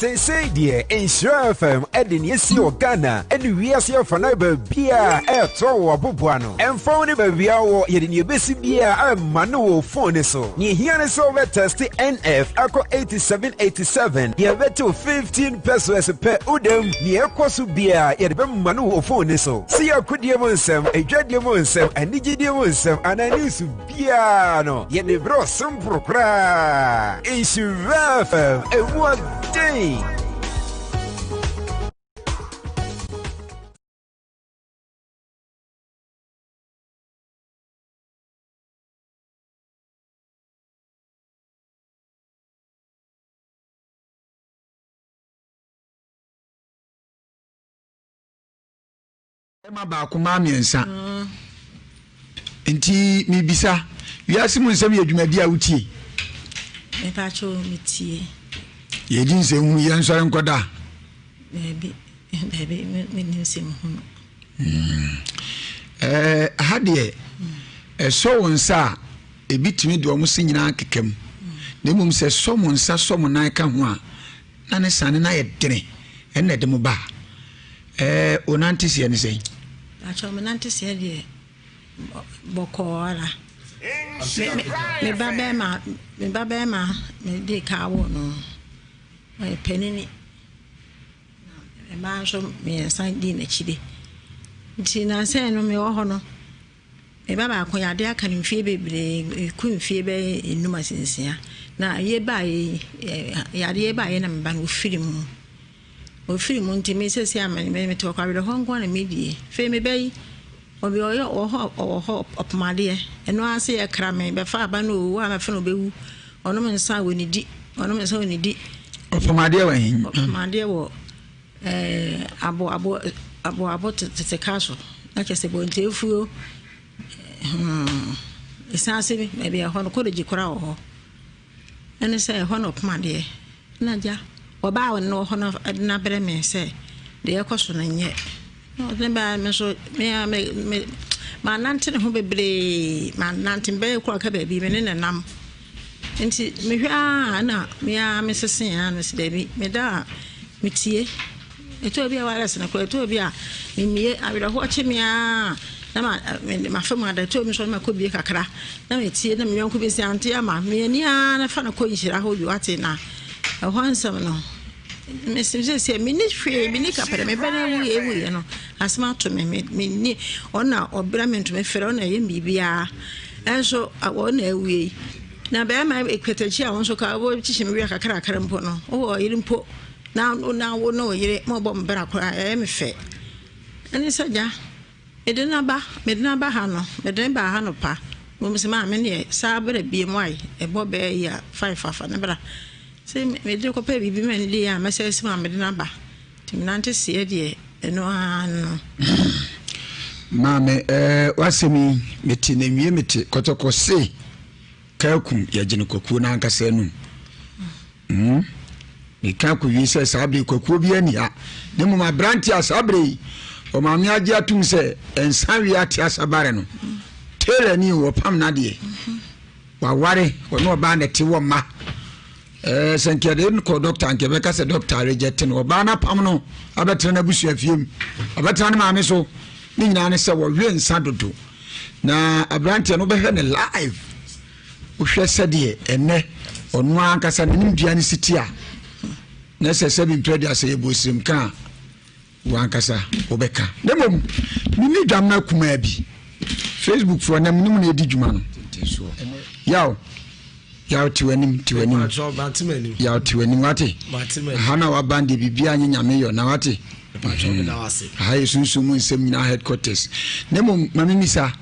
Seesei deɛ Nhyira FM de nea esi wɔ Ghana ne wiase afanan baabiara ɛretɔ wɔ aboboano. Ɛmfa ho ne baabi a wɔ, yɛde nea ebesi biara ɛrema no wɔ phone no so. Nea ehia ne sɛ wobɛtɛste NF akɔ 8787, yɛbɛtew 15 pesos pɛ. Wodam, nea ɛkɔ so biara yɛde bɛma no wɔ phone no so. Sɛ yɛ akodie mu nsɛm, adwadie mu nsɛm, anigyedie mu nsɛm anaa news biara no, yɛde brɛ wo simple koraa. Nhyira FM, emu ɔden. Barima baako mmaa mmiɛnsa. Nti mebisa, wiase mu nsɛm yɛ dwumadi a wotie? Mepakyɛw metie. Yɛdi nsɛm hunu yɛnsɔre nkɔda. Daabi, daabi, menni nsɛm hunu. Hmm. Eh, ha deɛ ɛsɔ wo nsa a ebi tumi de wɔn se nyinaa keka mu na mmom sɛ sɔ mo nsa sɔ mo nan ka ho a na ne sane no ayɛ dene ɛnna ɛde mo ba ɛɛ o nante seɛ ne sɛn. Akyɛw me nante seɛ deɛ bɔkɔɔ ara me me ba bɛrima me ba bɛrima me de kaa wɔ no ɔyɛ panini na mmaa nso mmiɛnsa di n'akyire nti nansa no mewɔ hɔ no. Me ba baako yadeɛ aka no mfeɛ bebree, ɛkɔ mfeɛ bɛyɛ nnum asensia. Na yei baeɛ yi, yadeɛ baeɛ na me ba no ɔfiri mu. Ɔfiri mu nti me seesei a me mete hɔ koraa awerɛhoɔ nko ara na medie. Afei me ba yi, ɔbi ɔyɛ ɔwɔ hɔ ɔwɔ hɔ ɔpem adeɛ. Ɛno ara sɛ yɛkra me bɛfa aba no o, wo a mɛfa no ɔbɛwu. Ɔnom nsa a ɔnnidi, ɔnom nsa a ɔnnidi. Ɔpem adeɛ wɔ he? Ɔpem adeɛ wɔ. Ɛɛ abo abo abo abo tete car so na kyerɛ sɛ bontefuo hmm ɛsan ase bi baabi ɛhɔ no kɔlɛgye koraa wɔ hɔ ɛne sɛ ɛhɔ na ɔpem adeɛ na gya ɔbaa a ɔne wɔ hɔ no ɛde no abrɛ me sɛ deɛ ɛkɔ so no nyɛ na ɔde ne baa me nso me a me me manante ne ho bebree manante bɛyɛ kora ka baabi me ne ne nam. Nti mehwɛ ara na me ara mesese ara mese dabi meda a metie. Ɛtɔ bi a wireless no koraa ɛtɔ bi a memie awerɛhoɔ kye me ara na ma mafa mu ada ɛtɔ bi nso na makɔ bie kakra na metie na me yɔnko bi sɛ ante ama me ani ara na fa no kɔ nhyira hɔ bi wate na ɛhɔ nsɛm no mese sɛ menni hwee menni kaprɛ me bɛ no awuiɛ awuiɛ no asɛm ato me menni ɔna ɔbrɛ me ntoma fira ɔna ɛyɛ biribiara Nso wɔn na awie yi. Na bɛrima katakyi a wo nso ka wokyekyɛ me werɛ kakrakra mpo no, wowɔ ɔyere mpo na na wo ne wo yere mobɔ mo bra koraa ɛyɛ me fɛ. Ɛne sɛ gya, mede no aba, mede no aba ha no, mede no baa ha nɔpa. Mmom sɛ maame neɛ saa bra biem wae, ɛbɔ bɛɛ yi a five afa ne bra. Sɛ mede kɔpɛ biribi ma no di a mɛsɛ asi ma mede no aba. Nti menante seɛ deɛ ɛno ara no. Maame eh, w'asɛm yi mete na nwie mete kɔtɔkɔ se kaakum yɛgye no kwakuo no ankasa anum. Mm. Meka akɔwie sɛ saa bere kwakuo bi ani ha na mmom aberante a saa bere yi ɔmaame agye atom sɛ nsa wie ate asabare no tailor ni wɔpam n'adeɛ waware ɔne ɔbaa na ɛte wɔ mma. Ɛɛ sɛ nka yɛde no kɔ dɔkta nka yɛbɛka sɛ dɔkta reject no. Ɔbaa no apam no abɛtena n'abusua fie mu, ɔbɛtena ne maame so. Ne nyinaa ne sɛ wɔwe nsa dodo. Na aberanteɛ no wobɛhwɛ ne live, wohwɛ sɛdeɛ ɛnɛ ɔno ankasa n'anim dua no si te a, na sɛ sɛbi mpɛ de asɛ yɛbɔ sirim ka a, W'ankasa wobɛka. Na mmom menni dwamena kumaa bi. Facebook foɔ na menim na ɛdi dwuma no. Yaw, yaw te w'anim, te w'anim. Yaw te w'anim, wate? Aha na waban deɛ biribiara nye nyame yɔ na wate? Aha yɛ sunsum mu nsɛm nyinaa headquarters. Na mmom ma memisa,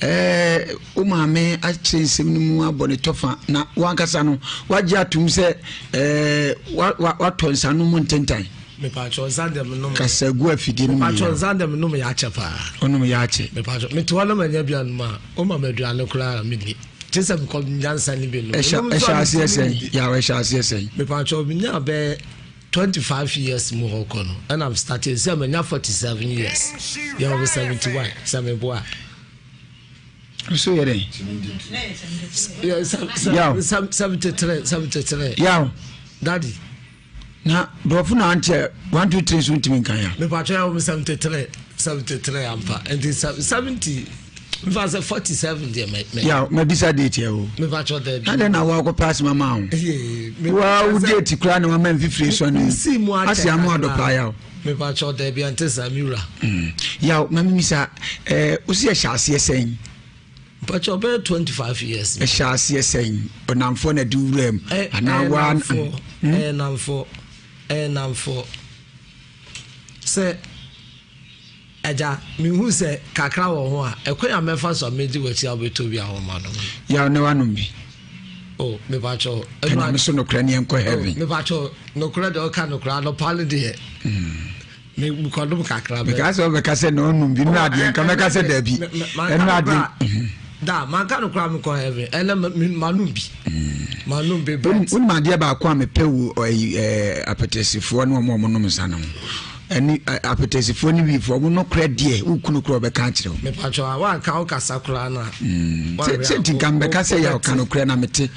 ɛɛ wo maame akyerɛ nsɛm no mu abɔ ne tɔfa na w'ankasa no wagye atom sɛ ɛɛ watɔ nsa no mu ntentan? Mepatwɔ nsa deɛ menom. Kasa gu afidie no mu yie. Mepatwɔ nsa deɛ menom yɛ akyɛ paa. Wonom yɛ akyɛ. Mepatwɔ mete hɔ na manya bi anom a, woma me aduane koraa a menni. Kye sɛ mekɔ nyansa ne bi nom. Ɛhyɛ ɛhyɛ aseɛ sɛn? Yaw ɛhyɛ aseɛ sɛn? Mepatwɔ menya bɛyɛ 25 years mu hɔ kɔ no ɛna me start sɛ manya 47 years. Yɛ wɔ 71 sɛ meboa. So yɛ dɛn? Yaw. 73 73. Yaw. Daddy. Na borɔfo na ante a 1 2 3 nso ntumi nkan a. Mepatwa yɛ wɔn 73 73 ampa nti 70 nfa sɛ 47 deɛ mɛ mɛ. Yaw mabisa date yɛ o. Mepatwa dɛ bi. Adɛn na wakɔ pass mama ho. Wa wo date kura na wama mfifire sɔ ne. Si mu akyɛ Asi amu adɔpa yaw. Mepatwa dɛ bi ante saa mi wura. Yaw mamimisa ɛɛ wosi ɛhyɛ aseɛ sɛn. Mpakyɛ ɔbɛyɛ 25 years. Ɛhyɛ aseɛ sɛn? Ɔnamfoɔ na ɛde wura mu anaa waa? Ɛyɛ namfoɔ, ɛyɛ namfoɔ, ɛyɛ namfoɔ. Sɛ agya mehu sɛ kakra wɔ ho a, ɛkwan a mɛfa so a mɛdi w'akyi a wobɛtɔ bi a wɔma no. Yaw na wanom bi. Oh, mepakyɛ. Ɛna me so nokorɛ ne yɛnkɔ heaven. Oh, mepakyɛ nokorɛ deɛ ɔka nokorɛ anɔpa no deɛ. Mekɔdom kakra bɛ. Mekaa sɛ wobɛka sɛ na ɔnom bi nnora adeɛ nka mɛka sɛ daabi. Ɛno adeɛ. Da manka no koraa mekɔ heaven ɛnɛ manom bi. Manom bi but. Wonim adeɛ baako a mepɛ wo apɛtɛsifoɔ ne wɔn a wɔnom nsa no ho. Ɛne apɛtɛsifoɔ ne wiifoɔ wɔn nokorɛ deɛ wo kunu korɔ ɔbɛka akyerɛ wo. Mepatwɔ a wanka wo kasa koraa no a. Sɛ nti nka mebɛka sɛ yɛ ɔka nokorɛ na mete.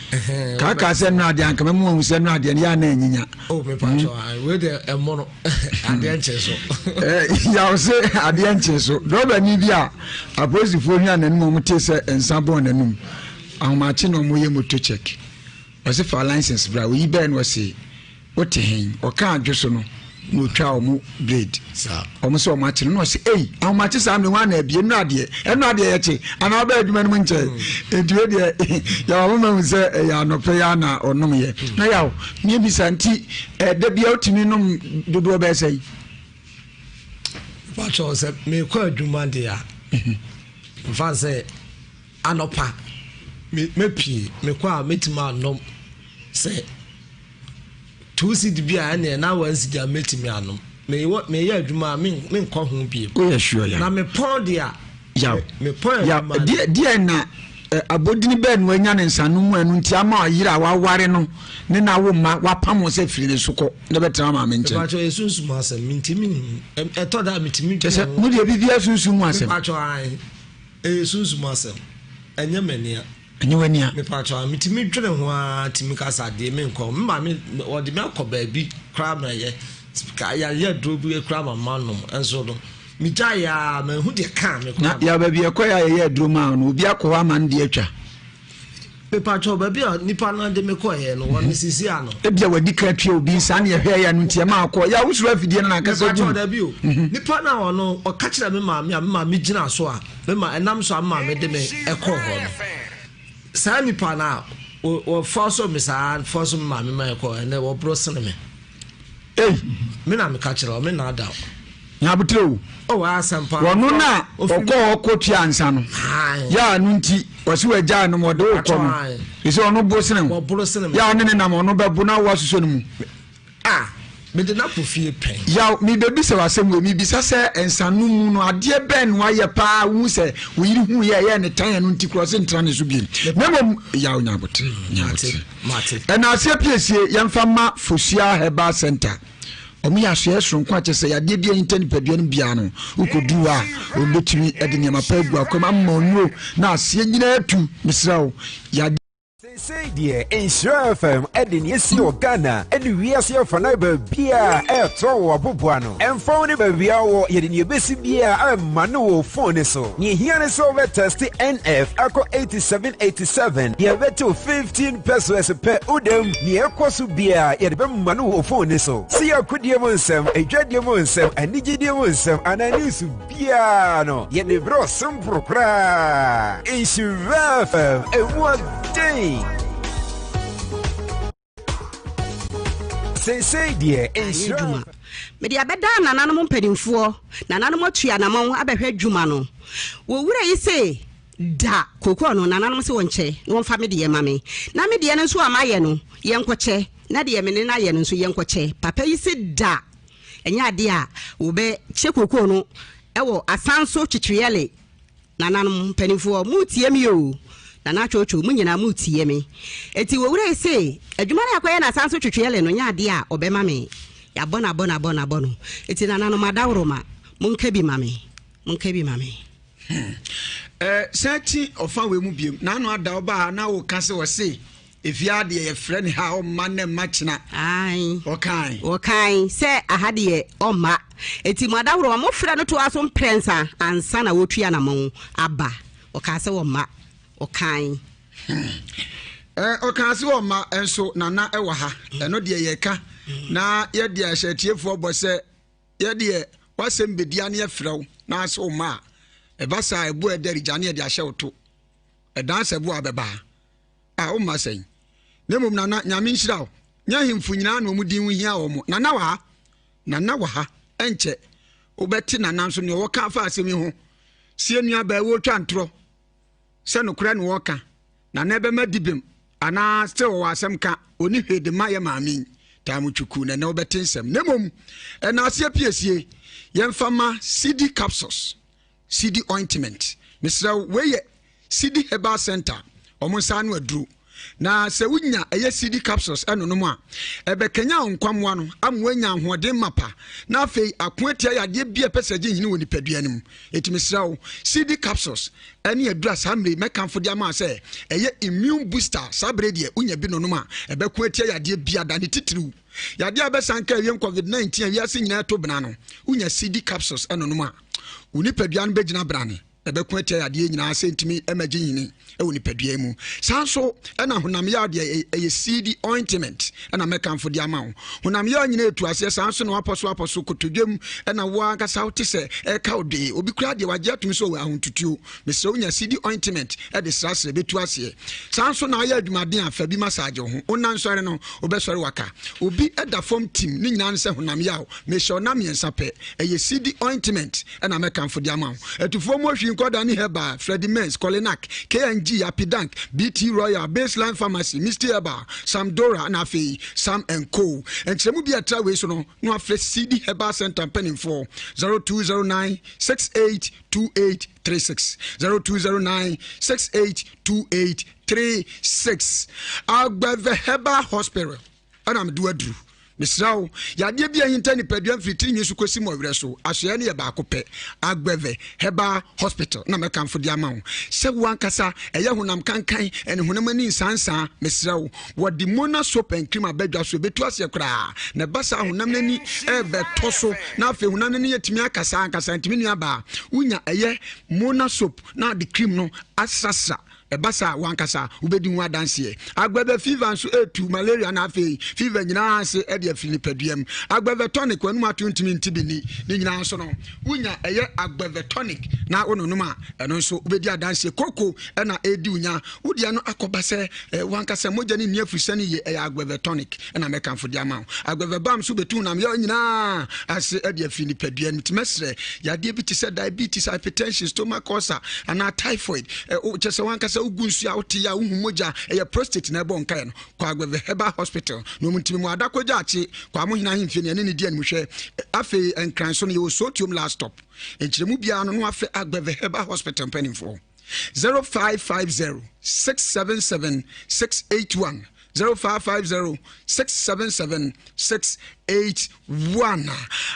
Kaakaa sɛ nnora adeɛ anka mɛmu ahu sɛ nnora adeɛ no yɛ a na anyinya. Oh mepatwɔ wei deɛ ɛmono. Adeɛ nkye so. Yaw se adeɛ nkye so. Drɔbani bi a apolisifoɔ hwia n'anim a wɔtee sɛ nsa bɔɔ n'anum. Ahomakye na wɔyɛ moto check. Ɔse fa license bra. Oyi bɛɛ no ɔse wote hen? Ɔkaa adwo so no na otwaa wɔn blade. Wɔn sɛ wɔn akye no na ɔse ei ahomakye saa mmerɛ hwan na abie nnura adeɛ ɛno adeɛ yɛkye anaa ɔbɛyɛ adwuma no mu nkyɛn. Nti wei deɛ yaw ama mahu sɛ ɛyɛ anɔpɛ yi ara na ɔnomyɛ. Na yaw miebisa nti da bia wotumi nom dodoɔ bɛyɛ sɛn? Pakyɛw sɛ mekɔ adwuma deɛ a mfa sɛ anɔpa mɛpie mekɔ a mɛtumi anom sɛ two cedi bi a ɛneɛ na one cedi a mɛtumi anom meyɛ adwuma a menkɔ ho biem. Woyɛ sure ya? Na mepɔn deɛ a Yaw. Mepɔn Yaw. adwuma no. Deɛ deɛ na ɛ, abodini bɛn na wanya ne nsanom mu a ɛno nti ama ɔyere a waware no ne n'awo mma wapam wo sɛ firi ne so kɔ na bɛtena maame nkyɛn? Mepakyɛw yɛ sunsum asɛm mentumi nhu. Ɛtɔ da a metumi Kyɛ sɛ dwen ho. mo deɛ biribiara sunsum mu asɛm. Mepakyɛw ae ɛyɛ sunsum asɛm ɛnyɛ m'ania. Ɛnyɛ w'ani a. Mepakyɛw ae metumi dwene ho ara tumi ka sɛ adeɛ menkɔ. Me maame ɔde me akɔ baabi koraa ma yɛ yɛayɛ aduro bi koraa ma manom nso no. Megyaeɛ ara, manhu deɛ ɛkaa me Na koraa. yɛ baabi ɛkɔɛ a yɛyɛ aduro maa no, obi akɔ hɔ ama no deɛ atwa. Mepakyɛw, baabi a nipa no de me kɔeɛ no, wɔn sisi ano. Ebia wadi kan atua obi nsa ne ɛhwɛɛ yɛ no nti ɛma akɔ. Yɛ a wosuro afidie no na ankasa gu Mepakyɛw, mu. dabi o. Nipa no a ɔno, ɔka kyerɛɛ me maame a me maame gyina so a, me ma, ɛnam so a me maame de me kɔɔ hɔ no, saa nipa no a wɔfɔɔso me saa, fɔɔso me maame ma yɛkɔɔ, ɛnnɛ wɔboro sene me. Ei. Me na meka kyerɛ wo, me na ada wo. Nyabotrɛ o. Oh, asɛmpa. Wɔno na ɔkɔ hɔ kɔtua nsa no. Yɛ a no nti, wɔse wɔagyae no wɔde wo kɔ no. Ɛsɛ ɔno bo sene wo. Wɔboro sene me. Yɛ a ɔne ne nam ɔno bɛbo na woasosɔ no mu. Ah, mede no akɔ fie pɛn. Yaw, mebɛbisa wo asɛm wei, mebisa sɛ nsanom mu no adeɛ bɛn na wayɛ paa wohu sɛ wo yere hu yɛ ɛyɛ ne tan ɛno nti korɔ ɔse ntra ne so biem. Na mmom, yaw nyabotrɛ, nyabotrɛ. Mate. Ɛna aseɛ piesie yɛmfa ma Fosuaa Herbal Center. Wɔn yɛ asoɛeɛ soronko a kyerɛ sɛ yadeɛ bi a ɛhinta nipadua no biara no wokɔduru hɔ a wɔbɛtumi de nneɛma pa agu akwam ama nnuro na aseɛ nyinaa atu. Mesrɛ wo yadeɛ. Seesei deɛ Nhyira FM de nea esi wɔ Ghana ne wiase afanan baabiara ɛretɔ wɔ aboboano. Ɛmfa wo ne baabi a wɔ, yɛde nea ebesi biara rema no wɔ phone no so. Nea ehia ne sɛ wobɛtɛste NF akɔ 8787, yɛbɛtew 15 pesewas pɛ. Wodam, nea ɛkɔ so biara yɛde bɛma no wɔ phone no so. Sɛ yɛ akodie mu nsɛm, adwadie mu nsɛm, anigyedie mu nsɛm anaa news biara no, yɛde brɛ wo simple koraa. Nhyira FM, emu ɔden. Seesei deɛ Ayɛ nhyira. adwuma. Mede abɛdan nananom mpanimfoɔ, nananom atu anamɔn abɛhwɛ adwuma no. Wɔ wura yi se da kookoo no, nananom se wɔnkyɛ na wɔmfa me deɛ ma me. Na me deɛ no nso a mayɛ no, yɛnkɔkyɛ, na deɛ me ne no ayɛ no nso yɛnkɔkyɛ. Papa yi se da, ɛnyɛ adeɛ a wɔbɛkyɛ kookoo no wɔ Asanso Twetweɛle. Nananom mpanimfoɔ, moretie me oo, Nana Atwotwo, mo nyinaa moretie me. Enti owura yi se, adwuma no a yɛakɔyɛ no asan so twetweɛle no nyɛ adeɛ a ɔbɛma me. Yɛabɔ no abɔ no abɔ no abɔ no. Enti nananom adaworoma, monka bi ma me, monka bi ma me. Hmm. Eh, san ti ɔfa wei mu biem. N'ano ada ɔbaa ha na woka sɛ ɔse. Efie ha deɛ yɛfrɛ no ha a ɔmma nnɛ mma kyena. Ae. Ɔkae. Ɔkae sɛ aha deɛ ɔmma. Enti mo adahorow a mofrɛ no toaa so mprɛnsa ansa na wɔretu anamɔn aba. Ɔkaa sɛ ɔmma. Ɔkae. Hmm. Eh, ɔkaa sɛ ɔmma nso Nana wɔ ha. Ɛno deɛ yɛka na yɛde ahyɛ atiefoɔ bɔ sɛ yɛdeɛ w'asɛm bɛdi a ne yɛfrɛ wo na ase wo ma a ɛba saa ɛbo a ɛdɛre gya ne yɛde ahyɛ wo to. Ɛdan sɛ bo a bɛba ha. A womma sɛn? Na mmom Nana, Nyame nhyira wo. Nyɛ ahemfo nyinaa na wɔn din ho hia wɔn. Nana wɔ ha. Nana wɔ ha. Ɛnkyɛ wobɛte Nana nso nea ɔwɔ ka afa asɛm yi ho. Sie nuabaa wɔretwa ntorɔ sɛ nokorɛ na wɔreka. Nana ɛbɛma di bem anaa still wɔwɔ asɛm ka. Ɔni hwee de ma yɛ maame yi. Taa mu twuku na ɛnɛ wobɛte nsɛm. Na mmom ɛna aseɛ piesie yɛmfa ma CD capsules. CD ointment. Mesrɛ wo, wei yɛ CD Herbal Center, wɔn nsa ano aduro. Na sɛ wonya ɛyɛ CD capsules ɛnonom a, ɛbɛkanyan wo nkwammoa no ama woanya ahoɔden mapa, na afei ako atia yadeɛ bi a ɛpɛ sɛ ɛgye nhini wɔ nipadua no mu. Enti mesrɛ wo, CD capsules ɛne aduro a saa mmerɛ yi mɛkamfo de ama sɛ ɛyɛ immune booster. Saa berɛ deɛ wonya bi nonom a, ɛbɛko atia yadeɛ biada, ne titiriw yadeɛ a ɛbɛsan ka awiem COVID-19 a wiase nyinaa ɛto bena no. Wonya CD capsules ɛnonom a, wo nipadua no bɛgyina brane, ɛbɛko atia yadeɛ nyinaa sɛ ntumi mmɛgye nhini wɔ nipadua mu. Saa nso ɛna honam yaw deɛ ɛyɛ CD ointment ɛna mɛkamfo de ama wo. Honam yaw nyinaa ɛtu aseɛ, saa nso na wapɔ so apɔ so kotodwam ɛna wo ankasa wote sɛ ɛka wo dee. Obi koraa deɛ wagye atum sɛ ɔwɔ ahontutuo. Mesrɛ wonya CD ointment ɛde srasra ɛbɛtu aseɛ. Saa nso na ayɛ adwumaden a fa bi massage wo ho. Wona nsɔre no wobɛsɔre waka. Obi ɛda fam tim ne nyinaa ne sɛ honam yaw. Mehyɛ ɔna mmiɛnsa pɛ. Ɛyɛ CD ointment ɛna mɛkamfo de ama wo. Atufoɔ mu ohwi nkɔda ne herbal, Freddie Mens, Kolinak, KNG, Apidank, BT Royal, Baseline Pharmacy, Misty Herbal, Sam Dora na afei Sam and Co. Nkyerɛmu bi a ɛtra wei so no na wafrɛ CD Herbal Center mpanimfoɔ 0209 682836 0209 682836 Agbeve Herbal Hospital ɛna mede waduru. Mesrɛ wo, yadeɛ bi a ɛhinta nipadua mfiri tiri nwi so kɔsi mmɔwerɛ so, asoɛeɛ no yɛ baako pɛ, Agbeve Herbal Hospital na mɛkamfo de ama wo. Sɛ wo ankasa ɛyɛ honam kankan ɛne honam ani nsansaa, mesrɛ wo, wɔde Mona soap and cream aba dwa so, ɛbɛtu aseɛ koraa, na ɛba saa honam no ani ɛrebɛtɔ so, na afei honam no ani atumi akasa ankasa. Nti me nuabaa, wonya ɛyɛ Mona soap na de cream no asrasra. Ɛba saa a, w'ankasa wobɛdi ho adanseɛ. Agbɛvɛ fever nso ɛretu malaria na afei fever nyinaa ase de afiri nipadua mu. Agbɛvɛ tonic w'anum ato ntumi nte bi nni. Ne nyinaa nso no, wonya ɛyɛ agbɛvɛ tonic na wononom a, ɛno nso wobɛdi adanseɛ. Koko na ɛredi wo nya. Wo deɛ no akɔba sɛ w'ankasa mogya no nni afurusane yie. Ɛyɛ agbɛvɛ tonic na mɛkamfo de ama wo. Agbɛvɛ balm nso bɛtu honam yaw nyinaa ase de afiri nipadua no mu. Nti mɛsrɛ, yadeɛ bi te sɛ diabetes, hypertension, stomach ulcer anaa typhoid, kyerɛ sɛ w'ankasa wogu nsuo a wote yɛ a wohu mogya, ɛyɛ prostate na ɛbɔ nkaeɛ no, kɔ Agbɛvɛ Herbal Hospital na wɔn ntumi mu Adakɔ Gyaakye, Kwamohene ahemfie no yɛne ne di animhwɛ. Afei Nkran so no yɛwɔ Sotiom last stop. Nkyerɛmu biara no na wafrɛ Agbɛvɛ Herbal Hospital mpanimfoɔ. 0550 677 681 0550 677 681.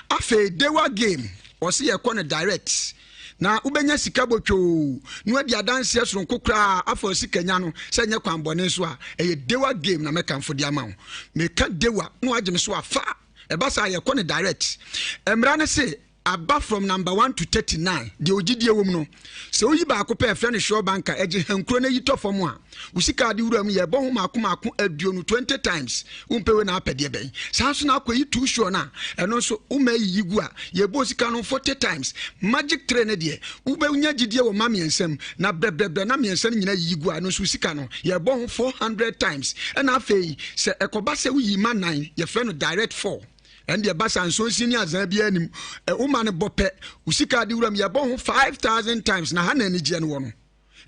Afei Dewa game ɔse yɛkɔ no direct na wobɛnya sika botwoo na wadi adanseɛ soronko koraa afa sika nya no sɛ nyɛ kwan bɔne so a ɛyɛ Dewa game na mɛkamfo de ama wo. Meka Dewa na wagye me so afa ɛba saa yɛkɔ no direct. Mmara no se Aba from number one to 39, deɛ ogyidie wɔ mu no, sɛ woyi baako pɛ ɛfrɛ no sure banker, ɛgye hankuro na yi tɔ fam a, wo sika ade wura mu yɛ ɛbɔ ho maako maako aduonu, 20 times, wompɛ wei na apɛ deɛ bɛn. Saa nso na akɔyi too sure no a, ɛno nso woma ayiyi gu a, yɛbɔ sika no 40 times. Magic three no deɛ, wobɛnya gyidie wɔ ma mmiɛnsa mu, na brɛbrɛbrɛ na mmiɛnsa no nyinaa yiyi gu a, ɛno nso wo sika no yɛbɔ ho 400 times. Ɛna afei sɛ ɛkɔba sɛ woyi ma nan, yɛfrɛ no direct four. Ɛnde ɛba saa nsonsin ne azaa biara nim. Woma no bɔ pɛ, wo sika ade wuram yɛbɔ ho 5000 times na ha na anigyeɛ no wɔ no.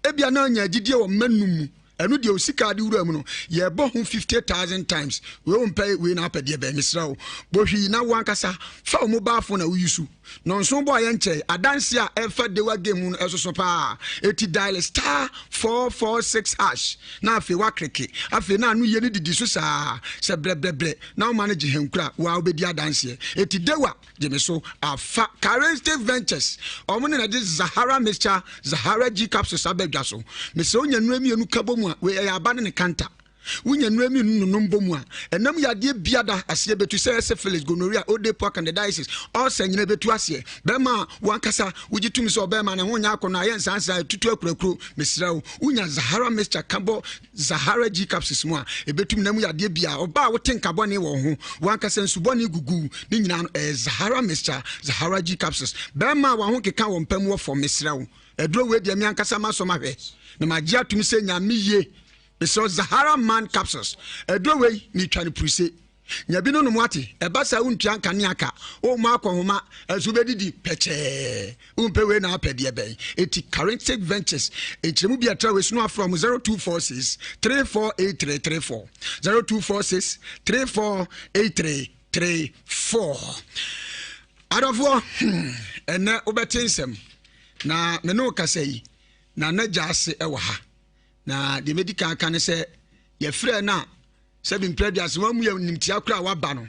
Ebia na anya agyidie wɔ mma num mu. Ɛno deɛ wo sika ade wura mu no yɛbɔ ho 50,000 times. Wei wo mpɛ wei na apɛ deɛ bɛn mesrɛ wo. Bɔ hwii na wo ankasa fa wo mobile phone a woyi so. Nɔnso bɔ a yɛnkyɛe adanse a ɛfa dewa game mu no ɛsoso paa. Eti dial star 446 hash na afei wakreke. Afei na ano yie no didi so saa sɛ brɛbrɛbrɛ na woma no gye hankura wo a wobɛdi adanseɛ. Eti dewa gye me so afa. Charistic Ventures ɔmo ne na de Zahara mixture, Zahara G capsules aba dwa so. Mesrɛ wonya nnuro mmienu ka bɔ mu a wei ɛyɛ aba ne ne kanta. Wonya nnuro mmienu nonom bɔ mu a, ɛnam yadeɛ biada aseɛ bɛtu sɛ syphilis, gonorrhea, odepoa, candidiasis, ulcer nyina bɛtu aseɛ. Bɛrima a wankasa wogye tom sɛ ɔbɛrima ne ho nyɛ akɔnnɔ ayɛ nsansan atutu akurakuro, mesrɛ wo, wonya Zahara mixture ka bɔ Zahara G capsules mu a, ɛbɛtum nam yadeɛ biara. Ɔbaa a wote nka bɔne wɔ wo ho, wankasa nsu bɔne gugu ne nyinaa no, ɛyɛ Zahara mixture, Zahara G capsules. Bɛrima a waho keka wɔ mpa mu wɔ fam, mesrɛ wo, aduro wei deɛ me ankasa masɔ mahwɛ na magye atom sɛ Nyame ye. Mesrɛ wo, Zahara Man capsules, aduro wei metwa no puruse. Nya bi no nom wate, ɛba saa wontua nkanea ka, wommɔ akɔnhoma, ɛnso wobɛdidi pɛkyɛɛ. Wompɛ wei na apɛ deɛ bɛn? Eti Charismatic Ventures nkyerɛmu bi a ɛtra wei so no afrɛ wɔn 0246 348334 0246 348334. Adɔfoɔ, hmm, ɛnɛ wobɛte nsɛm na me ne wo kasa yi na n'agya ase wɔ ha. Na deɛ mɛdi kan aka ne sɛ yɛfrɛ no a sɛbi mpere aduasa wɔn mu yɛ nimtia kora a waba no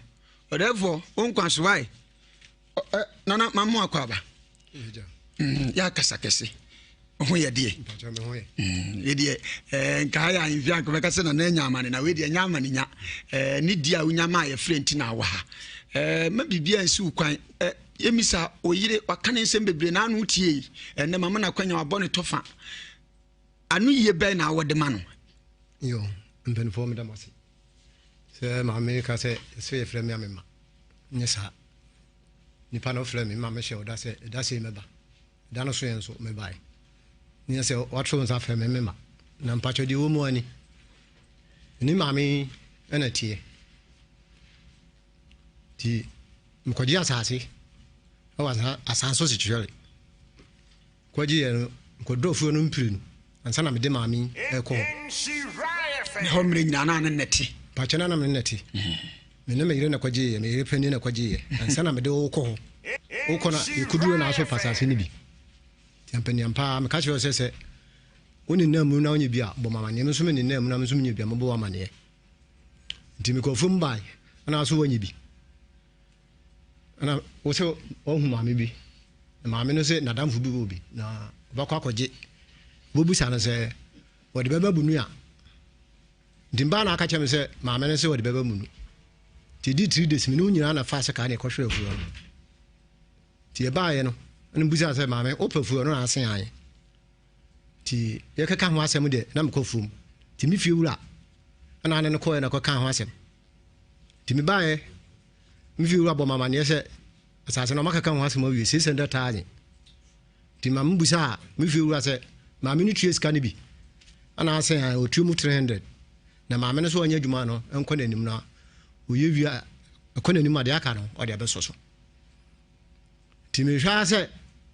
ɔdɛɛfoɔ wo nkwa so wae nana mamu akɔ aba mm, yɛ akasa kɛse ho yɛ deɛ mm, yɛ deɛ nka ha yɛ ahemfie anka bɛka sɛ nana anya amane na wei deɛ nya amane nya ne di a wonya ma a yɛfrɛ nti na awɔ ha ma biribiara nsi wo kwan yɛmisa oyere waka ne nsɛm bebree na ano tie ɛnɛ mama no akwanya wabɔ ne tɔfa Ano yie bɛn na wode ma no? Yo, mpanimfoɔ meda mo ase. Sɛ maame ka sɛ sɛ yɛfrɛ me a mema. Nyɛ saa. Nipa no frɛ me ma mehyɛ ɔda sɛ ɛda sei mɛba. Ɛda no so yɛ nso mebae. Nyɛ sɛ wato nsa frɛ me mema. Na mpakyɛ deɛ ɛwɔ mu ani. Ne maame yi ɛna teɛ. Nti mekɔgye asase ɛwɔ asanso sekyerɛ. Kɔgyeeɛ no, mekɔdɔɔ afuo no mprenu ansa na mede maame yi rekɔ hɔ. Ne hɔ mmerɛ nyinaa na ne nnɛte. Mpakyɛ na na me nnɛte. Me ne me yere na kɔgyeeɛ, me yere panin na kɔgyeeɛ ansa na mede wo rekɔ hɔ. Wokɔ na yɛkɔduru na aso pa asase no bi. Nti ampaniampa ara meka kyerɛɛ wo sɛ sɛ wo ne nna mu na wonyɛ bi a, bɔ me amaneɛ. Me nso me ne nna mu na me nso menyɛ bi a, mɛbɔ wo amaneɛ. Nti mekɔɔ afuom baeɛ na aso woanyɛ bi. Ɛna wo sɛ wahu maame bi na maame no sɛ n'adamfo bi wɔ bi na ɔbɛkɔ akɔgye wobɛbusa no sɛ wɔde bɛba bunu a nti mbaa na aka kyerɛ me sɛ maame no sɛ wɔde bɛba bunu nti di three days me ne wo nyinaa na fa ase kaa ne ɛkɔhwɛ afuo no nti yɛbaeɛ no ɛna busa sɛ maame wopɛ afuo no na ase an nti yɛkɛka ho asɛm deɛ na mekɔ afuom nti me fie wura ɛna ane no kɔɛ na kɔka ho asɛm Nti mebaeɛ, me fie wura bɔ me amaneɛ sɛ asase no ɔmakeka ho asɛm awie 600,000. Nti ma mebusaa me fie wura sɛ maame no tua sika no bi ana asɛn a ɔtua mu 300 na maame no so ɔnyɛ adwuma no nkɔ n'anim na ɔyɛ wie a ɛkɔ n'anim a deɛ aka no ɔde abɛsɔ so. Nti mehwɛ ara sɛ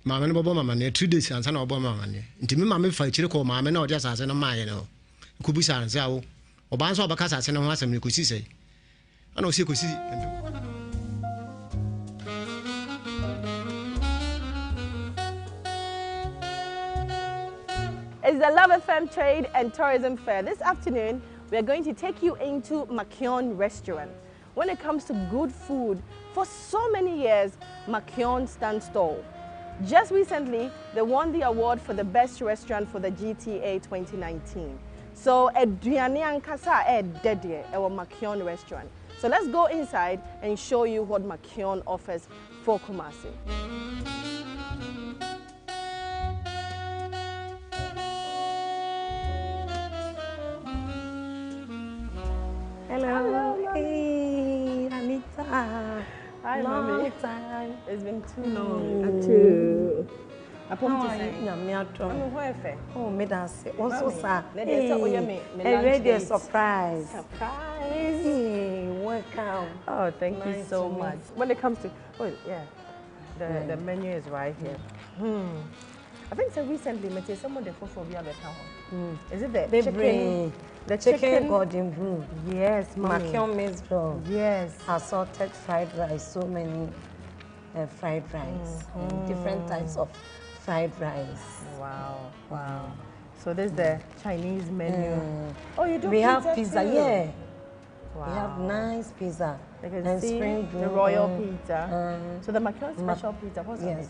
maame no bɛbɔ me amaneɛ 3 days ansa na ɔbɔ me amaneɛ. Nti me maame fa akyire kɔɔ maame no a ɔde asase no maaeɛ no hɔ kɔbusaa no sɛ awo Ɔbaa nso a ɔbɛka asase no ho asɛm no, ɛkɔsi sɛn? Ɛna ɔsi ɛkɔsi mfe. It's the Love FM Trade and Tourism Fair. This afternoon, we are going to take you into Makion Restaurant. When it comes to good food, for so many years, Makion stands tall. Just recently, they won the award for the best restaurant for the GTA 2019. So, aduane ankasa a ɛɛdɛ deɛ, ɛwɔ Makion Restaurant. So let's go inside and show you what Makion offers for Kumasi. Hello. Hello. Hey, Anita. Hi, long mommy. time. It's been too long. Mm. Too. How are you? Nyame adom. Mami ho ɛfɛ. Oh, me da ase. Wo nso saa. Na deɛ sɛ woyɛ me me lunch date. Ɛwɛ surprise. Surprise. Hey, welcome. Oh, thank nice you so much. When it comes to, oh yeah, the yeah. the menu is right here. Hmm. I think so recently, me some of the food bi abɛka ho. Is it the chicken? The chicken, chicken golden blue. Yes, mommy. Makion maize roll. Yes. Assorted fried rice, so many uh, fried rice, mm -hmm. different types of fried rice. Wow, wow. So this is the Chinese menu. Mm. Oh, you do we pizza have pizza, too. yeah. Wow. We have nice pizza. You can and see spring the royal pizza. Um, so the Makion special pizza, what's yes.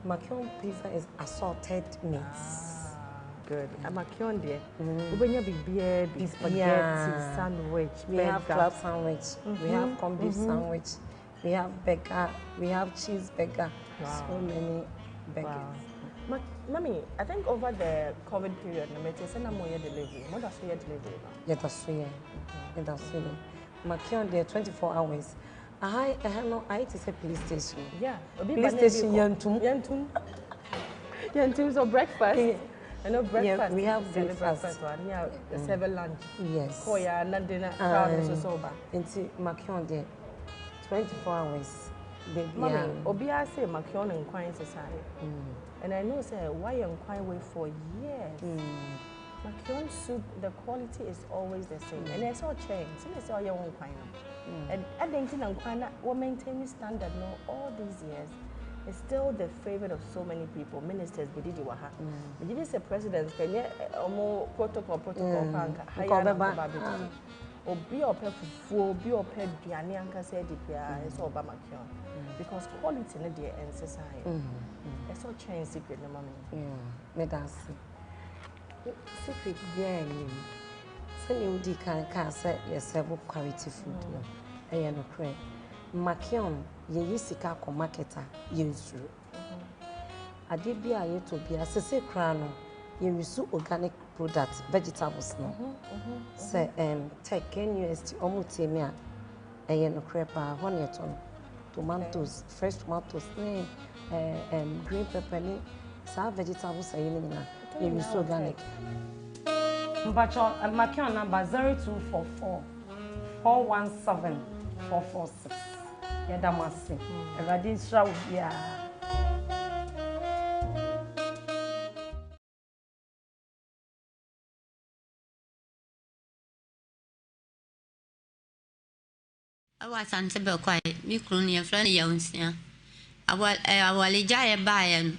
Makion pizza is assorted meats. Ah. Good. Amakion deɛ, wobɛnya biribiara bi. Spaghetti, sandwich, We have burger. club sandwich, we have corned beef sandwich, we have burger, we have cheeseburger. Wow. So many burgers. Wow. Ma Mami, I think over the COVID period, no matter sɛ na moyɛ delivery. Moda so yɛ delivery no? Yɛda so yɛ. Yɛda so yɛ. Makion deɛ 24 hours. Aha ɛha no ayɛ te sɛ police station. Yeah. Obi ba Police na ebi station kɔ. yɛntum. Yɛntum. Yɛntum so breakfast. I know breakfast. Yeah, we have Sell breakfast. breakfast one. Yeah, serve lunch. Yes. Kɔ ya na dinner crowd nso so ba. Nti Makion deɛ 24 hours. Baby. Mami, obiara say Makion nkwan sesare. And I know sɛ why nkwan wei for years. Makion soup, the quality is always the same. And it's all changed. Sɛ sɛ ɔyɛ wo nkwan no. And adɛn nti na nkwan na wɔ maintain standard no all these years. It's still the favorite of so many people. Ministers, bididi wɔ ha. Bididi sɛ president kɛnyɛ ɔmo protocol pa nka. Ha Nka ya na ɔbɛba. ɔbɛba abɛdidi. Obi a ɔpɛ fufuo, obi a ɔpɛ aduane ankasa adi biara, ɛsɛ ɔba Makion. Because quality no deɛ ɛnsesa yɛ. Ɛsɛ ɔkyɛn secret no ma me. Yeah, meda ase. Secret biara nnim. Sɛnea wodi kan kaa sɛ yɛsɛbo quality food no, ɛyɛ nokorɛ. Makion, yɛyi sika akɔ market a, yɛnsuro. Adeɛ bi a yɛtɔ biara, sese koraa no, yɛresu organic product, vegetables no. Sɛ tech, KNUST, ɔmo tie me a, ɛyɛ nokorɛ paa, hɔ ne yɛtɔ no. Tomatoes, fresh tomatoes ne green pepper ne saa vegetables ayi no nyinaa, yɛresu organic. Mpacho, Makion number 0244 417 446. Yɛda mo ase. Awurade nhyira wo biara. Ɛwɔ Asante Bɛkwae, me kunu no yɛfrɛ no Yawnsia. Awaregya a yɛbaeɛ no,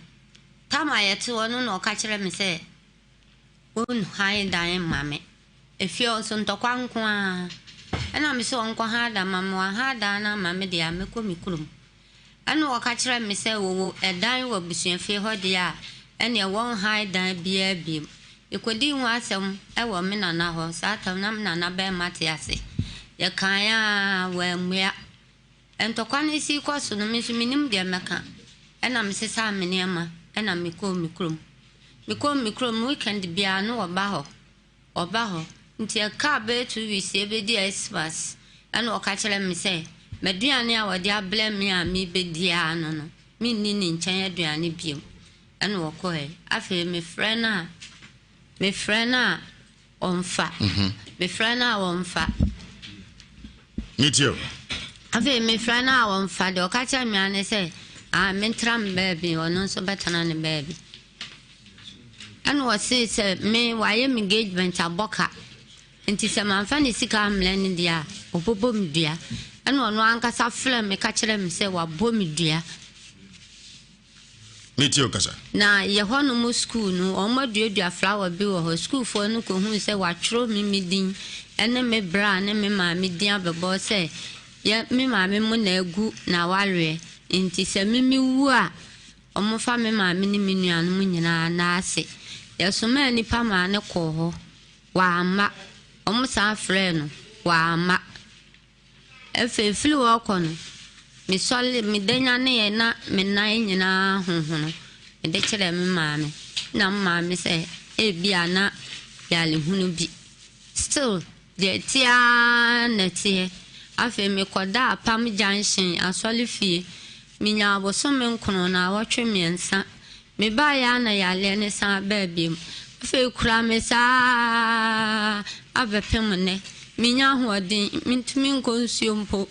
tam a yɛte hɔ no na ɔka kyerɛ me sɛ ɔnhan dan mma me. Efie hɔ nso ntɔkwa nko ara. Ɛna me sɛ ɔnkɔhan dan ma me, wahan dan no ama me deɛ a mɛkɔ me kurom. Ɛna ɔka kyerɛ me sɛ wɔwɔ ɛdan wɔ abusuafie hɔ deɛ a ɛneɛ wɔnhan dan biara biom. Yɛkɔdii ho asɛm ɛwɔ me nana hɔ. Saa tam na me nana bɛrima te ase. Yɛkaeɛ a wammua. Ntɔkwa no si kɔ so no, me nso menim deɛ mɛka. Ɛna mesesaa me nneɛma ɛna mekɔɔ me kurom. Mekɔɔ me kurom weekend biara no ɔba hɔ. Ɔba hɔ. Nti ɛkaa bɛyɛ 2 weeks yɛbɛdi Xmas. Ɛna ɔka kyerɛ me sɛ m'aduane a wɔde abrɛ me a mebɛdi ara no, menni ne nkyɛn aduane biom. Ɛna ɔkɔɛ. Afei mefrɛ no a ɔmfa. Mefrɛ no a ɔmfa. Metie o. Afei mefrɛ no a ɔmfa deɛ ɔka kyerɛ me ane sɛ a mentra me baabi, ɔno nso bɛtena ne baabi. Ɛna ɔsee sɛ me wayɛ me engagement abɔ ka nti sɛ mamfa ne sika ammrɛ no deɛ a ɔbɛbɔ me dua. Ɛna ɔno ankasa frɛ me ka kyerɛ me sɛ wabɔ me dua. Metie o, kasa. Na yɛ hɔnom school no, wɔn aduadua flower bi wɔ hɔ. Sukuufoɔ no kɔhuu sɛ watwerɛ me din ne me bra ne me maame din abɛbɔ sɛ yɛ me maame mu na agu na awareɛ nti sɛ me wu a wɔmfa me maame ne me nuanom nyinaa n'ase. Yɛsomaa nnipa maa ne kɔɔ hɔ, wamma. Wɔn san frɛɛ no, wamma. Afei firi hɔ kɔ no, mesɔre meda nyaneeɛ na me nan nyinaa honhono. Mede kyerɛɛ me maame. Na me maame sɛ ebia na yarehunu bi. Still deɛ ɛteɛ ara na ɛteɛ. Afei mekɔdaa Apam Junction asɔre fie. Menya abosome 9 na awɔtwe 3. Mebaeɛ ara na yareɛ no san baa biom. Afei kura me saa abɛpem nnɛ. Menya ahoɔden, mentumi nkɔ nsuo mpo.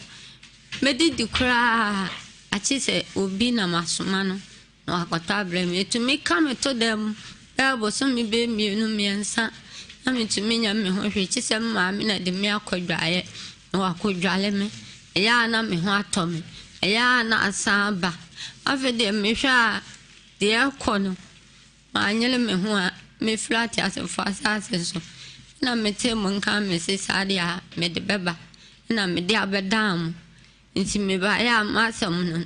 Mɛdidi koraa akye sɛ obi na masoma no na wakɔtɔ abrɛ me. Ɛtumi ka me to dam bɛyɛ bosome bɛyɛ 2 3 na metumi nya me ho hwee. Kye sɛ me maame na de me akɔ dwaeɛ na wakɔdwale me. Ɛyɛ a na me ho atɔ me. Ɛyɛ a na asan aba. Afei deɛ mehwɛ a deɛ ɛkɔ no, manyere me ho a mefiri ateasefoɔ asase so. Na metee mo nka me se saa deɛ a mede bɛba na mede abɛdaa mo. Nti mebaeɛ a m'asɛm no,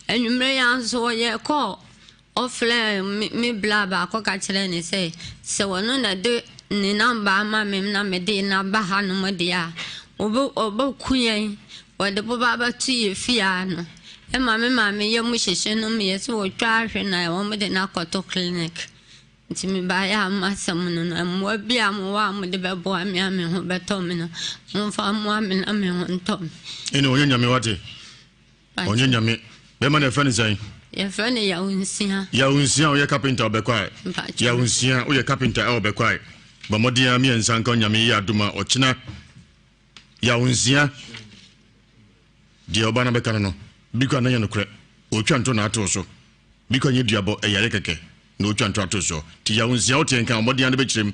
anwummerɛ yi ara nso wɔyɛɛ call. Ɔfrɛɛ me me bra baako ka kyerɛɛ no sɛ, sɛ ɔno na de ne namba ama me na mede no aba hanom deɛ a, ɔbɛ ɔbɛku yɛn. Ɔde boba bɛto yɛn fie ano. Ɛma me maame yam hyehye no ma yɛsɛ wɔtwa ahwe na wɔde no akɔto clinic. Nti mebaeɛ a m'asɛm no no, mmoa bi a mowɔ a mode bɛboa me a me ho bɛtɔ me no, momfa mmoa me na me ho ntɔ me. Ɛne ɔnyɛ nyame wate. Ɔnyɛ nyame. Bɛma no yɛfrɛ no sɛn? Yɛfrɛ no Yawonsia. Yawonsia ɔyɛ carpenter ɔbɛkwae. Yawonsia woyɛ carpenter ɛwɔ bɛkwae. Bɔ mmɔden ara mmiɛnsa nka onyame yɛ adom a ɔkyena. Yawonsia deɛ ɔba no bɛka no no bi kora na nyɛ nokorɛ. Ɔtwa nto na ato so. Bi kora nyɛ duabɔ ɛyare kɛkɛ na ɔtwa nto ato so. Ti Yawonsia woteɛ nka ɔmmɔden ara no bɛkyerɛ mu.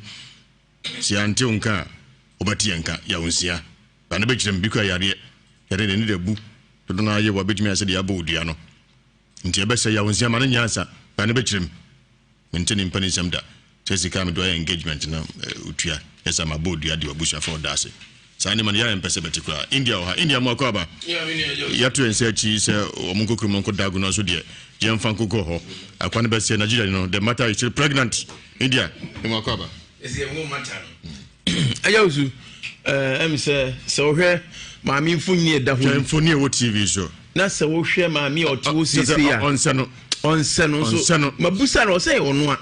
Sɛ yɛante wo nka a, wobɛte yɛn nka. Yawonsia. Ba no bɛkyerɛ mu, bi kura yareɛ. Yareɛ deɛ ne da bu. Dodo no ara yewa bɛtumi ayɛ sɛ deɛ abɔ wo dua no. Nti ɛbɛsɛ Yawonsia ma no nyɛ ansa. Ba no bɛkyerɛ mu. Mente ne mpaninsɛm da. Sɛ sika a mede ayɛ engagement no wotua. Yɛ sɛ mabɔ wo dua de w'abusuafoɔ ɔda ase. Saa nneɛma no yɛ a yɛmpɛ sɛ bɛte koraa. India wɔ ha. India mo akɔ aba. Yɛato yɛn nsa akyi sɛ wɔn nkɔ kurom nkɔ dago no nso deɛ yɛmfa nkokɔ hɔ. Akwa no bɛsɛ Nigeria no the matter is still pregnant. India mo akɔ aba. Ɛyɛ osu ɛmi sɛ sɛ wohwɛ maame mfonini ɛda hɔ yi. Mfonini ɛwɔ TV so. Na sɛ wohwɛ maame a ɔte hɔ siesie a. Ɔnsɛ no. Ɔnsɛ no nso. Mabusa no ɔsɛ yɛ ɔno a.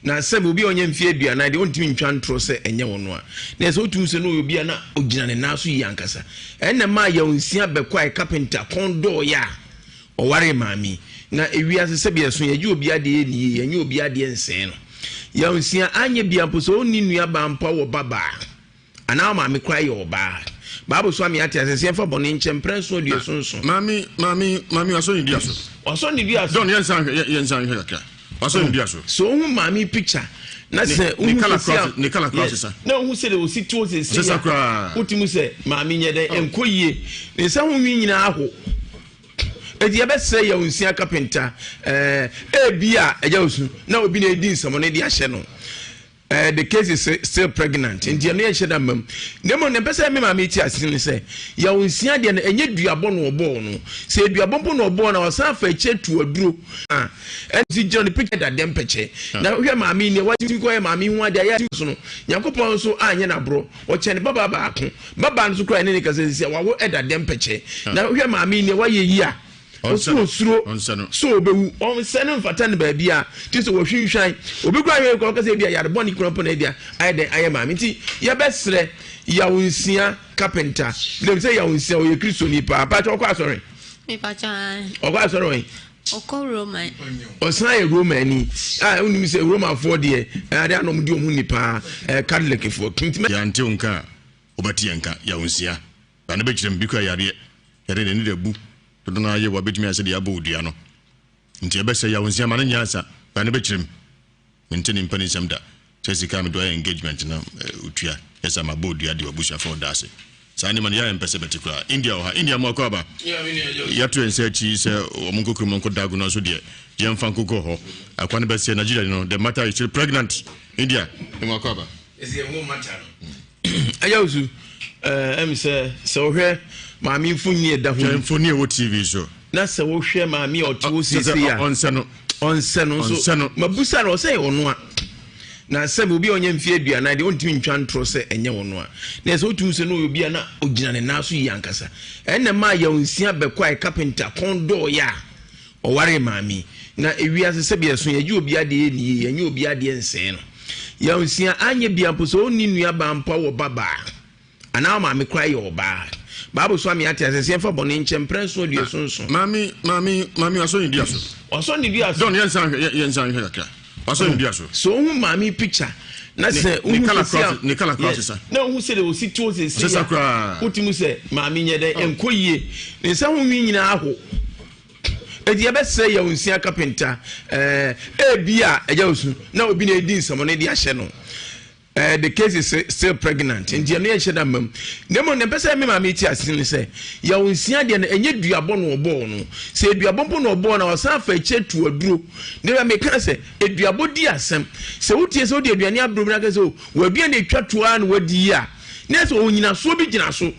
Na sɛ obi a ɔnyɛ mfeɛ aduanan deɛ ɔntumi ntwa ntorɔ sɛ ɛnyɛ ɔno a. Na sɛ wotumi sɛ no ɔyɛ obi a na ɔgyina ne nan so yie ankasa. Ɛnna maa yɛn nsia bɛkɔ a kapenta kɔn dɔɔyɛ a ɔwaree maame yi. Na ewiase sɛbi ɛso yɛgye obi adeɛ yɛ ne yie yɛnyɛ obi adeɛ nsɛe no. Yɛn nsia anyɛ bia mpo sɛ ɔnni nua baa mpo a wɔ ba baa. Anaa ɔmaame koraa yɛ ɔbaa. Bible so ame ate ase sɛ yɛmfa bɔne nkyɛ mprɛ nson aduɔson nson. Maame, maame, maame wasɔ ne dua so. Wasɔ ne dua so. John yɛn nsan hwɛ yɛn nsan hwɛ kakra. Wasɔ ne dua so. So ohun maame picture na sɛ ohun sɛ a ne kala kura sisa. Na ohun sɛ de osi tuo sɛ sisa koraa. Wotumi sɛ maame nyɛ dɛ oh. nkɔ yie. Ne nsa ho nwi nyinaa aho. Eti yɛbɛsrɛ yɛn nsia kapenta ɛɛ ebi a ɛgya osu na obi na edi nsɛmɔ ne de ahyɛ no. Eh, the case is still pregnant nti ɛno yɛnhyɛ da mmam na mmom na mpɛ sɛ me maame ti ase ne sɛ yɛwo nsia deɛ no ɛnyɛ duabɔ na ɔbɔɔ no sɛ duabɔ mpo na ɔbɔɔ no ɔsan fa akyire tu aduro a ɛnti gyina ne picture da dɛm pɛkyɛ na wohwɛ maame ni watumi kɔyɛ maame ho adeɛ ayɛ so no nyankopɔn nso anyɛ n'aborɔ ɔkyɛ ne babaa baako babaa no so koraa ɛne ne kasa sisi a wawo ɛda dɛm pɛkyɛ na wohwɛ maame ni wayɛ yi a Ɔsi osuro sɛ ɔbɛwu. Ɔnsɛ no mfata no baabi a te sɛ wɔhwinhwan. Obi kura hwɛ kura ɔkasa ebi a yare bɔne kura mpo na ebi a ayɛ dɛn ayɛ maame. Nti yɛbɛsrɛ Yaw Nsia kapenta. Menim sɛ Yaw Nsia ɔyɛ Kristoni paa. Pakyɛ ɔkɔ asɔre? Ɔkɔ asɔre wɔn? Ɔkɔ Roman. Ɔsan yɛ Romani. A wonim sɛ Romanfoɔ deɛ ade a na wɔn di wɔn ho ni paa. Catholicfoɔ. Yɛante wo nka a, wobɛte yɛn nka. Yaw Nsia. Na ne bɛkyerɛ mu, bi kura yareɛ, yareɛ deɛ ne da bu, dodo no ara yewa bɛtumi ayɛ sɛ deɛ abɔ wo dua no. Nti ɛbɛsɛ yaw nsia ma no nyɛ ansa, na ne bɛkyerɛ mu. Mente ne mpaninsɛm da, sɛ sika a mede ayɛ engagement no otua, yɛ sɛ mabɔ odua de w'abusuafoɔ ɔda ase. Saa nneɛma no yɛ a yɛmpɛ sɛ bɛte koraa. India wɔ ha, India mo akɔ aba. Yɛato yɛn nsa akyi sɛ wɔn nkɔ kurom nkɔ dago no nso deɛ yɛmfa nkokɔ hɔ. Akwa no bɛsɛ Nigeria no, the matter is still pregnant. India mo akɔ aba. Ɛyɛ osu ɛmi sɛ sɛ wohwɛ maame mfonini ɛda hɔ yi. Mfonini ɛwɔ TV so. Na sɛ wohwɛ maame a ɔte hɔ siesie a. Ɔnsɛ no. Ɔnsɛ no nso. Ɔnsɛ no. Mabusa no ɔsɛ yɛ ɔno a. Na sɛ obi a ɔnyɛ mfeɛ aduanan deɛ ɔntumi ntwa ntorɔ sɛ ɛnyɛ ɔno a. Na sɛ wotumi sɛ no ɔyɛ obi a na ɔgyina ne nan so yie ankasa. Ɛnna maa yɛn nsia bɛkɔ a kapenta kɔn dɔɔyɛ a. Ɔwaree maame yi. Na ewiase sɛbi ɛso yɛgye obi adeɛ yɛ ne yie yɛnyɛ obi adeɛ nsɛe no. Yaw nsia anyɛ bia mpo sɛ ɔnni nua baa mpo a wɔ ba baa anaa ɔmaame koraa yɛ ɔbaa. Bible so ame ate ase sɛ yɛmfa bɔne nkyɛ mprɛ nson aduoson nson. Maame maame maame wasɔ ne dua so. Wasɔ ne dua so. John yɛn nsan hwɛ yɛn nsan hwɛ kakra. Wasɔ ne dua so. Sɛ ohun maame picture na sɛ ohun sɛ a ne kala kora sesa. Na ohun sɛ de osi tuo sɛ sesa koraa. Wotumi sɛ maame nyɛ dɛ nkɔ yie ne nsa ho nwi nyinaa aho. Enti yɛbɛsrɛ Yaw Nsia kapenta ɛɛ ebi a ɛgya osu na obi na edi nsɛmɔne de ahyɛ no. Ɛɛ the case is still pregnant nti ɛno yɛnhyɛ da mmam. Na mmom nea mpɛ sɛ me maame ti ase ne sɛ Yaw Nsia deɛ no ɛnyɛ duabɔ na ɔbɔɔ no. Sɛ eduabɔ mpo na ɔbɔɔ no a ɔsan fa akyire tu aduro. Na bia meka sɛ eduabɔ di asɛm. Sɛ wotie sɛ wode aduane abrɛ obi na aka sɛ o w'aduane atwa to ara na wadi yi a na ɛsɛ onyinasoɔ bi gyina so.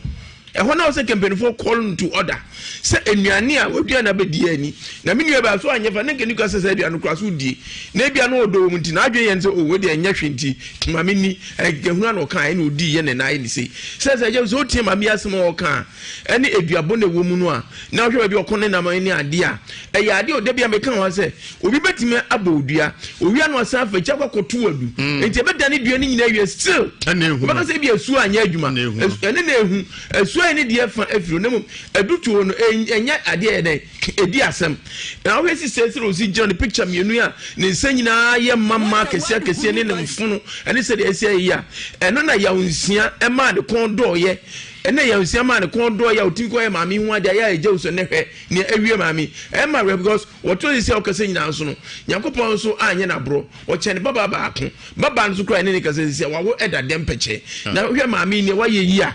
Ɛhɔ na ɔsɛ kɛmpɛnifoɔ call no to order. Sɛ nnuane a wadua na bɛdi ani. Na me nua baa so anyɛ fa ne nka ni sɛ sɛ aduane koraa so die. Na ebia na ɔdɔ wɔ mu nti n'adwene yɛ no sɛ oh wei deɛ ɛnyɛ hwee nti ma menni. Ɛhunu a na ɔka ɛna ɔdii yɛ ne nan ayɛ ne sei. Sɛ sɛ ɛgya sɛ wotie maame yi asɛm a ɔka a ɛne aduabɔ na ɛwɔ mu no a na wohwɛ baabi a ɔko ne nam ne adeɛ a ɛyɛ adeɛ a ɔda bi a meka ho sɛ obi bɛtumi abɔ odua owia no asan afa akyi akɔ akɔto adu mm. nti ɛbɛdane dua no nyinaa wie still wobɛka sɛ bi asuo anyɛ adwuma ɛne na ehu asuo ayɛ ne deɛ fa afiri na mmom adutuo no ɛnyɛ adeɛ yɛ dɛn ɛdi asɛm na wohwɛ si sɛ sɛ ɔsi gyina ne picture mmienu a ne nsa nyinaa yɛ mama akɛseɛ akɛseɛ ne ne mfono ɛne sɛdeɛ ɛsi ayɛ yi a ɛno na yaw nsia ɛmaa ne kɔn dɔɔyɛ Ɛnna yɛn nsia maa ne kɔn dɔɔ yɛ a otumi kɔyɛ maame ho ade ayɛ a egya wusu ɛnɛ hwɛ nea awie maame ɛma werɛ because wɔto ne sɛ ɔkasa nyinaa nso no Nyankopɔn nso anyɛ no aborɔ ɔkyɛ ne babaa baako babaa no nso koraa ɛne ne kasa sisi a wawo ɛda dɛm pɛkyɛ ah. Na hwɛ maame nea wayɛ yi a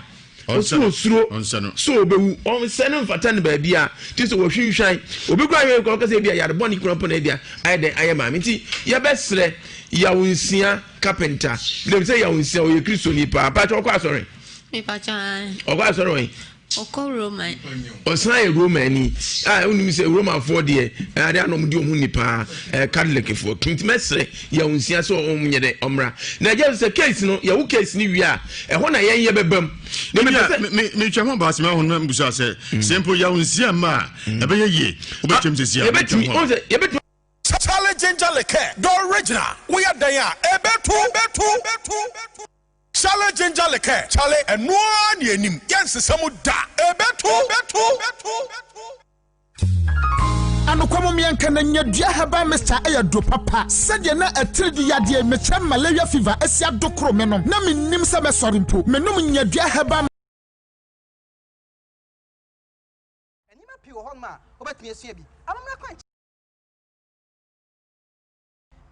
ɔso osuro sɛ ɔbɛwu ɔnsɛ no mfata no baabi a ti sɛ wɔhwinhwan obi kora hwɛ kora ɔkasa bi a yare bɔne kora mpo na ebi a ayɛ dɛn ayɛ maame nti yɛbɛsrɛ yawo nsia kapenta dem sɛ yawo nsia ɔyɛ kristoni paa paa kyɛ ɔkɔ asɔre Ɔkɔ asɔre wɛn? Ɔkɔ Roman. Ɔsan yɛ Roman ni. A wonim sɛ Romanfoɔ deɛ ade a na wɔde wɔn ho ni paa Catholicfoɔ. Nti mɛsrɛ yɛn nsia sɛ wɔn nyɛ dɛ ɔmmra. Na ɛgya sɛ case no yɛwo case no wie a ɛhɔ na yɛn yɛ bɛbam. Na mepɛ sɛ metwa ho baasi ma ho no mbusa sɛ sɛ mpo yɛwo nsia mma a ɛbɛyɛ yie wobɛtwam sɛsi a yɛbɛtumi yɛbɛtumi Charlie Ginger Liqueur, the original. Woyɛ dɛn a, ɛbɛto, ɛbɛto, ɛbɛto. Charlie Ginger Liqueur, Charlie, ɛno ara ne anim, yɛnsesa mu da, ɛbɛto, ɛbɛto, ɛbɛto. Anokwa mo mmiɛnka na nyadua herbal mixture yɛ aduro papa. Sɛdeɛ na atiridii yadeɛ mekyerɛ malaria fever asi adokoro me no, na mennim sɛ mɛsɔre mpo. Menom nyadua herbal. Nneɛma pii wɔ hɔnom a wobɛtumi asua bi. Amammerɛ kwan.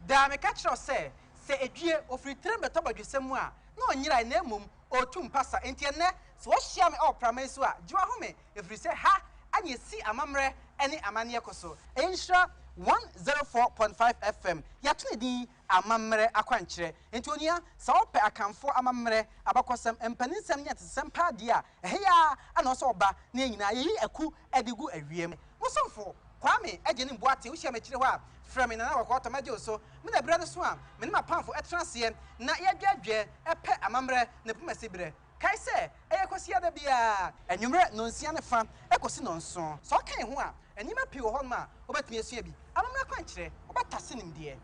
Daa meka kyerɛ wo sɛ, sɛ edwie, ofiri tirim bɛtɔ bɔdwesɛ mu a, na ɔnyerae, na mmom ɔretu mpasa. Enti ɛnnɛ, sɛ woahyia me wɔ prama yi so a, gye w'ahome, ɛfiri sɛ ha na yɛsi amammerɛ ne amanneɛ kɔ so. Ɛyɛ Nhyira 104.5 FM. Yɛato ne din Amammerɛ Akwankyerɛ. Enti onua, sɛ wopɛ Akanfoɔ amammerɛ, abakɔsɛm, mpaninsɛm ne atetesɛm paa deɛ a, ɛha yi ara na ɛwɔ sɛ woba na yɛn nyinaa yɛyi aku de gu awia mu. Mo somfo, Kwame Agyenim Boateng, wohyia me akyire hɔ a, frɛ me Nana Kɔkɔɔ Tɔ, mɛgye wo so. Me na berɛ no so a, me ne m'apamfo tena aseɛ na yɛdwɛɛdwɛɛ pɛ amammerɛ ne pomasi berɛ. Kae sɛ, ɛyɛ Kwasiada biara, anwummerɛ nnɔnsia ne fa kɔsi nnɔnson. Sɛ woka yɛn ho a, nneɛma pii wɔ hɔnom a wobɛtumi asua bi. Amammerɛ akwankyerɛ, wobɛtase nimdeɛ.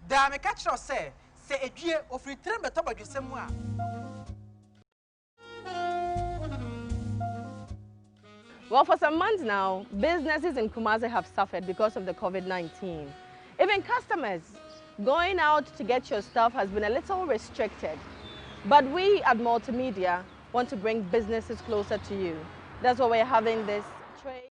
Daa meka kyerɛ wo sɛ, sɛ edwie, ofiri tirim bɛtɔ bɔdwesɛ mu a. Well, for some months now, businesses in Kumasi have suffered because of the COVID-19. Even customers going out to get your stuff has been a little restricted. But we at Multimedia want to bring businesses closer to you. That's why we're having this trade.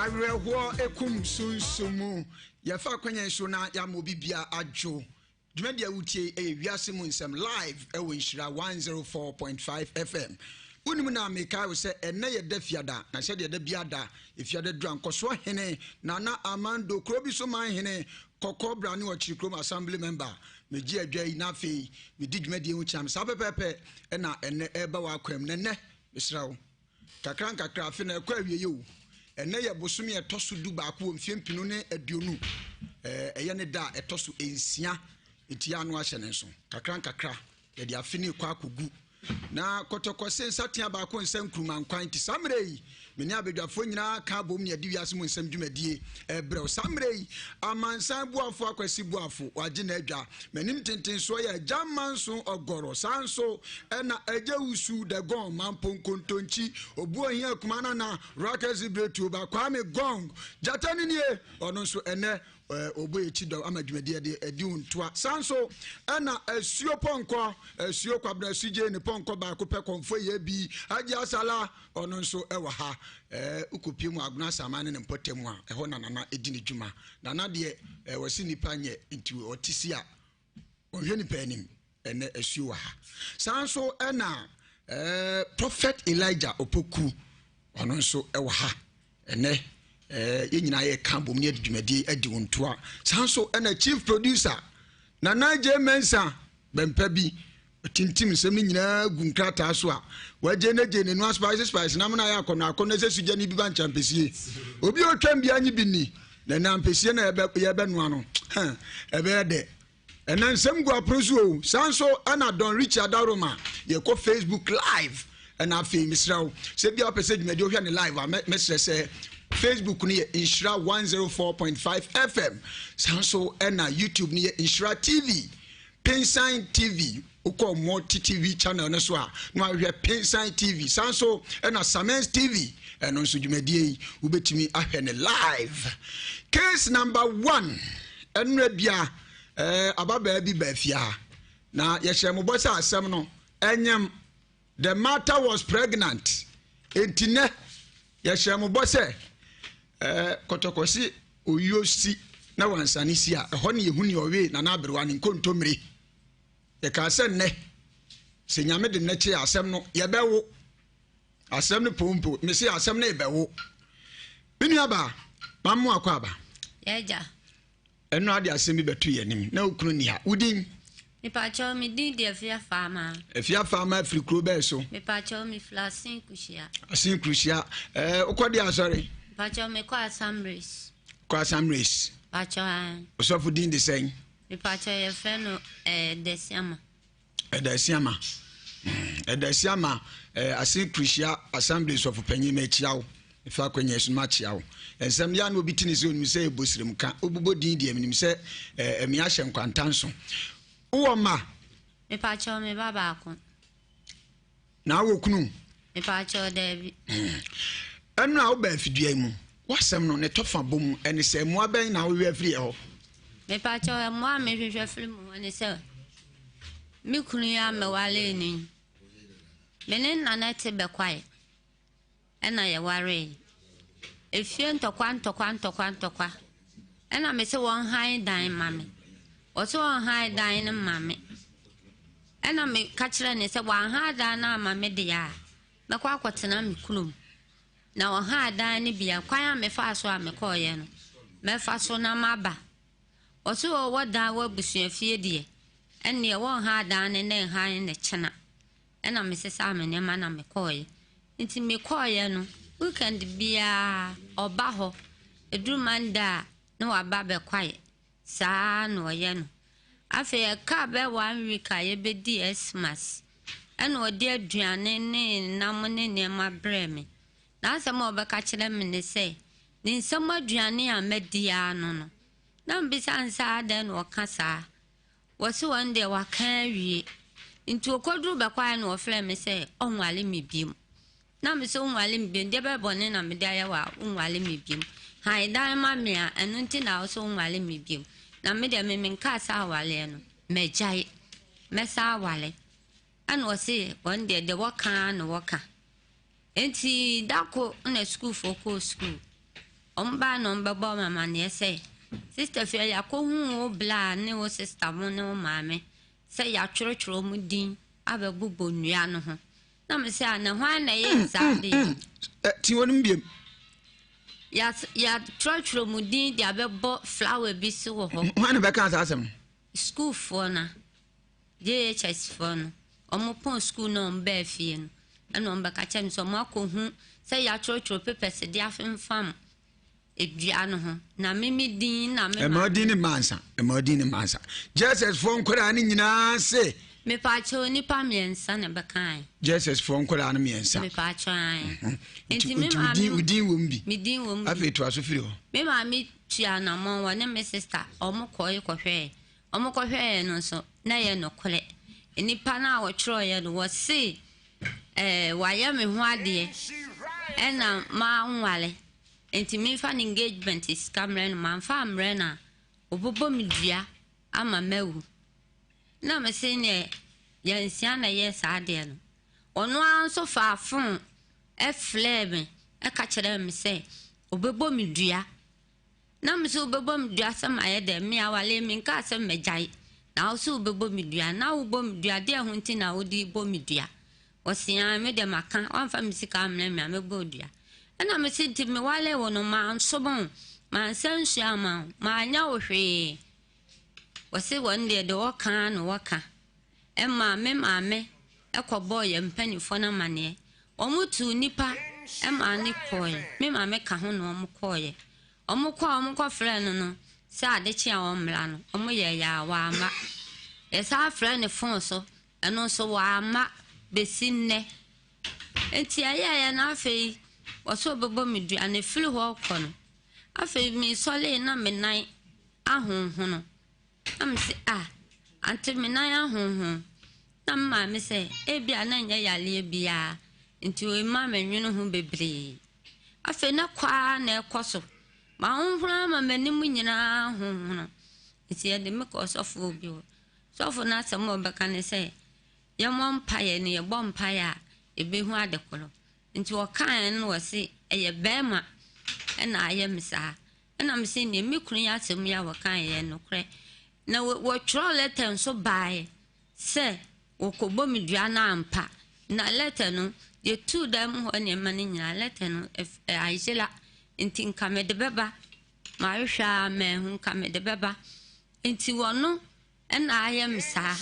Awerɛhoɔ ekum sunsum mu. Yɛfa akwanya yi so na yɛama obi bia adwo. Dwumadi a wotie ɛyɛ wiase mu nsɛm live ɛwɔ Nhyira 104.5 FM. Wonim na mekae wo sɛ ɛnnɛ yɛ da fiada na sɛdeɛ da bia da efiada duru a nkɔsoɔ hene Nana Amando kuro bi so man hene kɔkɔ bra ne ɔkyere kurom assembly member megye adwa yi na afei medi dwumadie ho kyea me saa pɛpɛɛpɛ ɛna ɛnnɛ ɛreba w'akwam na ɛnnɛ mesrɛ wo Nkakra nkakra, afe no ɛkɔ awieɛ o. Ɛnnɛ yɛ bosome a ɛtɔ so du baako wɔ mfeɛ mpenu ne aduonu. Ɛyɛ ne da a ɛtɔ so nsia. Nti yɛ ano ahyɛ ne nso. Kakra nkakra, yɛde afe no rekɔ akɔgu. Na kɔtɔkɔ se nsatea baako nsa nkuruma nkwan. Nti saa mmerɛ yi, me ne abadwafoɔ nyinaa ka abom ne yɛde wiase mu nsɛm dwumadie rebrɛ wo. Saa mmerɛ yi, Amansan Boafo Akwasi Boafo, wagye n'adwa. M'anim ntentensoɔ yɛ Agya Manso Ɔgɔrɔ, saa nso na Agya Wusu Dagon Mampo Nkontonkyi, Obu Ohia Akuma Nana, Rakezi Bretuo Ba Kwame Gong, Gyata no nie, ɔno nso ɛnɛ ɔbɔ yɛ akyi dɔ ama dwumadie de adi wo ntoa. Saa nso na Asuo Pɔnkɔ, Asuo Kwabena Asugye ne Pɔnkɔ baako pɛ Kɔmfo yɛ bi, Agya Asala, ɔno nso ɛwɔ ha. Wokɔpie mu Agona Asaman ne ne mpɔtam a, ɛhɔ na Nana di ne dwuma. Nana deɛ eh, wɔse nipa nyɛ nti ɔte si a ɔnhwɛ nipa anim. Ɛnɛ asuo wɔ ha. Saa nso ɛna eh, Prophet Elijah Opoku ɔno nso ɛwɔ ha. Ɛnɛ eh, yɛn nyinaa yɛka bom ne yɛde dwumadie adi wo ntoa. Saa nso ɛna Chief Producer Nana J Mensah bɛmpa bi Ɔtintim nsɛm no nyinaa gu nkrataa so a wagye ne gye ne noa spice spice nam na ayɛ akɔnɔ akɔnɔ sɛ sugyani bi ba nkyɛn ampesie. Obi a ɔtwam biara nye bi nni na ɛnɛ ampesie na yɛbɛnoa no ɛbɛyɛ dɛ. Ɛnɛ nsɛm gu apono so o. Saa nso ɛna Don Richie Adaworoma yɛkɔ Facebook live ɛna afei mesrɛ wo sɛ bia wopɛ sɛ dwumadi wohwɛ ne live a mɛsrɛ sɛ Facebook no yɛ Nhyira 104.5 FM saa nso ɛna YouTube no yɛ Nhyira TV. Pinsan TV, wokɔ Multi TV channel no so a, na wahwehwɛ Pinsan TV. Saa nso ɛna Samens TV, ɛno nso dwumadie yi wobɛtumi ahwɛ ne live. Case number one, ɛnora bia ɛɛ ababaa bi baa fie ha na yɛhyɛ mo bɔ sɛ asɛm no ɛnyɛm. The matter was pregnant. Enti nɛ yɛhyɛ mo bɔ sɛ ɛɛ kɔtɔkɔse Oyuo si na wansane si a, ɛhɔ ne yɛhu nea ɔwee Nana Aberewa ne nkontommire. Yɛkaa sɛ nnɛ, sɛ Nyame de nnɛ kye a, asɛm no, yɛbɛwo. Asɛm no pompo, mese asɛm no rebɛwo. Me nuabaa, mammo akɔ aba. Yɛagya. Ɛno ade asɛm bi bɛto yɛn anim na wo kunu nni ha. Wo din? Mepakyɛw, me din de Afia Faama. Afia Faama firi kuro bɛɛ so? Mepakyɛw, mefiri Asen Kuhyia. Asen Kuhyia. Ɛɛ, wokɔ de asɔre? Mepakyɛw, mekɔ Assemblies. Kɔ Assemblies. Mepakyɛw, ae. Osɔfo din de sɛn? Mepakyɛw, yɛfrɛ no ɛɛ Dasiama. Ɛda Asiama. Ɛda Asiama eh, Asen Kuruhyia Assembly sɔfo panyin makyia wo. Efa akwanya so makyia wo. Nsɛm ya na obi ti ne sɛ onim sɛ ɛbɔ sirem ka. Wobobɔ din deɛ menim sɛ eh, ɛmi ahyɛ nkwanta nso. Wowɔ mma? Mepakyɛw me ba baako. Na wowɔ kunu? Mepakyɛw daabi. Ɛno a woba afidua yi mu, w'asɛm no ne tɔfa bom ɛne sɛ mmoa bɛn na wohwehwɛ afiri yɛ hɔ? Mepakyɛw mmoa a mehwehwɛ firi mu hɔ ne sɛ me kunu yi a mewaree no yi, me ne Nana te bɛkwae. Ɛna yɛwaree. Efie ntɔkwa ntɔkwa ntɔkwa ntɔkwa. Ɛna me se wɔnhan dan ma me. Ɔse ɔnhan dan no ma me. Ɛna me ka kyerɛ ne sɛ wanhan dan no ama me deɛ a, mɛkɔ akɔtena me kurom. Na ɔhan dan no bi a, kwan a mefaa so a mekɔɔyɛ no, mɛfa so na maba. Ɔse ɔwɔ dan wɔ abusuafie deɛ, ɛnneɛ wɔnhan dan no na nhan no kyena. Ɛna mesesaa me nneɛma na mekɔeɛ. Nti mekɔeɛ no, weekend biara ɔba hɔ. Ɛduru Monday a, na waba abɛkwae. Saa ara na ɔyɛ no. Afei ɛkaa bɛyɛ one week a yɛbɛdii Xmas, ɛna ɔde aduane ne nam ne nneɛma brɛɛ me. N'asɛm a ɔbɛka kyerɛ me ne sɛ, ne nsam aduane a madi ara no no. Na mebisa no sɛ adɛn na ɔka saa. Wɔse wɔn deɛ waka awie. Nti ɔkɔduru bɛkwaɛ na ɔfrɛɛ me sɛ ɔnwale me biom. Na me sɛ wonwale me biom, deɛ bɛyɛ bɔne na mede ayɛ wo a wonwale me biom. Han dan ma me a, ɛno nti na wo sɛ wonwale me biom. Na me deɛ me menkaa sɛ awaleɛ no, magyae. Mɛsa awale. Ɛna ɔse wɔn deɛ deɛ wɔka ara na wɔka. Nti da ko na sukuufoɔ kɔɔ sukuu. Wɔn bae na wɔbɛbɔɔ me amanneɛ sɛ, Sista Fia, yɛakɔhu wo bla ne wo sista mo ne wo maame sɛ yɛatwerɛtwerɛ wɔn din abɛbobɔ nnua no ho. Na me sɛ, na hwan na ɛyɛɛ saa adeɛ yi? Ti wɔn mu biem. Yɛatwerɛtwerɛ mo din de abɛbɔ flower bi so wɔ hɔ. Hwan na bɛka saa asɛm no? Sukuufoɔ no, JHS foɔ no, wɔn pɔn sukuu na wɔn baa fie no, ɛna wɔn bɛka kyerɛ me sɛ wɔn akɔhu sɛ yɛatwerɛtwerɛ papers de afemfam dua no ho, na me me din na me Ɛma ɔdin ne mma ansa. Ɛma ɔdin ne mma ansa. Jesus foɔ nkwadaa no nyinaa se. Mepaakyɛw nipa mmiɛnsa na ɛbɛkae. Jesus foɔ nkwadaa no mmiɛnsa. Mepaakyɛw ae. Mhm. Nti me maame. Wo din wɔ mu bi. Me din wɔ mu bi. Afei toa so firi hɔ. Me maame tua anamɔn wɔne me sista wɔn kɔe kɔhwɛɛ. Wɔn kɔhwɛɛ no nso na ɛyɛ nokorɛ. Nnipa no a wɔtwerɛeɛ no wɔse ɛɛ wɔayɛ me ho adeɛ ɛna manware. Enti memfa no engagement sika mmrɛ no, mamfa ammrɛ no a, ɔbɛbɔ me dua ama mawu. Na mese neɛ yɛnsia na ɛyɛɛ saa adeɛ no. Ɔno ara nso faa fon frɛɛ me ka kyerɛɛ me sɛ ɔbɛbɔ me dua. Na mese wobɛbɔ me dua sɛ mayɛ dɛn? Me awale menkaa sɛ mɛgyae. Na wo se wobɛbɔ me dua. Na wobɔ me dua deɛ ho nti na wode bɔ me dua? Ɔse aane me deɛ maka, woamfa me sika ammrɛ me a mɛbɔ wo dua. Ɛna mese nti mewalee wo no mansom wo, mansa nsuo amma wo, manyɛ wo hwee. Ɔse wɔn deɛ deɛ wɔka ara na wɔka. Ɛmaa me maame kɔbɔɔ yɛn mpanimfoɔ no amaneɛ. Wɔtuu nnipa maa no kɔeɛ. Me maame ka ho na wɔkɔeɛ. Wɔkɔɔ a wɔkɔfrɛɛ no no sɛ ade kye a ɔmmra no, wɔyɛeɛ a wamma. Yɛsan frɛɛ no fon so Ɛno nso wamma bɛsi nnɛ. Enti ɛyɛeɛ no afei ɔsɛ ɔbɛbɔ me dua na ɛfiri hɔ rekɔ no, afei mesɔree na me nan ahonhono. Na mese ah, ante me nan ahonhono. Na me maame sɛ ebia na ɛnyɛ yareɛ biara nti mma mennwene ho bebree. Afei na kɔ ara na ɛkɔ so. Mahonhono ama m'anim nyinaa ahonhono. Nti yɛde me kɔɔ sɔfoɔ bi hɔ. Sɔfo no asɛm a ɔbɛka ne sɛ, yɛmmɔ mpaeɛ na yɛbɔ mpaeɛ a, yɛbɛhu ade korɔ. Nti ɔkaeɛ no na ɔse, ɛyɛ bɛrima na ayɛ me saa. Ɛna mese neɛ me kunu yi asɛm yi a wɔkaeɛ yɛ nokorɛ. Na wɔtwerɛ lɛtɛ nso baeɛ sɛ wɔkɔbɔ me dua no ampa. Na lɛtɛ no, yɛtuu dan mu hɔ nneɛma no nyinaa, lɛtɛ no ayera. Nti nka mede bɛba. Mahwehwɛ a manhu, nka mede bɛba. Nti wɔno na ayɛ me saa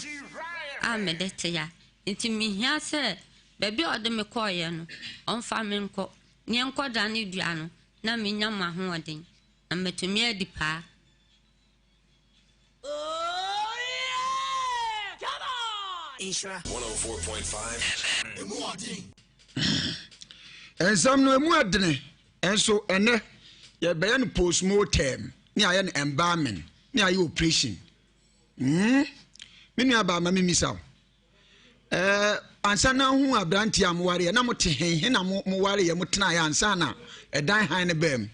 a mede te ya. Nti mehia sɛ baabi a ɔde me kɔeɛ no, ɔmfa me nkɔ, na yɛnkɔdane dua no na menya m'ahoɔden, na matumi adi paa. Nhyira 104.5 FM. Nsɛm no emu ɛdene nso ɛnɛ yɛbɛyɛ no postmortem ne ayɛ no embalming ne ayɛ operation hmm me nua baa ma memisa wo ɛɛ ansa na ho aberanteɛ a mowareɛ na mote hen he na mowareɛ motenaeɛ ansa na ɛdan han no baa mu.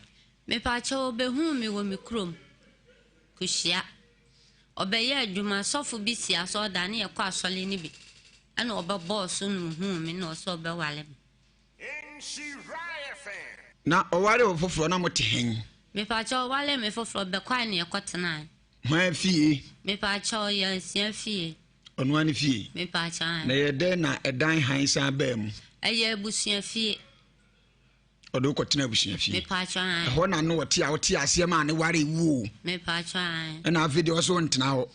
Mepaakyɛw obehuu me wɔ me kurom kuhyia ɔbɛyɛ adwuma sɔfo bi si asɔredan ne yɛkɔ asɔre no bi ɛna ɔbɛbɔɔ so na ohuu me na ɔsɛ ɔbɛware me. Na ɔwaree wo foforɔ na mote hen? Mepaakyɛw ɔwaree me foforɔ bɛkwae na yɛkɔ tenae. Hwan fie? Mepaakyɛw Yansia fie. Ɔno ara ne fie? Mepaakyɛw ae. Na ɛyɛ dɛn na ɛdan hann san baa mu? Ɛyɛ abusua fie. Ɔde wo kɔtena abusua fie? Mepaakyɛw ae. Ɛhɔ na no ɔte a wote aseɛ maa ne waree wo o. Mepaakyɛw ae. Ɛna afei deɛ ɔso ntena hɔ.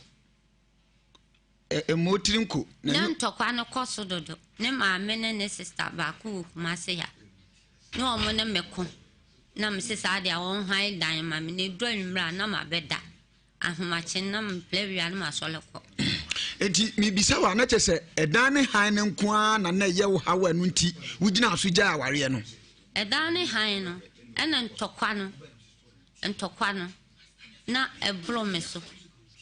Ɛmmɔ tiri nko. Na ntɔkwa no kɔ so dodo. Ne maame ne ne sista baako wɔ Kumasi ha. Na wɔn ne me ko. Na mese saa deɛ wɔn han dan ma me. Na ɛduru anwummerɛ a na mabɛda. Ahomakye na mepɛ wia na masɔre kɔ. Enti mebisa wo a, na kyerɛ sɛ ɛdan ne han no nko ara na na ɛyɛ wo haw a ɛno nti wogyinaa so gyae awareɛ no? Ɛdan ne han no, ɛna ntɔkwa no, ntɔkwa no, na ɛboro me so.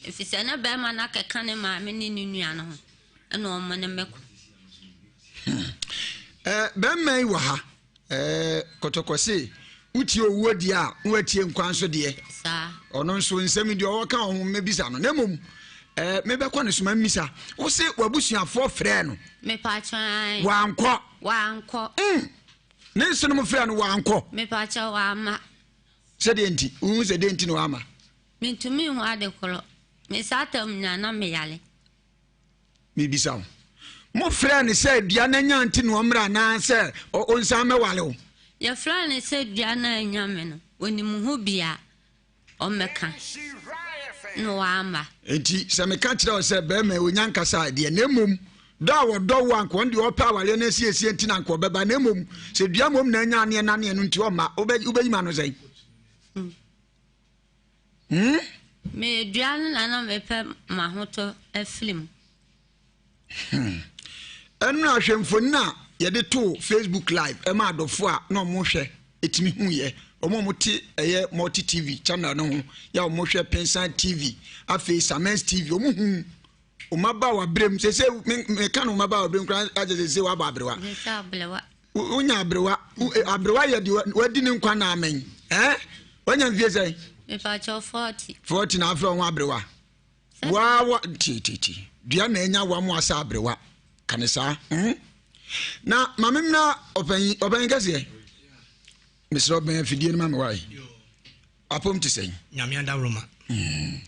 Efisɛ na barima no akɛka ne maame ne ne nua no ho, ɛna wɔn ne me ko. Hmm. Eh, barima yi wɔ ha. Eh, kɔtɔkɔ se, wotie owuo deɛ a, na watie nkwa nso deɛ. Saa. Ɔno nso nsɛm deɛ ɔwɔ ka ho mɛbisa no. Na mmom, eh, mebɛkɔ ne so ma mmisa. Wo se w'abusuafoɔ frɛɛ no. Mepatwa. Wankɔ. Wankɔ. Mm. Ne nsenom frɛɛ no wankɔ. Mepatwa wamma. Sɛdeɛ nti? Wohu sɛ deɛ nti na wama? Mentumi nhu ade korɔ. Me saa tam nyinaa na meyare. Mebisa wo. Mofrɛɛ no sɛ dua no anya nti na ɔmmra anaasɛ ɔnsan mmɛware wo? Yɛfrɛɛ no sɛ dua no anya me no, ɔnim ho bi a ɔmmɛka na wamma. Enti sɛ meka kyerɛ wo sɛ barima yi ɔnya nkasa a, deɛ na mmom dɔ a ɔdɔ wo a anka ɔno deɛ ɔpɛ awareɛ no asiesie nti na anka ɔbɛba na mmom sɛ dua mmom na anya aneɛ naneɛ no nti ɔmma, wobɛyi ma no sɛn? Hmm? Meredua no na na mepɛ m'ahotɔ afiri mu. Hmm. Ɛno ahwɛ mfonin a yɛde too Facebook live ɛma adɔfo a na wɔn hwɛ ɛtumi hu yɛ wɔn a wɔte ɛyɛ multi TV channel no ho yɛ a wɔn hwɛ Pensan TV afei Samens TV wɔn hu wɔn aba wɔ abirem sese meka no wɔn aba wɔ abirem koraa akyɛ sese wɔabɔ aberewa. Wonya aberewa. Eh, aberewa yɛ deɛ wadi ne nkwa na amen. Eh? Wanya mfie sɛn? Mepakyɛw 40. 40 na afrɛ ho aberewa. Waa wa ti ti ti. Dua na anya wa mo asa aberewa. Ka ne saa. Hmm? Na maame mmra ɔpanyin ɔpanyin kɛseɛ. Mesrɛ ɔbɛn afidie no ma me wae. Apom te sɛn? Nyame adaworoma. Mm.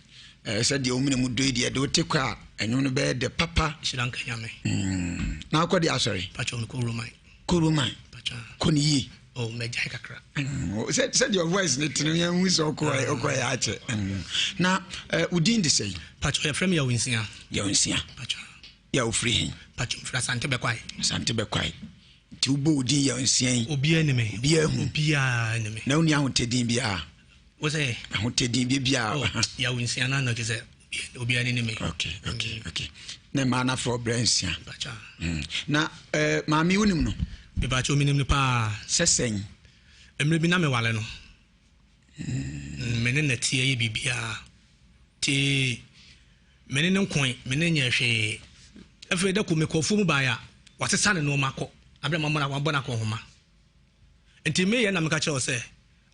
Ɛɛ sɛ deɛ womene mu doi deɛ de wote kɔ a ɛnwom no bɛyɛ dɛ papa. Hyira nka Nyame. Mm. Na akɔ de asɔre? Pacho mekɔ Roman. Kɔ Roman. Pacho. Kɔ ne yie. Oh, mɛgyae kakra. Mm. Sɛ sɛ deɛ voice ne tene yɛn hu sɛ ɔkɔ ɔkɔ yɛ akyɛ. Mm. Na ɛɛ wo din de sɛn? Pacho yɛfrɛ me Yawonsia. Yawonsia. Pacho. Yɛ ofiri he? Pacho mfiri Asante Bɛkwae. Asante Bɛkwae. Nti wobɔ wo din yɛ nsia yi. Obiara ni me. Obiara hu. Obiara ni me. Na wonni ahotɛ biara. Wo sɛ? Ahotɛ din bi biara. Oh, yɛ wo nsia na na kyerɛ sɛ obiara ni ne me. Okay, okay, mm. okay. Na mmaa no afrɛ ɔbrɛ nsia. Bacha. Mm. Na eh, maame wonim no? Mebakyɛ omenim no paa. Sɛ sɛn? Mmerɛ bi na mewale no. Mm. Me ne nɛteɛ yɛ biribiara. Tee. Me ne no nkoe, me ne no nyɛɛ hwee. Afei da koro mekɔɔ afuo mu baeɛ a, wasesa ne nnoɔma kɔ, aberɛ a mabɔ no akɔnhoma. Nti meyɛ na meka kyerɛɛ wo sɛ,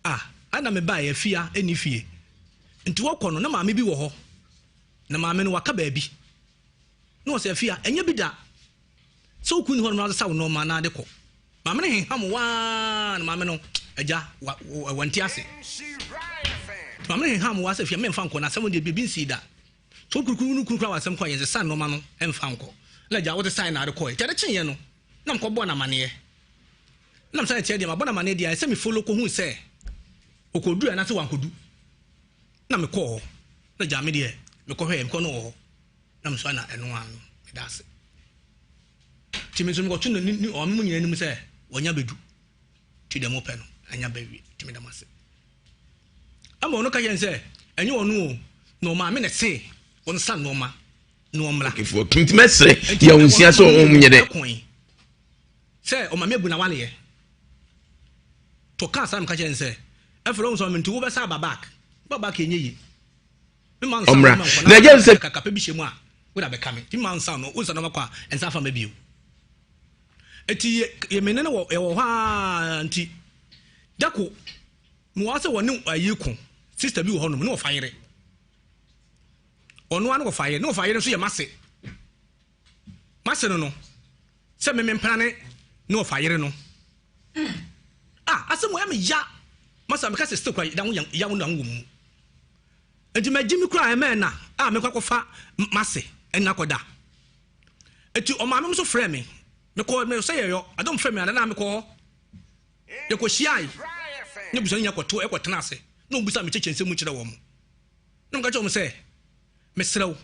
Ah, ɛna mebaeɛ, afia nni fie. Nti wɔkɔ no, na maame bi wɔ hɔ, na maame no waka baabi. Na ɔsɛ afia, ɛnyɛ bi da sɛ wo kunu nni hɔ nom na wasesa wo nnoɔma na ade kɔ. Maame no heham waa na maame no, agya, wa, wa, wante ase. Nti maame no heham waa sɛ afia memfa nkɔ na asɛm deɛ biribi nsii da. So wo kunu ne kunu koraa wɔ asɛm kɔ a yɛnsesa nnoɔma no mfa nkɔ. Na agya wode sae na ade kɔe. Nti ade kyeeɛ no na mekɔbɔɔ no amaneɛ. Na mesane teɛ deɛ mabɔ no amaneɛ deɛ ayɛ sɛ me follow kɔhuu sɛ ɔkɔduru anaasɛ wankɔdu. Na mekɔɔ hɔ. Na agya me deɛ mekɔhwɛɛ mekɔ no wɔ hɔ. Na me nso ana ɛno ara no meda ase. Nti me nso mekɔto no ne ɔme mu nyinaa anim sɛ wanya bɛdu. Nti deɛ mopɛ no anya bɛwie. Nti meda mo ase. Ɛma ɔno ka kyerɛ no sɛ ɛnyɛ ɔno o, na ɔmaame na ɛse ɔnsa nneɛma na ɔmmra. Okefoɔ nti mɛsrɛ yɛ wo nsia sɛ ɔmo nyɛ dɛ. Sɛ ɔmaame abu n'awaleɛ. To kaa saa na meka kyerɛ no sɛ ɛfrɛ wo sɛ ɔme nti wobɛsa aba back. Ba back ɛnyɛ yie. Mema nsa Ɔmmra. no nkɔ Na na ɛgya sɛ. kakapɛ bi hyɛ mu a wode abɛka me. Nti mema nsa no wo nsa no kɔ a ɛnsa afa ma bio. Eti yɛ me ne no wɔ yɛwɔ hɔ ara nti dako mewɔ sɛ wɔne ayi ko sister bi wɔ hɔnom ne wɔfa yere ɔno ara ne wɔfa yere ne wɔfa yere nso yɛ mase mase no no sɛ meme mpena ne ne wɔfa yere no ah asɛm wɔ ɛme ya masa meka sɛ still kora ya ho ya ho na ho wɔ mu nti magye me kura ɛmɛ na a mekɔ akɔfa mase ɛna kɔda Eti ɔmaame nso frɛɛ me. Mekɔɔ me sɛ yɛyɔ adom frɛ me ada na mekɔ hɔ. Yɛkɔhyiae ne abusua no nyinaa kɔto ɛkɔtena ase na wɔbisa me kyekyɛ nsɛm mu kyerɛ wɔn. Na meka kyerɛ wɔn sɛ, mesrɛ wo,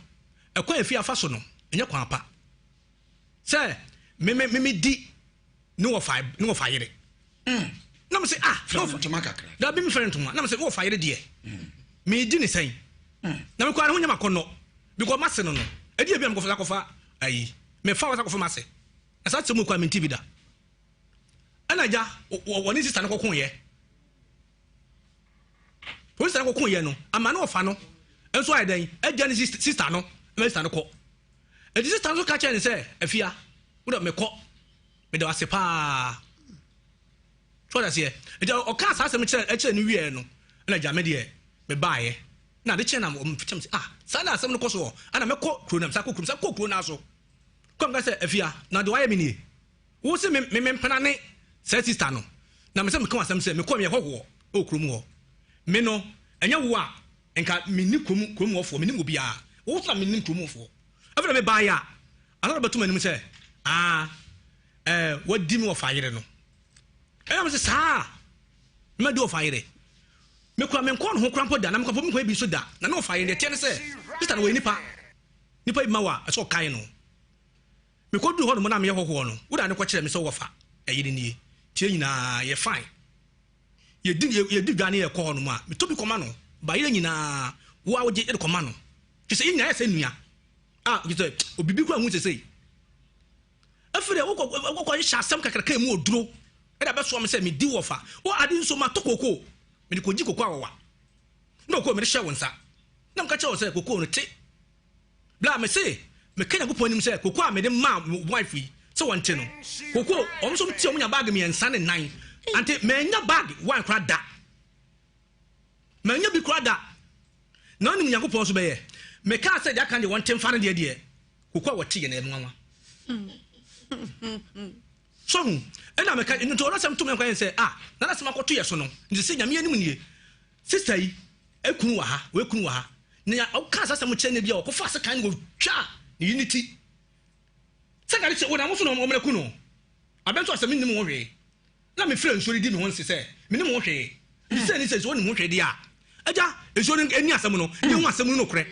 ɛkwan a efie afa so no, ɛnyɛ kwan pa. Sɛ me me me di ne wɔfa ne wɔfa yere. Mm. Na me sɛ ah, frɛ no ntoma kakra. Dabi me frɛ ntoma. Na me sɛ wɔfa yere deɛ. Mm. Me di ne sɛn. Mm. Na me kɔ ne ho nyɛ makɔnnɔ. Because mase no no. Ɛdi ebi a mekɔfa akɔfa ayi. Mefa wɔsa akɔfa mase. Na saa sɛm kɔ a mente bi da. Ɛna agya wɔne sista no kɔko yɛ. Wɔne sista no kɔko yɛ no, ama ne wɔfa no nso ayɛ dɛn? Agya ne sista no, ma sista no kɔ. Enti sista no nso ka kyerɛ ne sɛ, Afia, wo dɛ mekɔ. Meda wo ase paa. So ɔda aseɛ? Nti ɔkaa saa asɛm kyerɛ kyerɛ no wieɛ no, ɛna agya me deɛ mebaeɛ. Na ade kyɛn na ɔkyɛm sɛ, ah, saa na asɛm no kɔ soɔ. Ɛna mɛkɔ kuro no, mesan kɔ kuro, mesan kɔ kuro no so. Kɔ meka sɛ, Afia, na deɛ wayɛ me nie. Wo se me me mempena ne saa sista no. Na mesɛ meka w'asɛm sɛ mekɔ meyɛ hɔhoɔ wɔ kurom hɔ. Me no, ɛnyɛ wo a, nka menni kurom kurom hɔfoɔ, mennim obiara. Wo so na mennim kurom hɔfoɔ. Afei na mebaeɛ a, ansa na bɛto m'anim sɛ, aa, ɛɛ, wadi me wɔfa yere no. Ɛna mese saa, madi wɔfa yere. Mekura menkɔɔ ne ho kora mpo da, na mekɔ mpo menkɔyɛ bi nso da. Na ne wɔfa yere deɛ ɛteɛ ne sɛ, sista no wɔyɛ nipa. Nipa bi ma wo a, ɛsɛ ɔkae no. Mekɔduru hɔ nom na meyɛ hɔhoɔ no, wo na ne kɔkyerɛ me sɛ wɔfa ɛyere nie. Nti yɛn nyinaa yɛ fine. Yɛdi yɛdi dwa ne yɛkɔ hɔ nom a, metɔ bi kɔma no. Ba yerɛ nyinaa, wo a wogye de kɔma no. Kyerɛ sɛ yɛn nyinaa yɛ sɛ nua. A kyerɛ sɛ obibi kura hu sesei. Afei deɛ wokɔ wokɔ hyehyɛ asɛm kakraka emu oduro ɛna bɛsoa me sɛ medi wɔfa. Wo ade nso matɔ koko. Mede kɔgye koko awɔwa. Na koko mede hyɛ wo nsa. Na meka kyerɛ wo sɛ koko no te. Bla mese meka Nyankopɔn anim sɛ koko a mede maa wife yi sɛ wɔnte no koko wɔn nso te wɔn nya bag mmiɛnsa ne nan ante manya bag one kora da manya bi kora da na onim Nyankopɔn nso bɛyɛ mekaa sɛ deɛ aka deɛ wɔnte mfa no deɛ deɛ koko a wɔte yɛ na ɛnwanwa so ho ɛna meka nti ɔno asɛm to me nkwan sɛ ah na asɛm akɔto yɛ so no nti sɛ Nyame anim nie sister yi ekunu wɔ ha wei kunu wɔ ha Nea ɔkaa saa asɛm kyerɛ no bi a ɔkɔfaa sekan na otwaa ne yere no ti. Sɛ nka de sɛ wɔnam so na wɔaku no. Abɛn nso asɛm nnim ho hwee. Na mefrɛ nsuo no di me ho nse sɛ mennim ho hwee. Nti sɛ ne sɛ nsuo nim ho hwee deɛ a, agya, nsuo no nni asɛm no, yɛhu asɛm no nokorɛ.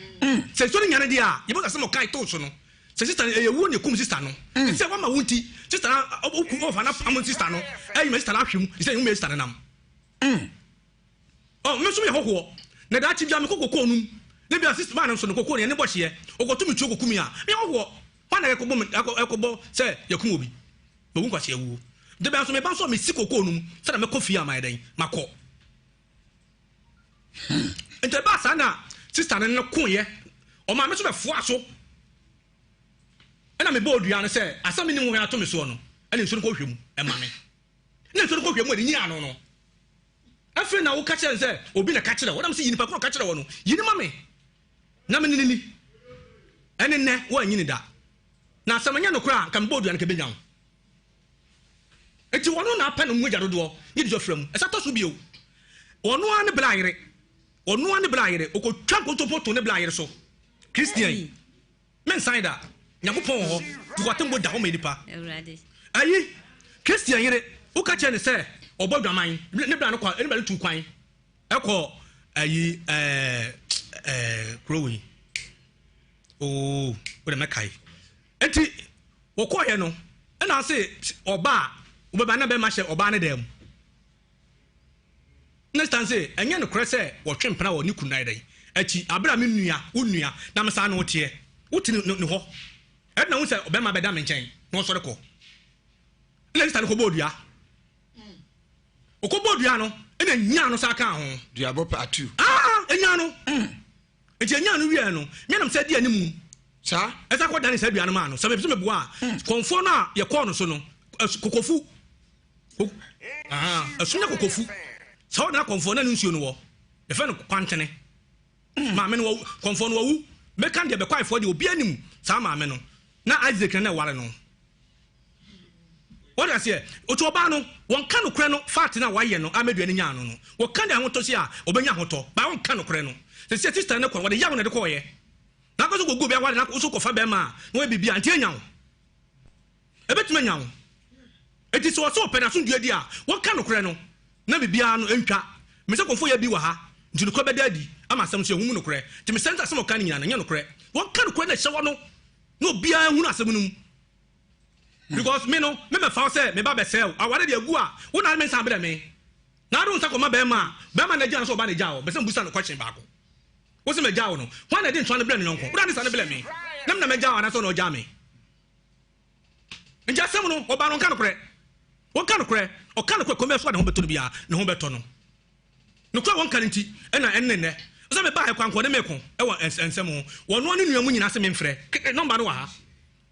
Sɛ nsuo no nyane deɛ a, yɛbɛhu asɛm a ɔkae too so no. Sɛ sista no, ɛyɛ wuo na ɛkum sista no. Nti sɛ wama wo nti, sista no, woku, wɔfa no apam sista no, ayi ma sista no ahwe mu, nti sɛ yɛhu baabi sista no nam. Ɔ, me nso meyɛ hɔhoɔ, na daakye biara mekɔ kokoo no mu, na ebia sisi maa no nso no kokoo no yɛne bɔ hyeɛ, ɔkɔto me tuo kɔku me a, meyɛ hɔhoɔ, hwan na ɛkɔbɔ me, ɛkɔ, ɛkɔbɔ sɛ yɛkum obi? Mawu nkwasea wuo. Da biara nso meba nso a mesi kokoo no mu sɛdeɛ mɛkɔ fie a mayɛ dɛn? Makɔ. Nti ɛbaa saa na sista no ne koeɛ, ɔmaa me nso bɛfoaa so, ɛna mebɔɔ dua no sɛ asɛm mennim ho hwee ato me soɔ no, ɛna nsuo no kɔhwɛ mu ɛma me. Na nsuo no kɔhwɛ mu a ɛde nyi ano no. Afei na woka kyerɛ no sɛ, Obi na ɛka kyerɛɛ wo. Ɛnna mese, Yi nipa ko a ɔka kyerɛɛ wo no, yi no ma me, na me ne no nni. Ɛne nnɛ, woanyi no da. Na sɛ manyɛ nokorɛ a, anka mebɔɔ dua no, anka ɛbɛnya wo. Enti ɔno na apɛ no mogya dodoɔ ne de afira mu. Ɛsan tɔ so bio, ɔno ara ne bla yere, ɔno ara ne bla yere, ɔkɔtwa nkontompo to ne bla yere so. Christian yi. Mensan da. Nyankopɔn wɔ hɔ. Nti w'atemmuo da hɔ ma nnipa. Ayi, Christian yere, woka kyerɛ no sɛ ɔbɔ dwaman, ne bra no kɔ, ne bra no tu kwan ɛkɔ ayi ɛɛ ɛɛ kuro wei. Oo, wode mɛkae. Nti wɔkɔɔyɛ no, ɛna ase ɔbaa, wobɛba na bɛma hyɛ ɔbaa ne dan mu. Ne stan se, Ɛnyɛ nokorɛ sɛ wɔtwe mpena wɔ ne kunu nan dɛn akyi, aberɛ a me nua, wo nua, na me saa ne wo teɛ? Wote ne, ne hɔ. Ɛde na wohu sɛ ɔbarima bɛda me nkyɛn na ɔsɔre kɔ. Ɛna sista no kɔbɔɔ dua. Ɔkɔbɔɔ dua no, ɛna nyaa no saa kaa ho. Duabɔ part 2. Ah, ɛnyaa no. Nti ɛnyaa no wieɛ no, me nam sɛ di animu. Saa. Ɛsa kɔ dane saa dua no maa no. Sɛ mepɛ sɛ meboa a, kɔmfoɔ no a yɛkɔɔ no so no, kokofu. Ɛso nyɛ kokofu. Sɛ ɔde akɔmfoɔ na ne nsuo no wɔ. Yɛfrɛ no kwantene. Hmm. Maame no wawu, kɔmfoɔ no wawu. Mɛka deɛ bɛkwaefoɔ deɛ obi anim saa maame no. Na Isaac na na ɛware no. Wɔde aseɛ, otu ɔbaa no, wɔnka nokorɛ no faate no a wayɛ no a mɛdua no nyaa no no. Wɔka deɛ ahotɔ si a, ɔbɛnya ahotɔ. Baa wɔnka nokorɛ no. Sɛ sɛ sista no kɔ no, wɔde yaw na ɛde kɔɔyɛ. Na akɔ so kɔgu obi aware na so kɔfa bɛrima a, na wɔyɛ biribi a, nti anya wo. Ɛbɛtumi anya wo. Enti sɛ ɔsɛ ɔpɛ n'asomdwoeɛ di a, wɔnka nokorɛ no, na biribiara no ntwa. Me sɛ kɔmfoɔ yɛ bi wɔ ha, nti nokorɛ bɛda adi ama asɛm so, yɛhu mu nokorɛ. Nti mesrɛ no sɛ asɛm a ɔka no nyinaa no, ɛnyɛ nokorɛ. Wɔnka nokorɛ na ɛhyɛ hɔ no, na obiara nhunu asɛm no mu. Because me no, me mɛfa wo sɛ me ba bɛsɛe wo. Aware deɛ agu a, wo na me nsa abrɛ me. Na ade wo nsa kɔma bɛrima a, bɛrima na agya no sɛ ɔba na agya wo. Bɛsɛ mbusa no question baako. Wo sɛ magya wo no, hwan na ɛde ntoa no brɛ ne yɔnko? Wo na ne nsa no brɛ me. Na me na magya wo anaasɛ ɔna ɔgya me? Nti asɛm no, ɔbaa no ɔnka nokorɛ. Ɔnka nokorɛ. Ɔka nokorɛ kwan biara so a ne ho bɛtɔ no biara, ne ho bɛtɔ no. Nokorɛ a wɔnka no nti, ɛna ɛnne nnɛ. Sɛ mebaa ha koraa nka ɔne me ko wɔ nsɛm ho. Ɔno ne nua mu nyinaa se memfrɛ. Nɔmba no wɔ ha.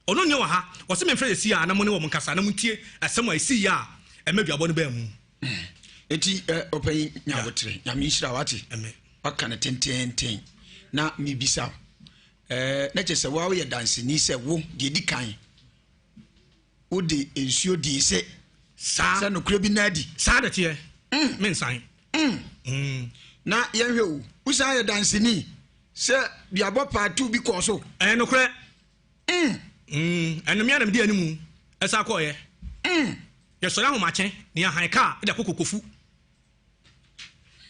Ɔno nua wɔ ha. Ɔse memfrɛ seesei ara na mo ne wɔn nkasa na montie asɛm a ɛsiiɛ a ɛma duabɔ no baa mu. Enti ɔpanyin nya aboterɛ. Nyame nhyira wo wate. Waka no tenteenten. Na mebisa wo. Ɛɛ, na kyerɛ sɛ wo ara woyɛ danseni sɛ wo, deɛ ɛdi kan, wode nsuo dii se Saa. sɛ nokorɛ bi nna adi. Saa na ɛteɛ. Mensan. Na yɛnhwɛ o, wosan yɛ danseni sɛ duabɔ paatuu bi kɔɔ so. Ɛyɛ nokorɛ. Mm. Mm, ɛno me ara na medi anim ɛsan kɔɔeɛ. Mm. Yɛsɔre ahomakye na yɛhan kaa de akɔ Kokofu.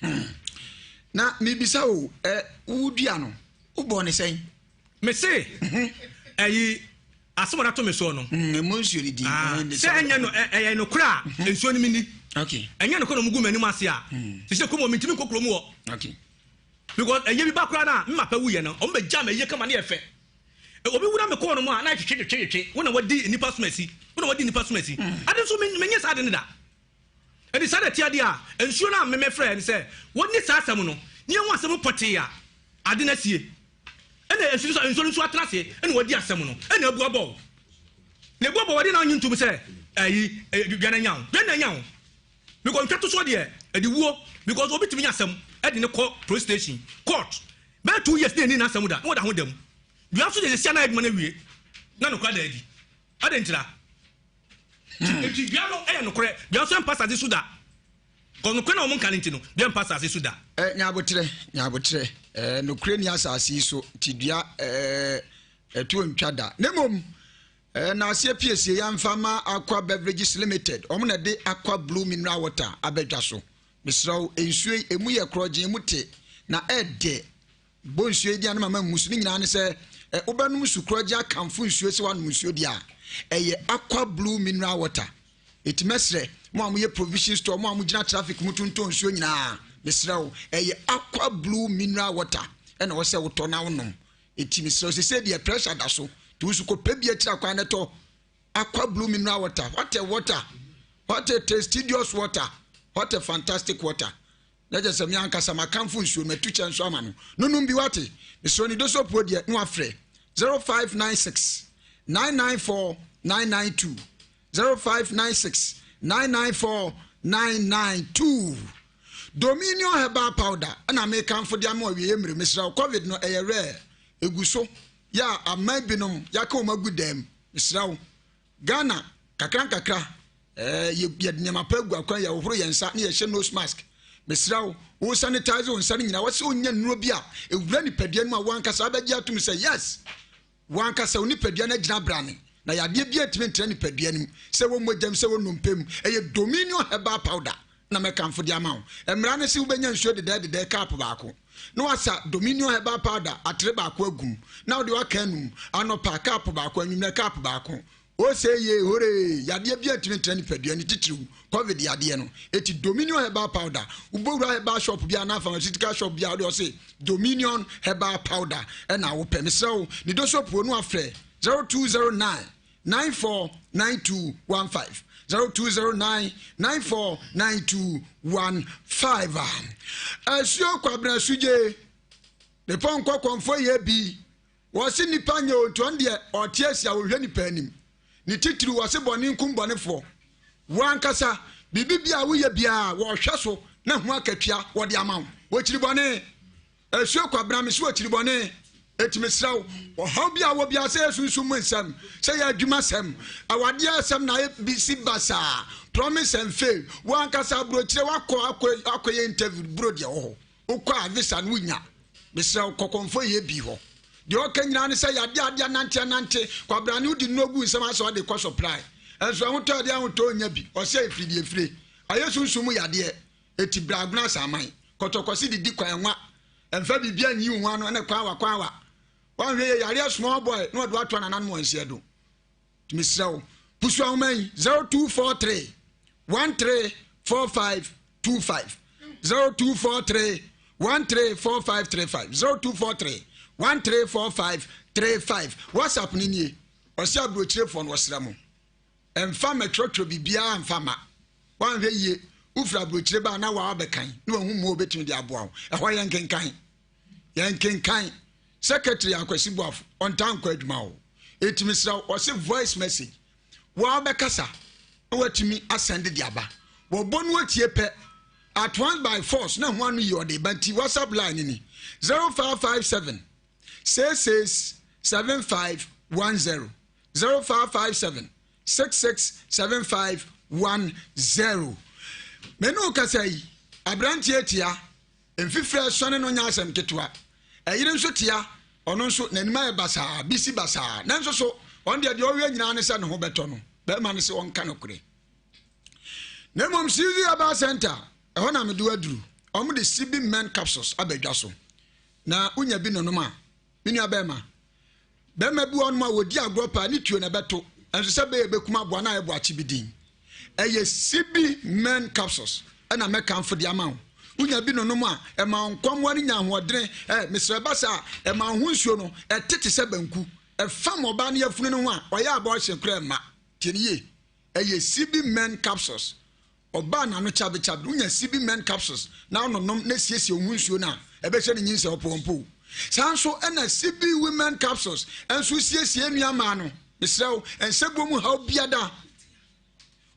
Hmm. Na mebisa o, ɛ wodua no, wobɔɔ ne sɛn? Mese, ɛyi asɛm a ɔde me soɔ no. Mm, ɛmu nsuo no di. Ah, sɛ ɛnyɛ no ɛyɛ nokorɛ a mhm. nsuo no menni. Okay. Ɛnyɛ nokorɛ na ɔmo gu m'anim ase a. Mm. Sɛ sɛ kurom hɔ mentumi nkɔ kurom hɔ. Okay. Because ɛyɛ bi ba koraa na me mapa wuyɛ no, ɔmo bɛgya me ɛyɛ kama ne yɛ fɛ. Obi wura me kɔɔ no mu a na ɛtwetwe twetwe twetwe. Wo na wadi nnipa som asi. Wo na wadi nnipa som asi. Mm. Ade nso menyɛ saa ade no da. Enti saa na ɛte adeɛ a nsuo no a me mefrɛɛ no sɛ wɔnni saa asɛm no na yɛhu asɛm no pɔtee a ade no asie. Ɛna nsuo no nsuo no nso atena ase ɛna wɔadi asɛm no ɛna abu abɔ wo. Na ebu abɔ wo adeɛ na ɔnye ntom sɛ ɛyi dwa no anya wo. Dwa no anya wo. Because ntwa to soɔ deɛ ɛde wuo because obi tumi nya asɛm ɛde ne kɔ police station court bɛyɛ 2 years na ɛni n'asɛm da na wɔda ho dam. Dua nso deɛ sɛsia na adwuma no awie na nokora da adi. Adɛn ntira? Enti dua no yɛ nokorɛ. Dua nso mpa asase so da. Kɔ nokorɛ na wɔn nka no nti no, dua mpa asase so da. Ɛ nyabotrɛ, nyabotrɛ. Ɛ nokorɛ ni asase yi so nti dua ɛ ɛtoɔ ntwa da. Na mmom ɛ na aseɛ piesie yɛmfa ma Aqua Beverages Limited. Wɔn na ɛde Aqua Blue Mineral Water abɛdwa so. Mesrɛ wo, nsuo yi emu yɛ korɔgyen, emu te na ɛdɛ. Bɔ nsuo yi din a na mama mmu so. Ne nyinaa ne sɛ, ɛ, wobɛnom nsu korɔgye akamfo nsuo sɛ woanom nsuo deɛ a, ɛyɛ Aqua Blue Mineral Water. Enti mɛsrɛ mo a moyɛ provision store, mo a mogyina traffic mu tontɔn nsuo nyinaa, mesrɛ wo, ɛyɛ Aqua Blue Mineral Water ɛna ɛwɔ sɛ wotɔ na wonom. Enti mesrɛ wo, sesei deɛ pressure da so, nti wo nso kɔpɛ bi akyiri akwan na tɔ Aqua Blue Mineral Water. What a water! What a tastidious water! What a fantastic water! Na kyerɛ sɛ me ankasa makamfo nsuo no, matu kyɛ nso ama no. No nom bi wate. Mesrɛ no dosopuo deɛ na wafrɛ 0596 994 992 0596 994 992. Dominion Herbal Powder ɛna mekamfo de ama awieɛ mmere. Mesrɛ wo covid no ɛyɛ rare, ɛgu so yɛ a aman binom yɛaka wɔn agu dam. Mesrɛ wo Ghana, kakra nkakra, eh, yɛ, yɛde nneɛma pa agu akwan, yɛhohoro yɛn nsa na yɛhyɛ nose mask. Mesrɛ wo, wo sanitize wo nsa no nyinaa, wɔsɛ wonya nnuro bi a ɛwura nipadua no mu a woankasa wobɛgye atom sɛ yes, woankasa wo nipadua no agyina brane na yadeɛ bi antumi ntra nipadua no mu, sɛ wɔ mogya mu, sɛ wɔ nnompe mu. Ɛyɛ Dominion Herbal Powder na mɛkamfo de ama wo. Mmara no se wobɛnya nsuo dedɛɛdedɛɛ cup baako, na wasa Dominion Herbal Powder atere baako agu mu, na wode waka anum, anɔpa cup baako, anwummerɛ cup baako. Ose yee horee! Yadeɛ biara ntumi ntra nipadua no, titiriw Covid yadeɛ no. Eti Dominion Herbal Powder, wobɔ wura herbal shop biara anaa pharmaceutical shop biara, wode ɔse Dominion Herbal Powder ɛna wopɛ. Mesrɛ wo, ne dosopuo no afrɛ 0209 949215 0209 949215 Asuo Kwabena Sugye ne pɔnkɔ kɔmfo yɛ bi wɔse nipa nyɛ o nti ɔno deɛ ɔte asi a ɔhwɛ nipa anim ne titiriw wɔse bɔne nkum bɔnefoɔ wo ankasa biribi bi a woyɛ biara wɔhwɛ so na ho akatua wɔde ama wo wɔkyiri bɔne Asuo Kwabena mese wɔ kyiribɔne enti mesrɛ wo ɔhaw bi a wɔ biara sɛ yɛ sunsum mu nsɛm sɛ yɛ adwuma sɛm awadeɛ asɛm na ayɛ bi si basaa promise and fail wo ankasa aburokyire wakɔ akɔ akɔyɛ interview buro deɛ wɔ hɔ wokɔ a visa no wonya mesrɛ wo kɔkɔmfo yɛ bi hɔ deɛ ɔka nyinaa ne sɛ yadeɛ adeɛ anante anante Kwabena ne wodi nnuro gu nsɛm asɛ ɔde kɔ supply ɛnso ɛhotɔ ɛdeɛ ahotɔ ɔnya bi ɔsɛ efiri deɛ efire ayɛ sunsum mu yadeɛ Eti bra agona asaman, kɔtɔkɔse didi kwan nwa, ɛmfa biribia nyi wo ho ano ɛne kwan wa kwan wa. Wanhwɛ yie yareɛ small boy na ɔde wo ato anananom wɔn nseɛ do. Nti mesrɛ wo, pusu ahoma yi 0243 1345 25 0243 134535 0243 1345 35 WhatsApp no nie. Ɔse aburokyirefoɔ no ɔsrɛ mo. Mfa mmɛtwerɛtwerɛ biribiara mfa mma. Woanhwɛ yie, wofiri aburokyire ba a na waa bɛkan na wahu mmoa a obɛtumi de aboa wo. Ɛhɔ yɛnkenkan. Yɛnkenkan. Secretary Akwasi Boafo, ɔntaa nkɔ adwuma o. Enti mesrɛ wo, ɔse voice message. Waa bɛkasa na watumi asɛnde de aba. Wɔbɔ no atie pɛ, at once by force na ho ano yie ɔde ba nti WhatsApp line ni 0557 66 75 10. 0557 66 75 10. Me ne wo kasa yi, aberanteɛ tia. Mfifire a ɛsɔne no nyɛ asɛm ketewa. Ɛyere nso tea, ɔno nso n'anim ayɛ basaa, bisi basaa. Nanso so, ɔno deɛ deɛ ɔhwɛ nyinaa ne sɛ ne ho bɛtɔ no. Barima no se ɔnka nokorɛ. Na mmom Suzy Herbal Center, ɛhɔ na mede wo aduru. Wɔde CB Men Capsules aba dwa so. Na wonya bi nonom a, me nua bɛrima, bɛrima bi wɔ hɔnom a wɔdi agorɔ paa, ne tuo na ɛbɛto. Ɛnso sɛ bɛyɛ bɛkum aboa na ayɛ boakye bi din. Ɛyɛ CB Men Capsules ɛna mɛkamfo de ama wo. Wonya bi nonom a, ɛma wo nkwammoa no nya ahoɔdene. Ɛ, mesrɛ ɛba saa a, ɛma wo ho nsuo no, ɛte te sɛ banku. Ɛfam ɔbaa no yafunu no ho a, ɔyɛ abortion koraa mma. Tie no yie. Ɛyɛ CB Men Capsules. Ɔbaa n'ano kyabekyabe no, wonya CB Men Capsules na wononom na esiesie wo ho nsuo no a, ɛbɛhyɛ no nyinsɛn ɔpɔwɔmpɔw. Saa nso na CB Women Capsules nso siesie nua mmaa no. Mesrɛ wo, nsabuo mu haw biada.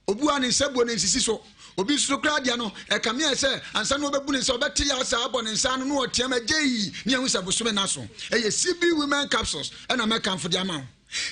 Obi wɔ a ne nsabuo no nsisi so. Obi nso so koraa deɛ no, ɛkame ayɛ sɛ ansa na ɔbɛbu ne nsa, ɔbɛte yaw saa abɔ ne nsa ano na ɔteam agyei ne yɛahu sɛ bosome no aso. Ɛyɛ CB Women Capsules na mɛkamfo de ama wo.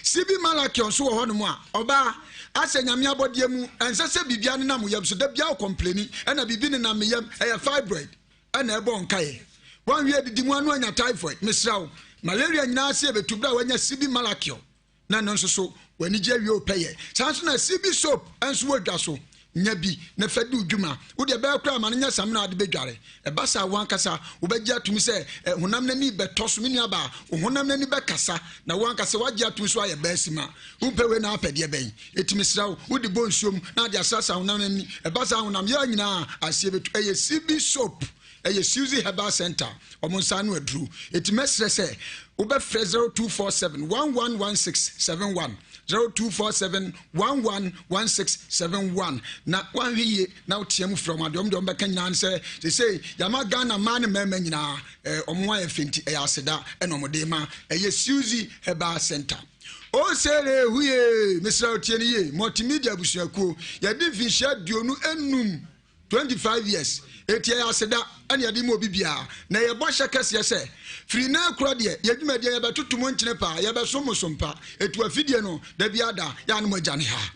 Sibi Malachion nso wɔ hɔnom a, ɔbaa, asɛ Nyame abɔdeɛ mu, ɛnsɛ sɛ biribiara nenam wo yam so, da biara wo kɔmpleni, ɛna biribi nenam me yam, ɛyɛ fibroid ɛna ɛbɔ wo nkaeɛ. Woanhwɛ adidi mu ano anya typhoid, mesrɛ wo, malaria nyinaa ase ɛbɛtu berɛ a woanya Sibi Malachion, na ɛno nso so w'anigye awie wo pɛyɛ. Saa nso na Sibi soap nso wɔ dwa so, Nya bi na fa di wo dwuma. Wo deɛ ɛbɛyɛ koraa ma no nyɛ samina a wode bɛdware. Ɛba saa a, wo ankasa wobɛgye atom sɛ honam no ani rebɛtɔ so. Me nuabaa, wo honam no ani bɛkasa, na wo ankasa woagye atom sɛ woayɛ baasima. Wompɛ wei na woapɛ deɛ bɛn? Enti mesrɛ wo, wode bɔ nsuo mu na ade asrasra honam no ani. Ɛba saa a, honam yaw nyinaa aseɛ bɛtu. Ɛyɛ CB soap. Ɛyɛ Suzy Herbal Center, wɔn nsa ano aduru. Enti mɛsrɛ sɛ wobɛfrɛ 0247 111671, 0247 111671 na woanhwɛ yie na wotea mu frɛ wɔn adeɛ, wɔn deɛ wɔbɛka nyinaa ne sɛ seesei yɛama Ghana mmaa ne mmarima nyinaa eh, wɔn ho ayɛ fɛ nti ɛyɛ aseda ɛna wɔn de ma ɛyɛ Suzy Herbal Center. Osere huye, mesrɛ wo tie no yie, Multimedia abusuakuo, yɛde mfinhyia 25 25 years eti ɛyɛ aseda ɛna yɛde ma obi biara na ɛyɛ bɔhyɛ kɛseɛ sɛ firi nnɛ korɔ deɛ yɛ dwumadie yɛbɛtoto mo nkyene paa yɛbɛsom mo som pa etu afidie no da biara da yɛ ano mo agya ne ha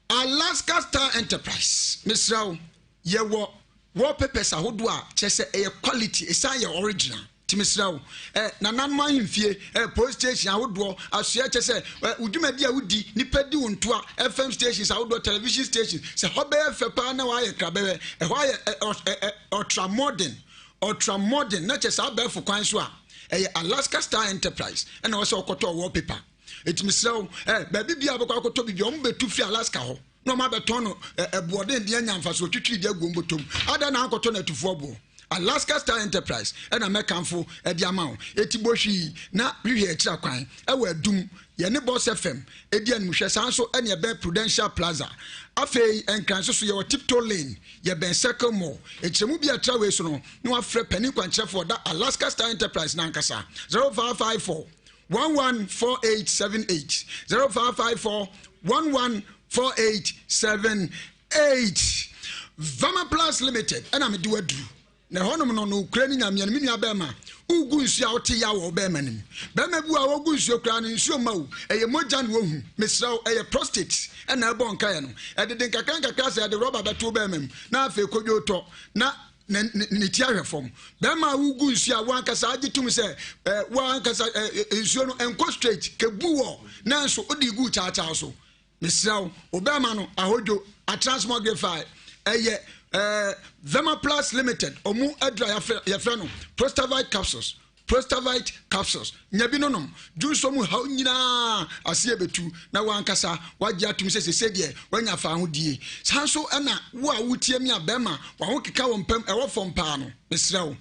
Alaska Star Enterprise mesrɛ wo yɛwɔ wallpapers ahodoɔ a kyerɛ sɛ ɛyɛ quality ɛsan yɛ original Nti mesrɛ wo, eh, nananom ahemfie, eh, police station ahodoɔ, asoɛ kyɛ sɛ, eh, wo dwumadi a wodi, nipa di wo ntoa, FM stations ahodoɔ, television stations, sɛ hɔ bɛyɛ fɛ paa na wayɛ krabɛhwɛ, ɛhɔ ayɛ eh, eh, eh, ultra modern, ultra modern, na kyɛ saa abɛɛfo kwan so a, ɛyɛ Alaska Star Enterprise, ɛna wɔ sɛ ɔkɔtɔ wallpaper. Nti mesrɛ wo, eh, baabi biara bɛkɔ akɔtɔ biribi, wɔn bɛtu firi Alaska hɔ, na wɔn abɛtɔn no ɛboɔden de anya mfasoɔ twitwiri de agu wɔn bɔtɔm. Adɛn na ankɔtɔ no atufoɔ boɔ? Alaska Star Enterprise na mɛkamfo de ama wo. Eti bɔ hwii na hwehwɛ akyira kwan wɔ Adum, yɛne Boss FM di animhwɛ, saa nso na yɛbɛn Prudential Plaza. Afei Nkran nso so yɛwɔ Tiptoe Lane, yɛbɛn Circle Mall. Nkyerɛmu bi a ɛtra wei so no, na wafrɛ panin kwankyerɛfoɔ ɔda Alaska Star Enterprise no ankasa, 0554 114878, 0554 114878. Eight, Vama Plus Limited ɛna mede waduru na ɛhɔnom no nokorɛ ne nyameɛ no me nua bɛrima wogu nsuo a wote ya wɔ wo bɛrima no mu bɛrima bi a wɔgu nsuo koraa no nsuo mma wo ɛyɛ mogya na wɔhu mesrɛ wo ɛyɛ prostate ɛna ɛbɔ nkaeɛ no ɛdede nkakra nkakra sɛ ɛde rɔba bɛto wo bɛrima mu na afei kodwo tɔ na ne ne ti ahwɛ fam bɛrima a wogu nsuo a wankasa agye tom sɛ ɛɛ wankasa ɛɛ nsuo no ɛnkɔ straight kebu wɔ nanso wode gu kyaakyaa so Mesrɛ wo, wo bɛrima no ahodwo atransmogrify ɛyɛ ɛɛ Vemaplus Limited ɔmo aduru a yɛfrɛ no Prostavite capsules Prostavite capsules nya bi no nom dwonsɔ mu haw nyinaa aseɛ bɛtu na wankasa wagye atum sɛ sese deɛ wanya fa ho die saa nso ɛna wo a wotie mi a bɛrima waho keka wɔ mpam ɛwɔ fam paa no mesrɛ wo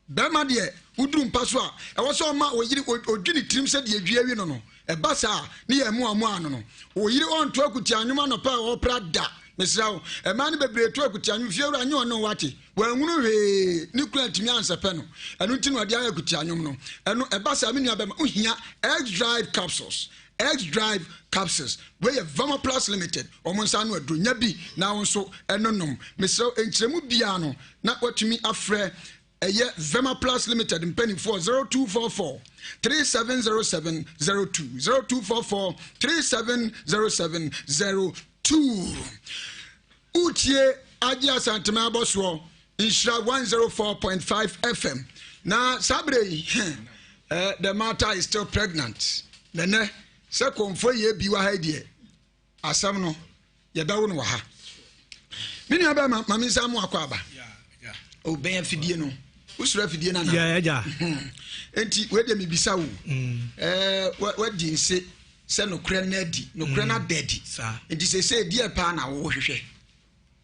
Barima deɛ, woduru mpa so a, ɛwɔ sɛ ɔma wo yere ɔdwi ne tirim sɛ deɛ dwi awi no no. Ɛba saa a, ne yɛ mmoamoa ano no. Wo yere ɔnto akutia nnwom anɔpa a ɔrepra da. Mesrɛ wo, mmaa no bebree to akutia nnwom. Fiewura, nyɛ ɔne wo wate. Wanhunu hwee, ne kunu antumi ansɛpɛ no. Ɛno nti na ɔde ayɛ akutia nnwom no. Ɛno, ɛba saa a, me nua barima, wohia X-Drive capsules. X-Drive capsules. Wei yɛ Vamaplus Limited, wɔn nsa ano aduro. Nya bi na wo nso ɛnonom. Mesrɛ wo, nkyerɛmu biara no, na watumi afrɛ ɛyɛ Vemaplus Limited mpanimfoɔ 0244 370702 0244 370702. Wotie agye Asantema abɔsoɔ. Nhyira 104.5 FM. Na saa berɛ yi, eh, the matter is still pregnant. Nɛnɛ, sɛ kɔmfoɔ yɛ bi wɔ ha yi deɛ, asɛm no, yɛbɛwo no wɔ ha. Me nua bɛɛ ma me nsa mo akɔ aba. O bɛn afidie no. Wosoro afidie no anaa? Yeah, Enti, wei deɛ mebisa wo. Mm. Eh, wadi nse sɛ nokorɛ no adi, nokorɛ no mm. ada adi. Enti seesei deɛ paa na wohwehwɛ.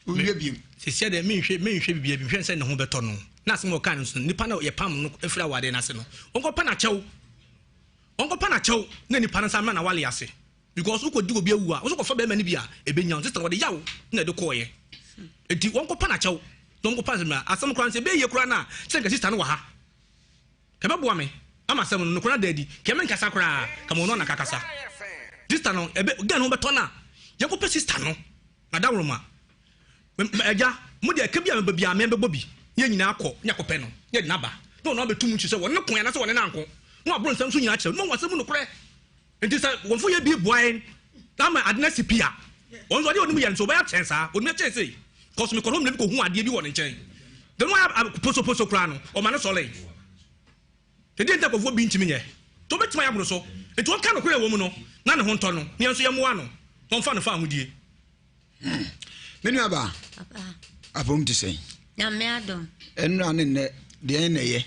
Wohwehwɛ biom. Seesei deɛ menhwɛ menhwɛ biribiara bi, mehwɛ sɛ ne ho bɛtɔ no. Na asɛm a ɔkaa no nso, nipa no yɛpam no firi awadeɛ no ase no, ɔnkɔpa no akyɛw. Ɔnkɔpa no akyɛw na nipa no nsa mmra n'awale ase. Because wokɔdi obi awu a, wo nso kɔfa bɛrima no bi a, ɛbɛnya wo. Sister no, wɔde yaw na ɛde kɔɔeɛ. Enti wɔnkɔpa no akyɛw na wɔnkɔpa no mmra. Asɛm koraa no, sɛ ɛbɛyɛ yie koraa no a, sɛ nka sister no wɔ ha. Ka ɛbɛboa me ama asɛm no, nokorɛ no ada adi. Ka menkasa koraa, ka ma ɔno na kakasa. Sister no, ɛbɛ, girl no ho bɛtɔ no a, yɛnkɔpɛ sister no. Adaworoma, Agya, mo deɛ ɛka bi a meba biara me bɛbɔ bi, na yɛn nyinaa akɔ ne akɔpɛ no, na yɛde no aba, na ɔno abɛto mu nsu sɛ wɔne no koe anaasɛ wɔne no anko, na waboro nsɛm so nyinaa akyerɛ no, na wahu asɛm mu nokorɛ. Enti sɛ wɔn fo yɛ bi boa yɛn na ama ade no asi pi a, wɔn nso adeɛ a wɔnim yɛ no nso wɔbɛyɛ akyɛn saa, wɔnim akyɛn sei. Kɔso mekɔ hɔ mmerɛ bi kɔhuu adeɛ bi wɔ ne nkyɛn, deɛ no ayɛ posoposo koraa no, ɔma no sɔree. Ɛdeɛn nti na nkurɔfoɔ bi ntumi nyɛ? Nti wɔbɛtumi ayɛ aboro so. Nti wɔnka nokorɛ a ɛwɔ mu no na ne ho ntɔ no, na yɛn nso yɛmmoa no na ɔmfa no fa ahodie. Hmm. Me nua baa. Papa. Apom te sɛn? Nyame adom. Nnura ne nnɛ deɛn na ɛyɛ?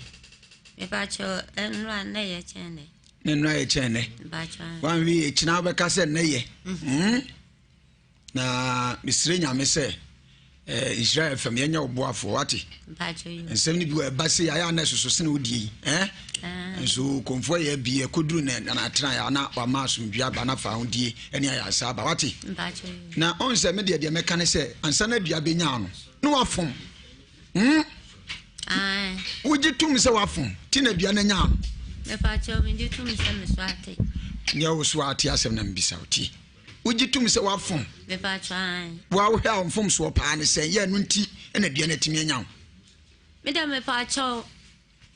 Mepakyɛ nnura nnɛ yɛ kyɛn nɛ. Ne nnura yɛ kyɛn nɛ. Mepakyɛ. Wanwi ekyina wobɛka sɛ nnɛ yɛ. Hmm. Na mesrɛ Nyame sɛ eh, Nhyira FM yɛnyɛ wo boafoɔ wate. Nsɛm no bi wɔ ɛba sei ayɛ ana ɛsoso sene wodie yi eh? Ah. Nso kɔmfoɔ yɛ bi ɛkɔduru ne atena yɛ ana wama asomdwe aba na fa ahodie ɛne ayaresa aba wate. Na ɔn sɛ medeɛ deɛ mɛka ne sɛ ansa na dua bɛnyaa no na wafom hmm? Wogye tom sɛ wafom ti na dua no nyaa no. Nyɛ wo so ate asɛm na mbisa wo tie. Wogye tom sɛ woafom? Mepakyɛ ae. Wo a wohwɛ a wo mfomsoɔ paa ne sɛn? Yɛ ɛno nti na dua no atumi anya wo. Me deɛ mepakyɛ wo,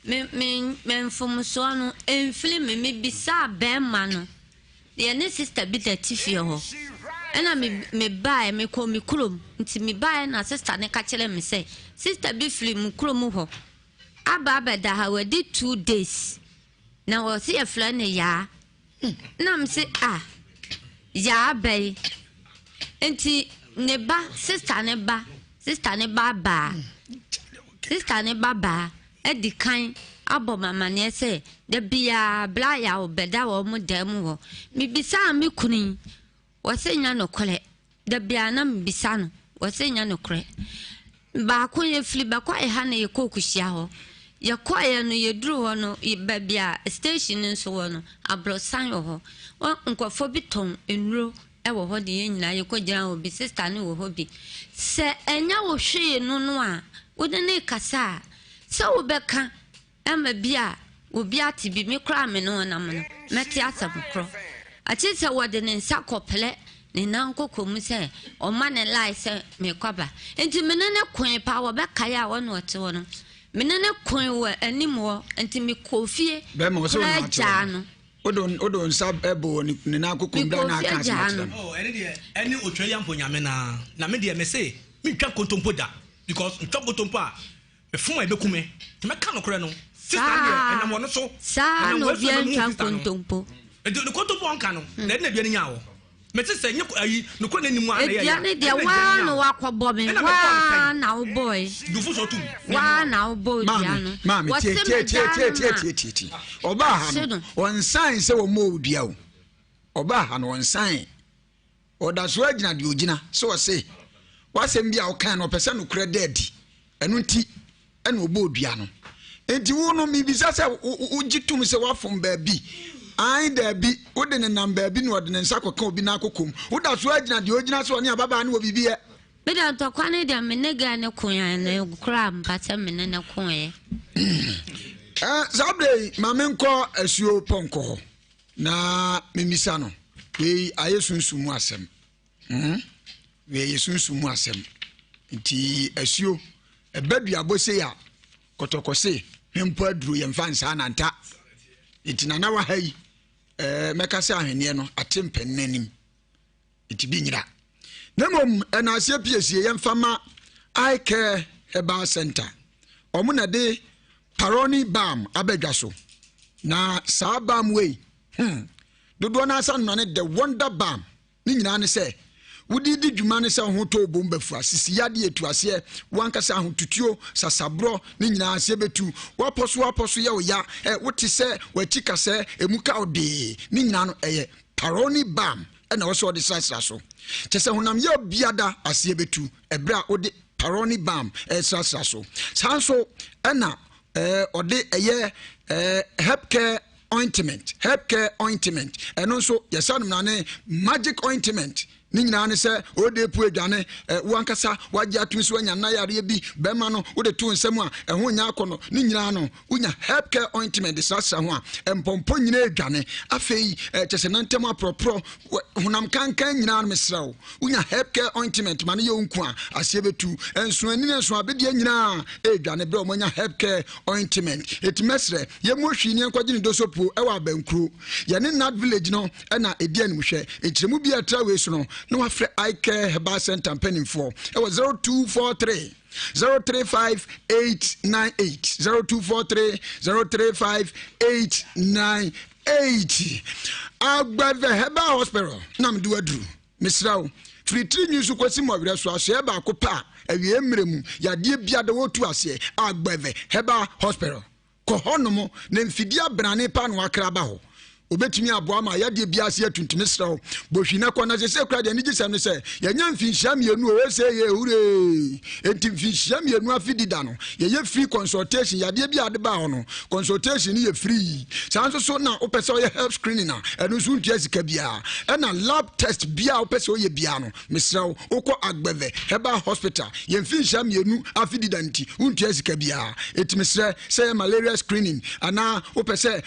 me me me mfomsoɔ no ɛmfiri me. Mebisaa bɛrima no, yɛne sista bi na ɛte fie hɔ. Ɛna me mebaeɛ, mekɔɔ me kurom. Nti mebaeɛ na sista no ka kyerɛɛ me sɛ, sista bi firi mo kurom hɔ aba abɛda ha, wadi 2 days. Na wɔse yɛfrɛ no Yaa. Na mese ah, Yaa bɛyi. Nti ne ba, sista ne ba, sista ne ba baa, sista ne ba baa adi kan abɔ me amaneɛ sɛ da biara bra Yaw bɛda wɔn dan mu hɔ. Mebisaa me kunu yi, wɔse nyɛ nokorɛ. Da biara na mebisa no, wɔse nyɛ nokorɛ. Baako yɛfiri Bɛkwae ha na yɛkɔɔ Kuhyia hɔ. Yɛkɔeɛ no yɛduruu hɔ no baabi a station no nso wɔ no aborosan wɔ hɔ. Wɔ nkurɔfoɔ bi tɔn nnuro wɔ hɔ de yɛn nyinaa yɛkɔgyina hɔ bi, sista no wɔ hɔ bi. Sɛ ɛnyɛ wo hwee no no a wode no rekasa a, sɛ wobɛka Ɛma bi a obi ate bi, me koraa me ne wo nam no, mɛte asɛm korɔ. Akyiri sɛ wɔde ne nsa kɔplɛ ne nan koko mu sɛ ɔma ne lie sɛ mekɔ aba. Nti me ne no koe paa, wɔbɛkae a ɔne ɔte hɔ no. Me ne no koe wɔ anim hɔ, nti mekɔɔ fie koraa gyaa no. Wode wo nsa bɔ ne nan koko mu berɛ a na aka asɛm akyerɛ no. Oh, ɛne deɛ ɛne otwa yi ampo nyame naa. Na me deɛ mese mentwa nkontompo da because metwa nkontompo a Mefom a ebeku me. Nti mɛka nokorɛ no. Sista no deɛ, ɛnam ɔno so. Saa Ɛnam na wei so na obiara mehu ntwa sista no. nkontompo. Nti ne kontompo a ɔnka no, na ɛde na dua no nyaa wɔ. Mete sɛ nye ayi, nokorɛ na ɛnni mu a na ɛyɛ Dua ya. no Ɛde deɛ, na dua no woaa nyaa na wɔ. woakɔbɔ me, Ɛna mebɔɔ no woaa sɛn? na wobɔe. Dufo sɛ ɔtom. Woaa na wobɔɔ dua Maame, no. maame, Wɔse tie, tie, tie, megyaa tie, no tie, ma tie, tie, tie. Ɔbaa ha ahye no, no. ɔnsan sɛ wɔmmɔɔ wo dua o. Ɔbaa ha no, ɔnsan. Ɔda so ara gyina deɛ ɔgyina sɛ ɔse w'asɛm bi a wokae no ɔpɛ sɛ nokorɛ da adi ɛno nti ɛna ɔbɔɔ dua no. Nti wo no mebisa sɛ wogye tom sɛ woafom baabi? Ae daabi, wode ne nam baabi na ɔde ne nsa kɔka obi nan kokom. Woda so ara gyina deɛ ɔgyina sɛ ɔne ababaa no wɔ biribi yɛ? Me deɛ ntɔkwa no deɛ me ne girl no koeɛ a ɛno koraa mpa sɛ me ne no koeɛ. Eh, saa berɛ yi ma menkɔ asuo pɔnkɔ hɔ. Na memmisa no, wei ayɛ sunsum mu asɛm. Hmm? Wei yɛ sunsum mu asɛm. Nti asuo, ɛba duabɔ sei a, kɔtɔkɔse, hwempo aduro yɛmfa nsaa nanta. Nti nana wa ha yi, ɛɛ mɛka sɛ ahweneɛ no ate mpɛn n'anim. Nti bi nyira. Na mmom ɛna aseɛ piesie yɛmfa ma eye care Herbal Center. Wɔn na de Paroni Balm aba dwa so. Na saa balm wei, hmm, dodoɔ no ara nona ne The Wonder Balm. Ne nyinaa ne sɛ, wode di dwuma ne sɛ wo ho tɔ wo bom bɛfua, sisi yadeɛ, etu aseɛ, wo ankasa ahotutuo, sasaborɔ, ne nyinaa aseɛ bɛtu, woapɔ so woapɔ so yɛ wo ya, ɛ, wote sɛ w'akyi kasɛɛ, emu ka wo dee, ne nyinaa no ɛyɛ Paroni Balm ɛna ɛwɔ sɛ wɔde srasra so. Kyɛ sɛ honam yaw biada aseɛ bɛtu ɛberɛ a wode Paroni Balm ɛresrasra so. Saa nso ɛna ɛɛ ɔde ɛyɛ ɛɛ Hepcare ointment, Hepcare ointment, ɛno nso yɛsa nom na ne magic ointment ne nyinaa ne sɛ ɔde pu aduane ɛ wo ankasa wagye atum so anya nna yareɛ bi bɛrima no wode to nsam a ɛho nyɛ akɔnɔ ne nyinaa no wonya Hepcare ointment de srasra ho a mpɔmpɔ nyinaa adwane afei kyɛ sɛ nantam aporɔporɔ honam kankan nyinaa no mesrɛ wo wonya Hepcare ointment ma no yɛ wo nku a aseɛ bɛtu nso ani ne nso abedeɛ nyinaa ɛredwane berɛ a wɔanya Hepcare ointment ɛti mɛsrɛ yɛmmɔ hwii ne yɛnkɔgye ne dosopuo ɛwɔ abankuro yɛne Nat village no ɛna ɛdi animhwɛ nkyerɛmu bi a ɛtra wei so no na wafrɛ Eye Herbal Center mpanimfoɔ ɛwɔ 0243 035 898 0243 035 898 Agbeve Herbal Hospital na mede waduru mesrɛ wo firi tiri nwi so kɔsi mmɔwerɛ so asoɛ baako pɛ a awie mmerɛ mu yadeɛ biada wɔtu aseɛ Agbeve Herbal Hospital Kɔ hɔnom, na mfidie abrane paa na wakra aba hɔ. Obetumi aboa ma yadeɛ biara ase atu nti mesrɛ wo, bɔ hwi na kɔ. Na seesei koraa deɛ anigyesɛm ne sɛ, yɛanya mfinhyia mmienu o, ose yɛ huree! Enti mfinhyia mmienu afe dida no, yɛyɛ free consultation, yadeɛ bi a ade baa hɔ no, consultation no yɛ free. Saa nso so na wopɛ sɛ ɔyɛ health screening a, ɛno nso wontua sika biara. Ɛna lab test biara a wopɛ sɛ ɔyɛ biara no, Mesrɛ wo, wokɔ Agbeve Herbal Hospital, yɛn mfinhyia mmienu afe dida nti, wontua sika biara. Enti mesrɛ, sɛ ɛyɛ malaria screening anaa wopɛ sɛ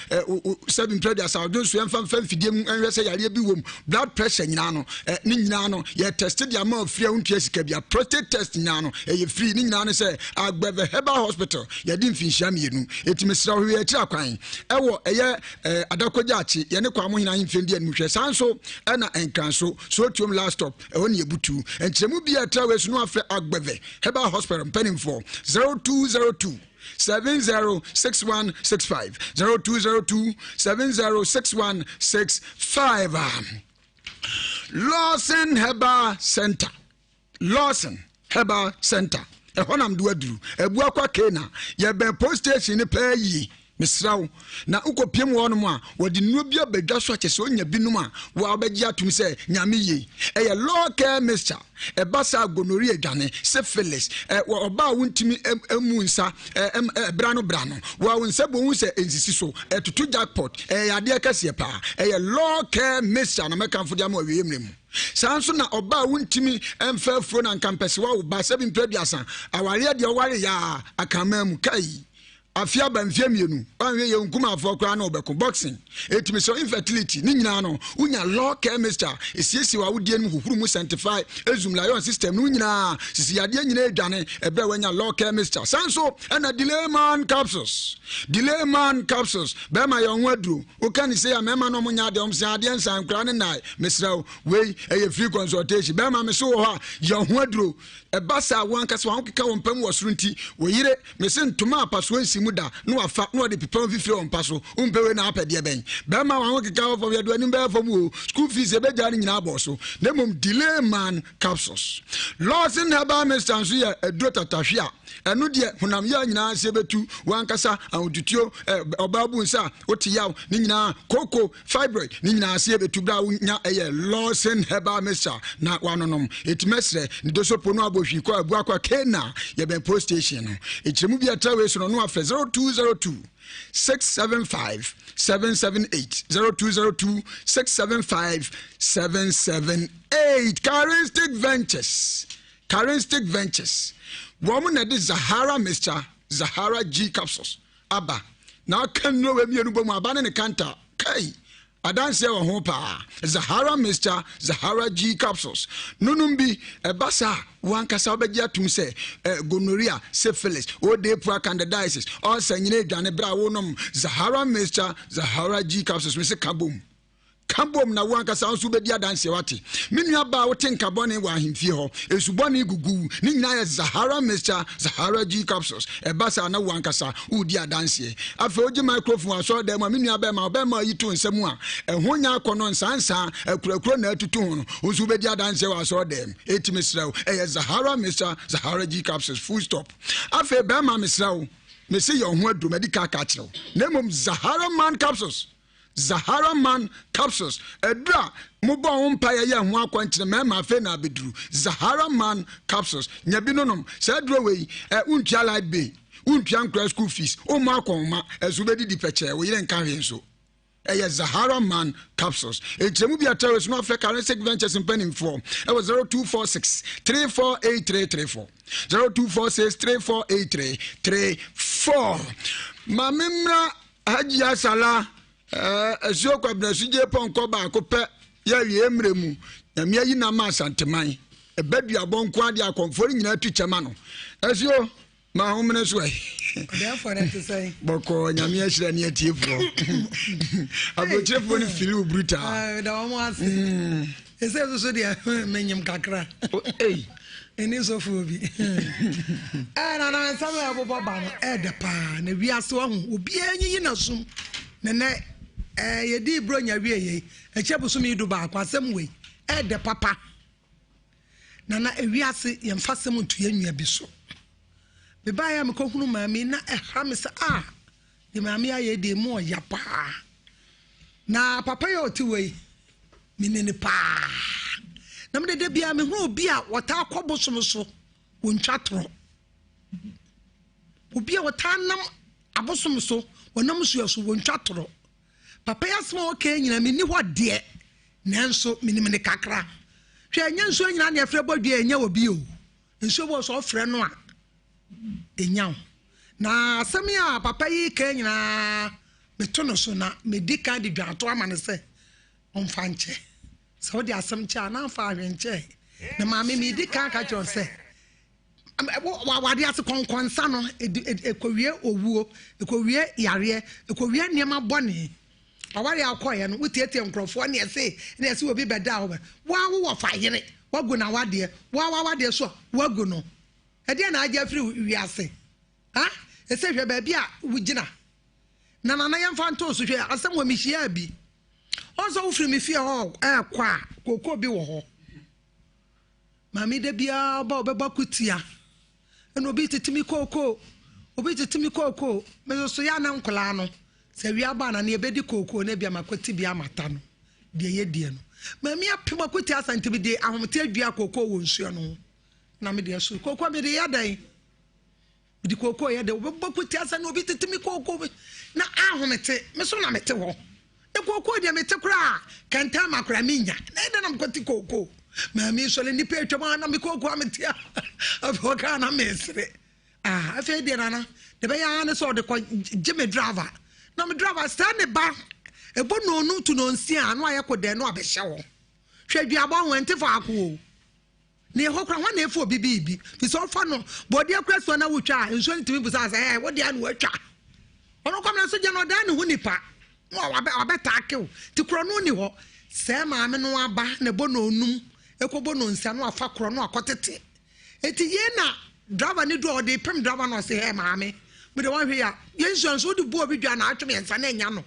sɛbi mprɛ aduasa wodwo nso yɛmfa mfa mfidie mu nhwɛ sɛ yareɛ bi wom, blood pressure nyinaa no, ne nyinaa no, yɛ test de ama wo free a wontua sika biara. Prostate test nyinaa no, ɛyɛ free. Ne nyinaa ne sɛ Agbeve Herbal Hospital, yɛde mfinhyia mmienu. Enti mesrɛ wo, hwehwɛ akyiri akwan ɛwɔ ɛyɛ Adako Gyaakye, yɛne Kwamo Hene Ahemfie ndi animhwɛ. Saa nso ɛna Nkranso. Sotuom last stop, ɛhɔ ne yɛbutu. Nkyerɛmu bi a ɛtra wei so no afrɛ Agbeve Herbal Hospital mpanimfoɔ 0202 706165 0202 706165. Lawson Herbal Center, Lawson Herbal Center, ɛhɔ nam do aduru Abuakwa Kena, yɛbɛn post station no pɛɛ yie. Mesrɛ wo, na wokɔpiem wɔ hɔnom a, wɔde nnuro bi aba dwa so akyɛ sɛ onya binom a, wo a wobɛgye atom sɛ Nyame ye. Ɛyɛ Law Care Mixture. Ɛba saa a, gonorrhea dwane, syphilis, ɛ, wɔ ɔbaa a wontumi mmu nsa, ɛ, ɛm, ɛ, bra no bra no. Wo a wo nsa bɔ hu sɛ ɛnsisi so, ɛtoto jackpot. Ɛyɛ yadeɛ kɛseɛ paa. Ɛyɛ Law Care Mixture na mɛkamfo de ama wo awieeɛ mmerɛ mu. Saa nso na ɔbaa a wontumi mfa afuro na anka mpɛ sɛ wawo ba sɛbi mprɛ aduasa, awareɛ deɛ ɔware yɛ a, akanman mu. Kai! Afe aba mfeɛ mmienu, wanhwɛ yie nkumaafoɔ koraa na wɔbɛko. Boxing, ɛtumi sɔ infertility, ne nyinaa no, wonya law care mixture, ɛsiesie w'awodeɛ no mu, hohoro mu, sanctify, ezum, lion system no nyinaa, sisi yadeɛ nyinaa ɛdwane ɛberɛ a wanya law care mixture. Saa nso ɛna delay man capsules, delay man capsules, bɛrima yɛ ɔho aduro, woka ne sei a mmarima no ɔmo nya adeɛ, ɔmo sɛ adeɛ nsa nkoraa ne nnae, mesrɛ wo, wei ɛyɛ free consultation, bɛrima me so wɔ hɔ a yɛ ɔho aduro, ɛba saa wo ankasa w'ahokeka wɔ mpa mu wɔ soro nti, wo yere Mese ntoma a apasoɔ nsi mu da na wafa na ɔde pepa wo mfifire wɔ mpa so. Wompɛ wei na wapɛ deɛ bɛn? Bɛrima a w'ahokeka wɔ fam yɛde w'anim bɛyɛ fam o. School fees yɛbɛgyaa ne nyinaa abɔ so. Na mmom delay man capsules. Lawson herbal mixture nso yɛ aduro tatahwe a ɛno deɛ honam yaw nyinaa aseɛ bɛtu, w'ankasa ahotutuo, ɔbaa bu nsa a wote yaw ne nyinaa, kooko, Fibroid ne nyinaa ase ebetu bere a wonya ɛyɛ Lawson Herbal Mixture na wanonom. Eti mɛsrɛ ne dosopo no abɔ hwii kɔ Abuakwa Kena yɛbɛn post station no. Ekyiremu bi a ɛtra wei so no no afrɛ 0202 675 778 0202 675 778. Charistic Ventures Charistic Ventures wɔn na ɛde Zahara Mixture Zahara G capsules aba na aka nnuro wei mmienu bɔ mu aba ne ne kanta kai adanseɛ wɔ ho paa Zahara mixture Zahara G capsules nonom bi ɛba saa wankasa wobɛgye atum sɛ eh, gonorrhea syphilis odepua candidiasis ɔsɛ nyina aduane berɛ a wonom Zahara mixture Zahara G capsules me se ka bom. Ka bom na wo ankasa nso wobɛdi adanseɛ wate. Me nua baa wote nka bɔne wɔ ahemfie hɔ, nsu bɔne gugu wo, ne nyinaa yɛ Zahara mixture, Zahara G capsules. Ɛba saa na wo ankasa woredi adanseɛ. Afei wogye microphone wɔ asɔredan mu a, me nua bɛrima, ɔbɛrima a ɔyi to nsa mu a ɛho nyɛ akɔnnɔ, nsaansaa, akurakuro na atutu ho no, wo nso wobɛdi adanseɛ wɔ asɔredan mu. Enti mesrɛ wo, ɛyɛ Zahara mixture, Zahara G capsules, full stop. Afei bɛrima mesrɛ wo, mese yɛ wo ho aduro, madi ka aka akyerɛ wo, na mmom Zahara man capsules, Zahara Man Capsules, Aduru a mobɔɔ ho mpaeɛ yɛɛ ho akɔnkyene mmarima afei na abɛduru. Zahara Man Capsules, Nya bi nonom. Saa aduro wei, ɛ, wontua light bill, wontua nkora school fees, wommɔ akɔnhoma, ɛnso wobɛdidi pɛkyɛɛ, wo yere nka hwee nso. Ɛyɛ Zahara Man Capsules. Nkyerɛmu bi a ɛtra wei so no afrɛ Karensic Ventures mpanimfoɔ ɛwɔ 0246 348334, 0246 348334. Ma memmra Hajia Salah, eh, Asuo Kwabena Sugye pɔnkɔ baako pɛ yɛ awie mmerɛ mu. Nyame ayi no ama Asanteman. Ɛba duabɔ nko adeɛ akɔmfoɔ no nyinaa tu kyɛ ma no. Asuo, ma ahomene so ɛ. Ɔdɛɛfoɔ no te sɛn? Bɔkɔɔ, Nyame ahyira ne atiefoɔ. Aburokyerefoɔ no fili wo brutal. Meda wɔn ase. Ɛsɛ nso so deɛ menyim kakra. Ɛni sɔfoɔ bi. Ɛɛ na na nsɛm a ɛbobɔ ba no ɛɛdɛ paa na wiase wahu obiara nyiyi n'asom na nɛ ɛɛ yɛdi buronya wie yei ɛkyɛ bosom yi du baako asɛm wei ɛɛdɛ papa na na ewiase yɛmfa asɛm nto yɛn nua bi so. Mebaeɛ a mekɔhunu maame na ɛha me sɛ a deɛ maame ayɛ deɛ mu ɔya paa. Na papa yi a ɔte hɔ yi, menim no paa. Na mede da biara mehunu obi a wɔtaa kɔ bosom so, wɔntwa torɔ. Obi a wɔtaa nam abosom so, wɔnam nsuo so, wɔntwa torɔ. Papa yi asɛm a ɔka nyinaa, menni hɔ deɛ, nanso menim no kakra. Hwɛ, ɛnyɛ nsuo nyinaa na yɛfrɛ bɔ dua, ɛnyɛ obi o. Nsuo bɔ sɛ ɔfrɛ no a, ɛnya wo. Na asɛm yi a papa yi reka nyinaa, meto no so na medi kan de dwanto ama no sɛ ɔmfa nkyɛ. Sɛ wode asɛm kyɛ a, na amfa ahwenkyɛ. Na maame medi kan ka kyerɛ sɛ wawade ase kɔnkɔnsa no ɛkɔwie owuo, ɛkɔwie yareɛ, ɛkɔwie nneɛma bɔne. Aware a wokɔeɛ no, wotietie nkurɔfoɔ ne ɛse ne ɛse obi bɛda hɔ. Woa wowɔ fa yere, woagu n'awadeɛ, woa w'awadeɛ so a, woagu no. Ɛdeɛn na agye afiri wiase? Ha? Ɛsɛ hwɛ baabi a wogyina. Na nana yɛmfa ntoo so hwɛ asɛm wɔ mehyiaa bi. Ɔn sɛ wofiri me fie hɔ ɛɛkɔ a, kookoo bi wɔ hɔ. Maame da biara ɔba ɔbɛbɔ akutia. Ɛna obi tete me kookoo, obi tete me kookoo. Me nso so yɛ ana nkwadaa no, sɛ awia bɔ ana ne yɛbɛdi kookoo na ebia makɔte bi amata no, deɛ yɛdie no. Maame apem akutia asa nti mede ahomete adua kookoo wɔ nsuo no ho. Na mede asu kookoo mede yɛ dɛn? Mede kookoo yɛ dɛn? Wobɛbɔ kuti asa na obi tete me kookoo na ahomete me so na mete hɔ. Ne kookoo deɛ mete koraa kɛntɛn ma koraa menya. Na ɛdɛn na mekɔte kookoo? Maame sɔre nnipa atwam a na me kookoo a mete a afei ɔkaa na mesere. Ah, afei deɛ nana deɛ bɛyɛ ara ne sɛ ɔde kɔ gye me driver. Na me driver sɛ ne ba ɛbɔ nonu to nonsia ano ayɛ kɔ dɛn no abɛhyɛ hɔ. Hwɛ duabɔ ho ɛnte faako o. Na ɛhɔ koraa, hwan na ɛfa obi biribi? Fi sɛ ɔfa no bɔdeɛ kora suo na wotwa a, nsuo no tumi busa sɛ, ɛɛ, wo deɛ na watwa. Ɔno kɔm na so gya no ɔdan ne ho nipa na wabɛtaake wo. Nti korɔ no ni hɔ. Sɛ maame no aba na ɛbɔ no onum, ɛkɔbɔ no nsa na wafa korɔ no akɔtete. Nti yei na driver no du a ɔde pem driver no ɔse, ɛɛ maame, mede wanhwɛ yi a, yɛn nsuo nso wode bu obi dwa na atwe mmiɛnsa na ɛnya no.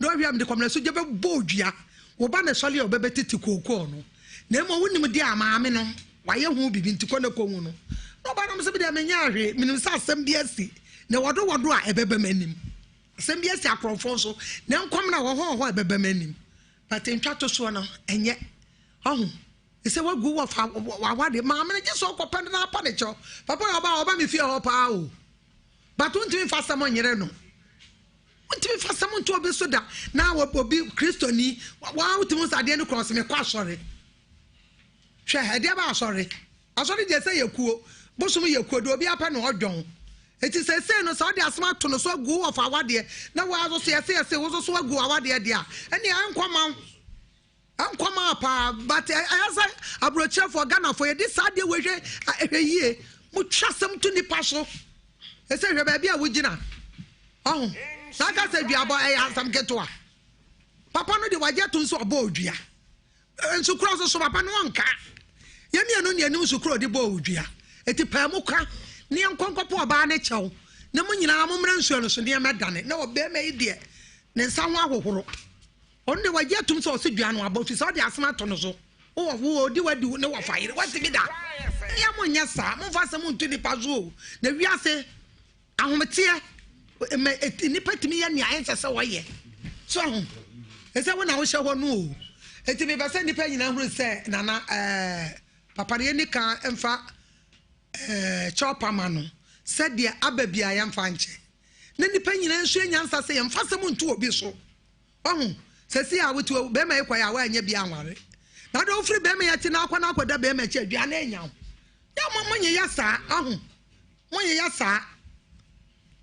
Na ɔhwɛ a mede kɔmena so gya bɛbɔ dua. Wo ba na ɛsɔre a ɔbɛbɛtete kookoo no. Na mmom wonim deɛ a maame no wayɛ ho biribi nti kɔ na kɔhu no. Na ɔbaa no sɛ medeɛ menyɛɛ hwee, menim sɛ asɛm bi asi na wɔdo wɔdo a ɛbɛba m'anim. Asɛm bi asi akorɔmfoɔ so na nkɔm na wɔ hɔ wɔ hɔ a ɛbɛba m'anim. But ntwa to soɔ no ɛnyɛ. Ɔho sɛ wagu wɔ fa wawade maame no gye sɛ ɔkɔpɛ no na apa ne kyɛw. Papa yɛ ɔbaa ɔba me fie hɔ paa o. But wontumi mfa asɛm nyere no. Wontumi mfa asɛm nto obi so da na obi Kristoni waa wotumi hu sɛ adeɛ no kura ɔsɛ mekɔ asɔre. Hwɛ ɛdeɛ ba asɔre. Asɔre deɛ sɛ yɛ kuo. Bosom yɛ kuo deɛ obi apɛ na ɔdwɔn. Eti seesei no sɛ ɔde asɛm ato no so agu wo wɔfa awadeɛ na waa nso so yɛse yɛse wo nso so agu awadeɛ deɛ a ɛnneɛ ɛnkɔ ma wo. Ɛnkɔ ma paa but ɛyɛ sɛ aburokyerefoɔ Ghanafoɔ yɛde saa adeɛ wei hwɛ hwɛ yie. Motwa asɛm to nipa so. Ɛsɛ hwɛ baabi a wogyina. Ɔho. Na aka sɛ duabɔ ɛyɛ asɛm ketewa. Papa. Papa no deɛ wagye atom sɛ ɔbɔɔ dua. Nso kura nso so papa no ɔnka. Yɛn mmienu ne anim nso kura ɔde bɔɔ dua. Eti paa mu ka ne yɛn nkɔ nkɔpɔ ɔbaa ne kyɛw na mo nyinaa mo mmra nsuo no so ne yɛn mɛdane na ɔbɛrima yi deɛ ne nsa ho ahohoro. Ɔno deɛ wagye atom sɛ ɔse dua no abɔ firi sɛ ɔde asɛm ato no so. Wowɔ wo ɔdi wadi ne wɔfa yere wate bi da. Yɛ mo nyɛ saa momfa asɛm nto nipa so o na wiase Ahometeɛ ma nnipa tumi yɛ nea ɛnsɛ sɛ wɔyɛ. So ahu? Ɛsɛ wo na wohyɛ hɔ no o. Eti mepɛ sɛ nnipa nyinaa hunu sɛ nana ɛɛ papa no yɛnni kan mfa ɛɛ kyɛw ma no sɛdeɛ aba bi a yɛmfa nkyɛ. Na nnipa nyinaa nso nyansa sɛ yɛmfa asɛm nto obi so. Wahu? Sɛsi a wote hɔ, bɛrima yi kɔeɛ a woanyɛ bi anware. Na wode wofiri bɛrima yi akyi na akɔ na akɔda bɛrima akyi aduane anya wo. Yɛ mo monyeyɛ saa, wahu? Monyeyɛ saa.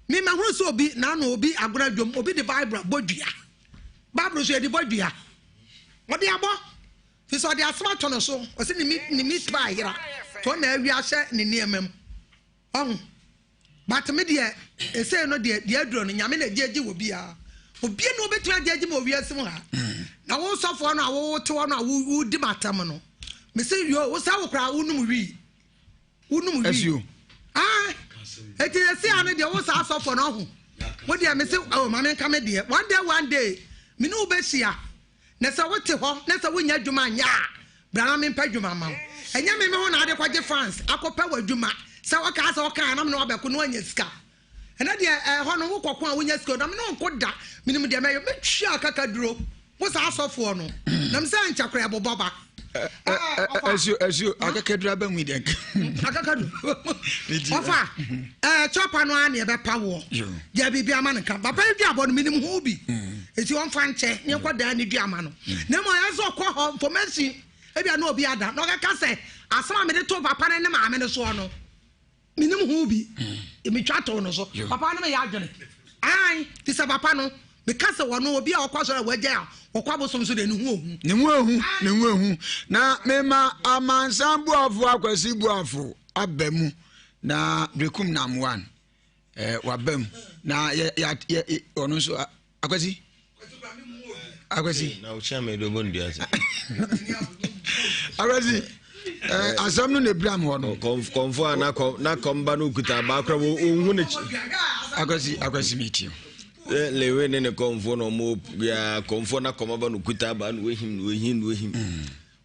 Me mahunu sɛ obi n'ano obi agorɔ adwom, obi de Bible abɔ dua. Bible nso yɛde bɔ dua. Ɔde abɔ. Fi sɛ ɔde asɛm ato no so. Ɔsɛ ne ne meat pie yera. Tɔ na awi ahyɛ ne nneɛma mu. Ɔho. But me deɛ esei no deɛ deɛ aduro no nyame na gyegye wɔ biara obia ni obetumi agyegye ma owiase mu ha na wo sɔfoɔ no a wo te hɔ no a wo di matam no me se yo wo sɛ wo koraa wo num wii wo num wii ah eti esi ano deɛ wo saa sɔfoɔ no ɔho wo deɛ me se oh maame nka me deɛ one day one day me ne wo bɛhyia Na sɛ wote hɔ na sɛ wonnya adwuma nyɛ a, bra na mempɛ adwuma mma wo. Ɛnyɛ me me ho na wode kɔgye fans akɔpɛ w'adwuma. Sɛ wokaa sɛ wokaa a na me ne wo abɛko na woanya sika. Ɛnɛ deɛ ɛhɔ no wokɔko a wonya sika o, na me ne wo nko da. Menim deɛ mɛyɛ. Mɛtwia akakaduro wo saa asɔfoɔ no. Na me sɛ ɛnkyɛ koraa ɛbobɔ ba. Asuo asuo akakaduro aba mu yi deɛ nka. Akakaduro. Ɔfa ɛɛ chɔpa no ara na ɛbɛpa woɔ. Deɛ biribi ama no nka. Papa yi duabɔ no menim ho bi. Eti ɔmfa nkyɛ ne nkɔ dan ne dua ma no. Na mmom ɛyɛ sɛ ɔkɔ hɔ information ebia na obi ada na ɔkɛka sɛ asɛm a mede too papa no ne maame no soɔ no menim ho bi. Metwa too no so. Papa no meyɛ adwene. Ae, te sɛ papa no meka sɛ wɔno obi a ɔkɔ asɔre a wagyae a ɔkɔ abosom so deɛ ne ho ohu. Ne ho ehu, ne ho ehu. Na mema amansan buafo akwasi buafo aba mu na berekum nam one. Eh, waba mu na yɛ yɛ yɛ ɔno nso akwasi akwasi. na ɔkyia mi edo bɔ ne dua ase. akwasi ɛɛ eh, asɛm no na ebira mu hɔ no. kɔnfo a na kɔm na kɔmba no kuta abaa kora wo ohun ne kyi. akwasi akwasi mi ti. Eh, lewe ne ne kɔnfo na ɔmo bia kɔnfo na kɔmba ba no kuta abaa na wohim na wohim na wohim.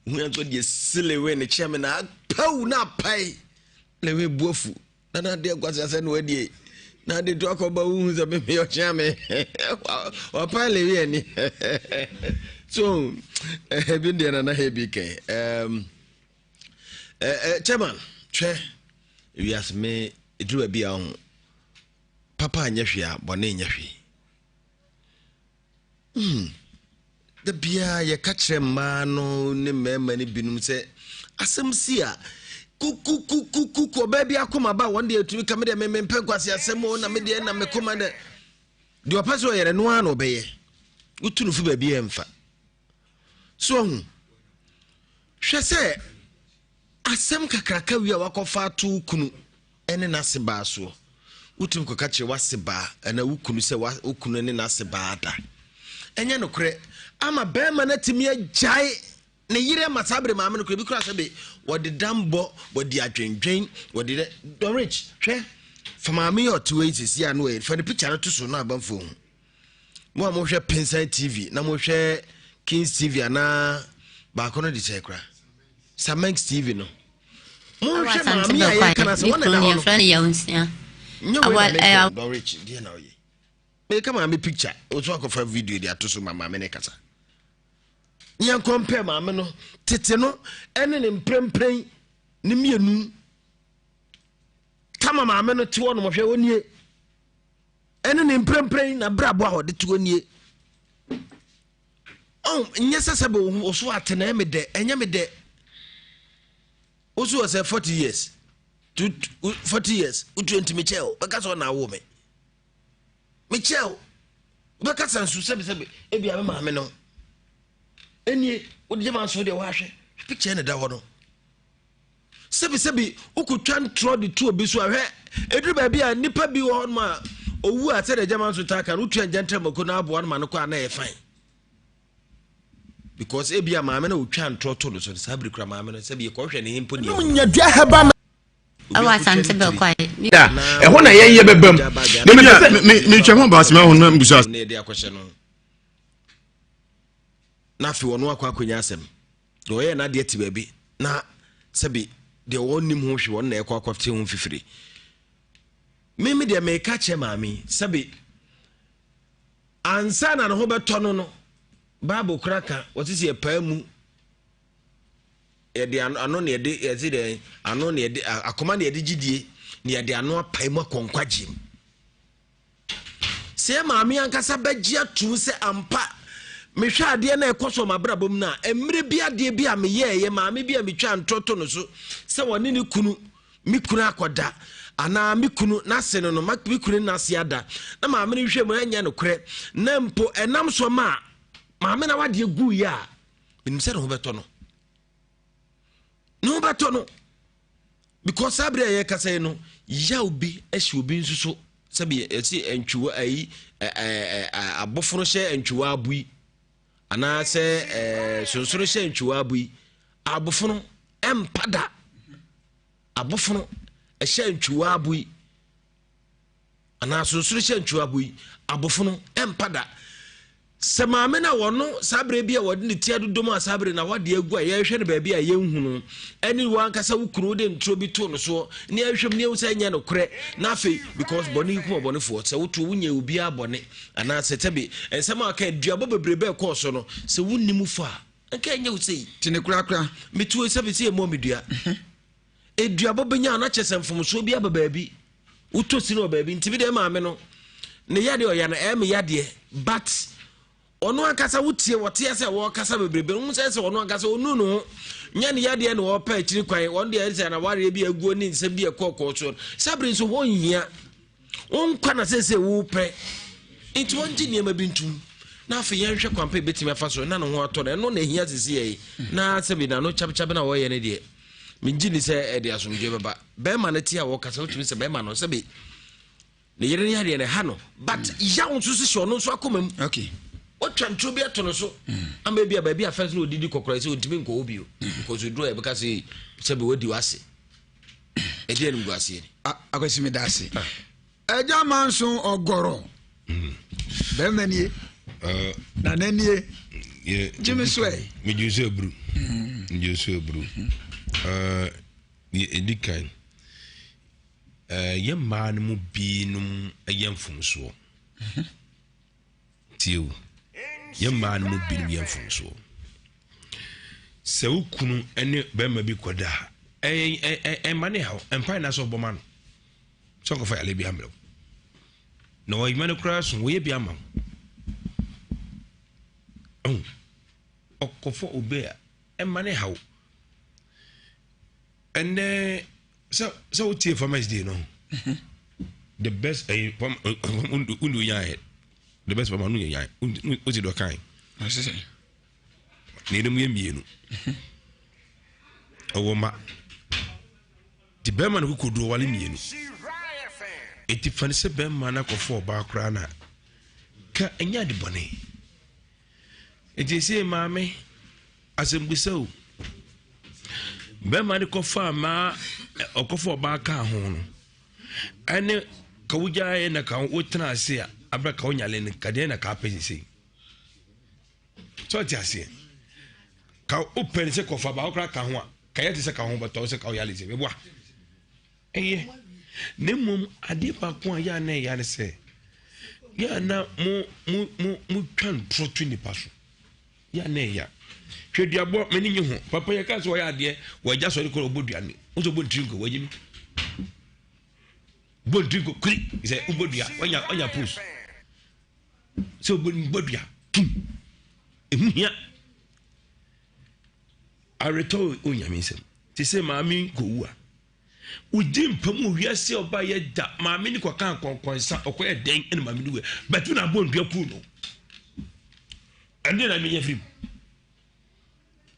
Ohun yɛn nso deɛ si lewe ne kyia mi na apaw na apae lewe bu afu. Na na adeɛ kwasi asɛ na wadie na ade to akɔba wohu sɛ meme ɔkyea me wapae lewi ani so ebi deɛ nana hɛ bi kɛn chairman hwɛ wiase me ɛduru baabi a ho papa nyɛ hwee a bɔne nyɛ hwee Hmm. Da biara yɛka kyerɛ mmaa no ne mmarima no binom sɛ asɛm si a kukukukuku ɔbaa bi akoma ba wɔn deɛ tumi ka me deɛ mempɛ nkwasi asɛm o na me deɛ na me koma dɛ deɛ ɔpɛ sɛ ɔyɛ no ara na ɔbɛyɛ wotu no fo baabi a ɛmfa so ɔho hwɛ sɛ asɛm kakraka wi a wakɔfa ato kunu ne n'ase baa soɔ. Wotumi kɔka kyerɛ w'ase baa anaa wo kunu sɛ wo kunu ne n'ase baa da. Ɛnyɛ nokorɛ ama bɛrima no atumi agyae ne yere ama saa bere maame no korɛ bi koraa sɛ be wɔde dambɔ wɔde adwendwen wɔde dɛ Don Rich hwɛ fa maame yɛ ɔte wei sisi ano ɛ fa ne picture no to so na abanfoɔ hu mo a mohwɛ Pinsan TV na mohwɛ Kings TV anaa baako no de sɛ koraa Samex TV no monhwɛ maame a yɛka no sɛ wɔn na ɛda hɔ no nyɛ wei na meka Don Rich deɛ na ɔyɛ meka maame picture ɔso akɔfa video de ato so ma maame ne kasa yɛn kɔmpɛ maame no tete no ɛne ne mprempren ne mmienu kama maame no te hɔ nom hwɛ ɔnie ɛne ne mprempren na brabɔ a ɔde te hɔ nie ɔn nyɛ sɛ sɛ bɛ ɔso ate na ɛmɛ dɛ ɛnyɛ me dɛ woso wɔ sɛ 40 years to 40 years wotu nti mekyɛ o bɛka sɛ ɔna awo me mekyɛ o wobɛka sɛ nso sɛbisɛbi ebi a me maame no ɛnie wode gyama nso deɛ woahwɛ picture ne da hɔ no Sɛbisɛbi, wokotwa ntorɔ de to obi so a, hwɛ, ɛduru baabi a nnipa bi wɔ hɔnom a, owu a sɛdeɛ gyama nso taa ka no, wotua ngyɛntrɛ mako na aboa no ma no kɔ a na ɛyɛ fine. Because ebia maame no a ɔtwa ntorɔ to no so no, saa bere kura maame no, sɛbi yɛkɔhwɛ ne he mpo ne Nom nyadua herbal Ɛwɔ Asante Bɛkwae. Da, ɛhɔ na yɛn yɛ bɛbam. Na mepɛ sɛ metwa ho baasema ho na mbusa. Na yɛde akɔhyɛ no. Na afei ɔno akɔ akɔnya asɛm. Deɛ ɔyɛ n'adeɛ te baabi na sɛbi deɛ wɔnnim ho hwee ɔno na ɛkɔ akɔte ho mfifiri. Me me deɛ meka kyerɛ maame sɛbi ansa na ne ho bɛtɔ no no Bible kora ka wɔte sɛ yɛpaa mu yɛde ano na yɛde yɛde dɛ ano na yɛde akoma na yɛde gyidie na yɛde ano apae mu akɔ nkwagye mu sɛ yɛ maame ankasa bɛgye atum sɛ ampa mehwɛ adeɛ na ɛkɔ so m'abrabɔ mu no a mmerɛ bi adeɛ bi a meyɛɛyɛ maame bi a metwa ntorɔ to no so sɛ wɔne ne kunu me kunu akɔda anaa me kunu n'ase no no me kunu n'ase ada na maame no hwɛ mu ɛnyɛ nokorɛ na mpo ɛnam so ma maame na wadeɛ gu yɛ a menim sɛ ne ho bɛtɔ no ne ho bɛtɔ no because saa berɛ a yɛkasa yi no yaw bi hyɛ obi nso so sɛbi yɛsi ntwiwa ayi ɛɛ abɔfono hyɛ ntwiwa abui anaasɛ ɛɛ sonsono hyɛ ntwiwa abui abofono ɛmpa da abofono ɛhyɛ ntwiwa abui anaa sonsono hyɛ ntwiwa abui abofono ɛmpa da Sɛ maame no a wɔno saa berɛ bi a wɔde ne ti adodom a saa berɛ na wade agu a yɛrehwɛ no baabi a yɛnhu no ɛne wo ankasa wo kunu wode ntoro bi too no soɔ ne yɛhwɛ mu ne yɛhu sɛ ɛnyɛ nokorɛ na afei because bɔne yi kuma ɔbɔnefoɔ sɛ wotoɔ wonyɛ obiara bɔne anaasɛ sɛbe nsɛm a aka aduabɔ bebrebe ɛkɔɔ so no sɛ wonni mu fa a nka ɛnyɛ wo sei tene korakora metuo sɛbe sɛ yɛmmɔ me dua Eduabɔ bɛnya na kyerɛ sɛ mfomsoɔ bi aba baabi wotɔ sini wɔ baabi nti bi deɛ maame no ne yadeɛ ɔya no ɛyɛ me yadeɛ but ɔno ankasa wotie wɔteɛ sɛ wɔkasa bebrebe ho sɛ sɛ ɔno ankasa ɔnu ne ho nyɛ ne yadeɛ na wɔpɛ akyiri kwan wɔn deɛ sɛ na wareɛ bi aguo ne nsɛm bi ɛkɔɔkɔɔ soɔ saa bere nso wɔn hia Wo nkwa na seesei worepɛ, nti wɔngye nneɛma bi ntom na afei yɛnhwɛ kwan pa ebetumi afa so na ne ho atɔ no. Ɛno na ehia sisi yɛ na sɛbi na no kyabekyabe na wɔyɛ no deɛ mengye ni sɛ ɛde asomdwoe bɛba. Bɛrima no te a wɔkasa wotumi sɛ bɛrima no sɛbi ne yere no yadeɛ no ɛha no but yaw nso so hyɛ ɔno nso akoma mu. Okay. Wotwa nturo bi ato no so ama ebi a baabi a fɛn so na odidi kɔkɔrɔ sɛ ontumi nkɔ hɔ bio because oduro a yɛbɛka sɛ sɛbi wadi wase. ɛdeɛ animguaseɛ ni. Akwasi meda ase. Agya manso ɔgɔrɔ. Mm. Bɛrima nie. Uh, Nana nie. Gye me so ɛ. Megye so aburu. Mm. Megye so aburu. Uh, ɛdi kan. Uh, yɛ mmaa no mu binom yɛ mfomsoɔ. Mm-hmm. Tie o, yɛn mmaa no mu binom yɛ mfomsoɔ. Sɛ wo kunu ne bɛrima bi kɔda a, ɛmma ne haw, mpae na sɛ ɔbɔ ma no sɛ ɔkɔfa yale bi ammerɛ wo. Na ɔyima no koraa so wɔyɛ bi ama wo. Ɔkɔfa obi a ɛmma ne haw. Ɛnɛ sɛ sɛ wotie farmers day no the best ɛyi eh, fam wundu yan yɛ the best farmer no yɛ yan wosi dɔ kan na enom yɛ mmienu ɔwɔ ma ti bɛrima no koko do ɔwale mmienu eti fani sɛ bɛrima no akɔfo ɔbaa koraa na ka ɛnyɛ ade bɔne eti ese maame. Asɛmbisa o, bɛrima de kɔfaa mmaa ɔkɔfa ɔbaa kaa ho no ɛne ka wogyaeɛ na ka wotena ase a abɛ ka wonyale no ka deɛ na ka apɛ sesei sɛ ɔte aseɛ ka wopɛ no sɛ kɔfa baa wokora ka ho a ka yɛ te sɛ ka ho bɛtɔ sɛ ka woyale sɛ bɛboa ɛyɛ na mmom adeɛ baako a yɛ a na ɛyɛ ne sɛ yɛ a na mo mo mo motwa ntorɔ to nipa so Yɛ na ɛya. Hwɛ duabɔ, m'ani nye ho. Papa yɛ kaa sɛ ɔyɛ adeɛ, wɔagya sɔre kɔ ɔbɔ dua ne. Wo sɛ ɔbɔ ntiri nko, wagye mi. Bɔ ntiri nko, kuri, sɛ wobɔ dua, wanya, wanya post. Sɛ ɔbɔ bɔ dua, tum. Ɛho hia. Awerɛtɔ onyame nsɛm. Te sɛ maame nkɔwu a. Wogye mpa mu wiase a ɔba yɛ da maame ne kɔka akɔnkɔnsa ɔkɔyɛ dɛn ɛna maame no wɛ bɛtu na abɔ ndua kuu no ɛnde na menya firim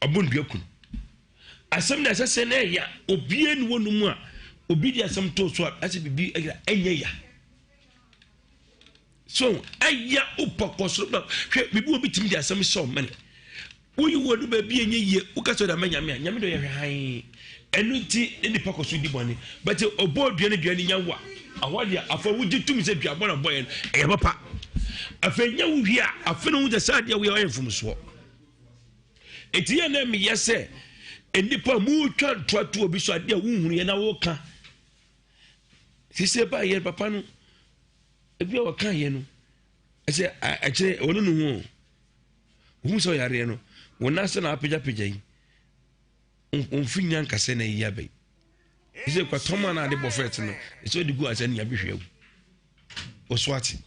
ɔbɔ ndua kunu asɛm na ɛsɛ sɛ na ɛya obiara ni wɔ no mu a obi de asɛm to so a ɛsɛ biribi ɛyɛ ɛnyɛ ya so ɛya wopɔ kɔ soro ba hwɛ biribi obi tumi de asɛm hyɛ ɔmɛne. Woyi wo adu baabi a ɛnyɛ yie, woka sɛ ɔde ama Nyame a, Nyame de ɔyɛ hwɛ hann. Ɛno nti ne nipa kɔ so di bɔne. But ɔbɔɔ dua no dua no nya wo a, ɛhɔ deɛ afei wogye tom sɛ dua bɔ na ɔbɔeɛ no, ɛyɛ papa. Afei nya wo wie a, afei na wohu sɛ saa adeɛ woyɛ ɔyɛ mfomsoɔ. Enti yɛ na meyɛ sɛ nnipa motwa ntoa to obi so adeɛ a wohunu yɛ na woka. Sisi ɛbaa yɛ papa no, ebi a wɔka yɛ no, ɛsɛ ɛkyerɛ wɔn no ho. Wohu sɛ ɔyareɛ no, wɔn nan ase na apagyapagya yi. Wɔmfi nya nkasɛ na ayi abɛn. Ɛsɛ kwatɔm a na ade bɔ fɛt no, ɛsɛ ɔde gu asɛ no yɛabɛhwɛ agu. Wɔso ate.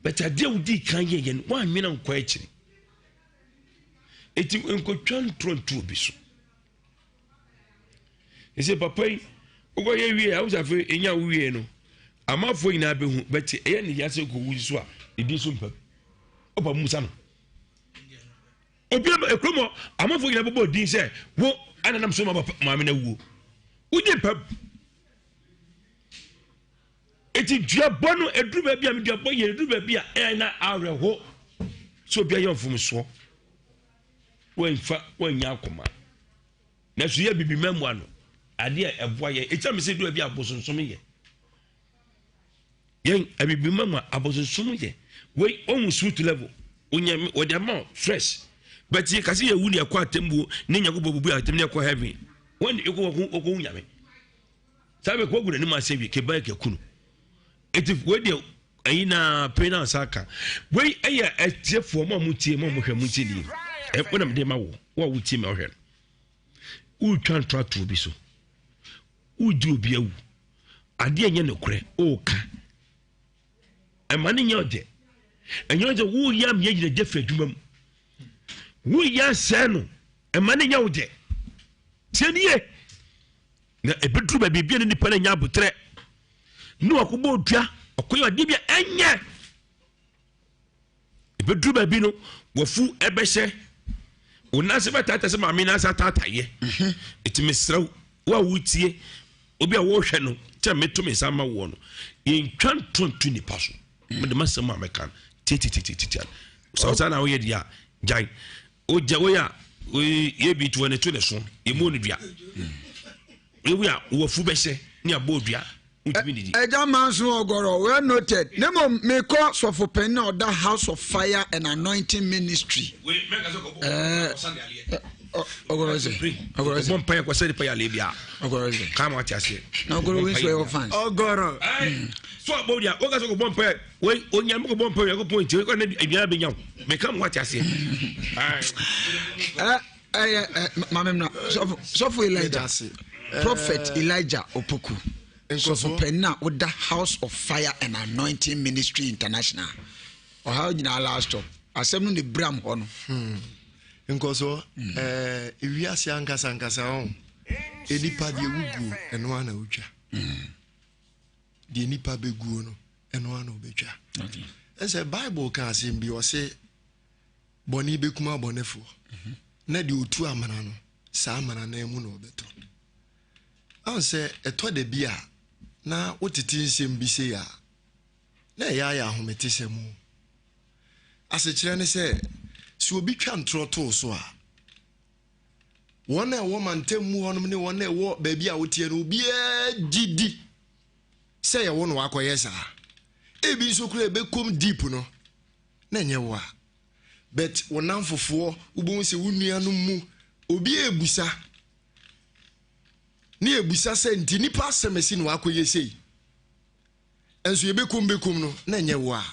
But adeɛ a wodii kan yɛyɛ no, woanwene nkɔ akyiri. Eti nkotwa ntorɔ nto obi so. Ɛsɛ papa yi, wokɔyɛ wie a, wosɛ afei ɛnya wo wie no, amanfoɔ nyinaa bɛhu, bɛte ɛyɛ ne yɛ sɛ kɔwu so a, ɛdi so mpa bi. Ɔpa musa no. Obi ekuro mu amanfoɔ nyinaa bɛbɔ din sɛ wo ɛna nam so ma maame no awuo. Wogye mpa bi. Eti duabɔ no eduru baabi a duabɔ yɛ eduru baabi a ɛyɛ na awerɛho sɛ obi ayɛ mfomsoɔ wɔnfa wɔnnya akoma nanso yɛ bibi mɛmoa no adeɛ a ɛboa yɛ ekyɛ mi sɛ eduru baabi a abosonsom yɛ yɛn abibi mɛmoa abosonsom yɛ wei ohun sweet level onyame wɔde ama fresh but yɛ kasi yɛ wu ne ɛkɔ atembuo ne nyankopɔn bubu atem ne ɛkɔ heaven wɔn ekɔ wɔkɔ wɔkɔ hu nyame. Saa bɛ kɔ gu n'anim ase wie keba yɛ kɛku no eti wei deɛ ɛyi na pay na nsa aka wei ɛyɛ ɛtiefoɔ mo a mo tie mo a mo hwɛ mo tie nie ɛwɔ na mo de ma wo wo a wo tie ma ɔhwɛ no wotwa nto ato obi so wodi obi awu adeɛ nyɛ nokorɛ ɔɔka ɛma ne nyɛ ɔdɛ ɛnyɛ ɔdɛ woyɛ ameɛ gyina gye fɛ adwuma mu woyɛ asɛe no ɛma ne nyɛ ɔdɛ tie nie Na ɛbɛduru baabi bi a ne nipa no anya aboterɛ ne wakɔbɔ odua ɔkɔyɛ adeɛ bi a ɛnyɛ ɛbɛduru baabi no wafu ɛbɛhyɛ wo nan ase bɛtaata sɛ maame nan ase ataatayɛ ɛti mesrɛ wo wo a wotie obi a wɔrehwɛ no kyɛ meto me nsa ma woɔ no yɛntwa ntonto nipa so mede masɛm a mɛka no tititititi sɛ wo saa na woyɛ deɛ a gyae Ogya wei a yɛ bi to ne to ne so yɛ mu no dua ewi a wafu bɛhyɛ ne abɔ dua ntumi didi. Ɛgya manso ɔgɔrɔ well noted ne mmom mekɔ sɔfo panyin a ɔda House of Fire and Anointing Ministry. Ɔgɔrɔ sɛ ɔgɔrɔ sɛ. Ɔbɔ mpa yɛ kɔ sɛ nipa yɛ alɛ bia. Ɔgɔrɔ sɛ. Kaa ma ɔte aseɛ. Na ɔgɔrɔ wei nso ɛwɔ fans. Ɔgɔrɔ. So ɔbɔ dua wɔka sɛ ɔbɔ mpa yɛ. Wei onyame kɔ bɔ mpa Onyankopɔn nti wei ne aduane abɛnya wo meka mo wate aseɛ. Ɛyɛ maame mna sɔfo Elijah prophet Elijah Opoku sɔfo panyin a woda House of Fire and Anointing Ministry International ɔhaw nyinaa last stop asɛm no ne bram hɔ no. Hmm. Nkɔsoɔ hmm. ɛɛ ewiase ankasa ankasa ɔn nipa deɛ wuguo ɛno ara na wotwa. Hmm. Deɛ nipa bɛguo no, ɛno ara na ɔbɛtwa. Ɛsɛ Bible ka asɛm bi, ɔse bɔne bɛkum abɔnefoɔ, mhm. na deɛ ɔtu amena no, saa amena no mu na ɔbɛtɔ. Ahu sɛ ɛtɔ da bi a na wotete nsɛm bi sei a, na ɛyɛ ayɛ ahometesɛm o. Asekyerɛ ne sɛ, sɛ obi twa ntorɔ too so a, Wɔn a ɛwɔ mantam mu hɔnom ne wɔn a ɛwɔ baabi a woteɛ no, obiara gye di sɛ yɛwo no wakɔyɛ saa. Ebi nso koraa ɛbɛkɔm deep no, na ɛnyɛ wo a. But wo namfofoɔ, wobɛhu sɛ wo nuanom mu, obi ebusa. Ne ebusa sɛ nti nipa asɛm asi na wakɔyɛ sei. Nso yɛbɛkum bɛkum no, na ɛnyɛ wo a.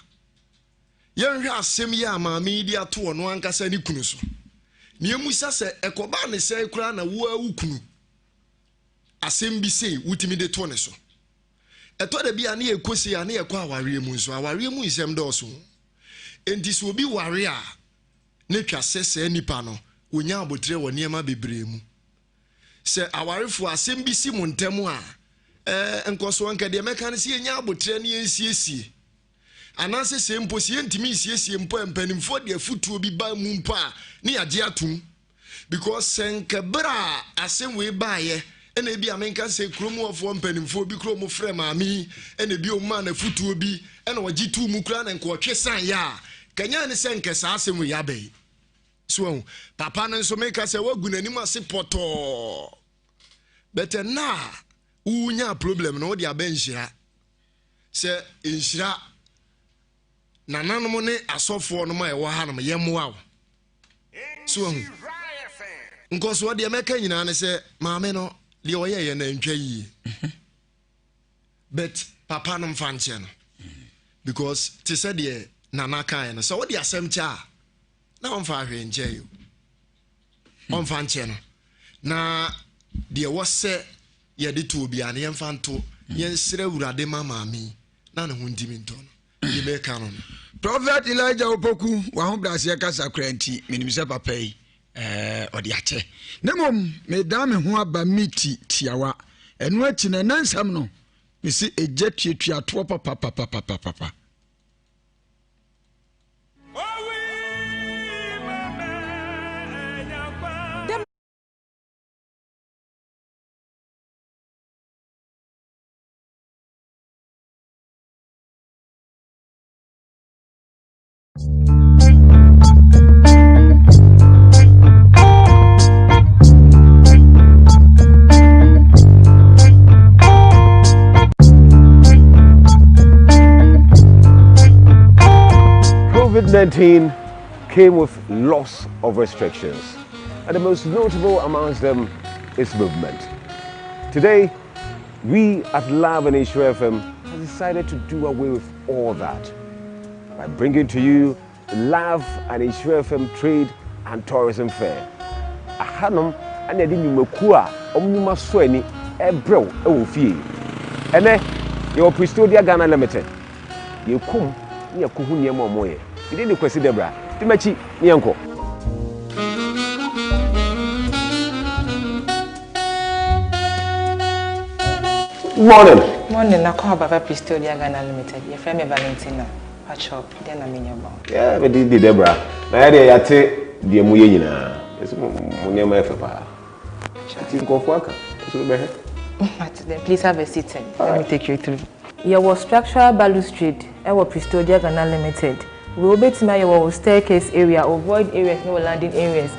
Yɛnhwɛ asɛm yi a maame yi de ato ɔno ankasa ne kunu so, na yɛmmisa sɛ, ɛkɔbaa ne sɛn koraa na wo ara wo kunu asɛm bi sei wotumi de to ne so? Ɛtɔ da bi a ne yɛkɔ sei a ne yɛkɔ awareɛ mu nso, awareɛ mu nsɛm dɔɔso. Enti sɛ obi ware a, ne twa sɛ saa nipa no wɔnya aboterɛ wɔ nneɛma bebree mu. Sɛ awarefoɔ asɛm bi si mo ntam a, ɛɛ nkɔsoɔ nka deɛ mɛka no sɛ yɛnya aboterɛ ne yɛnsiesie. Anaasɛ sɛ mpo sɛ yɛntumi nsiesie mpo a mpanimfoɔ de afutuo bi ba mu mpo a ne yɛagye atom because sɛ nka berɛ a asɛm wei baeɛ ɛna ebi a menka sɛ kurom hɔfoɔ mpanimfoɔ bi kuro mu frɛ maame yi ɛna ebi ɔmo maa no afutuo bi ɛna ɔgye tuu mu koraa na nka ɔtwe san yɛ a kanya ne sɛ nka saa asɛm wei aba yi. So ahu? Papa no nso meka sɛ woagu n'anim ase pɔtɔɔ. But ɛna a wonya problem no wode aba nhyira. Sɛ nhyira nananom ne asɔfoɔ nom a ɛwɔ ha nom yɛmmoa wo. So ahu? Nkɔsoɔ deɛ mɛka nyinaa ne sɛ maame no deɛ ɔyɛyɛ no antwa yie. But papa no mfa nkyɛ no because te sɛ deɛ nana kaeɛ no sɛ wode asɛm kyɛ a na ɔmfa hwee nkyɛ yi ɔmfa nkyɛ no na deɛ wɔsɛ yɛde to obiara no yɛmfa nto yɛnsrɛ awurade ma maame yi na ne ho ntimi ntɔ no deɛ mɛka no no Prophet Elijah Opoku w'ahobrɛaseɛ kasa koraa nti menim sɛ papa yi eh, ɔde akyɛ na mmom medan me ho aba miti tiawa ɛno akyi no ɛnɛ nsɛm no mese ɛgya tuatuatoɔ papapapapapa COVID 19 came with lots of restrictions, and the most notable amongst them is movement. Today, we at Love and Nhyira FM have decided to do away with all that by bringing to you the Love and Nhyira FM Trade and Tourism Fair. Ahanom ɛna ɛde nnwumakuo a wɔn nnwuma sɔ ani ɛbrɛw ɛwɔ fie. Ɛnɛ, yɛwɔ Prestodia Ghana Limited. Yɛkɔ mu ne yɛkɔhu nneɛma a wɔyɛ. Me din de Kwasi Debra. Di m'akyi ne yɛnkɔ. Morning. Morning, akɔ aba ba Prestodia Ghana Limited. Yɛfrɛ me Valentina. Pacho, deɛ na menyɛ bɔ. Yeah, me din de Debra. Na yɛ deɛ yɛate deɛ moyɛ nyinaa. Yɛsɛ mo nneɛma yɛ fɛ paa. Nti nkurɔfoɔ aka, nso mebɛhwɛ. Mate then please have a seat and let me take you through. Yɛwɔ structural balustrade wɔ Prestodia Ghana Limited. Wei wobɛtumi ayɛ wɔ wo staircase area, wo void areas ne wo landing areas.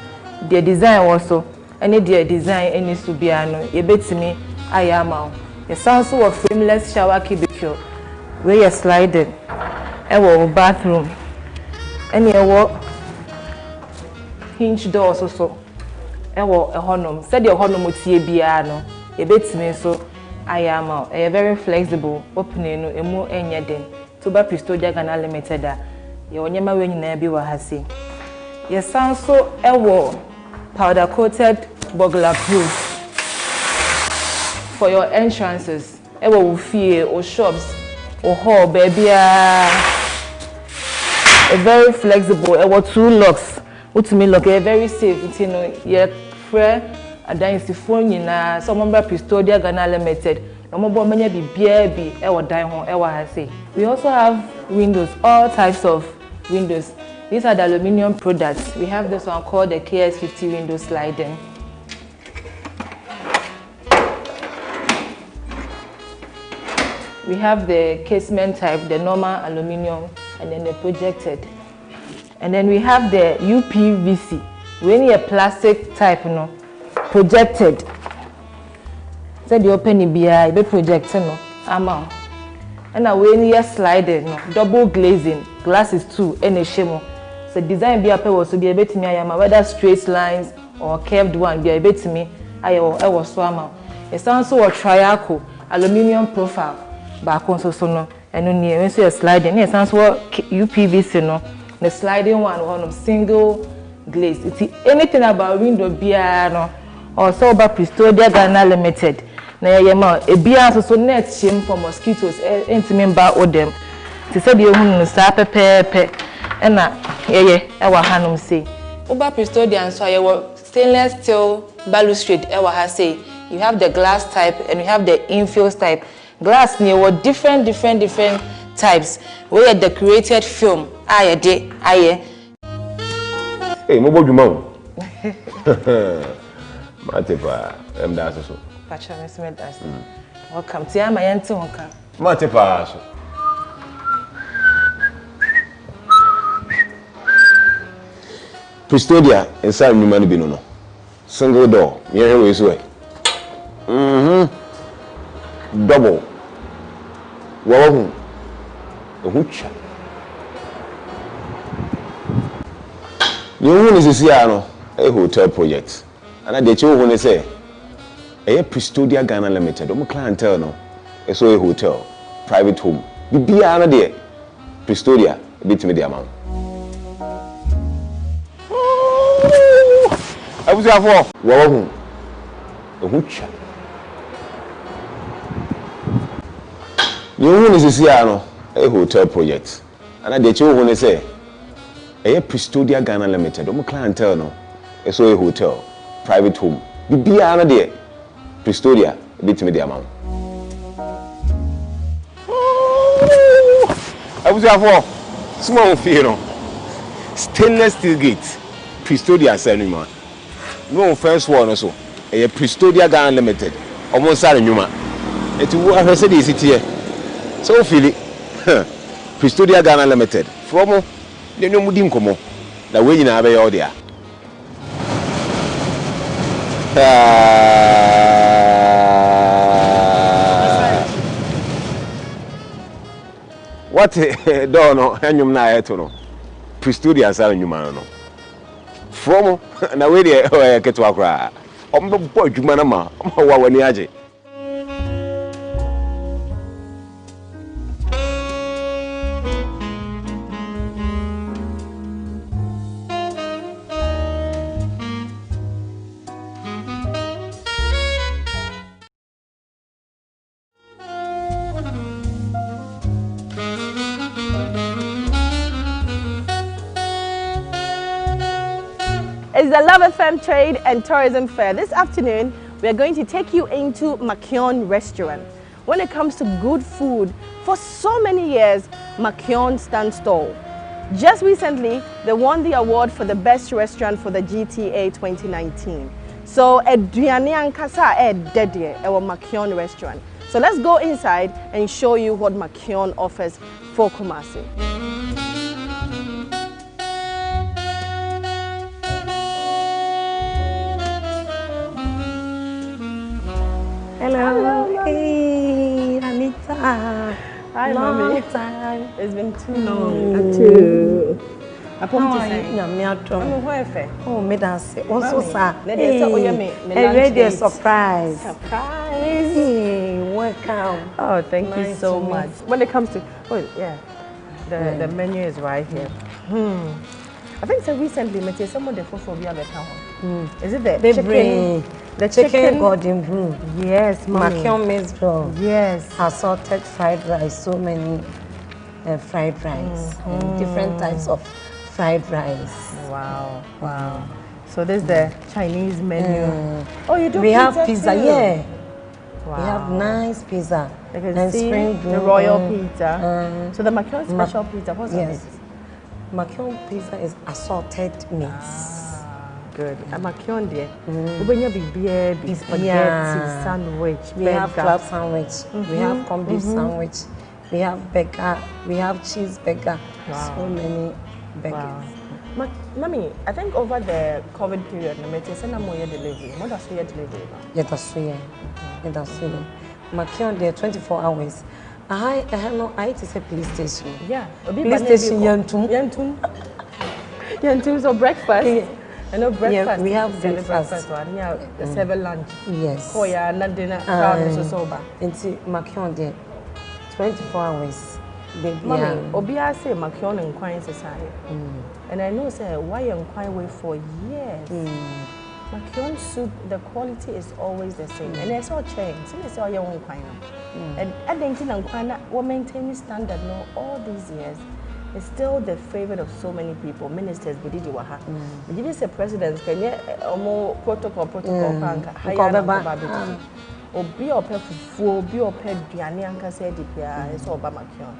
Deɛ design wɔ so ne deɛ design nni so biara no yɛbɛtumi ayɛ ama wo. Yɛsan nso wɔ frameless shower cubicle. Wei yɛ sliding wɔ wo bathroom. Ɛne ɛwɔ hinge door nso so. wɔ hɔnom. Sɛdeɛ hɔnom teɛ biara no, yɛbɛtumi nso ayɛ ama wo. Ɛyɛ very flexible, opening no, ɛmu nyɛ den. Nti woba Pristodia Ghana Limited a, yɛwɔ nneɛma wei nyinaa bi wɔ ha sei. Yɛsan nso wɔ powder coated burglar proof for your entrances wɔ wo fie, wo shops, wo hall, baabiara. Very flexible, ɛwɔ two locks. Wotumi lock, ɛyɛ very safe nti no yɛfrɛ adansifoɔ nyinaa sɛ wɔmmra Pristodia Ghana Limited na wɔbɔ wɔbɛnya biribiara bi wɔ dan ho wɔ ha sei. We also have windows, all types of windows. These are the aluminium products. We have this one called the KS50 window sliding. We have the casement type, the normal aluminium, and then the projected. And then we have the UPVC. Wei no yɛ plastic type no, projected. Sɛdeɛ wopɛ no biara, yɛbɛ project no ama wo. Ɛna wei no yɛ sliding no, double glazing, glasses too ɛna ɛhyɛ mu. Sɛ design bi a wopɛ wɔ so biara, yɛbɛtumi ayɛ ama wo, whether straight lines or curved one biara, yɛbɛtumi ayɛ wɔ ɛwɔ so ama wo. Yɛsan nso wɔ triaco, aluminium profile baako nso so no. Ɛno nie, wei nso yɛ sliding, ɛna yɛsan nso wɔ UPVC no, ne sliding one wɔ hɔnom, single glaze. Nti anything about window biara no, ɔwɔ sɛ woba Pristodia Ghana Limited na yɛyɛ ma wo. Ebiara nso so net hyɛ mu for mosquitoes ɛntumi mba wo dɛm. Nti sɛdeɛ wohunu no saa pɛpɛɛpɛ ɛna yɛyɛ ɛwɔ hanom sei. Woba Pristodia nso a, yɛwɔ stainless steel balustrade ɛwɔ ha sei. You have the glass type and you have the infill type. Glass no yɛwɔ different different different types. Wei yɛ decorated film a yɛde ayɛ. Ei mobɔ dwuma o. Mate paa, ɛmda ase so. Pacho me nso meda ase. Welcome. Tia ma yɛnte wo nka. Mate paa so. Prestodia nsa nnwuma no bi no no. Single door, yɛnhwɛ wei so ɛ. Mhm. Double. Wa wahu. Ɛho twa. Nea wohu no sisi ara no yɛ hotel project. Ana deɛ kyɛ wohu ne sɛ ɛyɛ Prestodia Ghana Limited, wɔn clientele no nso yɛ hotel, private home, biribiara no deɛ Prestodia bɛtumi de ama wo. Abusuafoɔ! Wa wahu, ɛho twa. Nea wohu no sisi ara no yɛ hotel project. Ana deɛ kyɛ wohu ne sɛ ɛyɛ Prestodia Ghana Limited, wɔn clientele no nso yɛ hotel, private home, biribiara no deɛ Prestodia bɛtumi de ama wo. Abusuafoɔ, soma wo fie no, stainless steel gate, Prestodia nsa nnwuma. Ne wɔn fence wall no so, ɛyɛ Prestodia Ghana Limited, wɔn nsa ano nnwuma. Enti wo ahwɛ sɛdeɛ ɛsi teɛ, sɛ wo feeli, huh, Prestodia Ghana Limited, frɛ wɔn na ɛne wɔn di nkɔmmɔ, na wei nyinaa bɛyɛ wo dea. Woate dɔɔ no nnwom no a ɛreto no? Prestodia nsa ano nnwuma no no. Frɛ wɔn, na wei deɛ ɛyɛ ketewa koraa. Wɔbɛbɔ adwuma no ama wo ma w'ani agye. It's the Love FM Trade and Tourism Fair. This afternoon, we are going to take you into Makion Restaurant. When it comes to good food, for so many years, Makion stands tall. Just recently, they won the award for the best restaurant for the GTA 2019. So, aduane ankasa a ɛdɛ deɛ ɛwɔ Makion Restaurant. So let's go inside and show you what Makion offers for Kumasi. Hello. Hello hey, Anita. Hi, long mommy. time. It's been too long. Mm. Too. How are you? Nyame adom. Mami ho ɛfɛ. Oh, me da ase. Wo nso sa. Na deɛ sɛ oyɛ me me lunch date. Ɛwɛ surprise. Surprise. Hey, welcome. Oh, thank nice you so to much. When it comes to oh yeah, the yeah. the menu is right here. Hmm. I think so recently, me tell someone the fufu bi abɛka ho. Hmm. Is it the chicken? The chicken, chicken golden blue. Yes, mommy. Makion maize roll. Yes. Assorted fried rice. So many uh, fried rice. Mm -hmm. Different types of fried rice. Wow, wow. So this is the Chinese menu. Mm. Oh, you do We pizza have pizza, too. yeah. Wow. We have nice pizza. You can and see spring the royal roll. pizza. so the Makion special pizza, what's on yes. it? Makion pizza is assorted meats. Good. Mm. Makion deɛ. Wobɛnya biribiara bi. Spaghetti, sandwich, We have burger. club sandwich. We have Mhm, corned beef mhm. sandwich. We have burger. We have cheese burger. Wow. So many burgers. Wow. Ma Mami, I think over the COVID period, no matter say na mo yɛ delivery. Mo da so yɛ delivery no. Yɛda so yɛ. Yɛda so yɛ. Makion deɛ 24 hours. Aha ɛha no ayɛ te sɛ police station. Yeah. Obi ba Police na ebi station kɔ. yɛntum. Yɛntum. Yɛntum so breakfast. I know breakfast. Yeah, we have Sell breakfast. breakfast. One, yeah, Mm. serve lunch. Yes. Kɔ ya na dinner. Crowd nso so ba. Nti Makion deɛ 24 hours. Baby. Mami, obiara say Makion nkwan sesae. And I know sɛ wayɛ nkwan wei for years. Makion soup, the quality is always the same. And ɛsɛ ɔkyɛn, sɛ ne sɛ ɔyɛ wo nkwan no. And adɛn nti na nkwan na wɔ maintain standard no all these years. It's still the favorite of so many people. Ministers bididi wɔ ha. Megye di sɛ president kɛnyɛ ɔmo protocol protocol kora nka ha Nka yɛ na ɔbɛba. nkɔba abɛdidi. Obi a ɔpɛ fufuo, obi a ɔpɛ aduane ankasa adi biara ɛsɛ ɔba Makion.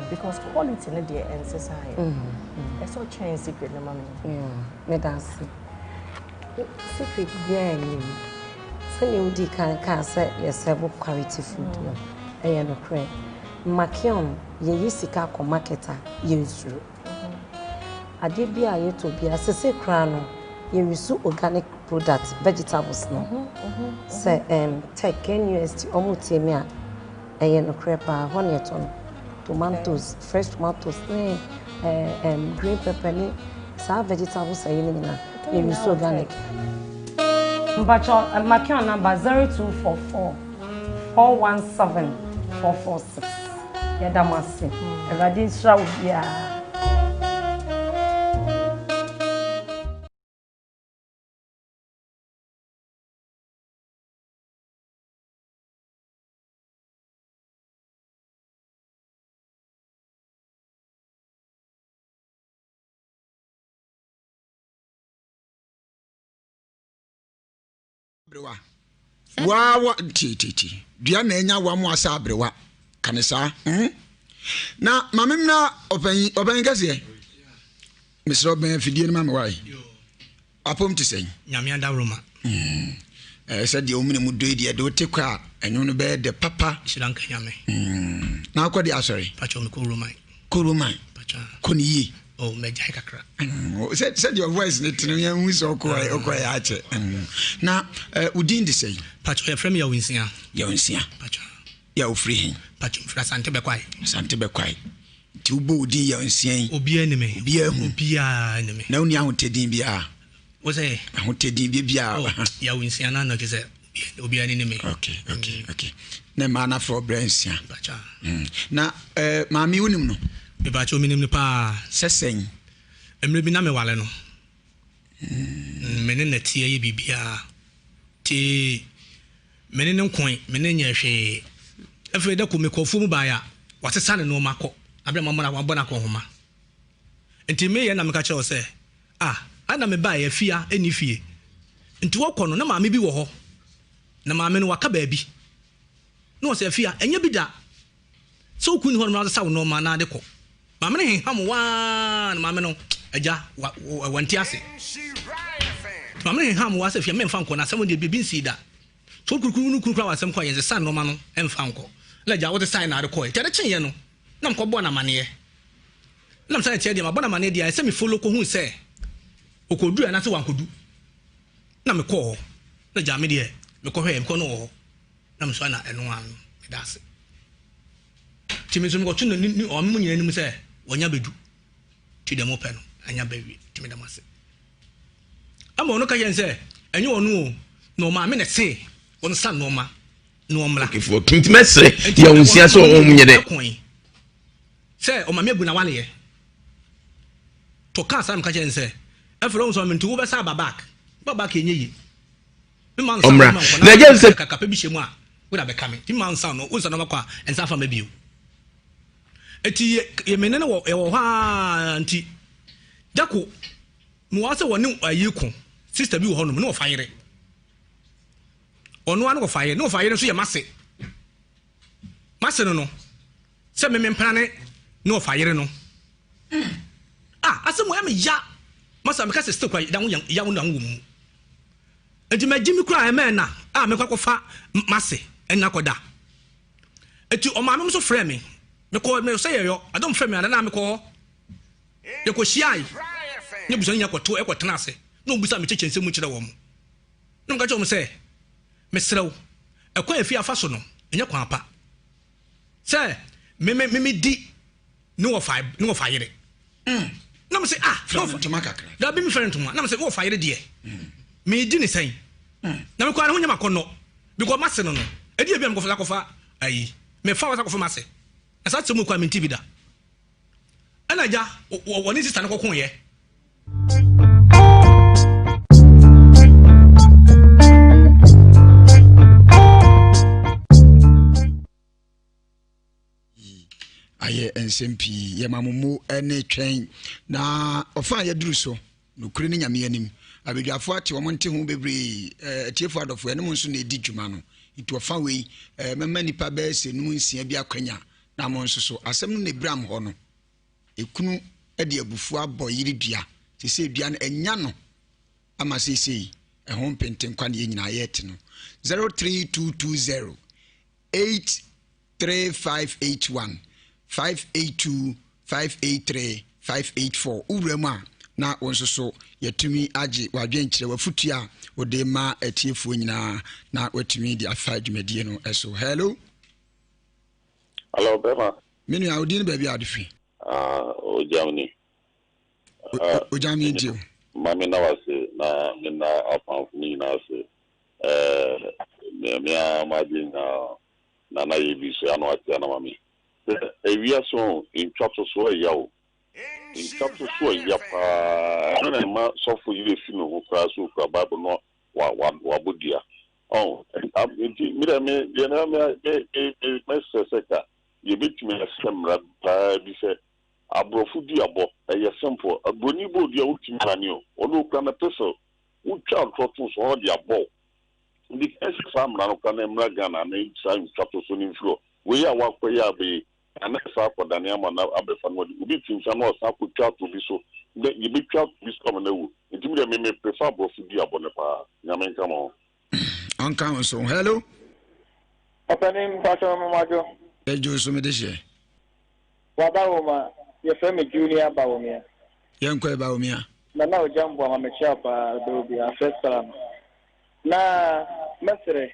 Because quality no deɛ ɛnsesaeɛ. Ɛsɛ ɔkyɛn secret no ma me. Yeah, meda ase. Secret biara nnim. Sɛnea wodii kan kaa sɛ yɛsɛbo quality food no, ɛyɛ nokorɛ. Makion, yɛyi sika kɔ market a, yɛnsuro. Adeɛ biara a yɛtɔ biara, sesei koraa no, yɛresu organic product, vegetables no. Sɛ ɛɛm Tech, KNUST, wɔn retie me a, ɛyɛ nokorɛ paa, ɛhɔ na yɛtɔ no. Tomatoes, fresh tomatoes ne ɛɛ ɛɛm green pepper ne saa vegetables ayi no nyinaa, yɛresu organic. Mpakyɛw, Makion number 0244 417 446. Yɛda mo ase. Awurade nhyira wo biara. Aberewa. Waa wa tietietie. Dua na anya wa mo asa aberewa. Ka ne saa. Hmm? Na maame mmra ɔpanyin ɔpanyin kɛseɛ. Mesrɛ ɔbɛn afidie no ma me wae. Apom te sɛn? Nyame adaworoma. Hmm. Ɛɛ sɛ deɛ omene mu doi deɛ de wote kɔ a ɛnwom no bɛyɛ dɛ papa. Hyira nka Nyame. Hmm. Na akɔ de asɔre? Pacho mekɔ Roman. Kɔ Roman. Pacho. Kɔ ne yie. Oh, mɛgyae kakra. Sɛ sɛdeɛ voice ne tene yɛn hu sɛ ɔkɔ ɔkɔ yɛ akyɛ. Na wo din de sɛn? Pacho yɛfrɛ me Yaw Nsia. Yaw Nsia. Pacho. Yaw ofiri he? Pacho mfiri Asante Bɛkwae. Asante Bɛkwae. Nti wobɔ wo din Yaw Nsia yi. Obiara ni me. Obiara hu. Obiara ni me. Na wonni ahotɛ din biara? Wo sɛ? Ahotɛ din bi biara. Oh, Yaw Nsia na na kyerɛ sɛ obiara ni me. Okay, okay, okay. Na mmaa no afrɛ ɔbrɛ nsia. Pacho. Na eh, maame wonim no? Mepakyɛw menim no paa. Sɛ sɛn? Mmerɛ bi na meware no. Me ne no teɛ yɛ biribiara. Nti me ne no nkoe, me ne no nyɛɛ hwee. Afei da koro mekɔɔ afuo mu baeɛ a, wasesa ne nnoɔma kɔ. Aberɛ a mabɔ no akɔnhoma. Nti meyɛ na meka kyerɛ wo sɛ, ah, ana mebaeɛ afia nni fie. Nti wɔkɔ no na maame bi wɔ hɔ. Na maame no waka baabi. Na ɔsɛ afia, ɛnyɛ bi da. Sɛ wo kunu nni hɔnom na wasesa wo nnoɔma na ade kɔ. Maame no heham wo ara na maame no, agya, wa, wa, wante ase. Nti maame no heham wo ara sɛ fia memfa nkɔ na asɛm deɛ biribi nsii da. So wo kunu no kunu koraa wɔ asɛm kɔ a yɛnsesa nnoɔma no mfa nkɔ. Na agya wode sae na ade kɔɛ. Nti ade kyeeɛ no na mekɔbɔɔ no amaneɛ. Na mesane kyerɛ deɛ mabɔ no amaneɛ deɛ ayɛ sɛ me follow kɔhuu sɛ ɔkɔduru anaasɛ wankɔdu. Na mekɔɔ hɔ. Na agya me deɛ mekɔhwɛɛ mekɔ no wɔ hɔ. Na me nso na ɛno ara no meda ase. Nti me nso mekɔto no ne ɔmo nyinaa anim sɛ wɔnya bɛdu. Nti deɛ mopɛ no anya bɛwie nti meda mo ase. Ama ɔno ka kyerɛ sɛ ɛnyɛ ɔno o na ɔmaame na ɛse ɔnsa nneɛma na ɔmmra. Kefoɔ nti mɛsrɛ yɛ wo nsia sɛ ɔmo nyɛ dɛ. Sɛ ɔmaame agu na waleɛ. To kaa saa meka kyerɛ no sɛ ɛfrɛ wo sɛ ɔme nti wobɛsa aba back. Ba back ɛnyɛ yie. Ɔmmra. Na ɛgya sɛ. Kakapɛ bi hyɛ mu a, wo na bɛka me. Nti mma nsa no, wo nsa no bɛkɔ a, nsa afa ma bio. Eti yɛ yɛ me ne no wɔ yɛwɔ hɔ ara nti dako mewɔ sɛ wɔne ayi ko sister bi wɔ hɔnom ne wɔfa yere. Ɔno ara ne wɔfa yere, ne wɔfa yere nso yɛ mase. Mase no no sɛ me mempena ne ne wɔfa yere no. Ah, asɛm wɔ yɛ me ya. Masa meka sɛ still kora ya ho ya ho na ho wɔ mu. Enti magye me kura ɛmɛ na a mekɔ akɔfa m'ase ɛna akɔda. Enti ɔmaame nso frɛ me. Mekɔ me sɛ yɛyɔ adom frɛ me ana na mekɔ hɔ. Yɛkɔ hyiae ne abusua no nyinaa kɔto ɛkɔ tena ase na wɔn bisa me kyekyɛ nsɛm mu kyerɛ wɔn. Na meka kyerɛ wɔn sɛ mesrɛ wo ɛkwan a efie afa so no ɛnyɛ kwan pa. Sɛ me me me di ne wɔfa ne wɔfa yere. Na mo sɛ ah na wɔfa ntoma kakra. Dabi mi fɛrɛ ntoma na mo sɛ wɔfa yere deɛ. Mi di ne sɛn. Na mi kɔ ara ho nyɛ ma kɔnɔ because ma se no no edi ebi a mi kɔfa akɔfa ayi mi fa wasa kɔfa ma se na saa sɛ mu kɔ a mi nti bi da. Ɛna gya wɔ ne sista no kɔko yɛ. Ayɛ nsɛm pii yɛma mo mo ne twɛn na ɔfa a yɛduru so nokure ne nyame anim abadwafoɔ ate wɔn nte ho bebree atiefoɔ adɔfoɔ ɛne mo nso na ɛdi dwuma no nti ɔfa wei mɛma nipa bɛyɛ sɛ num nsia bi akwanya na mo nso so asɛm no na ɛbiram hɔ no ekunu de abufuo abɔ yere dua sɛ sɛ dua no ɛnya no ama seesei ɛho mpentenkwa ne yɛ nyinaa yɛte no 03220 83581 582 583 584 wowura mu a. na wo nso so yɛatumi agye w'adwenkyerɛ, w'afotuo a wode ma atiefoɔ nyinaa na watumi de afa dwumadie no so. Hello. Hello, bɛma. Me nua, wo din ne baabi a wode firi? Ah, Ogyamni. Ogyamni nti o. Ma me na wase na me na apamfo no nyinaa ase. Eh, me me a m'adwe nyinaa na na yɛ bi so ano ate anama me. Sɛ ewia so ntwa to so ɛya o. Ntwa to so ɛya paa. Ɛno na ɛma sɔfo yerɛ fi ne ho koraa sɛ okura Bible na wa wa wabɔ dua. Ɔn, nti me deɛ me deɛ na me me me mɛsrɛ sɛ ka yɛbɛtumi ahyɛ mmara paa bi sɛ aborɔfo duabɔ ɛyɛ simple. Buroni bɔ dua wotumi nane o. Ɔno okura ne pestle. Wotwa ntorɔ to so ɔde abɔ wo. Nti ɛsɛ saa mmara no koraa na ɛmmra Ghana na saa ntwa to so no mfiri hɔ. Wei a wakɔ yi a abɛyɛ ana saa akɔdane ama no abɛfa no ɔde obi fi nsa na ɔsan akɔtwa ato obi so na yɛbɛtwa ato obi so ama no awu. Nti me deɛ me me prefer aborɔfo duabɔ no paa. Nyame nka mo ho. Ɔnka wo so. Hello. Ɔpanin mpakyɛw mo adwo. Ɛdwo so mede hyɛ. W'adawoma, yɛfrɛ me Junior Bawumia. Yɛnkɔ ɛ Bawumia. Nana Ogyamboa ma mekyia wo paa berɛ obiara first caller no. Na mɛsrɛ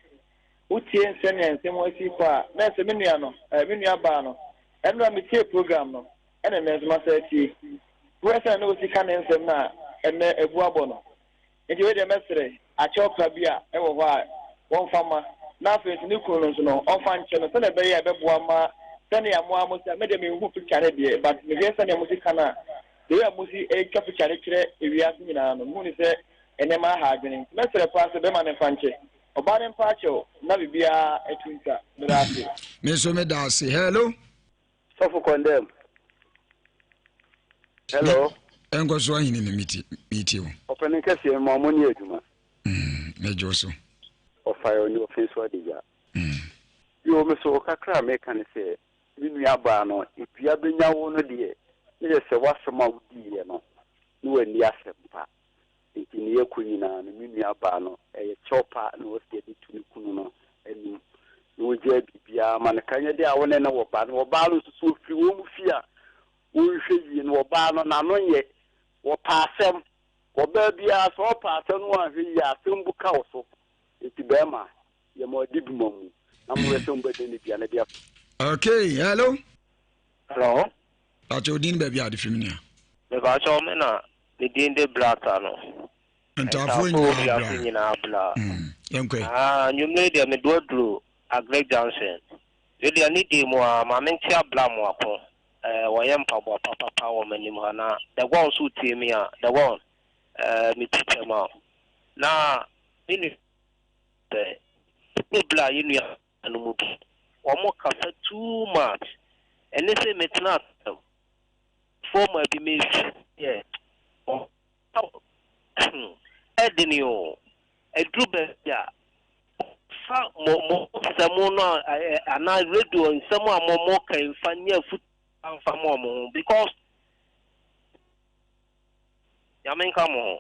wo tie nsɛnea nsɛm asi kɔ a na ɛsɛ me nua no eh, me nua baa no ɛnora me tie program no ɛna ɛnɛ nso masa atie. Wohwɛ sɛnea na osi ka ne nsɛm no a ɛnɛ abu abɔ no. Nti wei deɛ mɛsrɛ akyɛw pa bi a ɛwɔ hɔ a wɔmfa mma, na afei nso ne kunu no nso no ɔmfa nkyɛ no sɛnea ɛbɛyɛ a ɛbɛboa ma sɛnea mo ara mo se, me deɛ menhu picture no deɛ but mehwɛ sɛnea mosi ka no a, the way a mosi twa picture no kyerɛ ewiase nyinaa no mehu no sɛ nneɛma aha adwene. Nti mɛsrɛ paa sɛ bɛrima no mfa nkyɛ ɔbaa no mpa akyɛw na biribiara atu ntwa. Meda ase. Me nso meda ase. Hello. Sɔfo condemn. Hello. Ɛnkɔ so ahene no meti meti o. Ɔpɛni kɛseɛ ma ɔmo ne adwuma. Mm, mɛgye wo so. Ɔfa yɛ ɔne ɔfin so adagya. Mm. Yoo me so kakra a meka ne sɛ me nua baa no dua bɛnya wo no deɛ ne yɛ sɛ w'asɛm a wodiiɛ no ne w'anni asɛm pa nti ne yɛkɔ nyinaa no me nua baa no ɛyɛ kyɛw pa na ɔsi ɛde tu ne kunu no anim na ɔgyaa biribiara ma no ka nyɛ dɛ a wo ne no wɔ ba no ɔbaa no nso so ɔfiri wɔn mu fie a wɔnhwɛ yie no ɔbaa no n'ano nyɛ wɔpɛ asɛm ɔbaa biara sɛ ɔpɛ asɛm no wanhwɛ yie a asɛm bu ka wo so nti bɛrima yɛ ma ɔde bi ma mu na mohwɛ sɛ mobɛda ne dua no de Okay, hello. Hello. Pakyɛ odin baabi a ade firi mu nua. Mepakyɛ me na ne din de Blata no. Ntaafoɔ nyinaa bla. nyinaa bla. Mm, yɛnkɔ yi. Ah, nwumire deɛ mede aduru Agric Junction. Wei deɛ ne deɛ mu a ma mente abla mo ako. Eh, wɔyɛ mpaboa papapa wɔ m'anim ha na Dagwan nso tie mi a, Dagwan, eh, me ti kyɛm a. Na me nua sɛ, ne bla yɛ nua no mu bi. Wɔn kasa too much. Ɛne sɛ metena former bi me yɛ ɛdene o ɛduru baabi a fa mo mo nsɛm no a anaa radio nsɛm a mo mo ka mfa nyɛ afutu mfa mo ɔmo ho because nyame nka mo ho.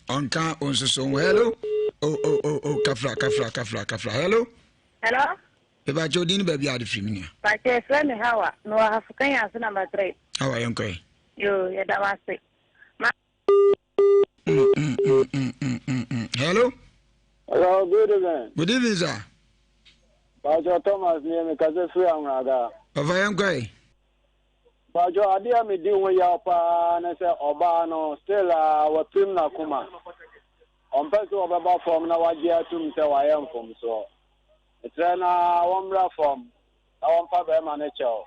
Ɔnka wo nso so hello oh oh oh oh kafra kafra kafra kafra hello. Hello. Mepakyɛ wo din ne baabi a wode firi me nua. Pakyɛ yɛfrɛ me Hawa mewɔ Ahafo Kenya ase number 3. Hawa yɛnkɔ ɛ. Yoo yɛda wo ase. Ma. Mm, mm, mm, mm, mm, mm, mm. Hello. Hello, good evening. Good evening, sir. Pakyɛ Thomas ni mi kasa firi Anwuraga. Ɔfa yɛnkɔ ɛ. Pakyɛ adeɛ a medi ho yaw paa ne sɛ ɔbaa no still a wapirim n'akoma. Ɔmpɛ sɛ ɔbɛba fam na wagye atum sɛ wayɛ mfomsoɔ. Mesrɛ na wɔmmra fam na wɔmfa bɛrima no kyɛw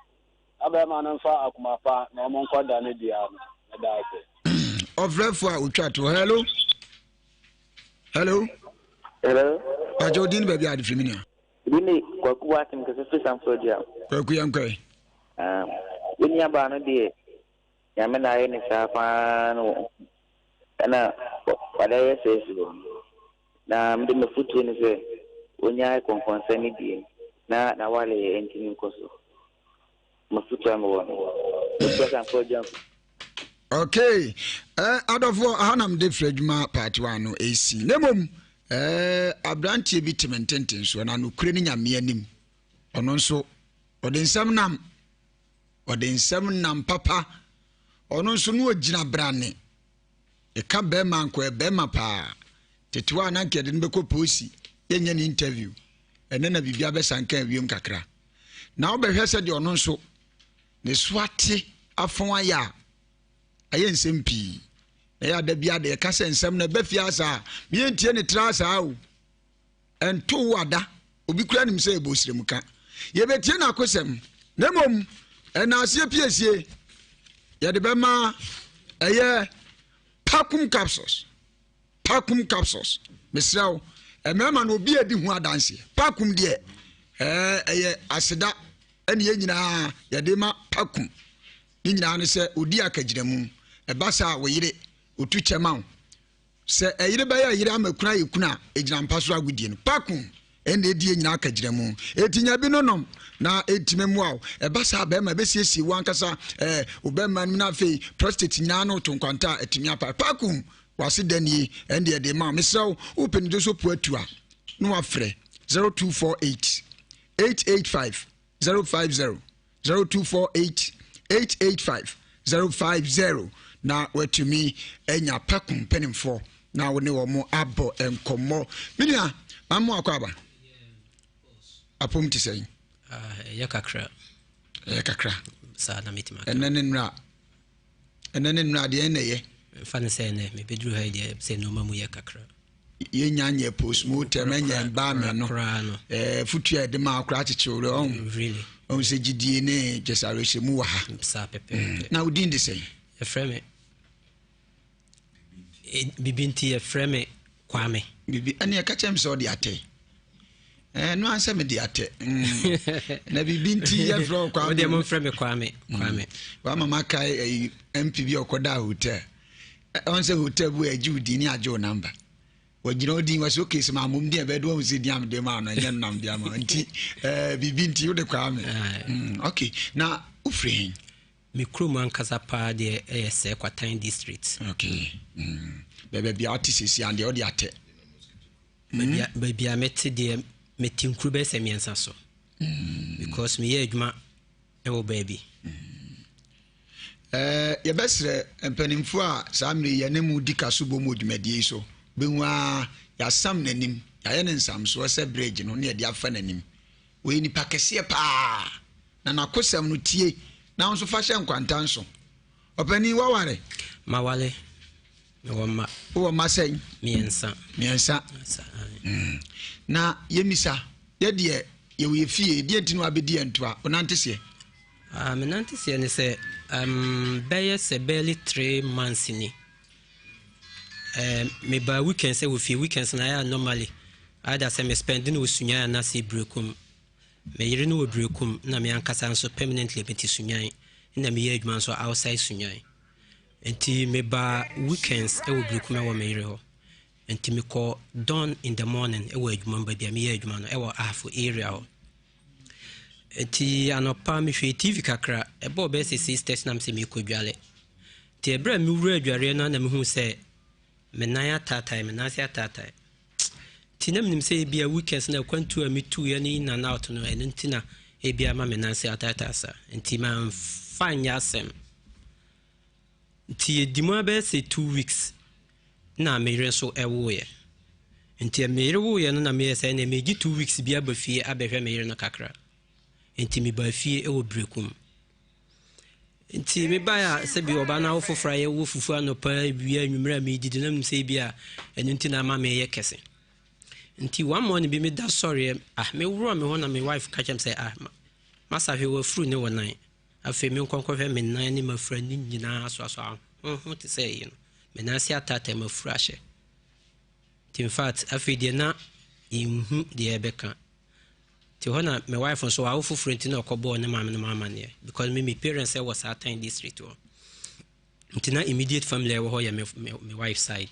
na bɛrima no mfa akoma pa na wɔn nkɔ da ne dua no. Meda ase. Ɔfrɛfo a otwa to hello hello. Hello. Pàjẹ́ odi ní baabi a adi fi mi nìyà. Ebi ne Kwaku Boateng kɛse firi Samford a. Kwaku yɛn kɔɛ. Wo nuabaa no deɛ Nyame na ayɛ ne saa paa no ɛna wade ayɛ sɛ si hɔ. Na mede m'afotuo ne sɛ ɔnyae kɔnkɔnsa no die na n'awareɛ ntumi nkɔ so. M'afotuo a mewɔ no. Mekyia Samford Gyamfi. Okay, eh, adɔfoɔ aha na mede frɛ adwuma part one no ɛsi na mmom eh, aberanteɛ bi te me ntenten soɔ na nokorɛ no nyame anim ɔno nso ɔde nsɛm nam ɔde nsɛm nam papa ɔno nso no ɔgyina brane. Yɛka bɛrima a, nka ɔyɛ bɛrima paa. Tete hɔ a na nka yɛde no bɛkɔ polisi, yɛnyɛ no interview. Ɛnɛ na biribi abɛsanka wiem kakra. Na wobɛhwɛ sɛ deɛ ɔno nso ne so ate afɔn ayɛ a, ayɛ nsɛm pii. Na ɛyɛ ada bi ada yɛka sɛ nsɛm no ɛbɛ fie asa a, meyɛntie ne tra saa o. Ɛnto wo ada. Obi kura nim sɛ ɛbɔ sremka. Yɛbɛtie n'akosɛm. Na mmom, ɛna aseɛ piesie yɛde bɛma ɛyɛ Pakum capsules. Pakum capsules. Mesrɛ wo, mmarima no obi adi ho adanseɛ. Pakum deɛ, ɛɛ ɛyɛ aseda ɛne yɛn nyinaa yɛde ma Pakum. Ne nyinaa ne sɛ odi akagyinamu. Ɛba saa a, wo yere otu kyɛ ma wo. Sɛ ɛyere bɛyɛ ɛyere ama kunu ayɛ kunu a, egyina mpa so agodie no. Pakum ɛna edi yɛn nyinaa akagyinamu. Eti nya bi no nom na etumi mmoa wo. Ɛba saa bɛrima ɛbɛsiesie wo ankasa ɛɛ wo bɛrima no mu na afei prostate nyinaa no to nkwanta a etumi apa. Pakum wase da nie ɛnde ɛde ma wo. Mesrɛ wo wopɛ ne doso po atu a na wafrɛ 0248 885 050 0248 885 050 na watumi anya pako mpanimfoɔ na wo ne wɔn abɔ nkɔmmɔ. Me nua, maame akɔ aba. Apom te sɛn? Ah, ɛyɛ kakra. Ɛyɛ kakra. Saa na metumi aka. Ɛnɛ ne nnora. Ɛnɛ ne nnora deɛ ɛna ɛyɛ. Mfa no sɛ ɛnɛ mebɛduru ha yi deɛ sɛ nneɛma mu yɛ kakra. Yɛnya nyɛ postmortem ɛnyɛ embalming no. Ɛɛ futu a yɛde maa koraa kyekye wo werɛ ɔho. Really. Ɔho sɛ gyidie ne kyɛ sɛ awerɛhyɛmu wɔ ha. Saa pɛpɛɛpɛ. Na wo din de sɛn? Yɛfrɛ me Bibi nti yɛfrɛ me Kwame. Bibi ɛne ɛka kyerɛ me sɛ ɔde atɛ. Ɛno eh, ansɛ mede atɛ. Mm. Na bibi nti yɛfrɛ wo Kwame. Wodeɛ momfrɛ me Kwame. Mm. Kwame. Wama makae eh, MP bi a ɔkɔdaa hotel. Ɔn sɛ hotel bi agye wo din ne agye wo namba. Wɔgyina wo din wɔsɛ okay sɛ mammom din a ɛbɛyɛ de wahu sɛ din a mede maa no ɛnyɛ no nam de ama nti eh, biribi nti wode Kwame. Mm, okay. Na wofiri he? Me kurom ankasa paa deɛ ɛyɛ Sɛ Kwatan district. Okay. Mm. Baabi a wote sɛsi a deɛ wode atɛ. Mm. Baabi a mete deɛ mete nkuro bɛyɛ sɛ mmiɛnsa so. Mm. Because meyɛ adwuma ɛwɔ baabi. Mm. Eh, yɛbɛsrɛ mpanimfoɔ a saa mmerɛ yi yɛne mu di ka so bɔ mu wɔ dwumadie yi so bɛhu a yɛasam n'anim yɛayɛ no nsamsoɔ sɛ bridge no ne yɛde afa n'anim wɔyɛ nipa kɛseɛ paa na n'akosɛm no tie na wo nso fa hyɛ nkwanta nso ɔpanin waware mawale mewɔ mma wowɔ mma sɛn mmiɛnsa mmiɛnsa mm. na yɛmisa yɛdeɛ yɛwɔ yɛ fie deɛ nti na wabɛdi yɛn ntoa wonante seɛ ah, menante seɛ ne sɛ um, bɛyɛ sɛ barely 3 months ni um, mebaa weekend sɛ wɔ fie. Weekends na ayɛ normally either sɛ me spend no wɔ Sunyan anaasɛ Berekum. Me yere no wɔ Berekum na me ankasa nso permanently mete Sunyan na meyɛ adwuma nso outside Sunyan. Nti mebaa weekends wɔ Berekum wɔ me yere hɔ. Nti mekɔ dawn in the morning wɔ adwuma mu baabi a meyɛ adwuma no wɔ Ahafo area hɔ. Nti anɔpa mehwɛɛ TV kakra, ɛbɔɔ bɛyɛ sɛ 6:30 na mesɛ merekɔ dwale. Nti ɛberɛ a mewura adwareɛ no na mehuu sɛ me nan ataatae, me nan ase ataatae. Nti na menim sɛ ebia weekends na akwantu a metuiɛ no in and out no ɛno nti na ebia ama me nan ase ataatae saa. Nti mamfa nyɛ asɛm. Nti yɛdi mu abɛyɛ sɛ 2 weeks na me yere nso ɛwoeɛ. Nti me yere woeɛ no na meyɛ sɛ ɛnna megye 2 weeks bi aba fie abɛhwɛ me yere no kakra. Nti mebaa fie wɔ Berekum. Nti mebaeɛ a sɛbi ɔbaa no awo foforɔ a yɛwɔ fufuo anɔpa awia anwummerɛ a medidi na menim sɛ ebi a ɛno nti na ama meyɛ kɛse. Nti one morning bi meda sɔreɛ, ah, meworɔ me ho na me wife ka kyerɛ me sɛ, ah, masa hwɛ wafuru ne wɔ nan. Afei menkɔ nkɔhwɛ me nan ne mafura ne nyinaa asoaso ahoho te sɛ ɛyi no. Me nan ase ataataa mafuru ahyɛ. Nti in fact afei deɛ na yɛnhu deɛ ɛbɛka. Nti hɔ na me wife nso wawo foforɔ nti na ɔkɔbɔɔ ne maame no mu amanneɛ because me me parents wɔ saa Tan district hɔ. Nti na immediate family a ɛwɔ hɔ yɛ me, me, me wife side.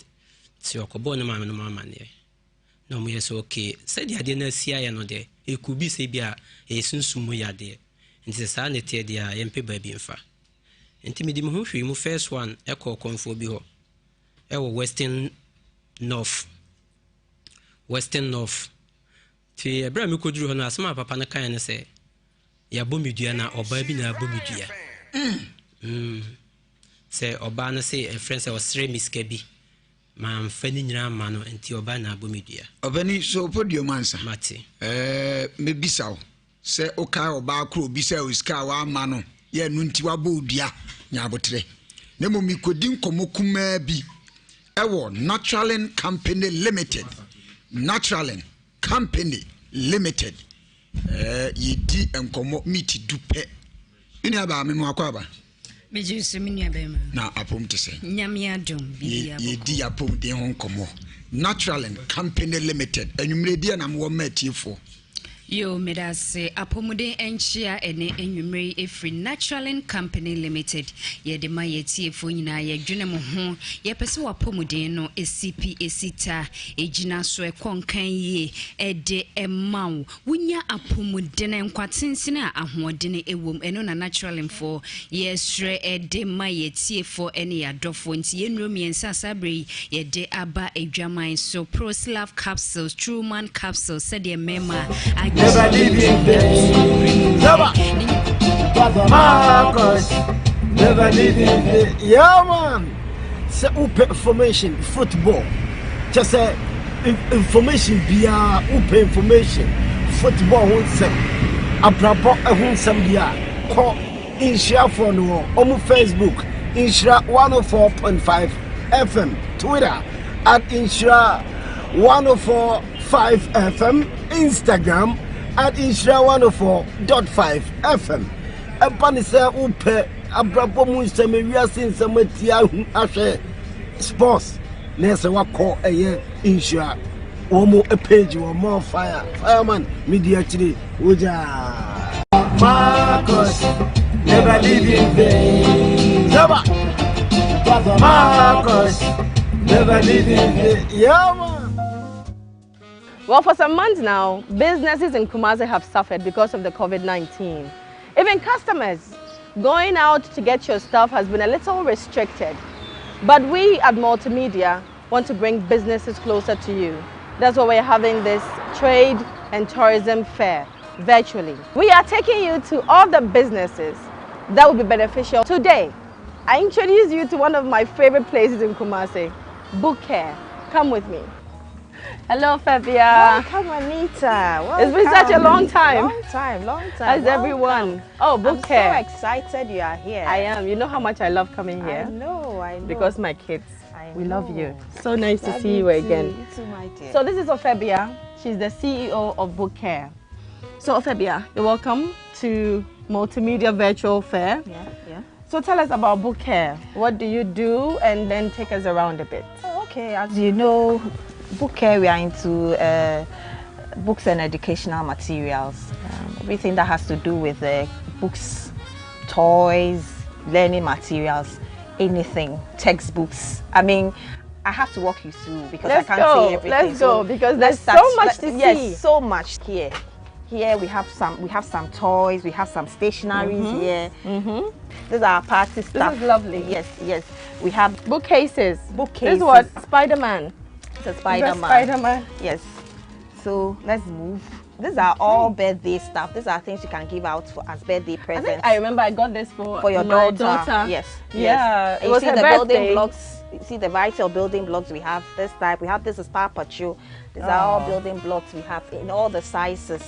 Nti ɔkɔbɔɔ ne maame no mu amanneɛ. Na wɔn yɛ sɛ okay, sɛdeɛ adeɛ no asi ayɛ no deɛ, it could be sɛ bi a ɛyɛ sunsum mu yadeɛ. Nti sɛ saa na ɛteɛ deɛ a, yɛmpɛ baabi mfa. Nti mede me ho hwee mu first one ɛkɔɔ kɔmfoɔ bi hɔ ɛwɔ Western North. Western North. Nti ɛberɛ a mekɔduru hɔ no, asɛm a papa no kaeɛ ne sɛ, yɛabɔ me dua na ɔbaa bi na abɔ me dua. Mm. Sɛ ɔbaa no se ɛfrɛ sɛ ɔsrɛ me sika bi. Mamfa ne nyinaa amma no, nti ɔbaa na abɔ me dua. Ɔpani, so wopɔ dua mu ansa? Mate. Ɛɛ, mɛbisa wo sɛ wokae ɔbaa koro obisaa wo sika a woamma no yɛ ɛno nti wabɔ wo dua? Nya aboterɛ. Na mmom mekɔdi nkɔmmɔ kumaa bi ɛwɔ Naturalin Company Limited. Naturalin Company Limited. Ɛɛ, yɛdi nkɔmmɔ meet du pɛ. Me nua baa, mema wakɔ aba. Megye so me nua bɛrima. Na apom te sɛ. Nyame adom biribiara bɔkɔ. Yɛdi apomden ho nkɔmmɔ. Naturalin Company Limited anwummerɛ deɛ na mowɔ ma atiefoɔ. Yoo medase apɔmuden nkyea ɛne anwummerɛ yi ɛfiri Naturalin Company Limited yɛde ma yɛ atiefoɔ nyinaa yɛdwene mo ho yɛpɛ sɛ wapɔmuden no ɛsi pi ɛsi ta ɛgyina so ɛkɔ nkan yie ɛde ɛma wo Wonya apɔmuden, nkwa tentene a ahoɔdene wom. Ɛno na Naturalmfoɔ yɛsrɛ de ma yɛn atiefoɔ ne yɛn adɔfoɔ. Nti yɛn nnuro mmiɛnsa a saa berɛ yi yɛde aba adwaman so, Proslav capsules, Truman capsules, sɛdeɛ mmarima agye Marcus, never leaving. Yeah, man. Sɛ wopɛ information football kyɛ sɛ information biara wopɛ information football ho nsɛm abrabɔ ho nsɛm deɛ a kɔ nhyirafoɔ no hɔ ɔmo Facebook nhyira 104.5 FM Twitter at nhyira 104.5 FM Instagram at nhyira 104.5 FM Ɛba ne sɛ wopɛ abrabɔ mu nsɛm, ewiase nsɛm atie ahu ahwɛ sports na ɛsɛ wakɔ ɛyɛ nhyira wɔn mo page wɔ more fire fireman media akyire wogya. Marcus never live in vain. Never. Marcus never live in vain. Yeah, man. Well, for some months now, businesses in Kumasi have suffered because of the COVID-19. Even customers going out to get your stuff has been a little restricted. But we at Multimedia want to bring businesses closer to you. That's why we're having this trade and tourism fair virtually. We are taking you to all the businesses that will be beneficial today. I introduce you to one of my favorite places in Kumasi, Book Care. Come with me. Hello, Fabia. Welcome, Anita. Welcome. It's been such a long time. Long time, long time. How's everyone? Oh, Book I'm Care. so excited you are here. I am. You know how much I love coming here. I know, I know. Because my kids, I we love you. know. So nice to Love see you, too. again. You too, my dear. So this is Ofebia. She's the CEO of Book Care. So Ofebia, you're welcome to Multimedia Virtual Fair. Yeah, yeah. So tell us about Book Care. What do you do? And then take us around a bit. Oh, okay, as you know, Book Care, we are into books and educational materials. Everything that has to do with books, toys, learning materials, anything, textbooks. I mean, I have to walk you through because Let's I can't go. say everything. Let's go, because let's there's so much to yes, see. so much here. Here we have some, we have some toys, we have some stationaries here. These are our party This stuff. is lovely. Yes, yes. We have bookcases. Bookcases. This is what Spider-Man. It's a Spider-Man. Spider-Man. Yes. So let's move. These are all birthday stuff. These are things you can give out for as birthday I presents. think I remember I got this for for your my daughter. Yes. Yeah. Yes. It And was you see her the birthday. building blocks. You see the variety of building blocks we have. This type. We have this is Paw Patrol. These are all Aw. building blocks we have in all the sizes.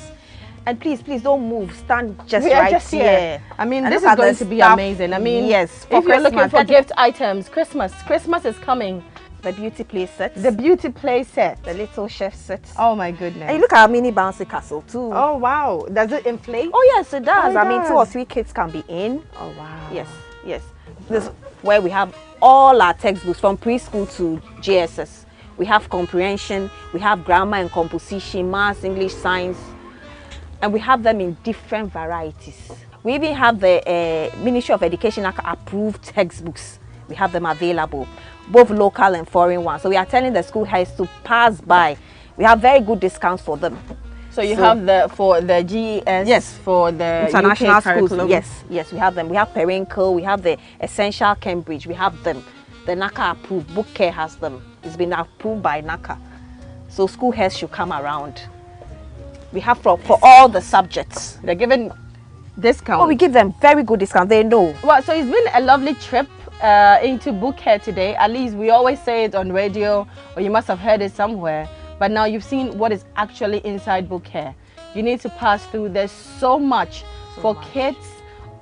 And please, please don't move. Stand just we are right just here. I mean, And this look is at the going to be stuff. amazing. I mean, yes, for if you're looking Christmas. for gift items, Christmas, Christmas is coming. The beauty play set. The beauty play set. The little chef set. Oh my goodness. And you look at our mini bouncy castle too. Oh wow. Does it inflate? Oh yes, it does. Oh, it I mean, 2 or does. 3 kids can be in. Oh wow. Yes, yes. This is where we have all our textbooks from preschool to JSS. We have comprehension, we have grammar and composition, maths, English, science, and we have them in different varieties. We even have the Ministry of Education approved textbooks. We have them available, both local and foreign ones. So we are telling the school heads to pass by. We have very good discounts for them. So you have the for the GES, yes, for the international UK schools. curriculum. Yes, yes, we have them. We have Perenco, we have the Essential Cambridge, we have them. The NaCCA approved, Book Care has them. It's been approved by NaCCA. So school heads should come around. We have for all the subjects. They're given discount. Oh, we give them very good discount. They know. Well, so it's been a lovely trip into Book Care today. At least we always say it on radio, or you must have heard it somewhere. But now you've seen what is actually inside Book Care. You need to pass through. There's so much so for much. kids,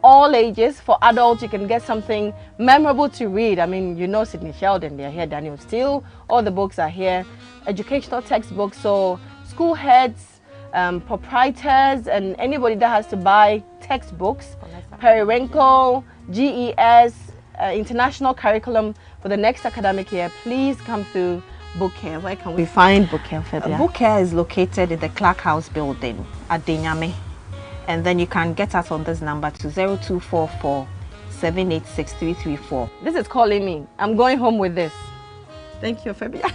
all ages. For adults, you can get something memorable to read. I mean, you know Sidney Sheldon, they're here, Daniel Steele, all the books are here. Educational textbooks, so school heads, proprietors, and anybody that has to buy textbooks, Periwinkle, GES, international curriculum for the next academic year, please come through Book Care. Where can we find Book Care, Fabia? Book Care is located in the Clark House building at Denyame. And then you can get us on this number to 0244 786334. This is calling me. I'm going home with this. Thank you, Fabia.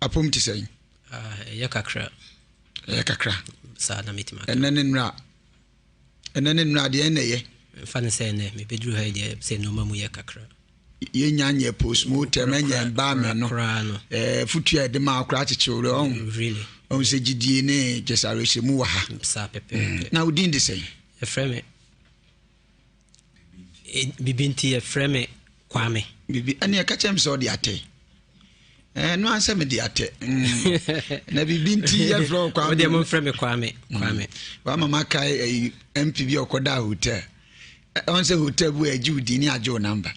Apom te sɛn? Ɛyɛ kakra. Ɛyɛ kakra. Saa na mɛtumi aka. Ɛnɛ ne nnora. Ɛnɛ ne nnora deɛ ɛna ɛyɛ. Mfa no sɛ ɛnɛ mebɛduru ha yi deɛ sɛ nneɛma mu yɛ kakra. Yɛnya nyɛ postmortem ɛnyɛ embalming no. Koraa no. Ɛɛ futu a yɛde maa koraa kyekye wo werɛ ɔho. Really. Ɔho sɛ gyidie ne kyɛ sɛ awerɛhyɛmu wɔ ha. Saa pɛpɛɛpɛ. Na wo din de sɛn? Yɛfrɛ me Bibi nti yɛfrɛ me Kwame. Bibi ɛne ɛka kyerɛ me sɛ ɔde atɛ. Ɛno eh, ansɛ mede atɛ. Na bibi nti yɛfrɛ wo Kwame. Wodeɛ momfrɛ me Kwame. Kwame. Wama makae ɛyi MP bi a ɔkɔdaa hotel. Ɔn sɛ hotel bi wɔ ɛgye wo din ne agye wo namba.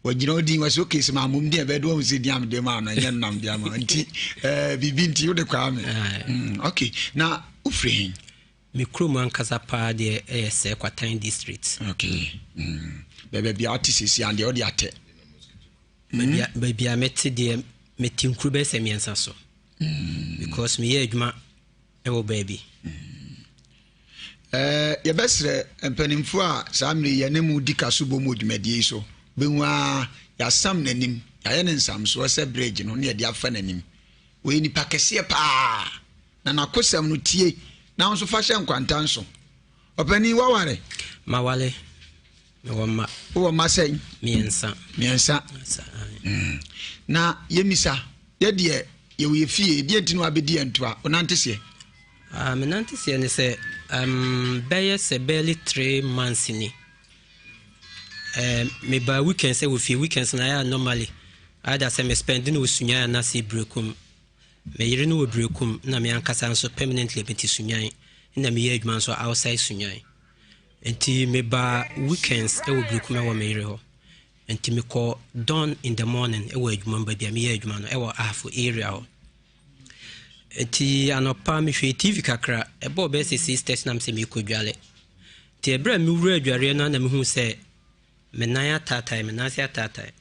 Wɔgyina wo din wɔsɛ okay sɛ mammom din ɛbɛyɛ de wɔn sɛ din a mede maa no ɛnyɛ no nam de ama nti ɛɛ bibi nti wode Kwame. Okay na wofiri he? Me kurom ankasa paa deɛ ɛyɛ sɛ Kwatan district. Okay. Baabi a wote sisi an deɛ wode atɛ. Baabi a mete deɛ mete nkuro bɛyɛ sɛ mmiɛnsa so. Because meyɛ adwuma wɔ baabi. Yɛbɛsrɛ mpanimfoɔ a saa mmerɛ yi yɛne mo di ka so bom wɔ dwumadie yi so. Bɛhu ara yɛasam n'anim, yɛayɛ no nsamsoɔ sɛ bridge no ne yɛde afa n'anim. Ɔyɛ nipa kɛseɛ paa. Na n'akosɛm no, tie, na wo nso fa hyɛ nkwanta nso. Ɔpanin, woaware? Maware. Mewɔ mma. Wowɔ mma sɛn? Mmiɛnsa. Mmiɛnsa. Na yɛmmisa, yɛ deɛ yɛwɔ yɛ fie, deɛ nti na wabɛdi yɛn ntoa? Wonante seɛ? Ah, menante seɛ ne sɛ, um, bɛyɛ sɛ barely 3 months ni. Mebaa weekends wɔ fie, weekends na ayɛ normally, either sɛ me spend no wɔ Sunyani anaasɛ Berekum. Me yere no wɔ Berekum na me ankasa nso permanently mete Sunyani na meyɛ adwuma nso outside Sunyani. Nti mebaa weekends wɔ Berekum wɔ me yere hɔ. Nti mekɔ dawn in the morning wɔ adwuma mu baabi a meyɛ adwuma no wɔ Ahafo area hɔ. Nti anɔpa mehwɛɛ TV kakra, ɛbɔɔ bɛyɛ sɛ 6:30 na mesɛ merekɔ dwale. Nti ɛberɛ a mewura adwareɛ no na mehuu sɛ me nan ataatae, me nan ase ataatae.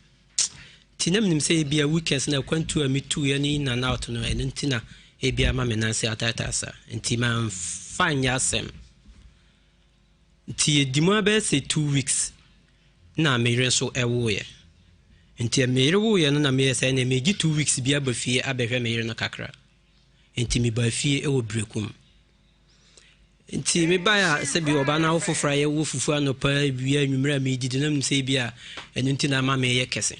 Nti na menim sɛ ebia weekends na akwantuo a metuiɛ no in and out no ɛno nti na ebia ama me nan ase ataatae saa. Nti mamfa nyɛ asɛm. Nti yɛdi mu ara bɛyɛ sɛ 2 weeks na me yere nso ɛwoeɛ. Nti me yere woeɛ no na meyɛ sɛ ɛnneɛ megye 2 weeks bi aba fie abɛhwɛ me yere no kakra. Nti mebaa fie wɔ Berekum. Nti mebaeɛ a sɛbi ɔbaa no awo foforɔ a yɛwɔ fufuo anɔpa awia anwummerɛ a medidi na menim sɛ ebi a ɛno nti na ama meyɛ kɛse.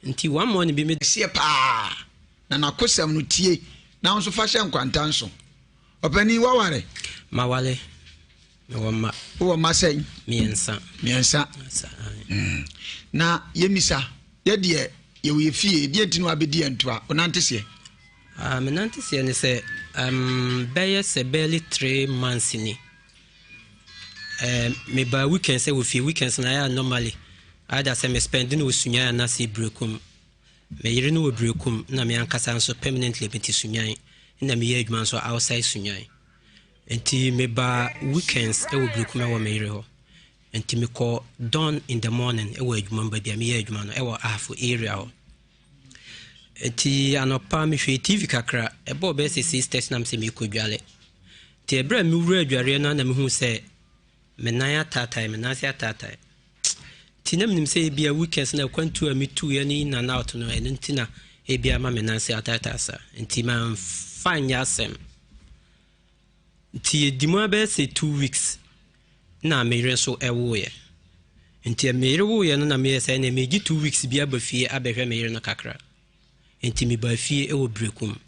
Nti one morning bi me. Kɛseɛ paa, na n'akosɛm no, tie, na wo nso fa hyɛ nkwanta nso. Ɔpanin, woaware? Maware. Mewɔ mma. Wowɔ mma sɛn? Mmiɛnsa. Mmiɛnsa. Na yɛmmisa, yɛ deɛ yɛwɔ yɛ fie, deɛ nti na wabɛdi yɛn ntoa? Wonante seɛ? Ah, me nante seɛ ne sɛ, bɛyɛ sɛ barely 3 months ni. Mebaa weekends wɔ fie, weekends na ayɛ normally, either sɛ me spend no wɔ Sunyani anaasɛ Berekum. Me yere no wɔ Berekum, na me ankasa nso permanently mete Sunyani, na meyɛ adwuma nso outside Sunyani. Nti mebaa weekends wɔ Berekum wɔ me yere hɔ. Nti mekɔ dawn in the morning wɔ adwuma mu baabi a meyɛ adwuma no wɔ Ahafo area hɔ. Nti anɔpa mehwɛɛ TV kakra, ɛbɔɔ bɛyɛ sɛ 6:30 na mesɛ merekɔ dwale. Nti ɛberɛ a mewura adwareɛ no na mehuu sɛ me nan ataatae, me nan ase ataatae. Nti na menim sɛ ebia weekends na akwantuo a metuiɛ no in and out no ɛno nti na ebia ama me nan ase ataatae saa. Nti mamfa nyɛ asɛm. Nti yɛdi mu ara bɛyɛ sɛ 2 weeks na me yere nso ɛwoeɛ. Nti me yere woeɛ no na meyɛ sɛ ɛneɛ megye two weeks bi aba fie abɛhwɛ me yere no kakra. Nti mebaa fie wɔ Berekum.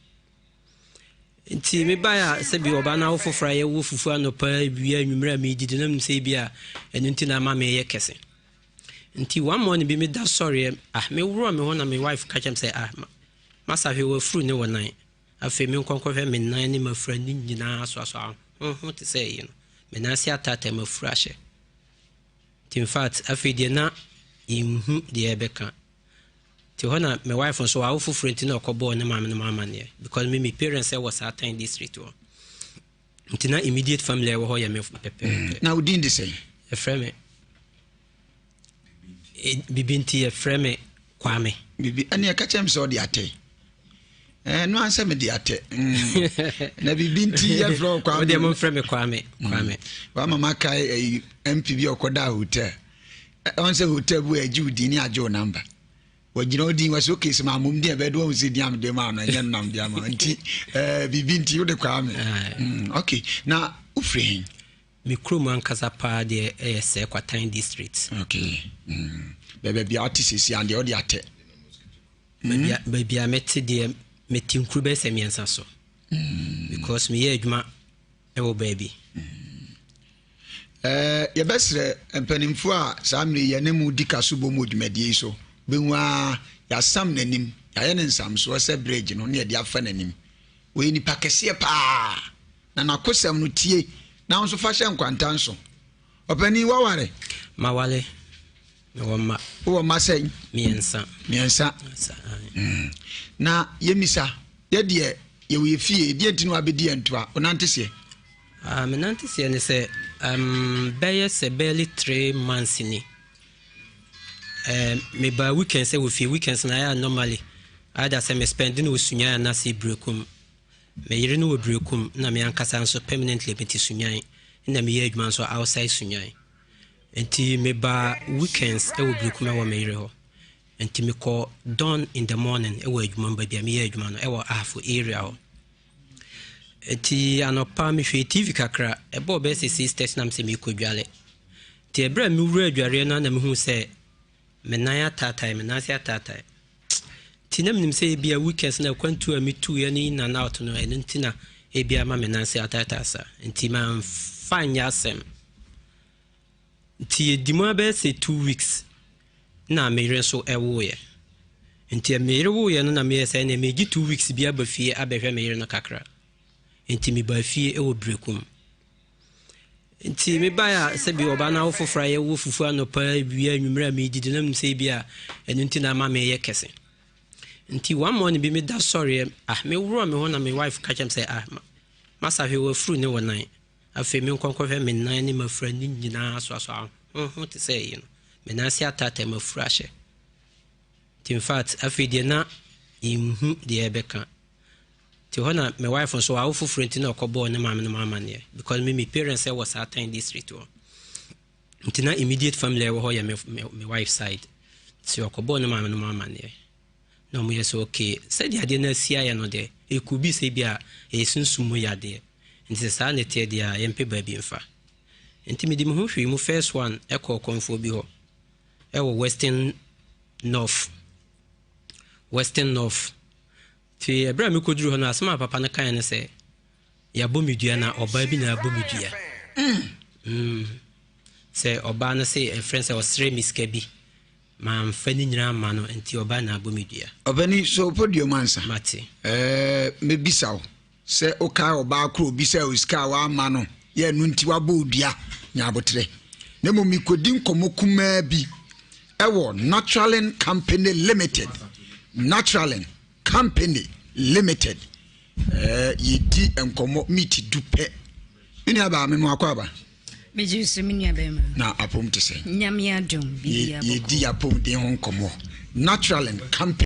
Nti mebaeɛ a sɛbi ɔbaa no awo foforɔ a yɛwɔ fufuo anɔpa awia anwummerɛ a medidi na menim sɛ ebi a ɛno nti na ama meyɛ kɛse. Nti one morning bi meda sɔreɛ ah meworɔ me ho na me wife ka kyerɛ me sɛ ah masa hwɛ wafuru ne wɔ nan. Afei menkɔ nkɔhwɛ me nan ne mafura ne nyinaa asoasoa ho te sɛ ɛyi no. Me nan ase ataataa mafuru ahyɛ. Nti infact afei deɛ na yɛnhu deɛ yɛbɛka. Nti hɔ na me wife nso wawo foforɔ nti na ɔkɔbɔɔ ne maame nom amaneɛ because me me parents wɔ saa Tan district hɔ. Nti na immediate family a ɛwɔ hɔ yɛ me pɛpɛɛpɛ. Na wo din de sɛn? Yɛfrɛ me Bibi nti yɛfrɛ me Kwame. Bibi ɛne ɛka kyerɛ me sɛ ɔde atɛ. Ɛno eh, ansɛ mede atɛ. Mm. Na bibi nti yɛfrɛ wo Kwame. Wodeɛ momfrɛ me Kwame. Mm. Kwame. Wama makae eh, MP bi ɔkɔda hotel. Ɔn sɛ hotel bi wɔ agye wo din ne agye wo namba. Wɔgyina wo din wɔsɛ okay sɛ mammom din a ɛbɛyɛ de wɔn sɛ din a mede maa no ɛnyɛ no nam de ama nti eh, biribi nti wode Kwame. Mm, okay na wofiri he? Me kurom ankasa paa deɛ ɛyɛ Sɛ Kwatan district. Okay. Mm. Baabi a wote sɛsi a deɛ wode atɛ. Mm. Baabi a mete deɛ mete nkuro bɛyɛ sɛ mmiɛnsa so. Mm. Because meyɛ adwuma ɛwɔ baabi. Mm. Eh, yɛbɛsrɛ mpanimfoɔ a saa mmerɛ yi yɛne mu di ka so bɔ mu wɔ dwumadie yi so bɛhu a yɛasam n'anim yɛayɛ no nsamsoɔ sɛ bridge no ne yɛde afa n'anim wɔyɛ nipa kɛseɛ paa Na n'akosɛm no, tie, na wo nso fa hyɛ nkwanta nso. Ɔpanin, woaware? Maware. Mewɔ mma. Wowɔ mma sɛn? Mmiɛnsa. Mmiɛnsa. Mm. Na yɛmmisa, yɛ deɛ yɛwɔ yɛ fie, deɛ nti na wabɛdi yɛn ntoa, wonante seɛ? Uh, me nante seɛ ne sɛ um, bɛyɛ sɛ barely three months ni. Uh, mebaa weekend sɛ wɔ fie weekends na ayɛ normally either sɛ me spend no wɔ Sunyani anaasɛ Berekum. Me yere no wɔ Berekum na me ankasa nso permanently mete Sunyani na meyɛ adwuma nso outside Sunyani. Nti meba weekends wɔ Berekum wɔ me yere hɔ. Nti mekɔ dawn in the morning wɔ adwuma mu baabi a meyɛ adwuma no wɔ Ahafo area hɔ. Nti anɔpa mehwɛ TV kakra ɛbɔɔ bɛyɛ sɛ 6:30 na mesɛ mekɔ dwale. Nti ɛberɛ a mewura adwareɛ no na mehu sɛ me nan ataatae, me nan ase ataatae. Nti na menim sɛ ebia weekends na akwantuo a metuiɛ ne in and out no ɛno nti na ebia ama me nan ase ataatae saa. Nti mamfa nyɛ asɛm. Nti yɛdi mu abɛyɛ sɛ two weeks na me yere nso ɛwoeɛ. Nti me yere woeɛ no na meyɛ sɛ ɛneɛ megye two weeks bi aba fie abɛhwɛ me yere no kakra. Nti mebaa fie wɔ Berekum. Nti mebaeɛ a sɛbi ɔbaa no awo foforɔ a yɛwɔ fufuo anɔpa awia anwummerɛ a medidi na menim sɛ ebi a ɛno nti na ama meyɛ kɛse. Nti one morning bi meda sɔreɛ ah meworɔ me ho na me wife ka kyerɛ me sɛ ah masa hwɛ wafuru ne wɔ nan. Afei menkɔ nkɔhwɛ me nan ne mafura ne nyinaa soasoa ho ho te sɛ ɛyi no. Me nan ase ataataa mafuru ahyɛ. Nti in fact afei deɛ na yɛnhu deɛ yɛbɛka. Nti hɔ na me wife nso wawo foforɔ nti na ɔkɔbɔɔ ne maame nom amaneɛ because me me parents wɔ saa Tan district hɔ. Nti na immediate family a ɛwɔ hɔ yɛ me, me, me wife side. Nti ɔkɔbɔɔ ne maame nom amaneɛ. Na wɔn yɛ sɛ okay sɛdeɛ adeɛ no asi ayɛ no deɛ it could be sɛ bi a ɛyɛ sunsum mu yadeɛ. Nti sɛ saa na ɛteɛ deɛ a yɛmpɛ baabi mfa. Nti mede me ho hwee mu first one ɛkɔɔ kɔmfoɔ bi hɔ ɛwɔ Western North. Western North. Nti ɛberɛ a mekɔduruu hɔ no, asɛm a papa no kaeɛ ne sɛ, yɛabɔ me dua na ɔbaa bi na abɔ me dua. Mm. Sɛ ɔbaa no se ɛfrɛ sɛ ɔsrɛ me sika bi, mamfa ne nyinaa amma no, nti ɔbaa na abɔ me dua. Ɔpani, so wopɔ dua mu ansa? Mate. Ɛɛ, mɛbisa wo sɛ wokae ɔbaa koro obi sɛ osika a wamma no yɛ ɛno nti wabɔ wo dua, nya aboterɛ. Na mmom mekɔdi nkɔmmɔ kumaa bi ɛwɔ Naturalin Company Limited. Naturalin Company Limited. Ɛɛ yɛdi nkɔmmɔ meet du pɛ. Me nua baa me mu akɔ aba. Megye so me nua bɛrima. Na apom te sɛ. Nyame adom biribiara bɔkɔ. Yɛdi apom den ho nkɔmmɔ. Naturalin Company.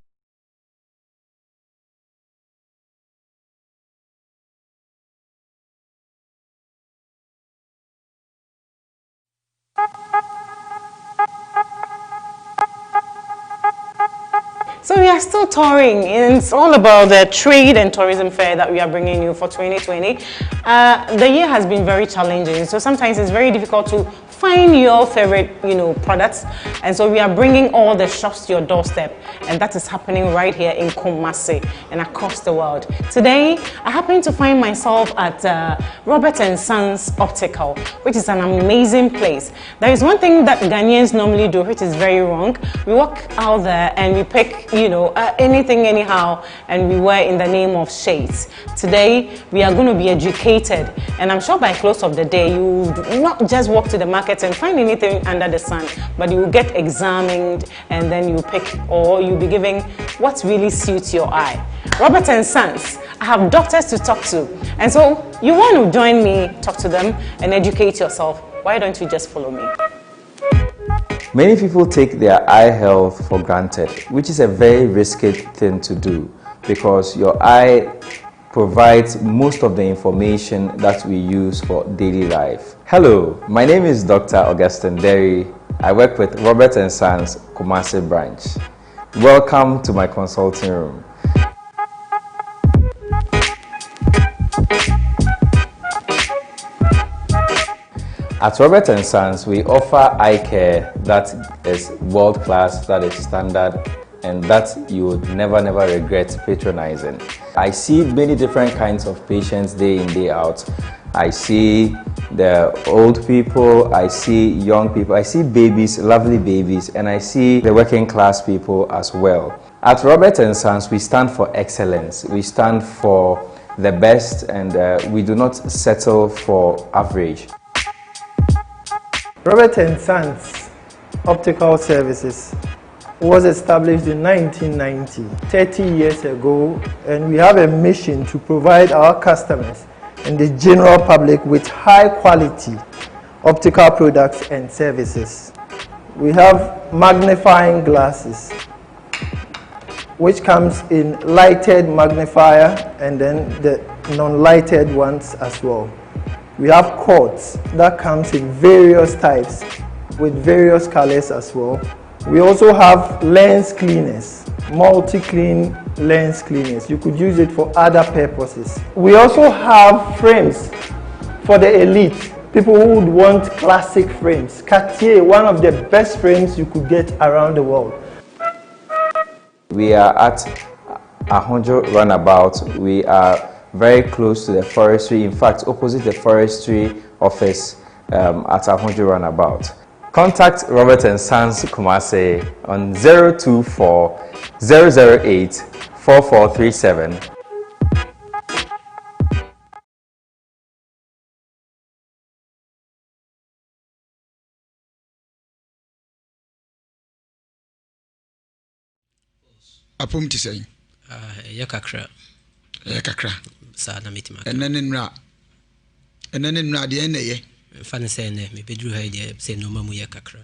So we are still touring, and it's all about the trade and tourism fair that we are bringing you for 2020. Uh, the year has been very challenging, so sometimes it's very difficult to Find your favorite, you know, products. And so we are bringing all the shops to your doorstep. And that is happening right here in Kumasi and across the world. Today, I happen to find myself at uh, Robert and Sons Optical, which is an amazing place. There is one thing that Ghanaians normally do, which is very wrong. We walk out there and we pick, you know, uh, anything anyhow, and we wear in the name of shades. Today, we are going to be educated, and I'm sure by close of the day, you would not just walk to the market and find anything under the sun, but you will get examined and then you pick or you'll be giving what really suits your eye. Robert and Sons, I have doctors to talk to. And so you want to join me, talk to them, and educate yourself. Why don't you just follow me? Many people take their eye health for granted, which is a very risky thing to do because your eye provides most of the information that we use for daily life. Hello, my name is Dr. Augustine Derry. I work with Robert & Sons Kumasi branch. Welcome to my consulting room. At Robert & Sons, we offer eye care that is world class, that is standard, and that you would never, never regret patronizing. I see many different kinds of patients day in, day out. I see the old people, I see young people, I see babies, lovely babies, and I see the working class people as well. At Robert & Sons, we stand for excellence. We stand for the best and uh, we do not settle for average. Robert & Sons Optical Services was established in 1990, 30 years ago, and we have a mission to provide our customers and the general public with high quality optical products and services. We have magnifying glasses, which comes in lighted magnifier and then the non-lighted ones as well. We have cords that comes in various types with various colors as well. We also have lens cleaners, multi-clean lens cleaners. You could use it for other purposes. We also have frames for the elite, people who would want classic frames. Cartier, one of the best frames you could get around the world. We are at Ahonjo Runabout. We are very close to the forestry, in fact, opposite the forestry office um, at Ahonjo Runabout. Contact Robert and Sons Kumase on 024 008 4437. Apom te sɛn? Ah, ɛyɛ kakra. Ɛyɛ kakra. Saa na mɛtumi aka. Ɛnɛ ne nnora. Ɛnɛ ne nnora deɛ ɛna ɛyɛ. Mfa no sɛ ɛnɛ mebɛduru ha yi deɛ sɛ nneɛma mu yɛ kakra.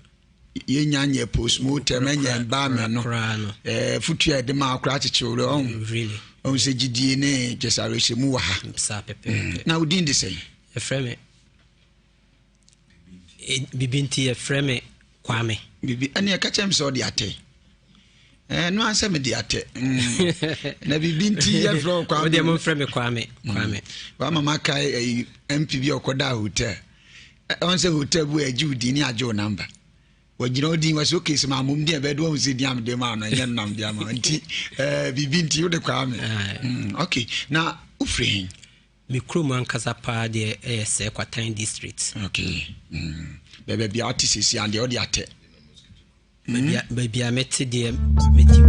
Yɛnya nyɛ postmortem ɛnyɛ embalming no. Koraa no. Ɛɛ futu a yɛde maa koraa kyekye wo werɛ ɔho. Really. Ɔho sɛ gyidie ne kyɛ sɛ awerɛhyɛmu wɔ ha. Saa pɛpɛɛpɛ. Mm. Na wo din de sɛn? Yɛfrɛ me Bibi nti yɛfrɛ me Kwame. Bibi ɛne ɛka kyerɛ me sɛ ɔde atɛ. Ɛno eh, ansɛ mede atɛ. Mm. Na bibi nti yɛfrɛ wo Kwame. Wodeɛ momfrɛ me Kwame. Mm. Kwame. Wama makae ɛyi eh, MP bi a ɔkɔdaa hotel. Ɔn sɛ hotel bi agye wo din ne agye wo namba. Wɔgyina wo din wɔsɛ okay sɛ maamom din ɛbɛyɛ de wɔn sɛ din a mede maa no ɛnyɛ no nam de ama nti ɛɛ eh, bibi nti wode Kwame. Mm, okay na wofiri he? Me kurom ankasa paa deɛ ɛyɛ sɛ Kwatan district. Okay. Mm. Baabi a wote sisi a deɛ wode atɛ. Mm. Baabi a mete deɛ mete.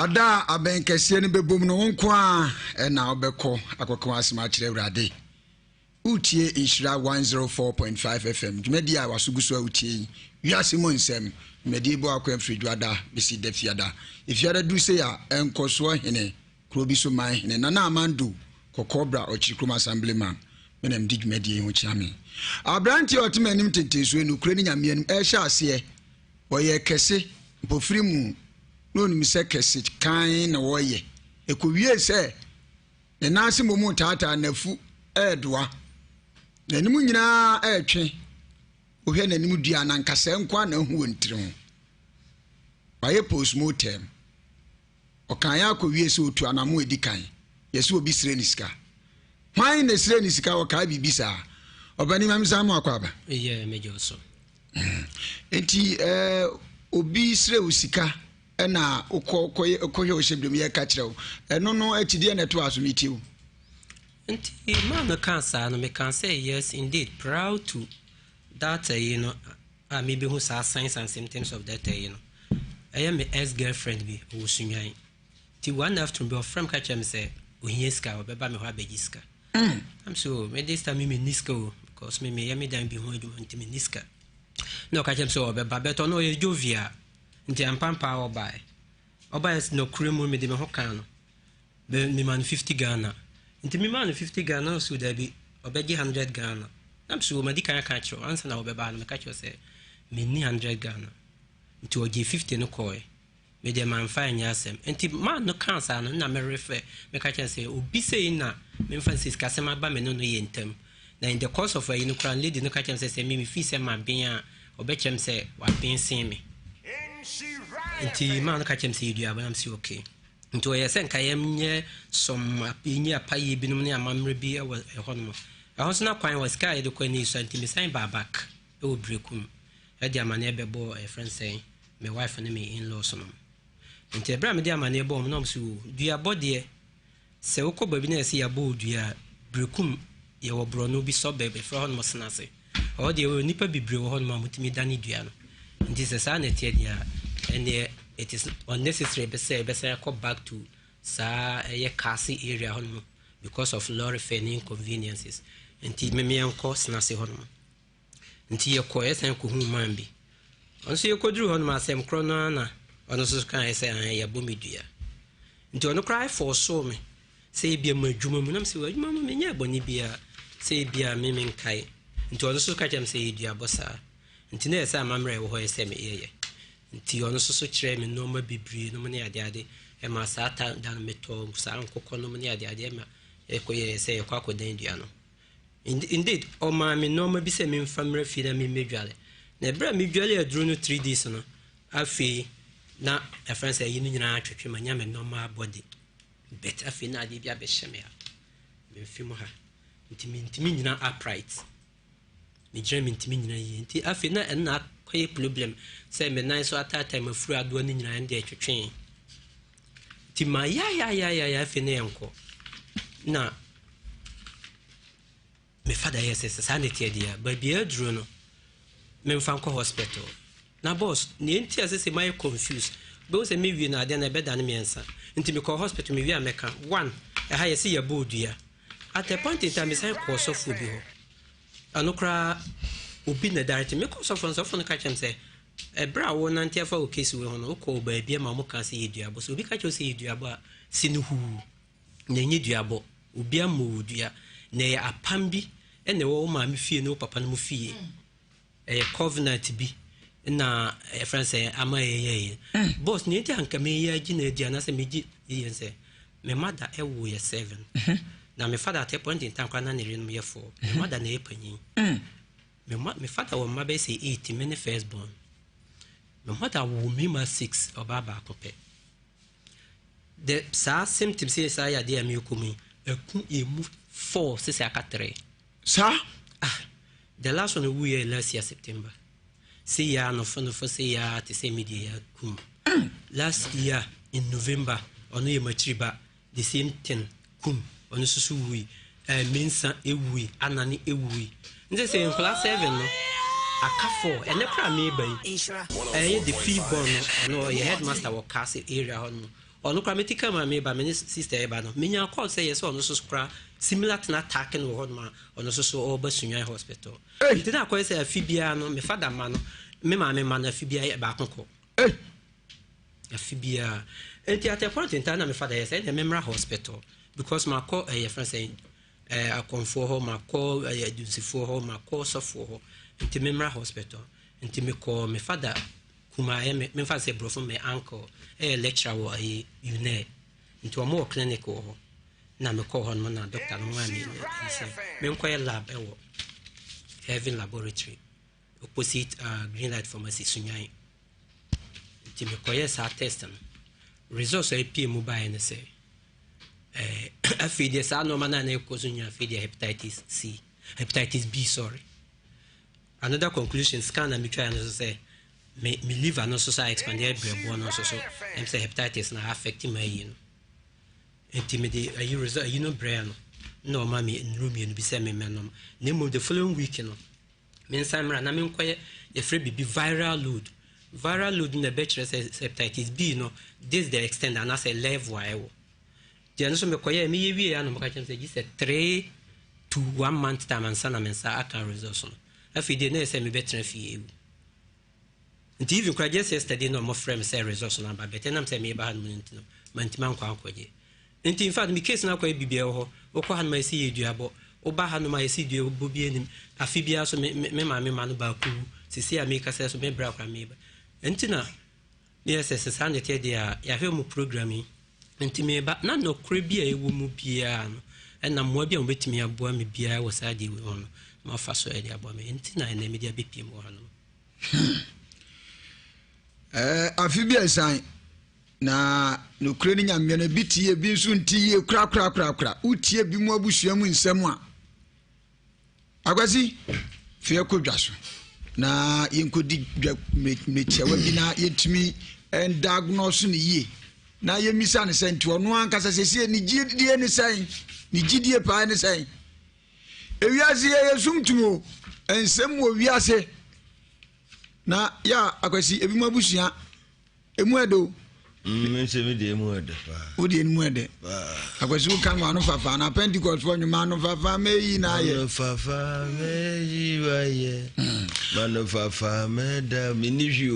Ada a abɛn kɛseɛ no bɛbom no wo nko a ɛna wobɛkɔ akɔka w'asɛm akyerɛ Awurade. Woretie Nhyira 104.5 FM dwumadie a w'aso gu so a wotie yi, Wiase mu nsɛm, dwumadie bɔ akwan firi Dwoada bɛsi Dafiada. Efiada duru sei a, Nkɔsoɔ hene, kuro bi so man hene, Nana Amando Kɔkɔɔ Bra Ɔkyerekurom Assemblyman, me na medi dwumadie yi ho kyea me. Aberanteɛ a ɔte m'anim tentensoɔ yi, nokorɛ ne Nyame anim, ɛrehyɛ aseɛ, ɔyɛ kɛse, mpofiri mu, na ɔnim sɛ kɛse kann na ɔreyɛ. Ɛkɔwiee sɛ ne nan ase mmom retaataa, n'afu redoa, n'anim nyinaa retwe. Wohwɛ n'anim dua a, na nkasɛɛ nko ara na ahu wɔ ne tiri ho. Wayɛ postmortem. Ɔkaeɛ ara kɔwiee sɛ ɔtu anamo a ɛdi kan. Yɛse obi srɛ ne sika. Hwan na ɛsrɛ ne sika? Ɔkae biribi saa. Ɔpanin ma mensan mo akɔ aba. Eyɛ megye wo so. Nti eh, obi srɛ wo sika ɛna wokɔ kɔyɛ kɔhwɛ wo hyɛ biom yɛka kyerɛ wo. Ɛno no akyi deɛ na ɛtoa so metie wo. Nti maa no kaa saa no mekaa sɛ yes indeed proud to that ayi no a mebehu saa signs and symptoms of that ayi no, ɛyɛ me ex girlfriend bi, ɔwɔ Sunyani. Nti one afternoon bi ɔfrɛ me ka kyerɛ me sɛ ohia sika, ɔbɛba me hɔ abɛgye sika. Mm. I'm so, me this time me menni sika o, because me meyɛ me dan bi ho adwuma nti menni sika. Na ɔka kyerɛ me sɛ ɔbɛba, but ɔno ɔyɛ jovial, nti ampampaa ɔbae. Ɔbae nɔkorɛ mu mede me ho kaa no. Me mema no 50 Ghana. Nti me maa no 50 Ghana na ɔse dabi ɔbɛgye 100 Ghana. Na me so madi kan aka akyerɛ wo ansa na wɔbɛba ha no meka kyerɛ wo sɛ menni 100 Ghana. Nti ɔgyee 50 no kɔɔe. Me deɛ mamfa anyɛ asɛm. Nti man no kaa saa no na me refer meka kyerɛ no sɛ obi sei na memfa no sɛ sikasɛm aba me ne no yɛ ntam. Na in the course of ayi no koraa no lady no ka kyerɛ me sɛ sɛ me me feel sɛ maben a ɔbɛkyerɛ me sɛ waben sen me. Nti man no ka kyerɛ me sɛ yɛdua aba na me se okay. Nti ɔyɛɛ sɛ nka yɛnyɛ some yɛnyi apayie binom ne amammerɛ bi wɔ ɛhɔ nom. Ɛhɔ nso na kwan wɔ sika a yɛde kɔ ani sua nti mesan baa back wɔ Berekum de amaneɛ bɛbɔɔ yɛfrɛ no sɛn me wife ne me in-laws nom. Nti ɛberɛ a mede amaneɛ bɔɔ wɔn na wɔn se oo duabɔ deɛ sɛ wokɔ baabi na yɛse yɛabɔ wo dua a Berekum yɛwɔ borɔno bi suburb yɛfrɛ hɔ nom Senase. Ɛhɔ deɛ wɔ nnipa bebree wɔ hɔnom a wɔtumi dane dua no. Nti sɛ saa na ɛteɛ deɛ a, ɛnneɛ it is unnecessary sɛ yɛbɛsan akɔ back to saa ɛyɛ Kaase area hɔnom because of lorry fare ne inconveniences. Nti meme yɛnkɔ Senase hɔnom. Nti yɛkɔ yɛsan kɔhuu man bi. Ɔno nso yɛkɔduru hɔnom asɛm korɔ no ara na ɔno nso kaeɛ sɛ ae yɛabɔ me dua. Nti ɔno koraa fɔɔsoo me sɛ ebia m'adwuma mu na mesɛ adwuma mu menyɛɛ bɔne biara sɛ ebia me menkae nti ɔno nso ka kyerɛ me sɛ yɛ duabɔ saa nti na ɛyɛ sɛ amammerɛ a ɛwɔ hɔ yɛ sɛ meyɛyɛ nti ɔno nso so kyerɛɛ me nneɛma bebree nom ne adeade ɛma saa ta da no metɔɔ saa nkokɔ nom ne adeade ɛma ɛkɔyɛɛ sɛ yɛkɔ akɔdan dua no indeed ɔmaa me nneɛma bi sɛ memfa mmerɛ fie na memmɛdwale na ɛberɛ a medwale aduro no 3 days no afei na ɛfrɛ sɛ ɛyi no nyinaa twetwe manya me normal body But afei na adeɛ bi abɛhyɛ me ha, me mfe mu ha, nti mentumi nnyina upright. Megyina mentumi nnyina yie. Nti afei na ɛno na akɔyɛ problem sɛ me nan so ataataa mafuru adoa no nyinaa ɛno deɛ ɛtwetwee. Nti ma yaayaayaayaa afei na yɛnkɔ. Na Me father yɛɛ sɛ sɛ saa na ɛteɛ deɛ a, baabi a aduro no, memfa nkɔ hospital. Na boss, nea nti a sese mayɛ confused, wobɛhu sɛ mewie no adeɛ no ɛbɛdane mmiɛnsa. Nti mekɔɔ hospital, mewie a mɛka. One, ɛha yɛse yɛbɔ odua. At a point in time, mesan kɔɔ sɔfoɔ bi hɔ. Ɛno koraa, obi na direct me. Mekɔɔ sɔfoɔ no, sɔfoɔ no ka kyerɛ me sɛ, ɛberɛ a wonante afa wo case wei ho no, wokɔɔ baabi ma wɔkaa sɛ yɛ duabɔ. Sɛ obi ka kyerɛ wo sɛ yɛ duabɔ a, si no huu. Na ɛnyɛ duabɔ. Obiara mmɔ wo dua. Na ɛyɛ apam bi na ɛwɔ wo maame fie ne wo papa no mu fie. Ɛyɛ covenant bi na yɛfrɛ no sɛ ama yɛyɛeɛ. Mm. Boss, nea nti anka meyɛ agye no adi anaasɛ megye yɛ sɛ me mother ɛwo yɛ seven. Mhm. Na me father at a point in time koraa na ne yerenom yɛ four. Me mhm. mother na ɛyɛ panyin. Mm. Me ma me father wɔ mma bɛyɛ sɛ eight, me ne first born. Me mother wo mmarima six, ɔbaa baako pɛ. The saa symptoms yɛ saa yadeɛ a merekɔ mu yi ɛku emu four sisi aka three. Saa. Ah the last one wu yɛ last year September. Se ya nofo nofo se ya te sɛ media ya kum. Last year in November ɔno yɛ makyiri ba the same thing kum ɔno nso so wui ɛɛ mensa ewui anane ewui nti sɛ nkwadaa seven no aka four ɛnɛ koraa meba yi ɛyɛ the fifth born no ɔno ɔyɛ headmaster wɔ kaase area hɔ no ɔno koraa meti kaa mu a meba me ne sister ɛba no menya call sɛ yɛ sɛ ɔno nso so koraa similar thing attack no wɔ hɔ nom a ɔno nso so ɔreba Sunyani hospital nti na akɔyɛ sɛ afi biara no me father ma no me maame ma no afi biara baako kɔ. Afe biara. Nti at a point in time na me father yɛ sɛ ɛnna memmra hospital because makɔ ɛyɛ fɛn sɛ ɛɛ akɔnfoɔ hɔ, makɔ ɛyɛ adunsifoɔ hɔ, makɔ sɔfoɔ hɔ, nti memmra hospital. Nti mekɔɔ me father kumaa ɛyɛ me memfa sɛ borɔfo me uncle ɛyɛ lecturer wɔ ɛyɛ UNED. Nti wɔn wɔ clinic wɔ hɔ. Na mekɔɔ hɔ nom na doctor no maa me sɛ menkɔyɛ lab ɛwɔ Heaven Laboratory opposite uh, Green Light Pharmacy Sunyani. Nti mekɔyɛɛ saa test no, results a ɛpie mu baeɛ ne sɛ, eh, afei deɛ saa nneɛma no a na ɛkɔ so nyinaa afei deɛ hepatitis C, hepatitis B, sorry. Another conclusion, scan na metwaeɛ no so sɛ, me, me liver no nso so a expand yɛ brɛboɔ no nso so, ɛm sɛ hepatitis na affect ma ayi no. Nti mede ayi result ayi no brɛɛ no, na ɔma me nnuro mmienu bi sɛ memmɛnom. Na mmom the following week no, Mensan mmra na menkɔyɛ yɛfrɛ biribi viral load. Viral load no na ɛbɛkyerɛ sɛ hepatitis B no this the extent anaasɛ level a ɛwɔ. Nti ɛno nso mekɔyɛɛ meyɛ wieɛ a na wɔka kyerɛ me sɛ gye sɛ 3 to 1 month time ansa na me nsa aka results no. Afei deɛ na ɛyɛ sɛ mebɛtena fie awu. Nti even koraa just yesterday na wɔfrɛ me sɛ results no aba but ɛnam sɛ meba ha nom no nti no mantumi ankɔ ankɔgye. Nti in fact me case no akɔyɛ biribi ɛwɔ hɔ. Wokɔ hanom a yɛsi yɛ duabɔ. Woba hanom a yɛsi duabɔ bi anim. Afe biara so me me maame ma no baako wu. Sisi a mekasa so me bra koraa meba. Nti na meyɛ sɛ sɛ saa na ɛteɛ deɛ a yɛahwɛ mu program yi. Nti meba na nɔkorɛ bi a ɛwɔ mu biara no ɛna mmoa bi a wɔbɛtumi aboa me biara wɔ saa adeɛ wei ho no mafa so ɛde aboa me. Nti na ɛnɛ mede abɛpie mu wɔ hanom. Hmm. Eh, afe bi ɛsan na nokorɛ no nyameɛ no ebi te yie ebi nso nte yie korakorakorakora. Wotie bi mu abusua mu nsɛm a, akwasi fei kɔ dwa so na yɛnkɔdi dwa mmerɛtiawa bi na yɛntumi ndiagnose no yie na yɛmmisa no sɛ nti ɔno ankasa sɛsie ne gyidie ne sɛn, ne gyidie paa ne sɛn. Ewiase yɛ yɛ sumtum o, nsɛm wɔ wiase na yɛ a akwasi ebi mu abusua emu ɛdɛ o. Mm, nse mi deɛ emu ɛdɛ paa. O deɛ emu ɛdɛ. Akwasi wo kan wɔ ano fafa na Pentecost fɔ nnwuma ano fafa mɛyi na ayɛ. Ano fafa mɛyi wa yɛ. Mano fafa mɛda mi ni hwi o.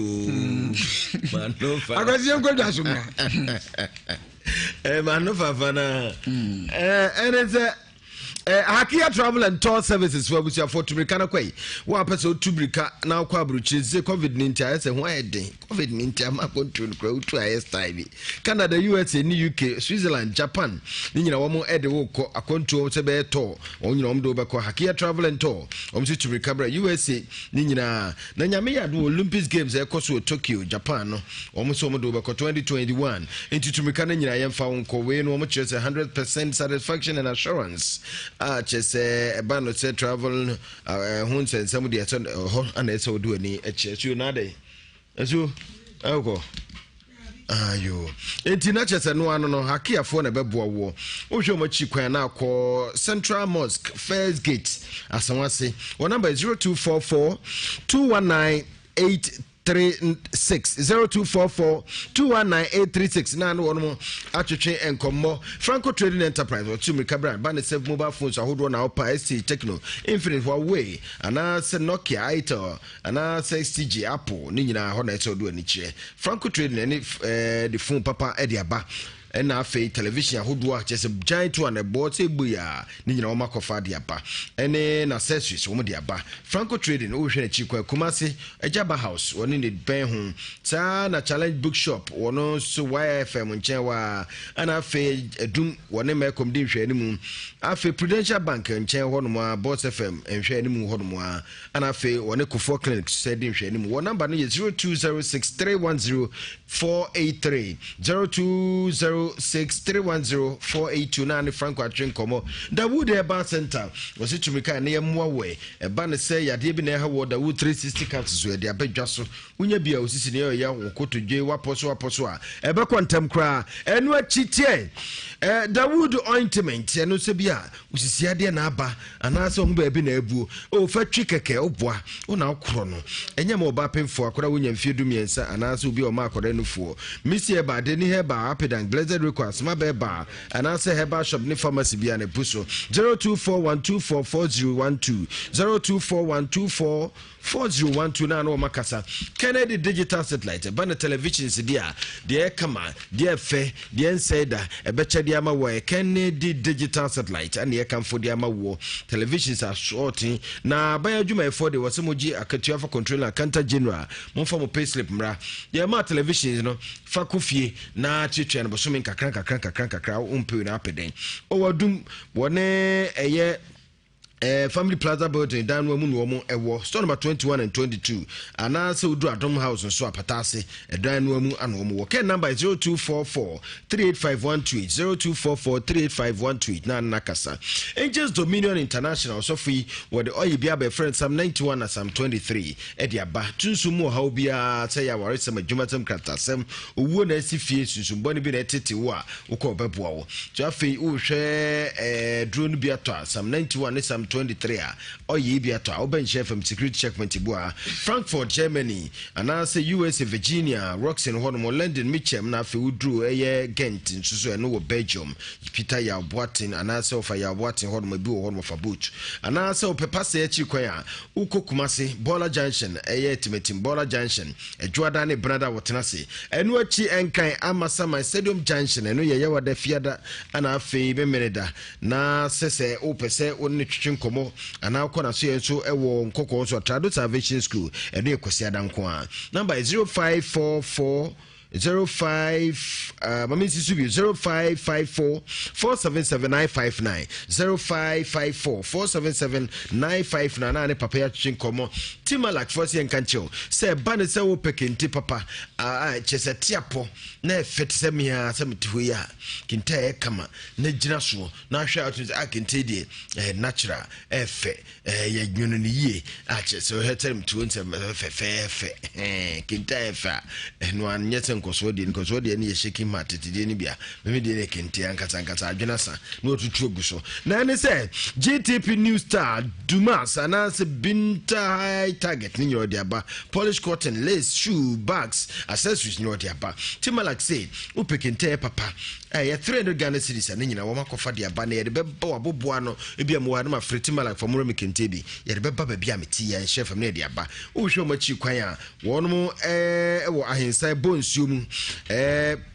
Mano fafa. Akwasi yɛn kɔ dwa so mura. Eh, mano fafa na. Eh, ɛne sɛ. Eh, Hakia Travel and Tour Services fo abusuafoɔ tu mirika no kɔe. Wo a pɛ sɛ wotu mirika na wokɔ aburokyire sɛ covid no nti ayɛ sɛ ho ayɛ den. Covid no nti ama akɔntuo no koraa wotu ayɛ style bi. Canada, USA ne UK, Switzerland, Japan ne nyina wɔn de wo kɔ akɔntuo sɛ bɛyɛ tour. Wɔn nyina wɔn de wo bɛkɔ Hakia Travel and Tour. Wɔn nso tu mirika bra USA ne nyinaa. Na Nyame yɛ adom Olympics Games a ɛkɔ so wɔ Tokyo, Japan no, wɔn nso wɔn de wo bɛkɔ 2021. Nti tu mirika no nyinaa yɛmfa wo nkɔ. Wei no wɔn kyerɛ sɛ 100% satisfaction and assurance a kyerɛ sɛ ɛba no sɛ travel no ho nsɛnsɛm deɛ ɛsɛ hɔ ana ɛsɛ wode w'ani kyerɛ. So na adɛn? Ɛso ɛwokɔ? Ayo. Enti na kyerɛ sɛ no ano no Hakiafoɔ na ɛbɛboa woɔ. Wohwɛ wɔn akyi kwan na akɔ Central Mosque First Gate Asawase. Wɔn namba yɛ 0244 219 836 0244 219 836 na ne wɔn atwetwe nkɔmmɔ. Franco Trading Enterprise wɔtu mmirika bra ba ne sɛ mobile phones ahodoɔ na wopa ST Tecno Infinix Huawei anaasɛ Nokia Itel Anaasɛ CJ, Apple, ne nyinaa hɔ na ɛsɛ ɔde w'ani kyerɛ. Franco Trading ɛne ɛɛ de phone papa ɛde aba. Ɛna afei television ahodoɔ a kyerɛ sɛ giant one ɛbɔ sɛ ɛbɔ yi a ne nyinaa wɔn akɔfa de aba. Ɛne n'accessories wɔn de aba. Franco Trading wohwɛ n'akyi kwan Kumasi Agyaba House wɔne ne bɛn ho. Saa na Challenge Bookshop wɔn nso YFM nkyɛn hɔ a. Ɛna afei Adum wɔne Melcom di nhwɛanimu. Afei Prudential Bank nkyɛn hɔ nom a Boss FM nhwɛanimu hɔ nom a. Ɛna afei wɔne Kufuor Clinic sɛ di nhwɛanim. Wɔn namba no yɛ 0206 310 483, 0206 310 482 na ne Franco atwe nkɔmmɔ. Dawood Herbal Center, wɔsi tumi kan ne yɛmmoa wɔ ɛba ne sɛ yadeɛ bi na ɛha wɔ Dawood 360 capsules so yɛde aba dwa so. Wonya bi a osisi ne ɔyɛ wo kotodwe wapɔ so wapɔ so a ɛbɛkɔ ntɛm koraa. Ɛno akyi teɛ eh, Dawood ointment ɛno sɛ bi a Osisi adeɛ na aba anaasɛ ɔho baabi na abuo o fa twi kɛkɛ woboa wo na wokorɔ no ɛnyɛ ma ɔbaa pemfoɔ akwadaa wonya mfie du mmiɛnsa anaasɛ obi a ɔma akwadaa nufoɔ Missy Herbal Adeni Herbal Apedan Blessed Rico Asomaba Herbal anaasɛ herbal shop ne pharmacy biara na ɛpu so 0241244012 024124. 4012 na ano wɔn akasa. Kennedy Digital Satellite ɛba no televisions deɛ a deɛ ɛkama deɛ ɛfɛ deɛ ɛnsɛe da ɛbɛkyɛ de ama wɔ ɛ Kennedy Digital Satellite ɛna yɛkamfo de ama woɔ televisions asoɔten na aban adwumayɛfoɔ deɛ wɔsɛ mo gye akatua fa controller accountant general momfa mo payslip mmra yɛma televisions no fa kɔ fie na tuatua no bosome nkakra nkakra nkakra nkakra wompɛ na apɛ dɛn ɔwɔ adum wɔne ɛyɛ eh, family plaza building dan no mu na wɔn ɛwɔ store number 21 and 22 anaasɛ woduru adom house nso apata ase ɛdan no mu ana wɔn wɔ kɛn number 0244 385128 0244 385128 na nna kasa angels dominion international ɔsɔfo yi wɔde ɔyɛ bi abɛfrɛ Psalm 91 na Psalm 23 ɛde aba sunsum mu ɔhaw biara sɛ yɛ awaresɛm adwumasɛm kratasɛm owuo na asi fie sunsum bɔne bi na ɛtete wo a wokɔ ɔbɛboa wo so afei wohwɛ eh, duro no bi atɔ a Psalm 91 ne Psalm 23 a ɔyɛ bi atɔ a wobɛnhyɛ fam security checkpoint bu a Frankfurt Germany anaasɛ USA Virginia Roxen hɔ nom London Mitcham na afei woduru ɛyɛ Ghent nso so ɛno wɔ Belgium Peter Yaw Boateng anaasɛ ɔfa Yaw Boateng hɔ nom ebi wɔ hɔ nom ɔfa boat anaasɛ ɔpɛ pasɛ akyiri kwan a Wokɔ Kumasi, Bɔɔla Junction, ɛyɛ Atimatim, Bɔɔla Junction, Adwoada ne Benada wɔtena ase. Ɛno akyi Nkran, Amasaman, Stadium Junction, ɛno yɛ Yawada, Fiada ɛna afei Memeneda. Na sɛ sɛ wopɛ sɛ wo ne no twetwe nkɔmmɔ anaa wokɔ n'asoɛeɛ nso wɔ Nkɔkɔɔ nso a, Trado Salvation School, ɛno yɛ Kwasiada nko ara. Number yɛ 0544 05 uh, mame nsi so bio 0554 477 959 0554 477 959 na ne papa yɛatwetwe nkɔmmɔ timalak foɔ sɛ yɛnka nkyerɛw sɛ ɛba ne sɛ wopɛ kente papa kyɛ sɛ teapɔ na ɛfɛ te sɛ mea sɛ mete hɔ yi a kente a ɛyɛ kama na gyina soɔ na ahwɛ a wotumi sɛ a kente deɛ ɛyɛ natural ɛfɛ Ɛɛ yɛdwene no yie a kyerɛ sɛ wohwɛ sɛ tuo nsɛm fɛfɛɛfɛ hɛn kente a ɛfɛ a ɛno anyɛ sɛ nkɔsoɔ deɛ nkɔsoɔ deɛ no yɛ shaking mat tete deɛ no bi a meme deɛ no yɛ kente ankasa ankasa adwene asa na watutu agu so na ɛne sɛ GTP New Star Dumas anaasɛ Binta High Target ne nyina ɔde aba polish cotton lace shoe bags accessories nyina ɔde aba Timalak se wopɛ kente a ɛyɛ papa ɛyɛ 300 Ghana cedis a ne nyina wɔn akɔfa de aba na yɛde bɛba waboboa no Ebia mewɔ ha na mafrɛ Timalak fa mmrɛ me kente bi. Yɛde bɛba baabi a mete yi a nhyɛ fam na yɛde aba. Wohwɛ wɔn akyiri kwan a, wɔnom wɔ ahensan bɔ nsuo mu.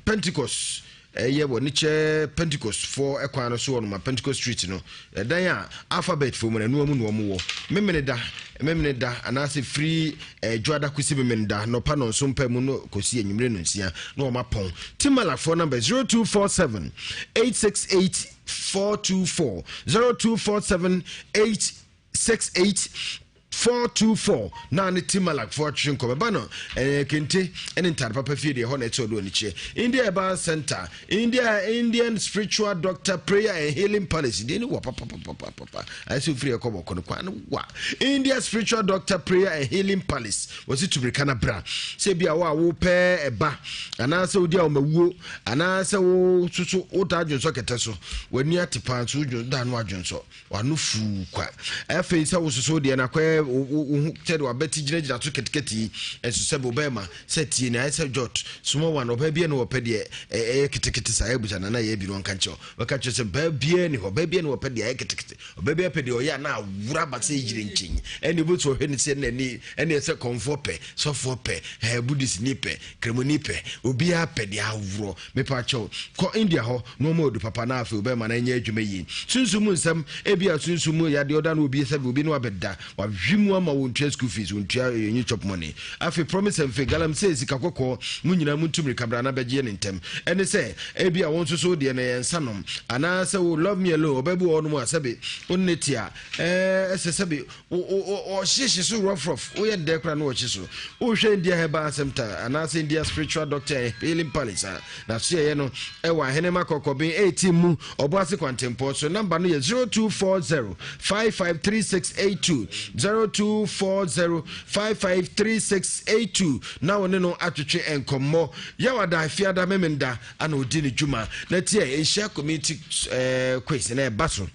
Pentecost ɛyɛ wɔ ne kyɛ Pentecost foɔ kwan no so wɔ noma Pentecost street no. Ɛdan a alphabet foɔ mu no ɛnoa mu na wɔn wɔ. Memeneda, Memeneda anaasɛ firi Dwoada kɔsi Memeneda nɔpa nɔnso mpa mu no kɔsi anwummere nonsia na wɔn apɔn. Timalak foɔ number 0247 868 424 0247 868 424 na ne ti malakfoɔ atwetwe nkɔmɔ ɛba no ɛɛ kente ɛne ntaade papa fie deɛ ɛhɔ na ɛte ɔdo ani kyerɛ India Herbal Center India Indian Spiritual Doctor Prayer and Healing Palace deɛ ne wɔ papapapapa ayɛ sɛ ofiri ɛkɔ bɔkɔ no kwan no wa India Spiritual Doctor Prayer and Healing Palace wɔsi tumirika na bra sɛ bi a wo a wopɛ ɛba anaasɛ wodi a wɔmawuo Anaasɛ wo nso wotaa dwonsɔ kɛtɛ so, w'ani ate paa nso wodwon da ano adwonsɔ, w'ano fuu kwa. Afei sɛ wososo deɛ no akɔyɛ wo ho sɛdeɛ wabɛti gyinagyina so ketekete yi, nso sɛ bobɛɛma sɛ tie no ayɛ sɛ jot small one, ɔbaa biara ne wɔpɛ deɛ ɛyɛ ketekete saa, ɛbusa nana yɛ bi no ɔnka nkyerɛ wo, ɔbɛka kyerɛ sɛ baa biara ni hɔ, baa biara ne wɔpɛ deɛ ɛyɛ ketekete, ɔbaa biara pɛ deɛ ɔyɛ a na awura ba sɛ yiri nkyen, ɛne ebi nso ɔhwɛ ne sɛ n'ani ɛne ɛsɛ kɔnfoɔ pɛ, sɔfoɔ pɛ, ɛɛ Buddhist ni pɛ, Kramoni pɛ, obiara pɛ deɛ aworɔ. Mepa kyɛw, kɔ India hɔ na wɔma odu papa na afei wobɛma no anyɛ adwuma yie. Sunsum mu nsɛm, ebia sunsum mu yadeɛ ɔda no obi sɛbe obi ne wabɛda, wahwe mu ama wɔntua school fees, wɔntua yɛnyi chop money. Afei promise and faith, galamsey, sika kɔkɔɔ, mo nyinaa montu mmirika bra na bɛgye yɛn ntɛm. Ɛne sɛ, ebia wo nso so wodeɛ no ɛyɛ nsa nom, anaasɛ wo love me alone, ɔbaa bi wɔ hɔnom a sɛbe wo ne no te a, ɛɛ ɛsɛ sɛbe Ɔhyehye so rɔfrɔf, woyɛ no dɛn koraa na ɔhye so. Wohwɛ India Herbal Center anaasɛ India Spiritual Doctor and Healing Palace a, n'asoɛeɛ no ɛwɔ Ahenema Kɔkɔben 18 mu, Ɔboase Kwantempɔn so. Namba no yɛ 0240 553682, 0240 553682 na wo ne no atwetwe nkɔmmɔ. Yawada, Fiada, Memenda ana ɔdi ne dwuma. Na tiɛ, Nhyia Community eh, Quiz na ɛba so.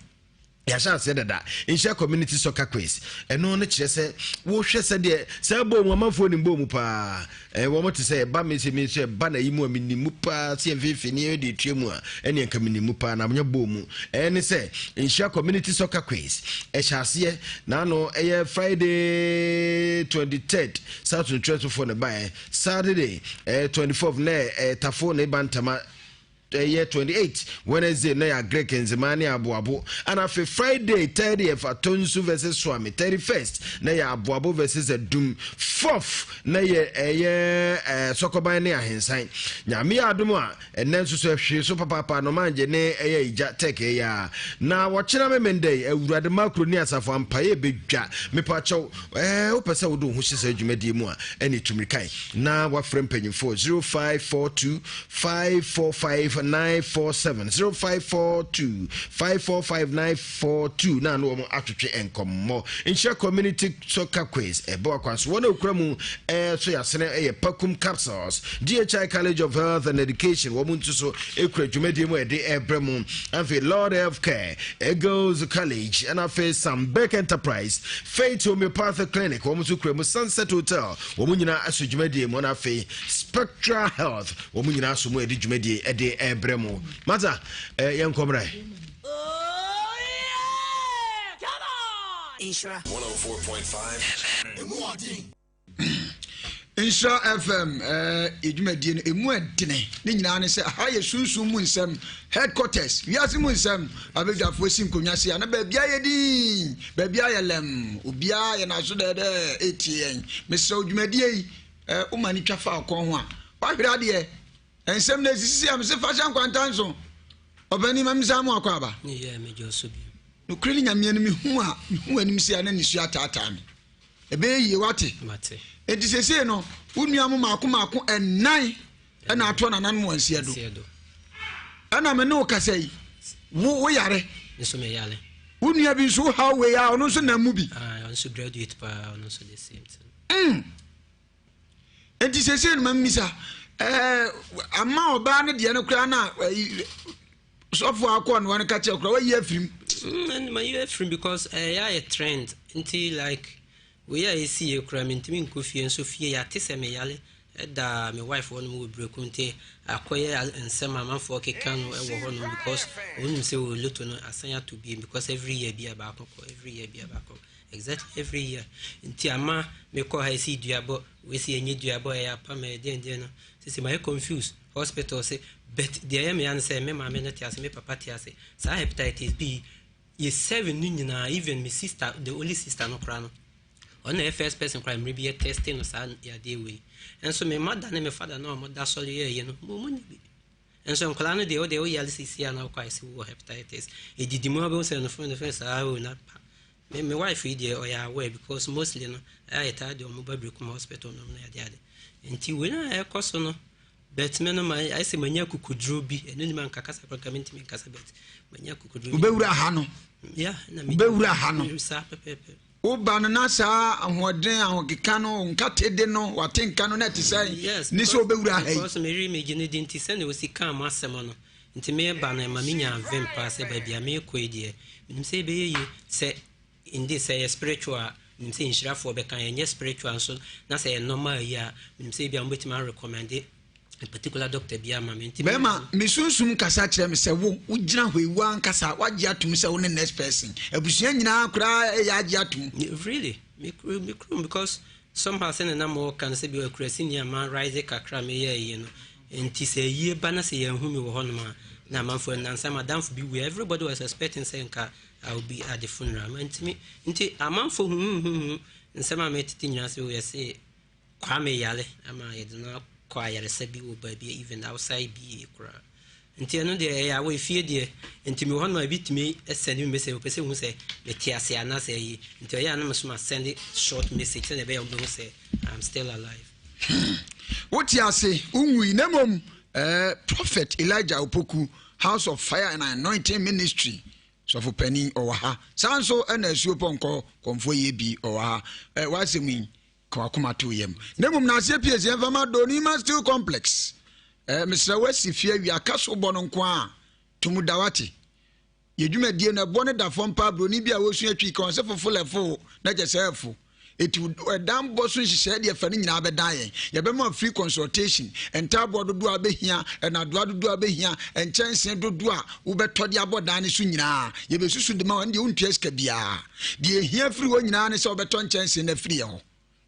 Yɛahyɛ aseɛ dada. Nhyira Community Soccer Quiz. Ɛno no kyerɛ sɛ wohwɛ sɛdeɛ saa bɔɔl mu amanfoɔ nim bɔɔl mu paa. Ɛɛ wɔn te sɛ ɛba me sɛ me nso ɛba na yi mu a menim mu paa sɛ mfeefee ne yɛde etua mu a ɛne nka menim mu paa na menyɛ bɔɔl mu. Ɛne sɛ Nhyira Community Soccer Quiz ɛhyɛ aseɛ n'ano ɛyɛ Friday 23rd South Ntwerɛsofoɔ na ɛbaeɛ Saturday ɛyɛ 24th na ɛyɛ Tafo na ɛba ntama Ɛyɛ 28 Wednesday na yɛ Agric Nzemaa ne Aboabo ɛna afei Friday 30th Atonsu versus Suame 31st na yɛ Aboabo versus Adum 4th na yɛ ɛyɛ ɛɛ Sɔkɔban ne Ahensan Nyame yɛ adom a ɛnɛ nso so ɛhwee so papaapa Nomangye ne ɛyɛ Igya Tech ɛyɛ a na wɔkyena Memenda yi Awurade Makro ne Asafo ampaeɛ bɛdwa mepakyɛw ɛɛ wopɛ sɛ wode wo ho hyɛ saa dwumadie mu a ɛne tumirikae na wafrɛ mpanyinfoɔ 0542 545 947 0542 545 942 na ano wɔn atwetwe nkɔmmɔ. Nhyira Community Soccer Quiz ɛbɔ akwan so wɔn a okura mu ɛso yasene ɛyɛ Pakum Capsules DHI College of Health and Education wɔn nso so ekura dwumadie mu ɛde ɛbrɛ mu afei Lord Healthcare Eagles College ɛna afei Sambek Enterprise Faith Homeopathic Clinic wɔn nso kura mu Sunset Hotel wɔn nyinaa aso dwumadie mu ɛna afei Spectral Health wɔn nyinaa so mu ɛde dwumadie ɛde ɛbrɛ mu mata ɛɛ yɛn nkɔmra. Nhyira 104.5 FM. Nhyira FM ɛɛ yɛ dwumadie no emu ɛdene ne nyinaa ne sɛ aha yɛ sunsun mu nsɛm headquarters wiase mu nsɛm abadwafoɔ si nkonnwa se a na baabi ayɛ din baabi ayɛ lɛm obiara yɛ n'aso dɛɛdɛɛ etie yɛn mesrɛ dwumadie yi Eh, woma no twa fa ɔkɔn ho a, wahwere adeɛ. Nsɛm no esisisi a, mese fa hyɛ nkwanta nso. Ɔpanin, ma mensan mu akɔ aba. Nokorɛ ne Nyameɛ no, mehu a, mehu w'anim sei a na nisuo ataataa me. Ɛbɛyɛ yie, wate? Enti seesei no, wo nua mo maako maako ɛnan ɛna atoɔ nananom wɔn nseɛ do. Ɛna me ne wo kasa yi, wo wo yare. Nso me yare. Wo nua bi nso wo haw wei a, ɔno nso nam mu bi. Ah, ɔno nso graduate paa, ɔno nso the same thing. Mm. Enti seesei no mamisa ɛɛ ama ɔbaa no deɛ no koraa na ɛyi sɔfo akɔ no wɔn ka kyerɛ koraa wayi afirim. Mm, mayi afirim because ɛyɛ eh, ayɛ trend nti like wei a esi yɛ koraa mentumi nkɔ fie nso fie yɛate sɛ meyale ɛda me wife hɔ nom wɔ breku nti akɔyɛ nsɛm amanfoɔ keka no ɛwɔ hɔ nom because wɔn nim sɛ wɔ loto no asan ato biem because every year bi a baako kɔ every year bi a baako Exactly every year nti ama me kɔ ha esi duabɔ wei si enye duabɔ ɛyɛ apam ɛyɛ deɛn deɛn no sisi ma yɛ confuse hospital se but deɛ ɛyɛ me ya no sɛ me maame no te ase me papa te ase saa hepatitis B yɛ seven no nyinaa even me sister the only sister no koraa no ɔno na yɛ first person koraa mmerɛ bi yɛ test no saa yadeɛ wei nso me mother ne me father no a wɔda sɔre yɛɛyɛ no mo mo nyɛ bi Nso nkwadaa no deɛ wo deɛ wo yare sisi a na wokɔ ayɛ sɛ wowɔ hepatitis. Ɛdidi mu a wobɛhu sɛ nofo nofo saa o na pa. Me me wife yi deɛ ɔyɛ aware because mostly no ɛyɛ a yɛtaa de wɔn ba Berekum hospital nom ne ade ade. Nti wei na ɛkɔ so no but me no ma ayɛ sɛ manya akokoduro bi ɛno nim anka kasa koraa nka mentumi nkasa but manya akokoduro bi. Wobɛwura ha no. Yeah, na me. Wobɛwura ha no. Saa pɛpɛɛpɛ. Wo ba no na saa ahoɔden, ahokeka no, nkatede no, w'atenka no na ɛte sɛn? Yes, Ne sɛ ɔbɛwura ha yi. because me yere megye no di nti sɛnea ɔsi kaa m'asɛm no nti mereba no ɛma menya vim paa sɛ baabi a merekɔ yi deɛ menim sɛ ɛbɛyɛ yie sɛ indeed sɛ ɛyɛ spiritual a menim sɛ nhyirafoɔ bɛka ɛnyɛ spiritual nso na sɛ ɛyɛ normal yi a menim sɛ ebia wɔbɛtumi arecommende a particular doctor bi ama me nti Bɛrima, me sunsum kasa kyerɛ me sɛ wo, wogyina hɔ yi, wo ankasa woagye atom sɛ wo ne next person. Abusua nyinaa koraa ɛyɛ agye atom. Really, me kuro me kurom because somehow sɛnea na mɔka no sɛ bi akurasi ni a ma rise kakra meyɛ ayi no nti sɛ ayie ba na sɛ yɛnhu me wɔ hɔnom a na amanfoɔ nnansa madamfo bi wui everybody was expecting sɛ nka I will be at the funeral mantumi nti amanfoɔ huhuhuhu nsɛm a metete nyinaa sɛ yɛse Kwame yare ama yɛde no akɔ ayaresa bi wɔ baabi even outside BA koraa. Nti ɛno deɛ ɛyɛ awɔ efie deɛ nti mewɔ hɔ nom a ebi tumi send me message wɔpɛ sɛ hu sɛ mete ase anaasɛ ayi nti ɔyɛ a na meso ma send short message sɛdeɛ ɛbɛyɛ a wɔbɛhu sɛ I'm still alive. Hmm. Wote ase, wonwui, na mmom eh, Prophet Elijah Opoku, House of Fire and Anointing Ministry, sɔfo panin ɔwɔ ha. Saa nso ɛna asuo pɔnkɔ kɔmfoɔ yɛ bi ɔwɔ ha. Eh, w'asɛm yi, Ka w'akoma to yam. Na mmom na aseɛ pie sɛ yɛmfa ma Donima Steel Complex. Eh, mesrɛ wo asi fie awie aka so bɔ no nko a, to mu da wate. Yɛ dwumadie no, ɛboɔ no da fam paa, broni bi a ɔresua twi ka ɔse fofo lɛfoo na kyɛ sɛ ɛfo. Eti ɛdan bɔ so nhyehyɛɛ deɛ fa no nyinaa bɛdan yɛn. Yɛbɛma wo free consultation, ntaaboɔ dodoɔ a wobɛhia, nnadoa dodoɔ a wobɛhia, nkyɛnsee dodoɔ a wobɛtɔ de abɔ dan no so nyinaa, yɛbɛsusu de ma wo, ɛno deɛ wontua sika biara. Deɛ ɛhia firi hɔ nyinaa ne sɛ wobɛtɔ nkyɛnsee no afiri yɛn hɔ.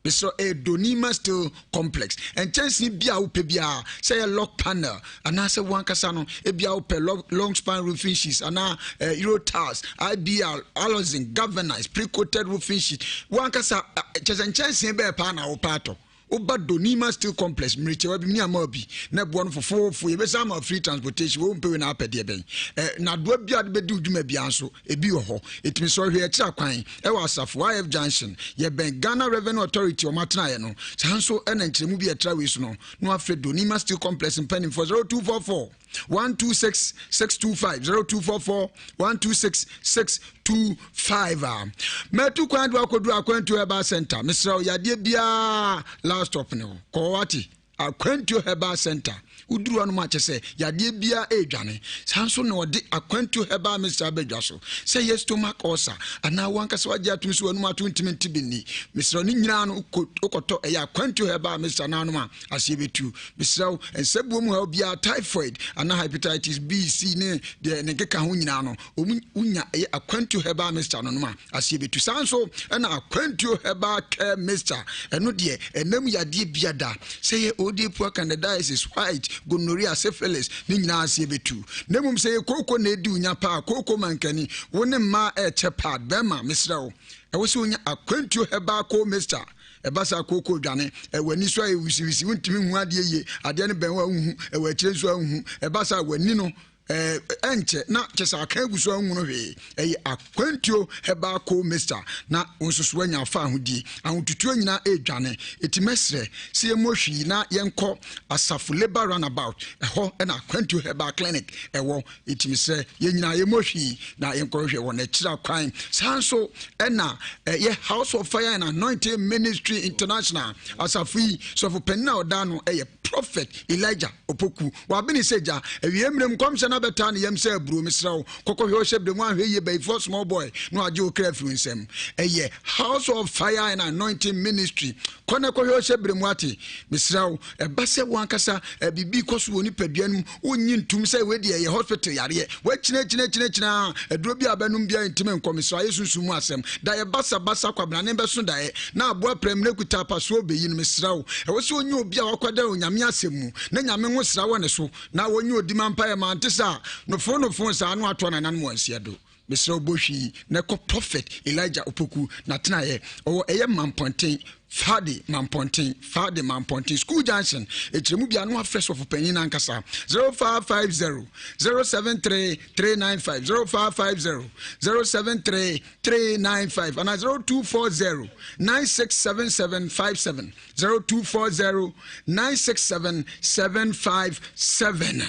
Mesrɛ ɛyɛ Donima Steel Complex. Nkyɛnsee bi a wopɛ biara, sɛ ɛyɛ lock panel anaasɛ wo ankasa no, ebia wopɛ long span roofing sheets anaa eh, Euro tiles, IBR, Aluzinc, galvanized, pre-coated roofing sheet. Wo ankasa, kyɛ sɛ nkyɛnsee bɛɛ paa na wopɛ atɔ. Woba Donima Steel Complex, mmerekyɛwa bi ne ama bi na ɛboɔ no fofoofo. Yɛbɛsan ama free transportation. Wo mpɛ wei na apɛ deɛ bɛn. Eh, nadoa bi a de bɛdi wo dwuma biara nso, ebi wɔ hɔ. Ɛtumi sɛ ɔhwɛ akyiri akwan ɛwɔ Asafo IF Junction, yɛbɛn Ghana Revenue Authority wɔn atenaeɛ no. Saa nso ɛna nkyerɛmu bi a ɛtra wei so no, na wafrɛ Donima Steel Complex mpanimfoɔ 0244 126 625 0244 126 625 a matu kwan de wakɔduru Akwantuo Herbal Center. Mesrɛ wo yadeɛ biara last stop ne hɔ kɔɔ wate. Akwantuo Herbal Center, woduru hɔnom a kyɛ sɛ yadeɛ biara ɛredwane. Saa nso na ɔde Akwantuo Herbal Mixture aba dwa so. Sɛ ɛyɛ stomach ulcer anaa wo ankasa wagye atom sɛ w'anum ato ntumi nte bi nni, mesrɛ wo ne nyinaa no wokɔtɔ ɛyɛ Akwantuo Herbal Mixture no anom a aseɛ bɛtu. Mesrɛ wo nsabuo mu haw biara, typhoid anaa hepatitis B, C ne deɛ ne nkeka ho nyinaa no, wɔn wonya ɛyɛ Akwantuo Herbal Mixture no nom a aseɛ bɛtu. Saa nso ɛna Akwantuo Herbal Care Mixture, ɛno deɛ ɛnam yadeɛ bia da, sɛ yɛ odeepua, candidiasis, white, gonorrhea, syphilis, ne nyinaa aseɛ bɛtu. Na mmom sɛ yɛ kooko na ɛdi wo nya paa, kooko mankani, wo ne mmaa ɛrekyɛ pad, bɛrima mesrɛ wo, ɛwɔ sɛ wonya Akwantuo Herbal Core Mixture. Ɛba saa kooko dwane, ɛwɔ ani so ayɛ wisiwisi, wontumi nhu adeɛ yie, adeɛ no bɛn wo a wonhu, ɛwɔ akyire nso a wonhu. Ɛba saa w'ani no ɛnkyɛ na kyɛ sɛ aka agu so a nhunu hwee. Ɛyɛ akwantuo herbal coal mixture na wo nso so woanya afa ahodie. Ahotutuo nyinaa ɛredwane. Eti mɛsrɛ sɛ yɛmmɔ hwii na yɛnkɔ Asafo Labour Runabout. Ɛhɔ na akwantuo herbal clinic ɛwɔ. Eti mesrɛ yɛn nyinaa yɛmmɔ hwii na yɛnkɔhwehwɛ wɔn akyiri akwan. Saa nso ɛna ɛyɛ House of Fire and Anointing Ministry International asafo yi sɔfo panin a ɔda ano ɛyɛ Prophet Elijah Opoku. Wabene sɛ gya. Awiei mmerɛ mu nkɔmhyɛ no abɛtaa ne yam sɛ aburo. Mesrɛ wo, kɔkɔhwɛ wo hyɛbrɛ mu anhwɛ yie bayifoɔ small boy na wagye wo kra afiri wo nsam. Ɛyɛ House of Fire and Anointing Ministry. Kɔ na kɔhwɛ wo hyɛbrɛ mu ate. Mesrɛ wo, ɛba sɛ wo ankasa eh, biribi kɔ so wɔ nipadua no mu, wonnye ntum sɛ wei deɛ ɛyɛ hospital yareɛ. Wakyinakyinakyinakyina aduro bi a bɛnom biara ntumi nkɔ. Mesrɛ ayɛ sunsum mu asɛm. Daeɛ basabasa kwabrane bɛso daeɛ na aboa prɛmire kuta apasoɔ bɛyi no. Mesrɛ wo, ɛwɔ sɛ ɔnya obi a wakwadare Onyame asɛm mu na Nyame ngo sra wɔ ne so na wɔnyɛ odi ma mpaeɛ ma ante saa nofo nofo saa no atoa nananom wɔn nseɛ do. Mesrɛ wo bɔ hwii na kɔ Prophet Elijah Opoku natenaeɛ ɔwɔ ɛyɛ Mampɔnten Fade Mampɔnten Fade Mampɔnten School Junction ɛkyerɛ mu bia no afrɛ sɔfo panyin no ankasa 0550 073 395 0550 073 395 anaa 0240 967757 0240 967 757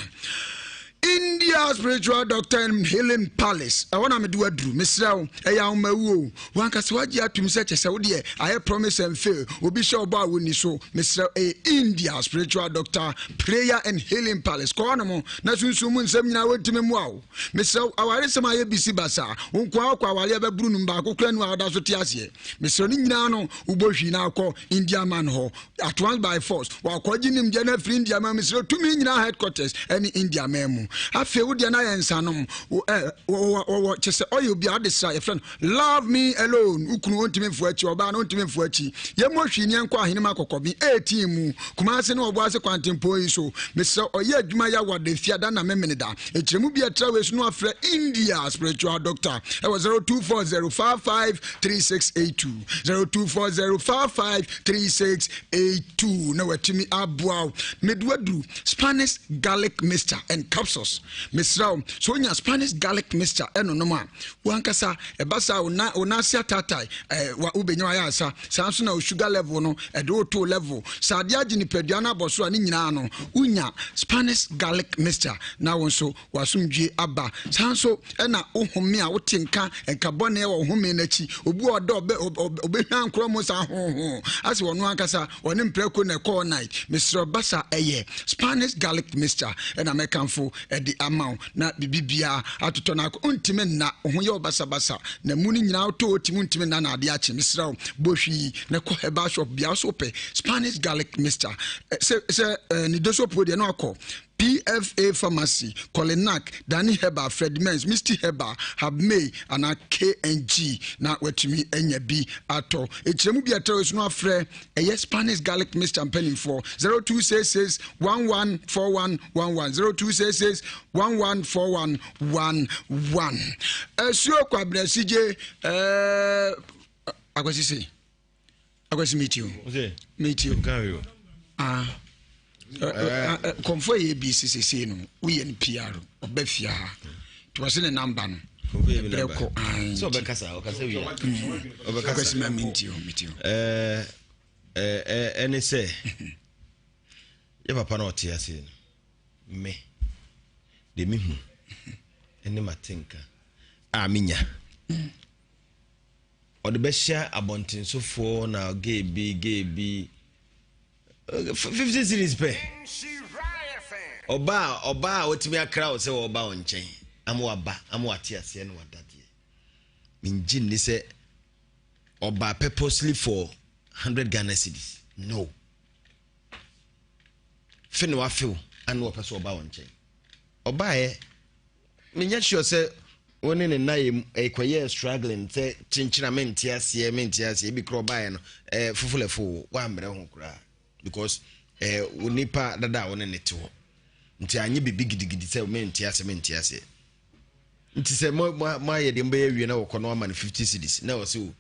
India Spiritual Doctor and Healing Palace ɛhɔ na mede waduru mesrɛ wo ɛyɛ ahomawuo wankasa wagye atum sɛ kyɛ sɛ wodeɛ ayɛ promise and fail obi hyɛ ɔbɔ a wonni so mesrɛ ɛyɛ India Spiritual Doctor Prayer and Healing Palace kɔɔ no mo na sunsum mu nsɛm nyinaa wɔntumi mmoa wo mesrɛ wo awaresɛm ayɛ bisi basa wo nkoa wokɔ awareɛ bɛboro num baako kora nu a ɔda so te aseɛ mesrɛ no nyinaa no wobɔ hwii na akɔ India man hɔ at once by force wakɔgye nimdeɛ no afiri India man mesrɛ tumi nyinaa headquarters ɛne India man mu afei wo deɛ no ayɛ nsanom wɔwɔ kyɛ sɛ ɔyɛ obi a ɔde sra yɛfrɛ no love me alone wo kunu ɔntumi mfo akyi ɔbaa no ɔntumi mfo akyi yɛmmɔ hwii ne yɛnkɔ ahenema kɔkɔbe 18 mu Kumase ne ɔboase kwantempɔn yi so mesrɛ ɔyɛ adwuma yɛ awade fiada na memene da Nkyerɛmu bi a ɛtra wei so no afrɛ India spiritual doctor ɛwɔ 0240553682 0240553682 na watumi aboa wo. Mede waduru Spanish garlic mixture and capsules. Mesrɛ wo sɛ wonya Spanish garlic mixture ɛnonom a wankasa ɛba saa wo nan ase ataatae ɛɛ wobɛnya wayɛ asa saa nso na wo sugar level no ɛde wo to level sɛ adeɛ agye nipadua no abɔ so a ne nyinaa no wonya Spanish garlic mixture na wo nso w'asomdwie aba saa nso ɛna wo home a wote nka nka bɔne wɔ wo home no akyi obi wɔ ɔdɔ ɔbɛ ɔbɛhwa nkorɔ mu saa hoho asɛ ɔno ankasa ɔne mprako na ɛkɔɔ night mesrɛ basa ɛyɛ Spanish garlic mixture ɛna mɛkamfo ɛde ama wo. wo na biribi biara atotɔ no akɔ. Wontumi nna, wo ho yɛ wo basabasa, na mu no nyinaa wotɔ wo tim wontumi nna na adeɛ akye. Mesrɛ wo, bɔ hwii na kɔ herbal shop biara so wopɛ Spanish garlic mixture. Sɛ sɛ ne dosopuo deɛ na wakɔ PFA Pharmacy, Kolinak, Dani Herbal, Fred Men's, Misty Herbal, Habmay anaa KNG na watumi anya bi atɔ. Nkyerɛmu bi a ɛtrɛ so no afrɛ ɛyɛ Spanish garlic mixture mpanimfoɔ 0266 114111 0266 114111. Asuo Kwabena Sigye ɛɛ Akwasi sei. Akwasi meet you. Meet you. Ah. Kɔnfɔ yɛ bi sisese no woyɛ no PR ɔbɛ fia ha nti wɔse ne namba no ɛbrɛ kɔ sɛ ɔbɛkasa ɔkasa wie ɔbɛkasa akwasi ma meet you meet you ɛne sɛ yɛ papa na ɔte ase no me deɛ mehu ɛne matenka a menya Ɔde bɛhyɛ abɔntensofoɔ na gay bi gay bi 50 series pɛ. Ɔbaa ɔbaa a watumi akra wo sɛ ɔba wo nkyɛn ama waba ama wate aseɛ na wada deɛ. Mengye nni sɛ ɔbaa purposely for 100 Ghana cedis. No. Fe na wafew ana ɔpɛ sɛ ɔba wo nkyɛn. Ɔbaeɛ Menyɛ sure sɛ wo ne ne nna yɛ ɛkɔyɛɛ struggling sɛ kyenkyena mente aseɛ mente aseɛ ebi korɔ ɔbaeɛ no ɛɛ fofolɛfo woammrɛ ho koraa because ɛɛ wo nipa dada a wo ne ne te hɔ nti anyɛ biribi gidigidi sɛ mente aseɛ mente aseɛ nti sɛ mo mo mo ayɛ deɛ mobɛyɛ awie na wɔkɔ no ama no 50 cedis na ɔsɛ o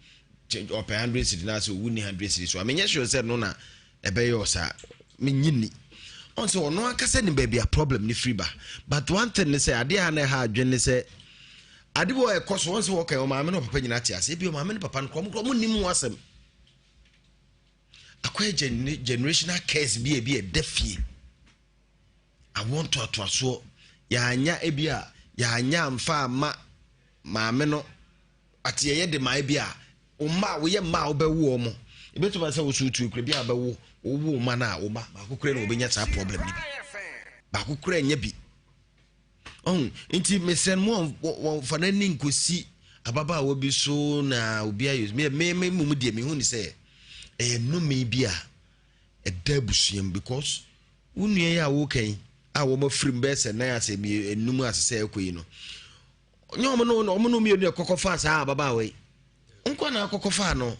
ɔpɛ 100 cedis na asɛ owu ni 100 cedis so a menyɛ sure sɛ no na ɛbɛyɛ ɔsaa menye ni ɔn sɛ ɔno ankasa nim baabi a problem ne firi ba but one thing ne sɛ adeɛ a na ɛha adwene ne sɛ ade bi wɔ ɛkɔ so wɔn sɛ wɔka ɔmaame ne ɔpapa nyinaa te ase ebi ɔmaame ne papa no korɔ ɔmo nim ho asɛm akɔyɛ generational curse bi a ebi ɛda fie awoɔ ntoatoasoɔ yɛanya ebi a yɛanya amfa ama maame no Ate yɛyɛ de ma ebi a wo mma a woyɛ mma a wobɛwo wɔn ebetumi asɛ wo so tuo kura bi a bɛwo wowo mma no a wo mma baako kura na wɔbɛnya saa problem no bi baako kura nya bi ɔho nti mesrɛ no mo wɔmfa n'ani nkosi ababaawa bi so na obi ayɛ me me me mu deɛ mehu ne sɛ ɛyɛ nnome bi a ɛda abusua mu because wo nua yi a woka yi a wɔn afirim bɛyɛ sɛ nan asɛ enum asɛ sɛ ɛkɔ yi no Nyɛ wɔn no wɔn no mmienu ɛkɔkɔ faa saa ababaawa yi nkɔ na akɔkɔ faa no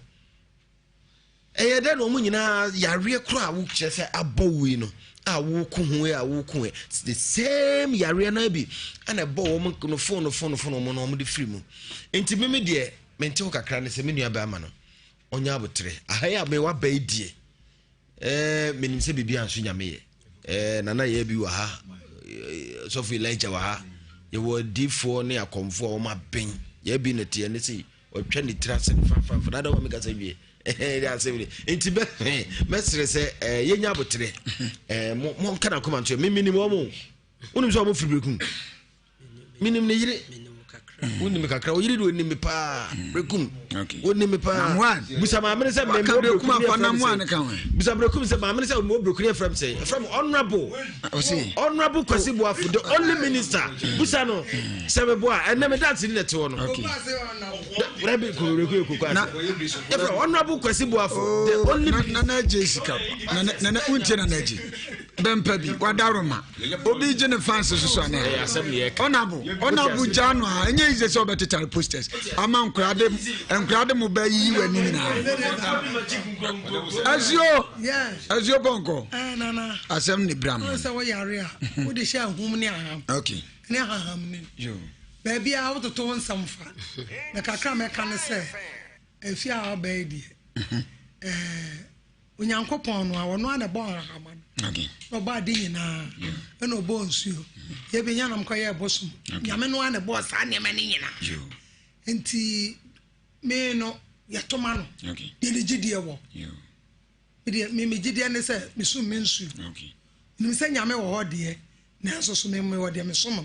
ɛyɛ dɛ na wɔn nyinaa yareɛ koro a wokyerɛ sɛ abɔ wo yi no a woko ho yi a woko yi the same yareɛ no bi ɛna ɛbɔ wɔn no fon no fon no fon wɔn no wɔn de firi mu nti mímí deɛ mente ho kakra ne sɛ me nua bɛrima no ɔnyɛ abotere aha yi a mewɔ aba yi deɛ Ɛɛ menim sɛ biribi anso nyame yɛ. Ɛɛ nana yɛ bi wɔ ha. Sɔfo Elijah wɔ ha. Yɛwɔ adiifoɔ ne akɔmfoɔ a wɔn aben. Yɛ bi na teɛ ne se ɔtwa ne tiri ase no fanfanfa. Nada wɔn kasa wie. Ɛɛ de asɛm ni. Nti bɛ mɛsrɛ sɛ ɛɛ yɛnya abotere. Ɛɛ mo mo nka na kɔma nto. Mimi nim wɔn. Wonim sɛ wɔn firi berekum. menim ne yere wonim me kakra oyere de onim me paa brekum onim me paa busa maame ne sɛ mɛmɛ brekum ne ɛfrɛ me sɛ busa brekum sɛ maame ne sɛ mɛ brekum ne ɛfrɛ me sɛ ɛfrɛ me honourable honourable Kwasi Boafo the only minister busa no sɛ me boa ɛnɛ me dance ni na ɛte hɔ no rɛbi ko reku eku kɔ ase ɛfrɛ honourable Kwasi Boafo the only nana agye sika nana wuntie nana agye bɛmpa bi wadaroma obi gye ne fans soso ana ɔnabo ɔnabo gya no a ɛnyɛ yize sɛ ɔbɛtetare posters ama nkora de nkora de mo bɛ yiyi wɔ ani nyinaa azuo azuo pɔnkɔ eh, asɛm ne bra mo sɛ woyare a wode hyɛ ahum ne aham okay ne ahaham ne baabi a wototo wo nsɛm fa na kakra mɛka ne sɛ afie a wabɛyɛ deɛ mhm. eh, Onyankopɔn no a, ɔno ara na ɛbɔɔ nhahamma no, na ɔbɔɔ ade nyinaa, ɛna ɔbɔɔ nsuo. Yɛbɛnya nam kɔyɛɛ bosom. Nyame no ara na ɛbɔɔ saa nneɛma no nyinaa. Nti me no, yɛto ma no. Deɛ ne gyidie wɔ. Medeɛ, me me gyidie ne sɛ mesum me nsuo. Menim sɛ Nyame wɔ hɔ deɛ, nanso so me mewɔ deɛ mesom no.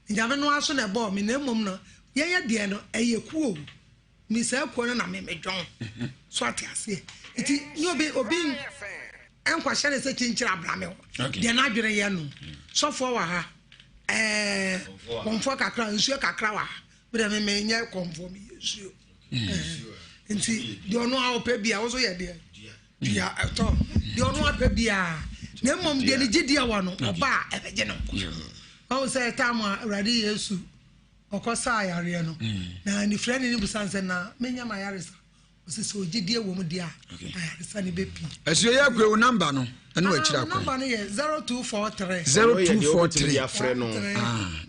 Nyame no ara so na ɛbɔɔ me, na mmom no, yɛyɛ deɛ no, ɛyɛ kuo. Me saa kuo no na me medwɔn so ate aseɛ nti ne obi obi nkwahyɛ ne sɛ kyinkyini abra me hɔ deɛ n'adwene yɛ no sɔfoɔ wɔ ha. Ɛɛ kɔnfoɔ kakra nsuo kakra wɔ ha. Me deɛ me menyɛ kɔnfoɔ meyɛ nsuo. Ɛɛ nti deɛ ɔno a ɔpɛ bia wo nso yɛ deɛ dua ɛtɔ deɛ ɔno apɛ biara na mmom deɛ ne gyidie wɔ no ɔba a ɛbɛgye no nkwa. Ɔhu sɛ tam a Awurade Yesu ɔkɔ saa yareɛ no na nifirani no bisa no sɛ na menya m'ayaresa Ɔsɛ sɛ ogyidie wɔ mu deɛ a, ayaresa no bɛpie. Asuo yɛ akue wo namba no ɛne wakyiri akwan. Namba no yɛ 0243. 0243. Afrɛ no.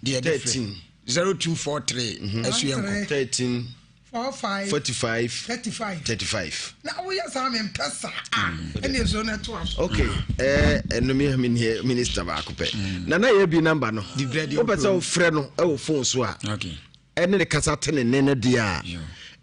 Deɛ de frɛ. 0243. Asuo yɛ nkɔ. 13. 45. 45. 35. 35. Na woyɛ saa mempɛ saa. Ɛne nsuo no ɛto aso. Okay. Ɛno mi mi ni minister baako pɛ. Nana yɛ bi namba no. Wopɛ sɛ wofrɛ no ɛwɔ phone so a. Okay. ɛne ne kasa te ne nne no deɛ a,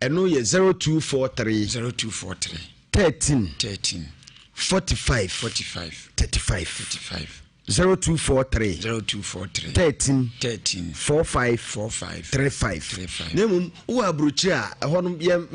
ɛno yɛ 0243 0243 13 13 45 45 35 35 0243 0243 13 13 45 45 35 35 na mmom wowɔ aburokyire a ɛhɔ no yɛ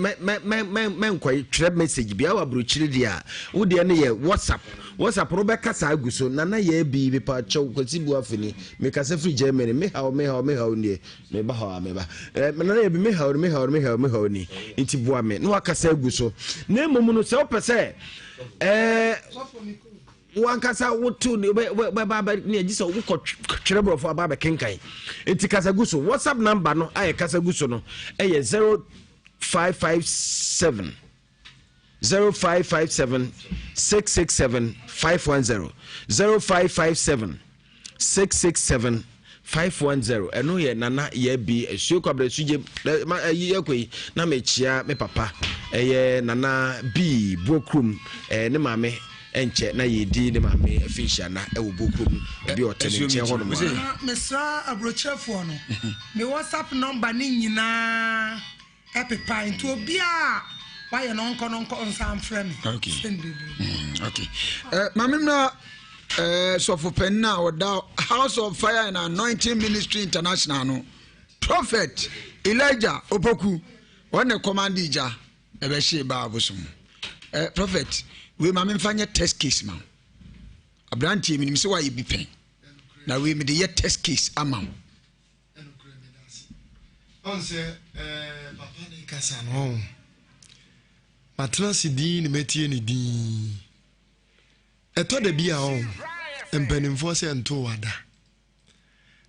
mɛnkɔ twerɛ message bia wɔ aburokyire deɛ a wodeɛ no yɛ whatsapp whatsapp no wobɛka saa agu so nana yɛ bi mepa kyɛw kwasi bu afini mekasa firi germany mehaw mehaw mehaw nie Meba hɔ a meba. Eh, nana yɛ bi me haw me haw me haw me haw ni. Nti boa me na wakasa agu so. Na mmom no sɛ wopɛ sɛ eh wankasa woto ne bɛba abɛ ne agye sɛ wokɔ twerɛ borɔfo aba abɛkenkan. Nti kasa gu so. WhatsApp number no a yɛ gu so no ɛyɛ 0557 0557 667 510 0557 667 510 ɛno yɛ nana yɛ bi asuo kwabrɛ sugye ɛyi ɛkɔ yi na mekyia me papa ɛyɛ nana bi buokurom ɛɛ ne maame ɛnkyɛ na yɛdi ne maame afinhyia na ɛwɔ buokurom ebi ɔte ne nkyɛn hɔ nom a. Mesra aburokyerɛfoɔ no me whatsapp number ne nyinaa. Ɛpepae nti obiara a wayɛ no ɔnkɔ no nkɔ nsa mfrɛ me. Okay. Send bebree. Okay. Uh, Maame mra uh, sɔfo panin a ɔda House of Fire and Anointing Ministry International no Prophet Elijah Opoku wɔn na kɔmande gya ɛbɛhye baa abosom. Uh, Prophet wei maame nfa nyɛ test case ma wo. Aberanteɛ menim sɛ wayɛ bi pɛn na wei mede yɛ test case ama wo. Ɛnokorɛ meda ase. Ɔn sɛ ɛɛ papa ne kasa no ɔn. Matena ase dinn na matie ne dinn. Ɛtɔ da bi a ɔn mpanimfoɔ sɛ nto wada.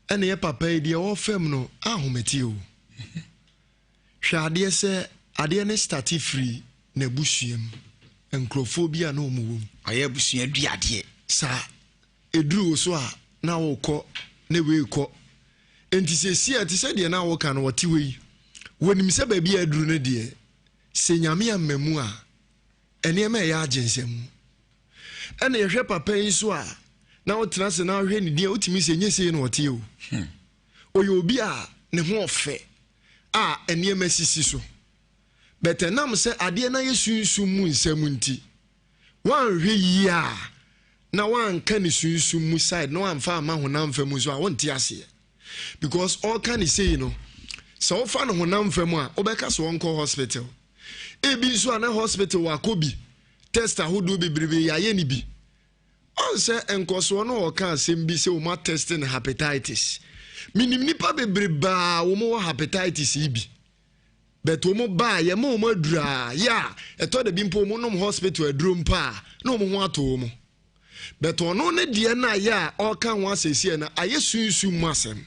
Ɛna yɛ papa yi deɛ ɔfam no ahometeɛ o. Hwɛ adeɛ sɛ adeɛ ne starte firi n'abusua mu. Nkurɔfoɔ bi a na wɔn wɔ mu. Ɔyɛ abusua duadeɛ. Saa. Ɛduru wo so a, na worekɔ na wei rekɔ. Enti seesei a, te sɛ deɛ na woka no, ɔte hɔ yi, wɔnim sɛ baabi a aduru no deɛ, sɛ Nyame amma mu a, nneɛma ɛyɛ agye nsam. Ɛna yɛhwɛ papa yi nso a, na wotena ase na wohwɛ ne din a, wotumi sɛ nyɛ sei na ɔteɛ o. Hmm. Ɔyɛ obi a ne ho ɔfɛ a nneɛma sisi so. But ɛnam sɛ adeɛ no ayɛ sunsum mu nsɛm nti, Woanhwɛ yie a na woanka ne sunsum mu side na woamfa amma honam fam nso a wonte aseɛ. Because ɔreka ne sei no, sɛ wofa no honam fam a wobɛka sɛ ɔnkɔ hospital. Ebi nso a na hospital wakɔ bi, test ahodoɔ bebrebe yɛayɛ ne bi. Ɔn sɛ nkɔsoɔ no ɔka asɛm bi sɛ wɔn atest no hepatitis. Menim nipa bebrebe a wɔn wɔ hepatitis yi bi. But wɔn ba a yɛma wɔn aduru a yɛ a ɛtɔ da bi mpo wɔn nom hospital aduro mpo a na wɔn ho ato wɔn. But ɔno ne deɛ no a yɛ a ɔreka ho asɛsiɛ no ayɛ sunsum mu asɛm.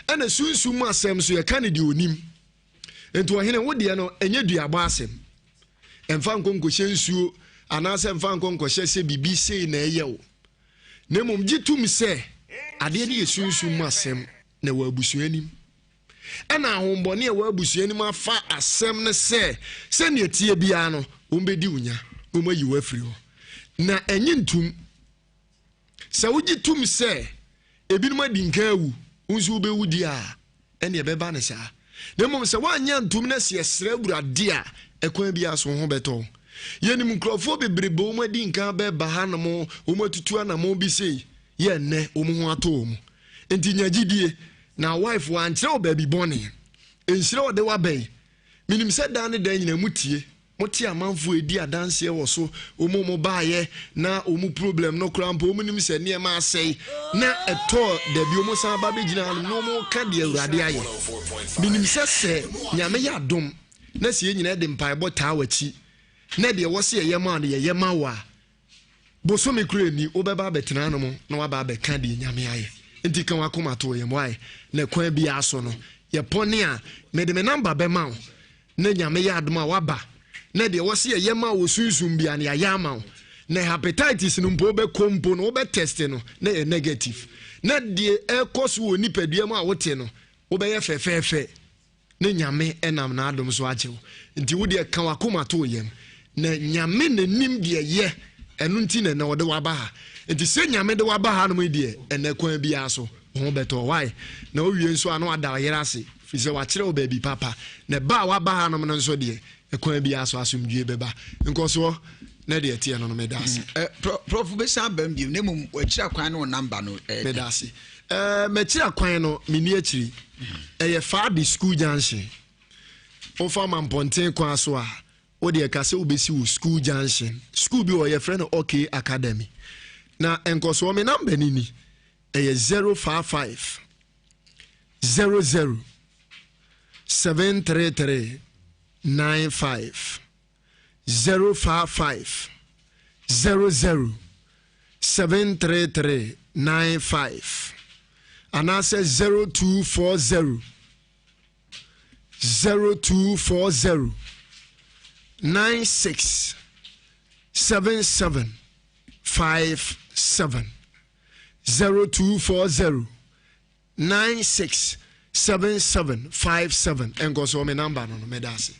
Ɛna sunsum mu asɛm nso yɛka no deɛ onim. Nti ɔhene wo deɛ no ɛnyɛ duabɔ asɛm. Ɛmfa nkɔ nkɔhyɛ nsuo anaasɛ ɛmfa nkɔ nkɔhyɛ sɛ biribi sei na ɛyɛ wo. Na mmom gye tom sɛ adeɛ no yɛ sunsum mu asɛm na ɛwɔ abusua anim. Ɛna ahombɔne a ɛwɔ abusua no mu afa asɛm no sɛ, sɛnea ɛteɛ biara no, wɔbɛdi wo nya na wɔayi wo afiri hɔ. Na ɛnye ntom. Sɛ wogye tom sɛ ebinom adi nkan awu, wo nso wobɛwu di a, ɛne ɛbɛba no saa. Na mmom sɛ woanyɛ antom na sɛ yɛsrɛ Awurade a, ɛkwan biara so wo ho bɛtɔ wo. Yɛnim nkurɔfoɔ bebrebe wɔn adi nkan bɛba hanom, wɔn atutu anamɔn bi sei, yɛ nnɛ wɔn ho atɔ wɔn. Nti nya gyidie. Na wife wankyerɛ wo baabi bɔne. Nhyira ɔde wo aba yi. Menim sɛ daa ne daa nyinaa mu tie. Mote amanfoɔ redi adanseɛ wɔ so, wɔn a wɔbaeɛ na wɔn problem no koraa mpo wɔn nim sɛ nneɛma asɛe na ɛtɔɔ dabi wɔn san ba bɛgyina hanom na wɔn reka deɛ Awurade ayɛ. Menim sɛ sɛ Nyame yɛ adom na sɛ yɛn nyinaa de mpaebɔ taa w'akyi na deɛ ɛwɔ sɛ yɛyɛ ma wo no yɛyɛ ma wo a, Bosome koro nni, wobɛba abɛtena hanom na woaba abɛka deɛ Nyame ayɛ. Nti ka w'akoma to yɛn why? Na kwan biara so no, yɛpɔne a, mede me number bɛma wo na Nyame yɛ adom a woaba na deɛ ɛwɔ sɛ yɛyɛ ma wo sunsum biara no yɛayɛ ama wo. Na hepatitis no mpo wobɛkɔ mpo no wobɛ test no na ɛyɛ negative. Na deɛ ɛrekɔ so wɔ nipadua mu a wote no, wobɛyɛ fɛfɛɛfɛ. Ne Nyame nam n'adom so agye wo. Nti wo deɛ ka w'akoma to wo yam. Na Nyame na nim deɛ yɛ, ɛno nti na ɛnɛ ɔde w'aba ha. Nti sɛ Nyame de w'aba ha nom yi deɛ, ɛnɛ kwan biara so, wo ho bɛtɔ wo. Why? Na wowie nso a na wada wo yere ase, firi sɛ wakyerɛ wo baabi papa. Na ɛba a w'aba ha nom no nso deɛ, ɛkwan biara so asomdwie bɛba. Nkɔsoɔ, na deɛ ɛteɛ no no, meda ase. Eh, Prof, wobɛsan aba mu bio, na mmom w'akyiri akwan ne wo namba no. Eh, meda ase. Eh, m'akyiri akwan no, menni akyiri. Ɛyɛ Fabi School Junction. Wofa Mampɔnten kwan so a, wo deɛ ka sɛ wobɛsi wo School Junction. School bi wɔ yɛfrɛ no OK Academy. Na nkɔsoɔ me namba ni ni. Ɛyɛ 055 00 733 95. 055 00 733 95 anaasɛ 0240 0240 96 77 57 0240 967757 nkɔsoɔ me number no no meda ase.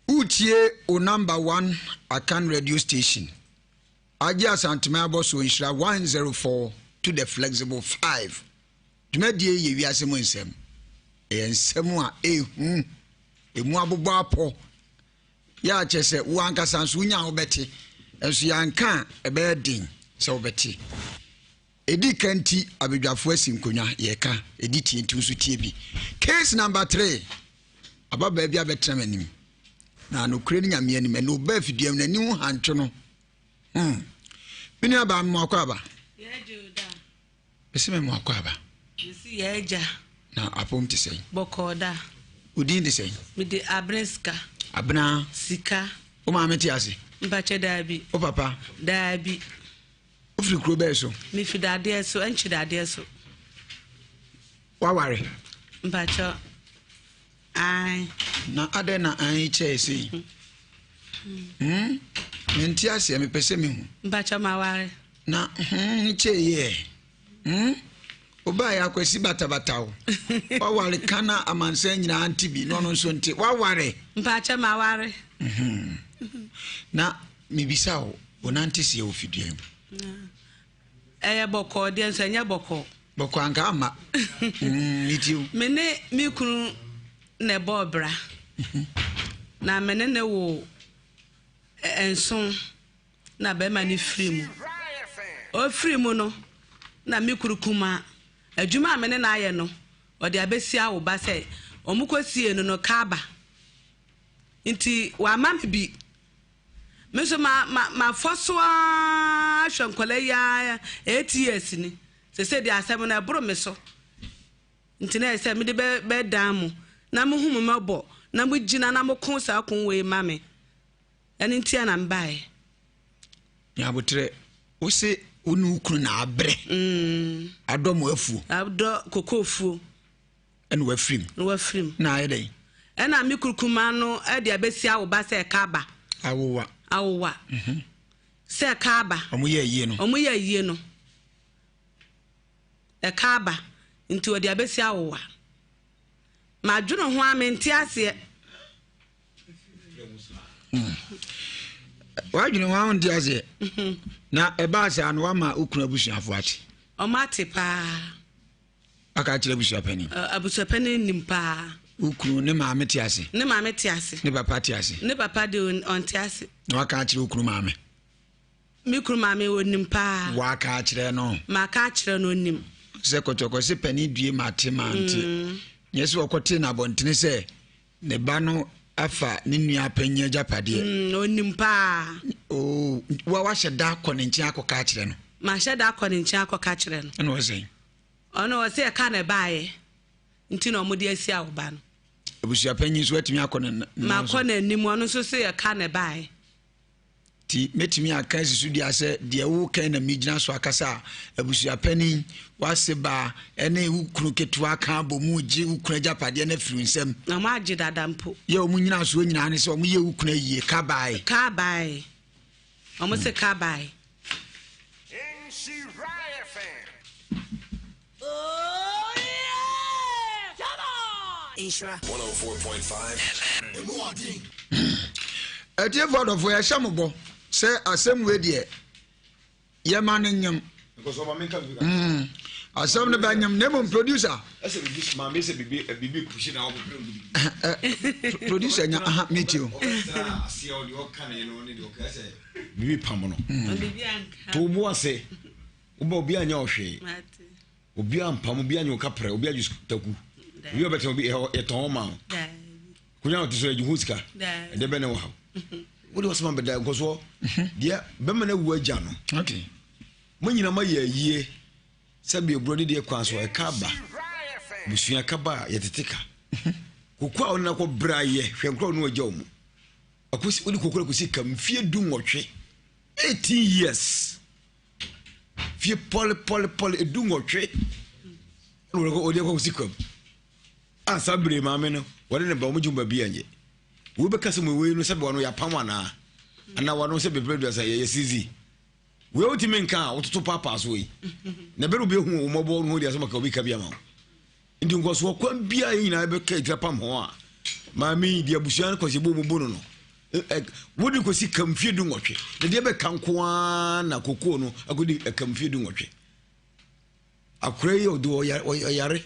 Woretie wo number one Akan radio station Agye Asanteme abɔsoɔ nhyira 104 to the flexible 5 Dwumadie yi yɛ wiase mu nsɛm Ɛyɛ nsɛm a ɛhu Ɛmu abobɔ apɔ Yɛ a kyerɛ sɛ wo ankasa nso wonya a wobɛte Nso yɛanka a ɛbɛyɛ den sɛ wobɛte Edi ka nti abadwafo asi nkonnwa yɛka edi tie nti nso tie bi. Case number three ababaa bi abɛtena m'anim na nokorɛ ne nyame anim ɛna ɔbaa afidua mu n'ani ho hantwo no hmm. Me nua baa mmoakɔ aba mese me mmoakɔ aba na apom te sɛn bɔkɔɔ da wo din de sɛn mede abena sika abena sika wo maame te ase mpakyɛ daabi wo papa daabi Wofiri kuro bɛn so? Mefi dadeɛ so, ɛnkye dadeɛ so. Waware? Mpakyɛ, ae. Na adɛn na ae kyɛɛ sei? Hmm? Mente aseɛ, mepɛ sɛ mehu. Mpakyɛ maware. Na hmm kyɛɛ yɛ. Hmm? Wobaeɛ akwasi batabata wo. Waware ka na amansan nyinaa nte bi na ɔno nso nte. Waware? Mpakyɛ maware. Mhm. Na Mebisa wo, wo nante seɛ wɔ fidua mu? Ɛyɛ bɔkɔɔ deɛ nso ɛnyɛ bɔkɔɔ. Bɔkɔɔ anka amma. Mm, metie wo. Me ne me kunu na ɛbɔɔ bra. Mhm. Na me ne ne wo nson na bɛrima no firi mu. Ɔfiri mu no na me kuru kumaa adwuma a me ne no ayɛ no ɔde abɛsi awo ba sɛ wɔn kɔsie no no kaaba nti wama me bi. Me nso ma ma mafɔ so ara hwɛ nkwadaa yi ara 8 years ni. Sese deɛ asɛm no ɛboro me so. Nti na ɛyɛ sɛ mede bɛ bɛdan mo na mohu mo mmɔbɔ na mogyina na moko saa ko wei ma me. Ɛno nti a na mebaeɛ. Nyabotrɛ, wo se wo ne wo kunu na abrɛ. Mm. Adɔ mo afuo. Adɔ kokofuo. Ɛna wafiri mu. Na wafiri mu. Na ayɛ dɛn? Ɛna me kuru kumaa no de abɛsi awoba sɛ ɛka aba. Awowa. Awowa. Mhm. Sɛ ɛka aba. Wɔn yɛ ayie no. Wɔn yɛ ayie no. Ɛka aba. Nti wɔde abɛsi awowa. Madwene ho a mente aseɛ. Hmm. Wadwene ho a wonte aseɛ. Mhm. Na ɛbaa saa no wama wo kunu abusuafoɔ ate. Wɔn ate paa. Aka akyerɛ abusuapanin. Abusuapanin nim paa. Wo kunu ne maame te ase. Ne maame te ase. Ne papa te ase. Ne papa de ɔnte ase. Na waka akyerɛ wo kunu maame. Me kunu maame onim paa. Waka akyerɛ no. Maka akyerɛ no onim. Sɛ kɔtɔkɔ se panin due mate mante. Mm. Nyɛ sɛ ɔkɔtee no abɔntene sɛ ne ba no. Afa ne nua panyin agyapadeɛ. Mm, onim paa. Oo, wa wahyɛ da akɔ ne nkyɛn akɔka akyerɛ no. Mahyɛ da akɔ ne nkyɛn akɔka akyerɛ no. Ɛna ɔsɛn. Ɔno ɔsɛ ɛka na ɛbaayɛ nti na wɔde asi awoba no. Abusua panyin nso atumi akɔ ne ne Makɔ n'anim ɔno nso sɛ ɛka na ɛbaayɛ. Nti mɛtumi aka asi so dua sɛ deɛ woreka yi na megyina so akasa a, abusuapanin, w'ase baa, ne wo kunu ketewa ka abɔ mu regye wo kunu agyapadeɛ no afiri wo nsam. Na wɔagye dada mpo. Yɛ wɔn nyinasoɔ nyinaa ne sɛ wɔyɛ wo kunu ayie, ka bae. Ka bae. Wɔn se ka bae. Nhyira. Atiefo adɔfo yɛhyɛ mo bɔ sɛ asɛm wei deɛ yɛma no nyem. Mm. Asɛm no bɛnyem na mmom producer. Producer nya aha metie o. Bibi pam no. To bo ase. Woba obi anyɛ wo hwee. Obi ampam, obi anyɛ wo kaprɛ, obi agye taku. Obi ɔbɛtɛn obi yɛtɔn wo ma wo. Konya ɔte so yɛgye ho sika. Ɛdɛ bɛ ne wɔ ha. Wode wasɛm abɛda nkɔsoɔ. Deɛ bɛma no awu agya no. Mo nyina ma yɛ ayie sɛ bi oburɔ de deɛ kwan so ɛka aba. Busua ka ba a yɛtete ka. Koko a ɔne akɔ brɛ ayɛ hwɛ nkorɔ no agya wo mu. Akosi wode koko akosi ka mfie du nwɔtwe. 18 years. Fie pɔle pɔle pɔle 18 ɛna wɔde akɔ akɔsi kwam a saa bere maame no wɔde ne ba wɔn gye wɔn baabi anyɛ wei bɛka sɛ mo wei no sɛ wɔn yɛapam anaa anaa wɔn sɛ bebree duasa yɛyɛ sisi wei wotumi nka a wototo paapaa so yi na bɛrɛ obi ehu wɔn mmɔbɔ no ho deɛ sɛ maka obi ka bi ama wo Nti nkɔsoɔ kwan biara yɛn nyinaa bɛka akyira pam ho a, maame yi deɛ abusua no kɔsi bɔ mu bu no no, wode kɔsi kam mfie 18, na deɛ bɛka nko ara na kokoo no akɔdi ɛka mfie 18. Akora yi ɔde ɔyare.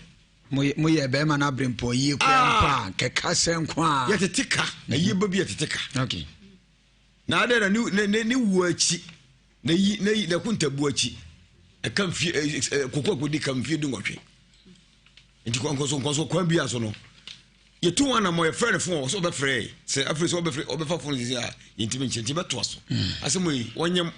Moyɛ bɛrima no aberempɔn yie koraa mpo a, kɛka sɛ nko a. Yɛtete ka, ayie ba bi yɛtete ka. Okay. Na adɛn na ne ne ne wuo akyi na yi na yi na kuntabu akyi ɛka mfie ɛ ɛ koko akodi ka mfie 18 nti nkɔso nkɔso kwan bi aso no yɛtu wɔn anamɔ yɛfrɛ no fon sɛ ɔbɛfrɛ sɛ afei sɛ ɔbɛfrɛ ɔbɛfa fon sisi a yɛntumi nkyɛn nti bɛtoa so hmm. asɛm yi wɔnyɛm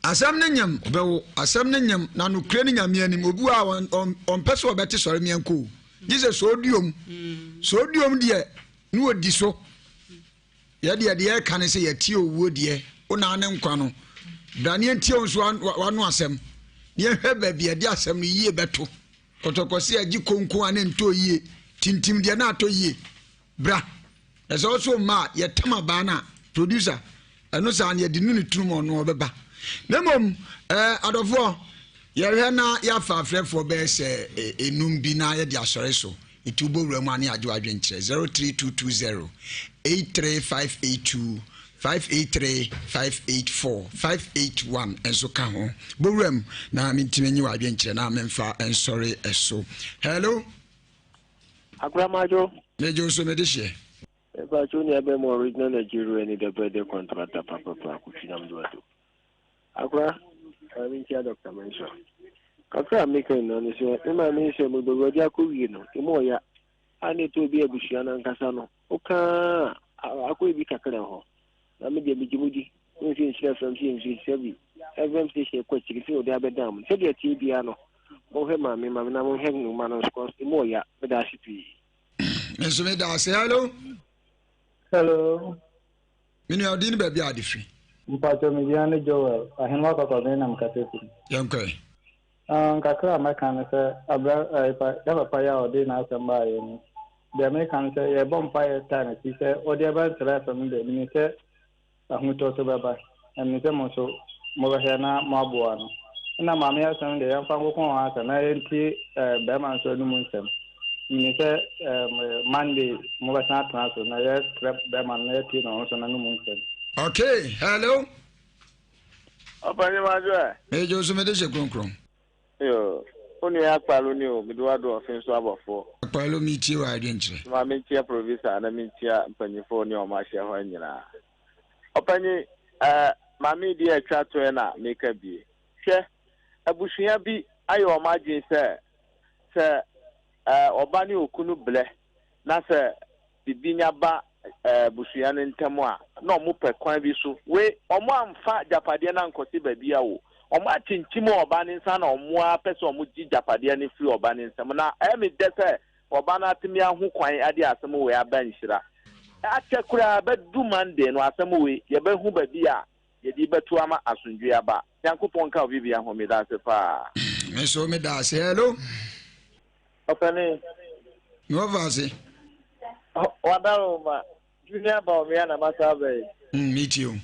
asɛm no nyam ɔbɛwo asɛm no nyam na nokorɛ no nyame anim obi a ɔmpɛ sɛ ɔbɛte sɔre meɛnkɔ gye sɛ sɛ ɔduom sɛ ɔduom deɛ ne ɔdi so Yɛ deɛ deɛ ɛka ne sɛ yɛtie owuo deɛ wo naa ne nkwa no bra ne yɛntie wo nso wano asɛm ne yɛhwɛ baabi yɛde asɛm no yie bɛto kɔtɔkɔse agye konko a ne ntɔ yie tintim deɛ na atɔ yie bra na sɛ ɔso mma a yɛtam abaa no a producer ɛno saa no yɛde nu ne tunum ɔno ɔbɛba na mmom ɛɛ adɔfoɔ yɛhwɛ na yɛafa afrɛfoɔ bɛyɛ sɛ enum bi na yɛde asɔre so Nti wobɔ wura mu a ne yɛagye w'adwenkyerɛ 03220 83582 583 584 581 nso ka ho. Bɔ wura mu na mentumi nye w'adwenkyerɛ na memfa nsɔre so. Hello. Akoramadwo. Megye wo so mede hyeɛ. Mepacho nua bɛma original Nigeria ni the birthday contractor papapa Kofi Nyamduado. Akora, maame nkyia Dr. Mensah. Kakra a meka nyinaa ne sɛ me maame nsɛm no baabi ɔde akɔwie no, emu ɔya a na ɛtɔ obi abusua no ankasa no, woka a akɔyɛ bi kakra hɔ. Na me deɛ megye mu di. Wo nso nhyira fam sɛ yɛmfiri sɛbi FM station kɔ akyiri sɛ ɔde abɛdan mu. Sɛdeɛ ɛteɛ biara no, monhwɛ maame ma me na monhwɛ nwoma no nso kɔ emu ɔya. Meda ase pii. Me nso meda ase. Hello. Hello. Me nua ɔdin ne baabi a ade firi. Mpatsɔ me dzin ne Joel, Ahenwa Kwakwaben na mekasa firi. Yɛnkɔ ɛ. Ah, nkakra a mɛka ne sɛ abra eh, pa, yɛ papa yi a ɔde n'asɛm baeɛ no, deɛ meka ne sɛ yɛbɔ mpaeɛ taa n'akyi sɛ ɔde ɛba nsra fam no deɛ menim sɛ ahotɔ so bɛba, na menim sɛ mo nso mobɛhwɛ na moaboa no. Ɛna maame asɛm deɛ yɛmfa nkoko ho asɛm na yɛntie eh, bɛrima nso anum nsɛm. Menim sɛ eh, Monday mobɛsan atena so na yɛfrɛ bɛrima no na yɛtie na ɔno nso n'anum nsɛm. Okay, hello. Ɔpanyin ma dwo ɛ. Mejo so mede hyɛ kronkron. Yo, wo nua Akpalo ni o, mede wado ɔfen so abɔfoɔ. Akpalo metie wɔ adwenkyerɛ. Ma menkyia provisa na menkyia mpanyinfoɔ ne ɔmo ahyia hɔ nyinaa. Ɔpanyin, ɛɛ, maame deɛ atwa toɛ na meka bie. Hwɛ, abusua bi ayɛ ɔmo adwene sɛ, sɛ ɛɛ, ɔba ne okunu blɛ na sɛ bibi nya ba. abusua no ntam a, na wɔpɛ kwan bi so. Wei, wɔamfa agyapadeɛ no ankɔsi baabi a o, wɔakyinkyim ɔba no nsa na wɔn ara pɛ sɛ wɔgye gyapadeɛ no firi ɔba no nsam. Na ɛyɛ me dɛ sɛ ɔba no atumi aho kwan de asɛm wei aba nhyira. Akyɛ koraa, bɛdu Monday no, asɛm wei, yɛbɛhu baabi a yɛde bɛto ama asomdwoeɛ aba. Nyankopɔn nka obi biara ho. Meda ase paa. Me nso meda ase. Hello. Ɔpɛni. Me wɔfa ase. Wadaro ma Junior Bawumia na masa aba yi. Mm, me tie o.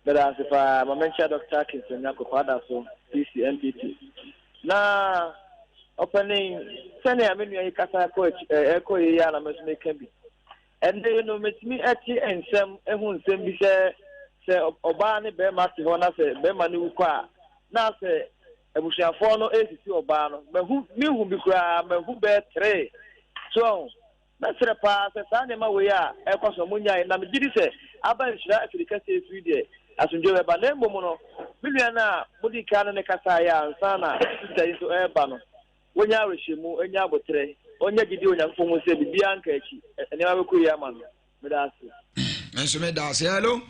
Meda ase paa ma menkyia Dr. Kingston Nyako Kwadaso, PC, NPP. Na ɔpɛni sɛnea me nua yi kasa kɔ ɛkɔ yi ya na me nso meka bi. Ɛnnɛ yi no, metumi te nsɛm, hu nsɛm bi sɛ, sɛ ɔbaa ne barima te hɔ na sɛ barima no wu kɔ a, na sɛ abusuafoɔ no resisi ɔbaa no. Mahu, menhu bi koraa, mahu bɛyɛ tree. So ahu? Mɛsrɛ paa sɛ saa nneɛma wei a ɛrekɔ so no, monnyae. Na megye di sɛ aba nhyira afiri kɛseɛ firi deɛ, asomdwoeɛ bɛba. Na mmom no, me nua no a modii kan ne no kasaeɛ ansa na sista yi nso reba no, Wonya awerɛhyɛmu, nya aboterɛ, ɔnya gyidie wɔ Onyankopɔn mu sɛ biribiara nka akyi, nneɛma bɛkɔ yie ama no. Meda ase. Me nso meda ase. Hello.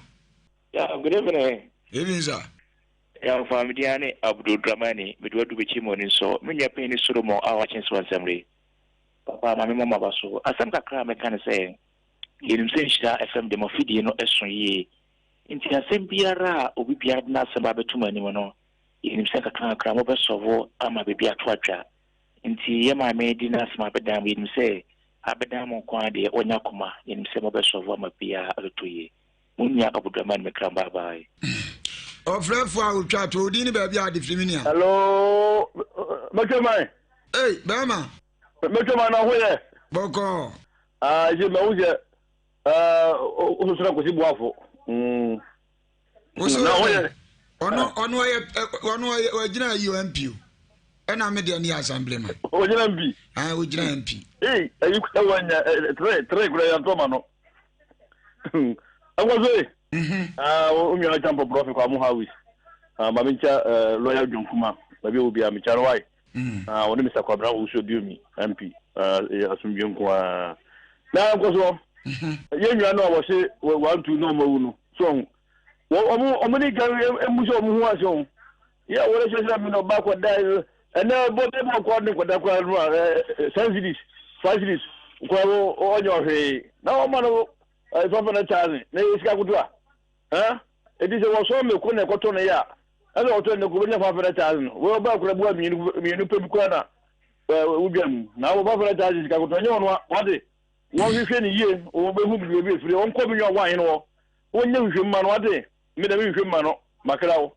Yeah, good evening. Evening, sir. Yeah, mfa me din ne Abdul Dramani, mede wadu bɛkyi mu ani nsɔ. Me nua panyin ne Solomon a wakye nso asɛmre. Papa, ma me mmɔ m'aba so. Asɛm kakra a mɛka ne sɛ, yɛnim sɛ Nhyira FM de mo afidie no so yie. Nti asɛm biara a obi biara de n'asɛm ba abɛto mo anim no, Yɛnim sɛ nkakrankakra mobɛsɔvo ama biribi ato atwa. Nti yɛ maame di n'asɛm abɛdan mo. Yɛnim sɛ abɛdan mo nko ara deɛ wanya koma. Yɛnim sɛ mobɛsɔvo ama biribiara atotɔ yie. Mo nua Abudurahman Mekram bye bye. Ɔfrɛfo a otwa to odin ne baabi a ade firi me nua. Hello, mɛtwa man. Ei, bɛrima. Mɛtwa man na ho yɛ. Bɔkɔɔ. Ah, ɛsɛ mɛ wo sɛ, ɛɛ, wososra kɔsi boafo. Mm. Woso yɛ ɔno ɔno ɔyɛ ɔno ɔyɛ ɔgyina yi o MP o ɛna mi deɛ ne yɛ assembly man. Ɔgyina MP. Ah ɔgyina MP. Ee ɛyi kura wɔ nya tere tere kura yɛn tɔ ma no. Ɛkɔ so yi. Ah o nua kya mpɔ brɔfi kɔ amu hawis. Ah maame nkya lɔya John Kuma baabi a obi a mekyia no wae. Ah wɔne Mr Kwabena Owusu Aduomi MP. Ah asomdwe nko ara. Na nkɔ so. Yɛn nua no a wɔse wantu na ɔmo awu no so ɔho. Wɔn wɔn de kan emu sɛ wɔn ho ase wɔn. Yɛ wɔn hyɛ mi na ɔba kɔ da ɛnɛ bɔ bɛ bɔ kɔ ne kɔda kora no a ɛɛ ten cities five cities kora wɔ ɔnyɛ ɔhwee na wɔn ma no 500,000 na yɛ sika koto a ɛn eti sɛ wɔsɔn mako na ɛkɔtɔ no yɛ a ɛna wɔtɔ no ko bɛnya 500,000 no wɔn ɔba kora bua mmienu mmienu pɛ bi kora na ɛɛ wodwa mu na wɔ 500,000 sika koto ɛnyɛ wɔn a wɔde wɔn hwehwɛ ne yie wɔn bɛhu biribi efiri wɔn kɔ bi nyɛ wɔn ahen wɔ. Wonyɛ nhwehwɛmu ma no wate? Me na me nhwehwɛmu ma no makra wo.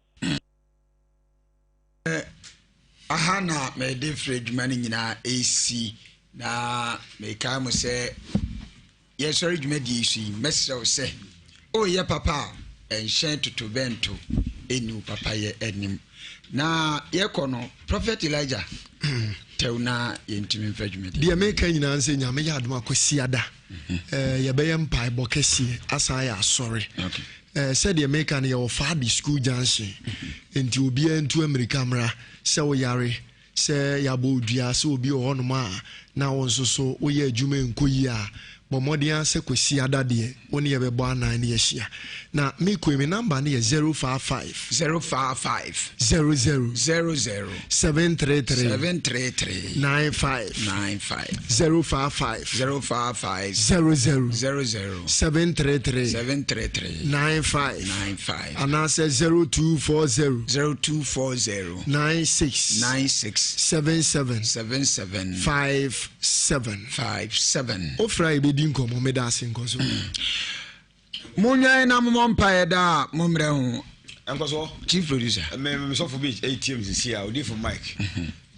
Aha na mede frɛ adwuma no nyinaa ɛsi na mekae mo sɛ yɛsɔre dwumadie yi so yi mɛsrɛ wo sɛ woyɛ papa a ɛnhyɛn totobɛnto ɛnni wo papayɛ anim na yɛkɔ no prophet Elijah tɛw na yɛntumi mfa dwumadie deɛ meka nyinaa sɛ nyame yɛ adom akwasiada Eh, yɛbɛyɛ mpaebɔ kɛseɛ asan ayɛ asɔre eh, sɛdeɛ meka no yɛwɔ faadi school junction nti obiara ntu mmirika mmra sɛ woyare sɛ yɛabɔ odua sɛ obi wɔ hɔnom a na wo nso so woyɛ adwuma nkɔ yie a bɔ mmɔden ara sɛ kwasi ada deɛ wo ne yɛbɛbɔ anan ne yɛahyia na mekɔi me namba no yɛ 055 055 00 00 733 733 95 95 055 055 00 00 733 733 95 95 anaasɛ 0240 0240 96 96 77 77 57 57 wofrɛ a yɛbɛdi nkɔmmɔ meda ase nkɔ so Monwɛn na mommɔ mpaeɛ daa a mommrɛ ho. Nkɔsoɔ. Chief producer. Me me sɔfo bi ɛretie me sisi a odifo Mike.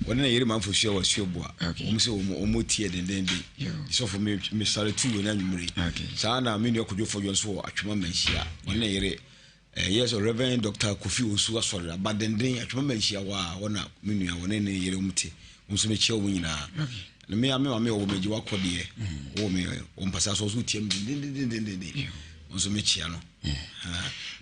Wɔne ne yere manfo sua wɔ asuaboa. Wɔn sɛ wɔn wɔn tie dendenden. Sɔfo me me sare tu wɔ n'anwummere. Saa na me nua Kojo Fɔdwo nso wɔ Atwema Manhyia. Wɔne ne yere ɛyɛ sɛ Reverend Dr. Kofi Osu asɔre aba denden Atwema Manhyia hɔ a hɔ na me nua wɔne ne yere wɔn te. Wɔn nso mekyia wɔn nyinaa. Na me a me maame ɔwɔ me gye wakɔ deɛ. Ɔwɔ me wɔ mpasa so ɔso tie me dendendendenden. Nso mekyia no.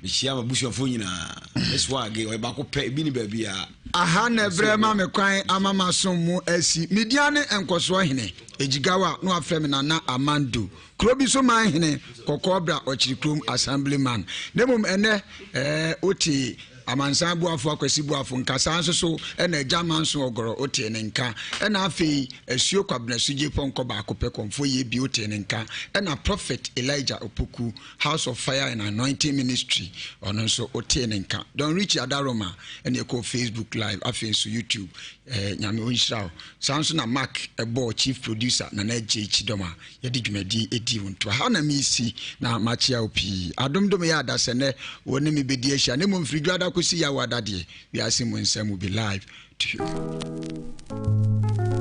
Mekyia m'abusuafoɔ nyinaa. Me swag ɔyɛ baako pɛ ebi ni baabi a. Aha na ɛbrɛ ma me kwan ama m'asom mu asi. Me din ane Nkɔsoɔ Hene, Ejigawa na wɔafrɛ me Nana Amando. Kuro bi so man hene, Kɔkɔɔ Bra Ɔkyere Kurom Assemblyman. Na mmom ɛnnɛ, ɛɛ, wote Amansan Boafo Akwasi Boafo nka, saa nso so na Agya Manso Ɔgɔrɔ wotee ne nka, ɛna afei Asuo Kwabena Sugye Pɔnkɔ Baako Pɛ Kɔmfoɔ Yie wotee ne nka, ɛna Prophet Elijah Opoku, House of Fire and Anointing Ministry, ɔno nso wotee ne nka. Don Richie Adaroma ɛna ɛkɔɔ Facebook Live, afei nso YouTube. Eh, Nyame ɔnhyira wo. Saa nso na Mark ɛbɔɔ Chief Producer Nana Adjei Kyidɔm a yɛde dwumadi edi wo ntoa. Ha na meresi na makyea wo pii. Adom dom yɛ ada sɛ nnɛ wo ne me bedi ahyia na mmom firi Dwoada kɔsi Yawoada deɛ, wiase mu nsɛm will be live to you.